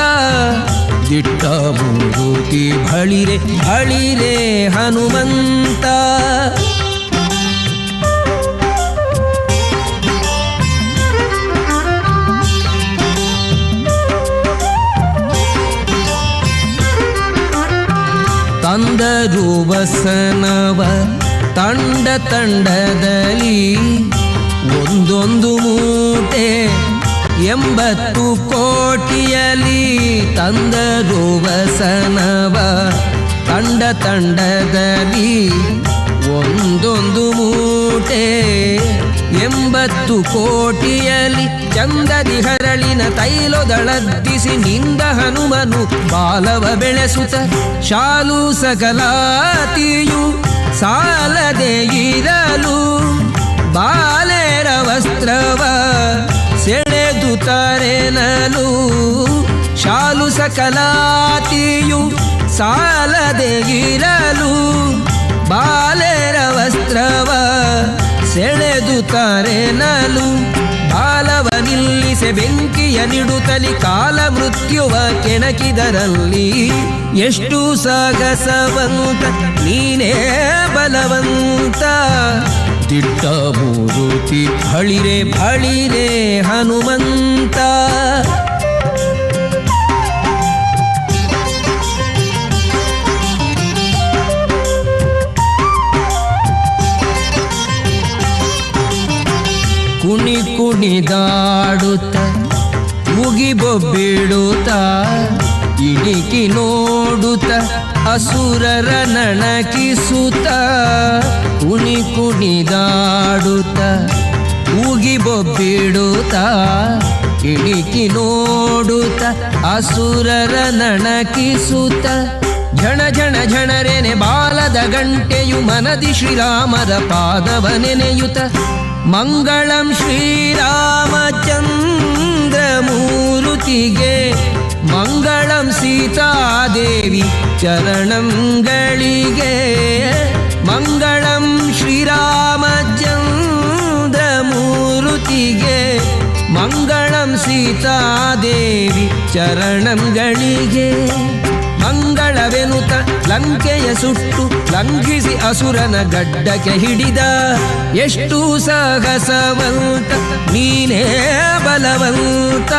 ದಿಟ್ಟ ಮೂರುತಿ ಬಳಿರೆ ಬಳಿರೆ ಹನುಮಂತ. ತಂದರು ವಸನವ ತಂಡ ತಂಡದಲ್ಲಿ ಒಂದೊಂದು ಮೂಟೆ 80 ಕೋಟಿಯಲಿ ತಂದರು ವಸನವ ತಂಡ ತಂಡದಲ್ಲಿ ಒಂದೊಂದು ಮೂಟೆ 80 ಕೋಟಿಯಲಿ ಚಂದದಿ ಹರಳಿನ ತೈಲೊದಳದ್ದಿಸಿ ನಿಂದ ಹನುಮನು ಬಾಲವ ಬೆಳೆಸುತ್ತ ಶಾಲು ಸಕಲಾತಿಯು ಸಾಲದೆ ಇರಲು ಬಾಲೆರ ವಸ್ತ್ರವ ಸೆಳೆದು ತರೆನಲು ಶಾಲು ಸಕಲಾತಿಯು ಸಾಲದೆ ಇರಲು ಬಾಲೆರ ವಸ್ತ್ರವ ಸೆಳೆದು ತರೆನಲು ಬಾಲವ ನಿಲ್ಲಿಸೆ ಬೆಂಕಿಯ ನಿಡುತ್ತಲಿ ಕಾಲ ಮೃತ್ಯುವ ಕೆಣಕಿದರಲ್ಲಿ ಎಷ್ಟು ಸಾಹಸವಂತ ನೀನೇ ಬಲವಂತ ದಿಟ್ಟ ಮೂರುತಿ ಬಳಿರೆ ಬಳಿರೆ ಹನುಮಂತ. ಕುಣಿ ಕುಣಿದಾಡುತ್ತ ಉಗಿಬೊಬ್ಬಿಡುತ್ತ ಇಣಿಕಿ ನೋಡುತ್ತ ಅಸುರರ ನಣಕಿಸುತ್ತ ಕುಣಿ ಕುಣಿದಾಡುತ್ತ ಉಗಿಬೊಬ್ಬಿಡುತ್ತ ಇಣಿಕಿ ನೋಡುತ್ತ ಅಸುರರ ನಣಕಿಸುತ್ತ ಝಣ ಝಣ ಝಣರೆನೆ ಬಾಲದ ಗಂಟೆಯು ಮನದಿ ಶ್ರೀರಾಮರ ಪಾದವ ನೆನೆಯುತ ಮಂಗಳಂ ಶ್ರೀರಾಮಚಂದ್ರಮೂರುತಿಗೆ ಮಂಗಳಂ ಸೀತಾದೇವಿ ಚರಣಂಗಳಿಗೆ ಮಂಗಳಂ ಶ್ರೀರಾಮಚಂದ್ರಮೂರುತಿಗೆ ಮಂಗಳಂ ಸೀತಾದೇವಿ ಚರಣಂಗಳಿಗೆ ಮಂಗಳವೆನುತ ಲಂಕೆಯ ಸುಟ್ಟು ಲಂಘಿಸಿ ಅಸುರನ ಗಡ್ಡಕ್ಕೆ ಹಿಡಿದ ಎಷ್ಟು ಸಾಹಸವಂತ ನೀನೇ ಬಲವಂತ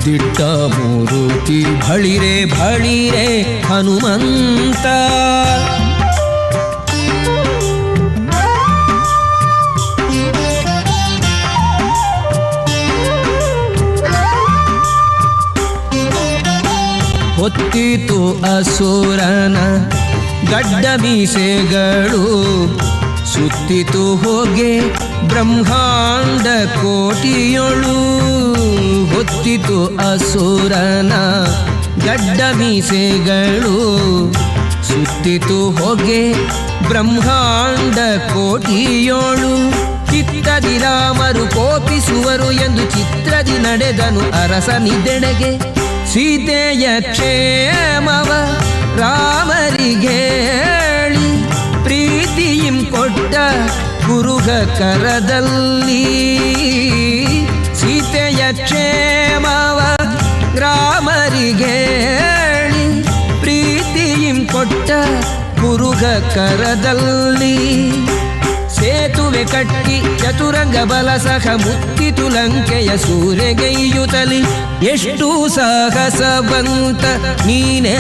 ದಿಟ್ಟ ಮೂರುತಿ ಬಳಿರೆ ಬಳಿರೆ ಹನುಮಂತ. ಹೊತ್ತಿತು ಅಸುರನ ಗಡ್ಡ ಮೀಸೆಗಳು ಸುತ್ತಿತು ಹೊಗೆ ಬ್ರಹ್ಮಾಂಡ ಕೋಟಿಯೊಳು ಹೊತ್ತಿತು ಅಸುರನ ಗಡ್ಡ ಮೀಸೆಗಳು ಸುತ್ತಿತು ಹೊಗೆ ಬ್ರಹ್ಮಾಂಡ ಕೋಟಿಯೋಳು ಚಿತ್ತದಿ ರಾಮರು ಕೋಪಿಸುವರು ಎಂದು ಚಿತ್ರದಿ ನಡೆದನು ಅರಸನಿದೆಡೆಗೆ ಸೀತೆಯ ಕ್ಷೇಮವ ರಾಮರಿಗೆ ಹೇಳಿ ಪ್ರೀತಿಯಿಂ ಕೊಟ್ಟ ಕುರುಹ ಕರದಲ್ಲಿ ಸೀತೆಯ ಕ್ಷೇಮವ ರಾಮರಿಗೆ ಹೇಳಿ ಪ್ರೀತಿಯಿಂ ಕೊಟ್ಟ ಕುರುಹ ಕರದಲ್ಲಿ ಸೇತುವೆ ಕಟ್ಟಿ ಚತುರಂಗ ಬಲ ಸಹ ಮುತ್ತಿತು ಲಂಕೆಯ ಸೂರೆಗೈಯುತಲಿ ಎಷ್ಟು ಸಾಹಸವಂತ ನೀನೇ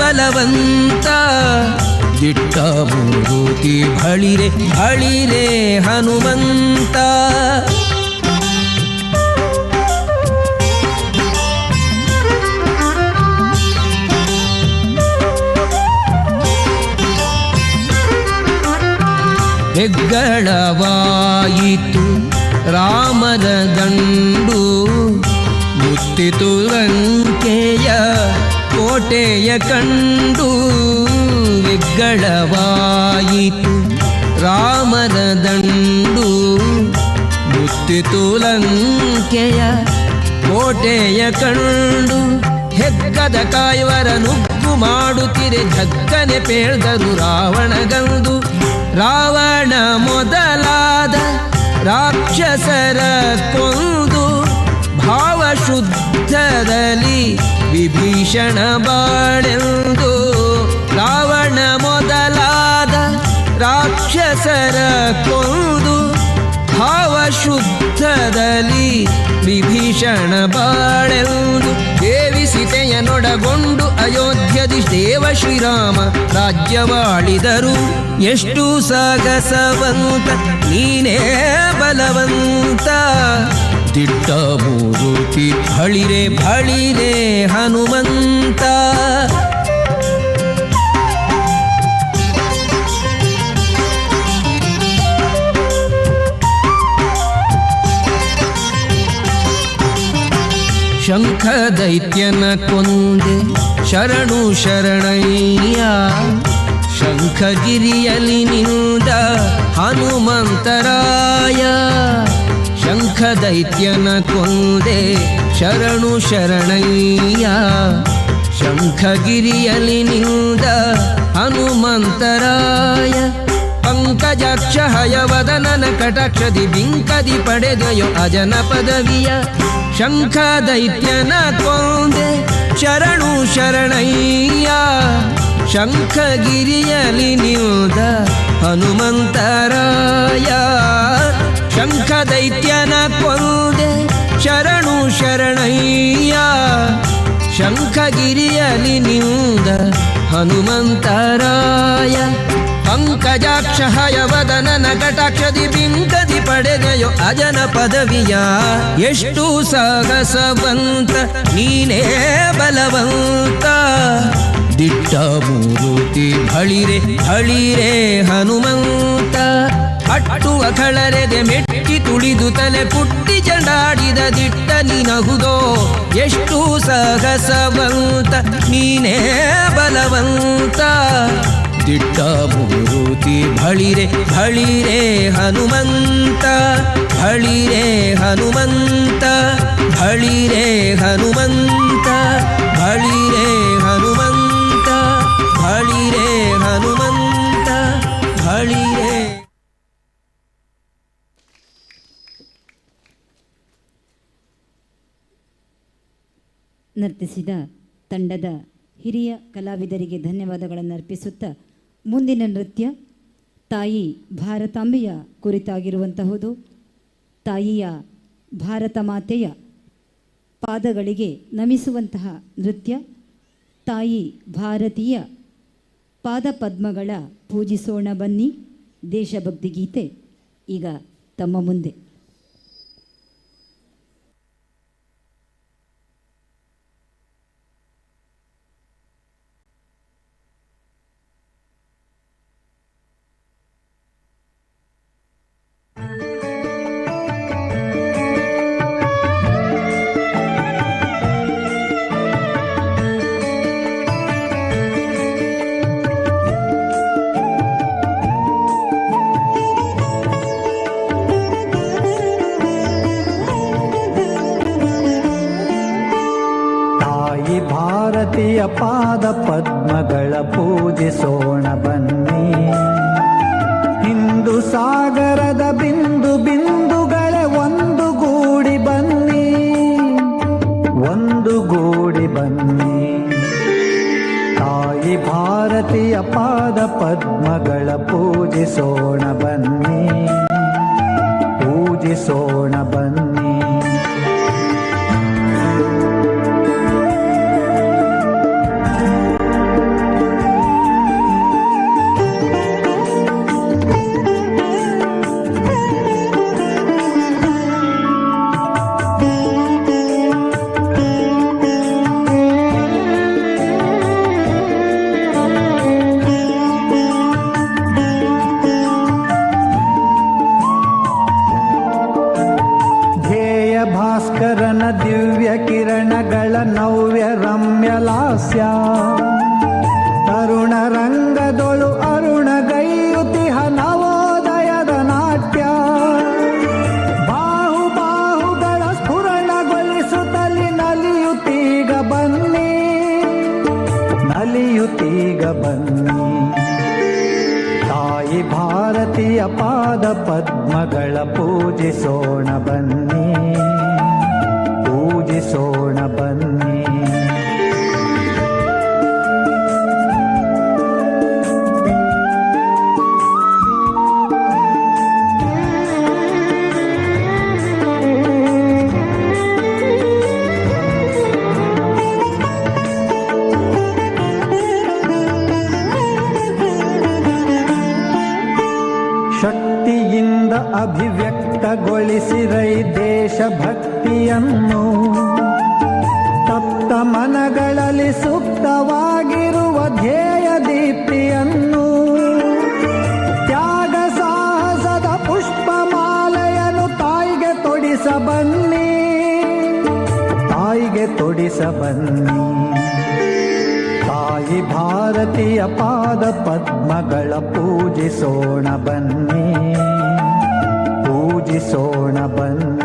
ಬಲವಂತ ದಿಟ್ಟ ಮೂರುತಿ ಬಳಿರೆ ಬಳಿರೆ ಹನುಮಂತ. ಹೆಗ್ಗಳವಾಯಿತು ರಾಮರ ದಂಡು ಮುತ್ತಿತು ಲಂಕೆಯ ಕೋಟೆಯ ಕಂಡು ಹೆಗ್ಗಳವಾಯಿತು ರಾಮರ ದಂಡು ಮುತ್ತಿತು ಲಂಕೆಯ ಕೋಟೆಯ ಕಂಡು ಹೆಗ್ಗದ ಕಾಯುವರ ನುಗ್ಗು ಮಾಡುತ್ತಿರೆ ಝಗ್ಗನೆ ಪೇಳ್ದರು ರಾವಣಗಂದು ರಾವಣ ಮೊದಲಾದ ರಾಕ್ಷಸರ ಕೊಂದು ಭಾವಶುದ್ಧದಲ್ಲಿ ವಿಭೀಷಣ ಬಾಳೆಂದು ರಾವಣ ಮೊದಲಾದ ರಾಕ್ಷಸರ ಕೊಂದು ಭಾವಶುದ್ಧದಲ್ಲಿ ಲಂಕಾದಲ್ಲಿ ವಿಭೀಷಣ ಬಾಳೆಂದು ದೇವಿ ಸೀತೆಯನೊಡಗೊಂಡು ಅಯೋಧ್ಯದಿ ದೇವ ಶ್ರೀರಾಮ ರಾಜ್ಯವಾಳಿದರು. ಎಷ್ಟು ಸಾಗಸವಂತ ನೀನೇ ಬಲವಂತ, ದಿಟ್ಟ ಮೂರುತಿ ಬಳಿರೆ ಬಳಿರೆ ಹನುಮಂತ. ಶಂಖ ದೈತ್ಯನ ಕೊಂದೆ ಶರಣು ಶರಣಯ್ಯ, ಶಂಖಗಿರಿಯಲಿ ನಿಂದ ಹನುಮಂತರಾಯ. ಶಂಖ ದೈತ್ಯನ ಕೊಂದೆ ಶರಣು ಶರಣಯ್ಯ, ಶಂಖಗಿರಿಯಲಿ ನಿಂದ ಹನುಮಂತರಾಯ. ಪಂಕಜಾಕ್ಷ ಹಯವದನನ ಕಟಾಕ್ಷದಿ ಬಿಂಕದಿ ಪಡೆದೆಯೋ ಅಜನ ಪದವಿಯ. ಶಂಖ ದೈತ್ಯನ ಕೊಂದೆ ಶರಣು ಶರಣಯ್ಯ, ಶಂಖಗಿರಿಯಲಿ ನಿಂದ ಹನುಮಂತರಾಯ. ಶಂಖ ದೈತ್ಯನ ಕೊಂದೆ ಶರಣು ಶರಣಯ್ಯ, ಶಂಖಗಿರಿಯಲಿ ನಿಂದ ಹನುಮಂತರಾಯ. ಪಂಕಜಾಕ್ಷ ಹಯವದನನ ಕಟಾಕ್ಷದಿ ಬಿಂಕದಿ ಪಡೆದೆಯೋ ಅಜನ ಪದವಿಯ. ಎಷ್ಟು ಸಾಹಸವಂತ ನೀನೇ ಬಲವಂತ, ದಿಟ್ಟ ಮೂರುತಿ ಬಳಿರೆ ಬಳಿರೆ ಹನುಮಂತ. ಅಟ್ಟುವ ಕಳರೆದೆ ಮೆಟ್ಟಿ ತುಳಿದು ತಲೆ ಪುಟ್ಟಿ ಚಂಡಾಡಿದ ದಿಟ್ಟ ನಿನಹುದೋ. ಎಷ್ಟು ಸಾಹಸವಂತ ನೀನೇ ಬಲವಂತ, ದಿಟ್ಟ ಮೂರುತಿ ಬಳಿರೆ ಬಳಿರೆ ಹನುಮಂತ. ಬಳಿರೆ ಹನುಮಂತ ಬಳಿರೆ ಹನುಮಂತ ಬಳಿರೆ ಹನುಮಂತ ಬಳಿರೆ ಹನುಮಂತ ಬಳಿರೆ. ನರ್ತಿಸಿದ ತಂಡದ ಹಿರಿಯ ಕಲಾವಿದರಿಗೆ ಧನ್ಯವಾದಗಳನ್ನು ಅರ್ಪಿಸುತ್ತಾ ಮುಂದಿನ ನೃತ್ಯ ತಾಯಿ ಭಾರತಾಂಬೆಯ ಕುರಿತಾಗಿರುವಂತಹುದು. ತಾಯಿಯ ಭಾರತ ಮಾತೆಯ ಪಾದಗಳಿಗೆ ನಮಿಸುವಂತಹ ನೃತ್ಯ. ತಾಯಿ ಭಾರತೀಯ ಪಾದಪದ್ಮಗಳ ಪೂಜಿಸೋಣ ಬನ್ನಿ ದೇಶಭಕ್ತಿ ಗೀತೆ ಈಗ ತಮ್ಮ ಮುಂದೆ. ಭಾರತೀಯ ಪಾದ ಪದ್ಮಗಳ ಪೂಜಿಸೋಣ ಬನ್ನಿ, ಹಿಂದೂ ಸಾಗರದ ಬಿಂದು ಬಿಂದುಗಳ ಒಂದು ಗೂಡಿ ಬನ್ನಿ, ಒಂದು ಗೂಡಿ ಬನ್ನಿ. ತಾಯಿ ಭಾರತೀಯ ಪಾದ ಪದ್ಮಗಳ ಪೂಜಿಸೋಣ ಬನ್ನಿ, ಪೂಜಿಸೋಣ ಬನ್ನಿ. ಭಾಸ್ಕರನ ದಿವ್ಯ ಕಿರಣಗಳ ನವ್ಯ ರಮ್ಯ ಲಾಸ್ಯ, ತರುಣ ರಂಗದೊಳು ಅರುಣ ಗೈಯುತಿಹ ನವೋದಯದ ನಾಟ್ಯ, ಬಾಹು ಬಾಹುಗಳ ಸ್ಫುರಣಗೊಳಿಸುತ್ತಲಿ ನಲಿಯುತ್ತೀಗ ಬನ್ನಿ, ನಲಿಯುತ್ತೀಗ ಬನ್ನಿ. ತಾಯಿ ಭಾರತೀಯ ಪಾದ ಪದ್ಮಗಳ ಪೂಜಿಸೋಣ ಬನ್ನಿ, ಪೂಜಿಸೋಣ ಬನ್ನಿ. ಶಕ್ತಿಯಿಂದ ಅಭಿವ್ಯಕ್ತಗೊಳಿಸಿರೈ ದೇಶಭಕ್ತಿಯನ್ನು. ತಪ್ತ ಮನಗಳಲ್ಲಿ ಸುಪ್ತವಾಗಿರುವ ಧ್ಯೇಯ ದೀಪ್ತಿಯನ್ನು, ತ್ಯಾಗ ಸಾಹಸದ ಪುಷ್ಪಮಾಲೆಯನ್ನು ತಾಯಿಗೆ ತೊಡಿಸಬನ್ನಿ, ತಾಯಿಗೆ ತೊಡಿಸಬನ್ನಿ. ತಾಯಿ ಭಾರತೀಯ ಪಾದ ಪದ್ಮಗಳ ಪೂಜಿಸೋಣ ಬನ್ನಿ, ಪೂಜಿಸೋಣ ಬನ್ನಿ.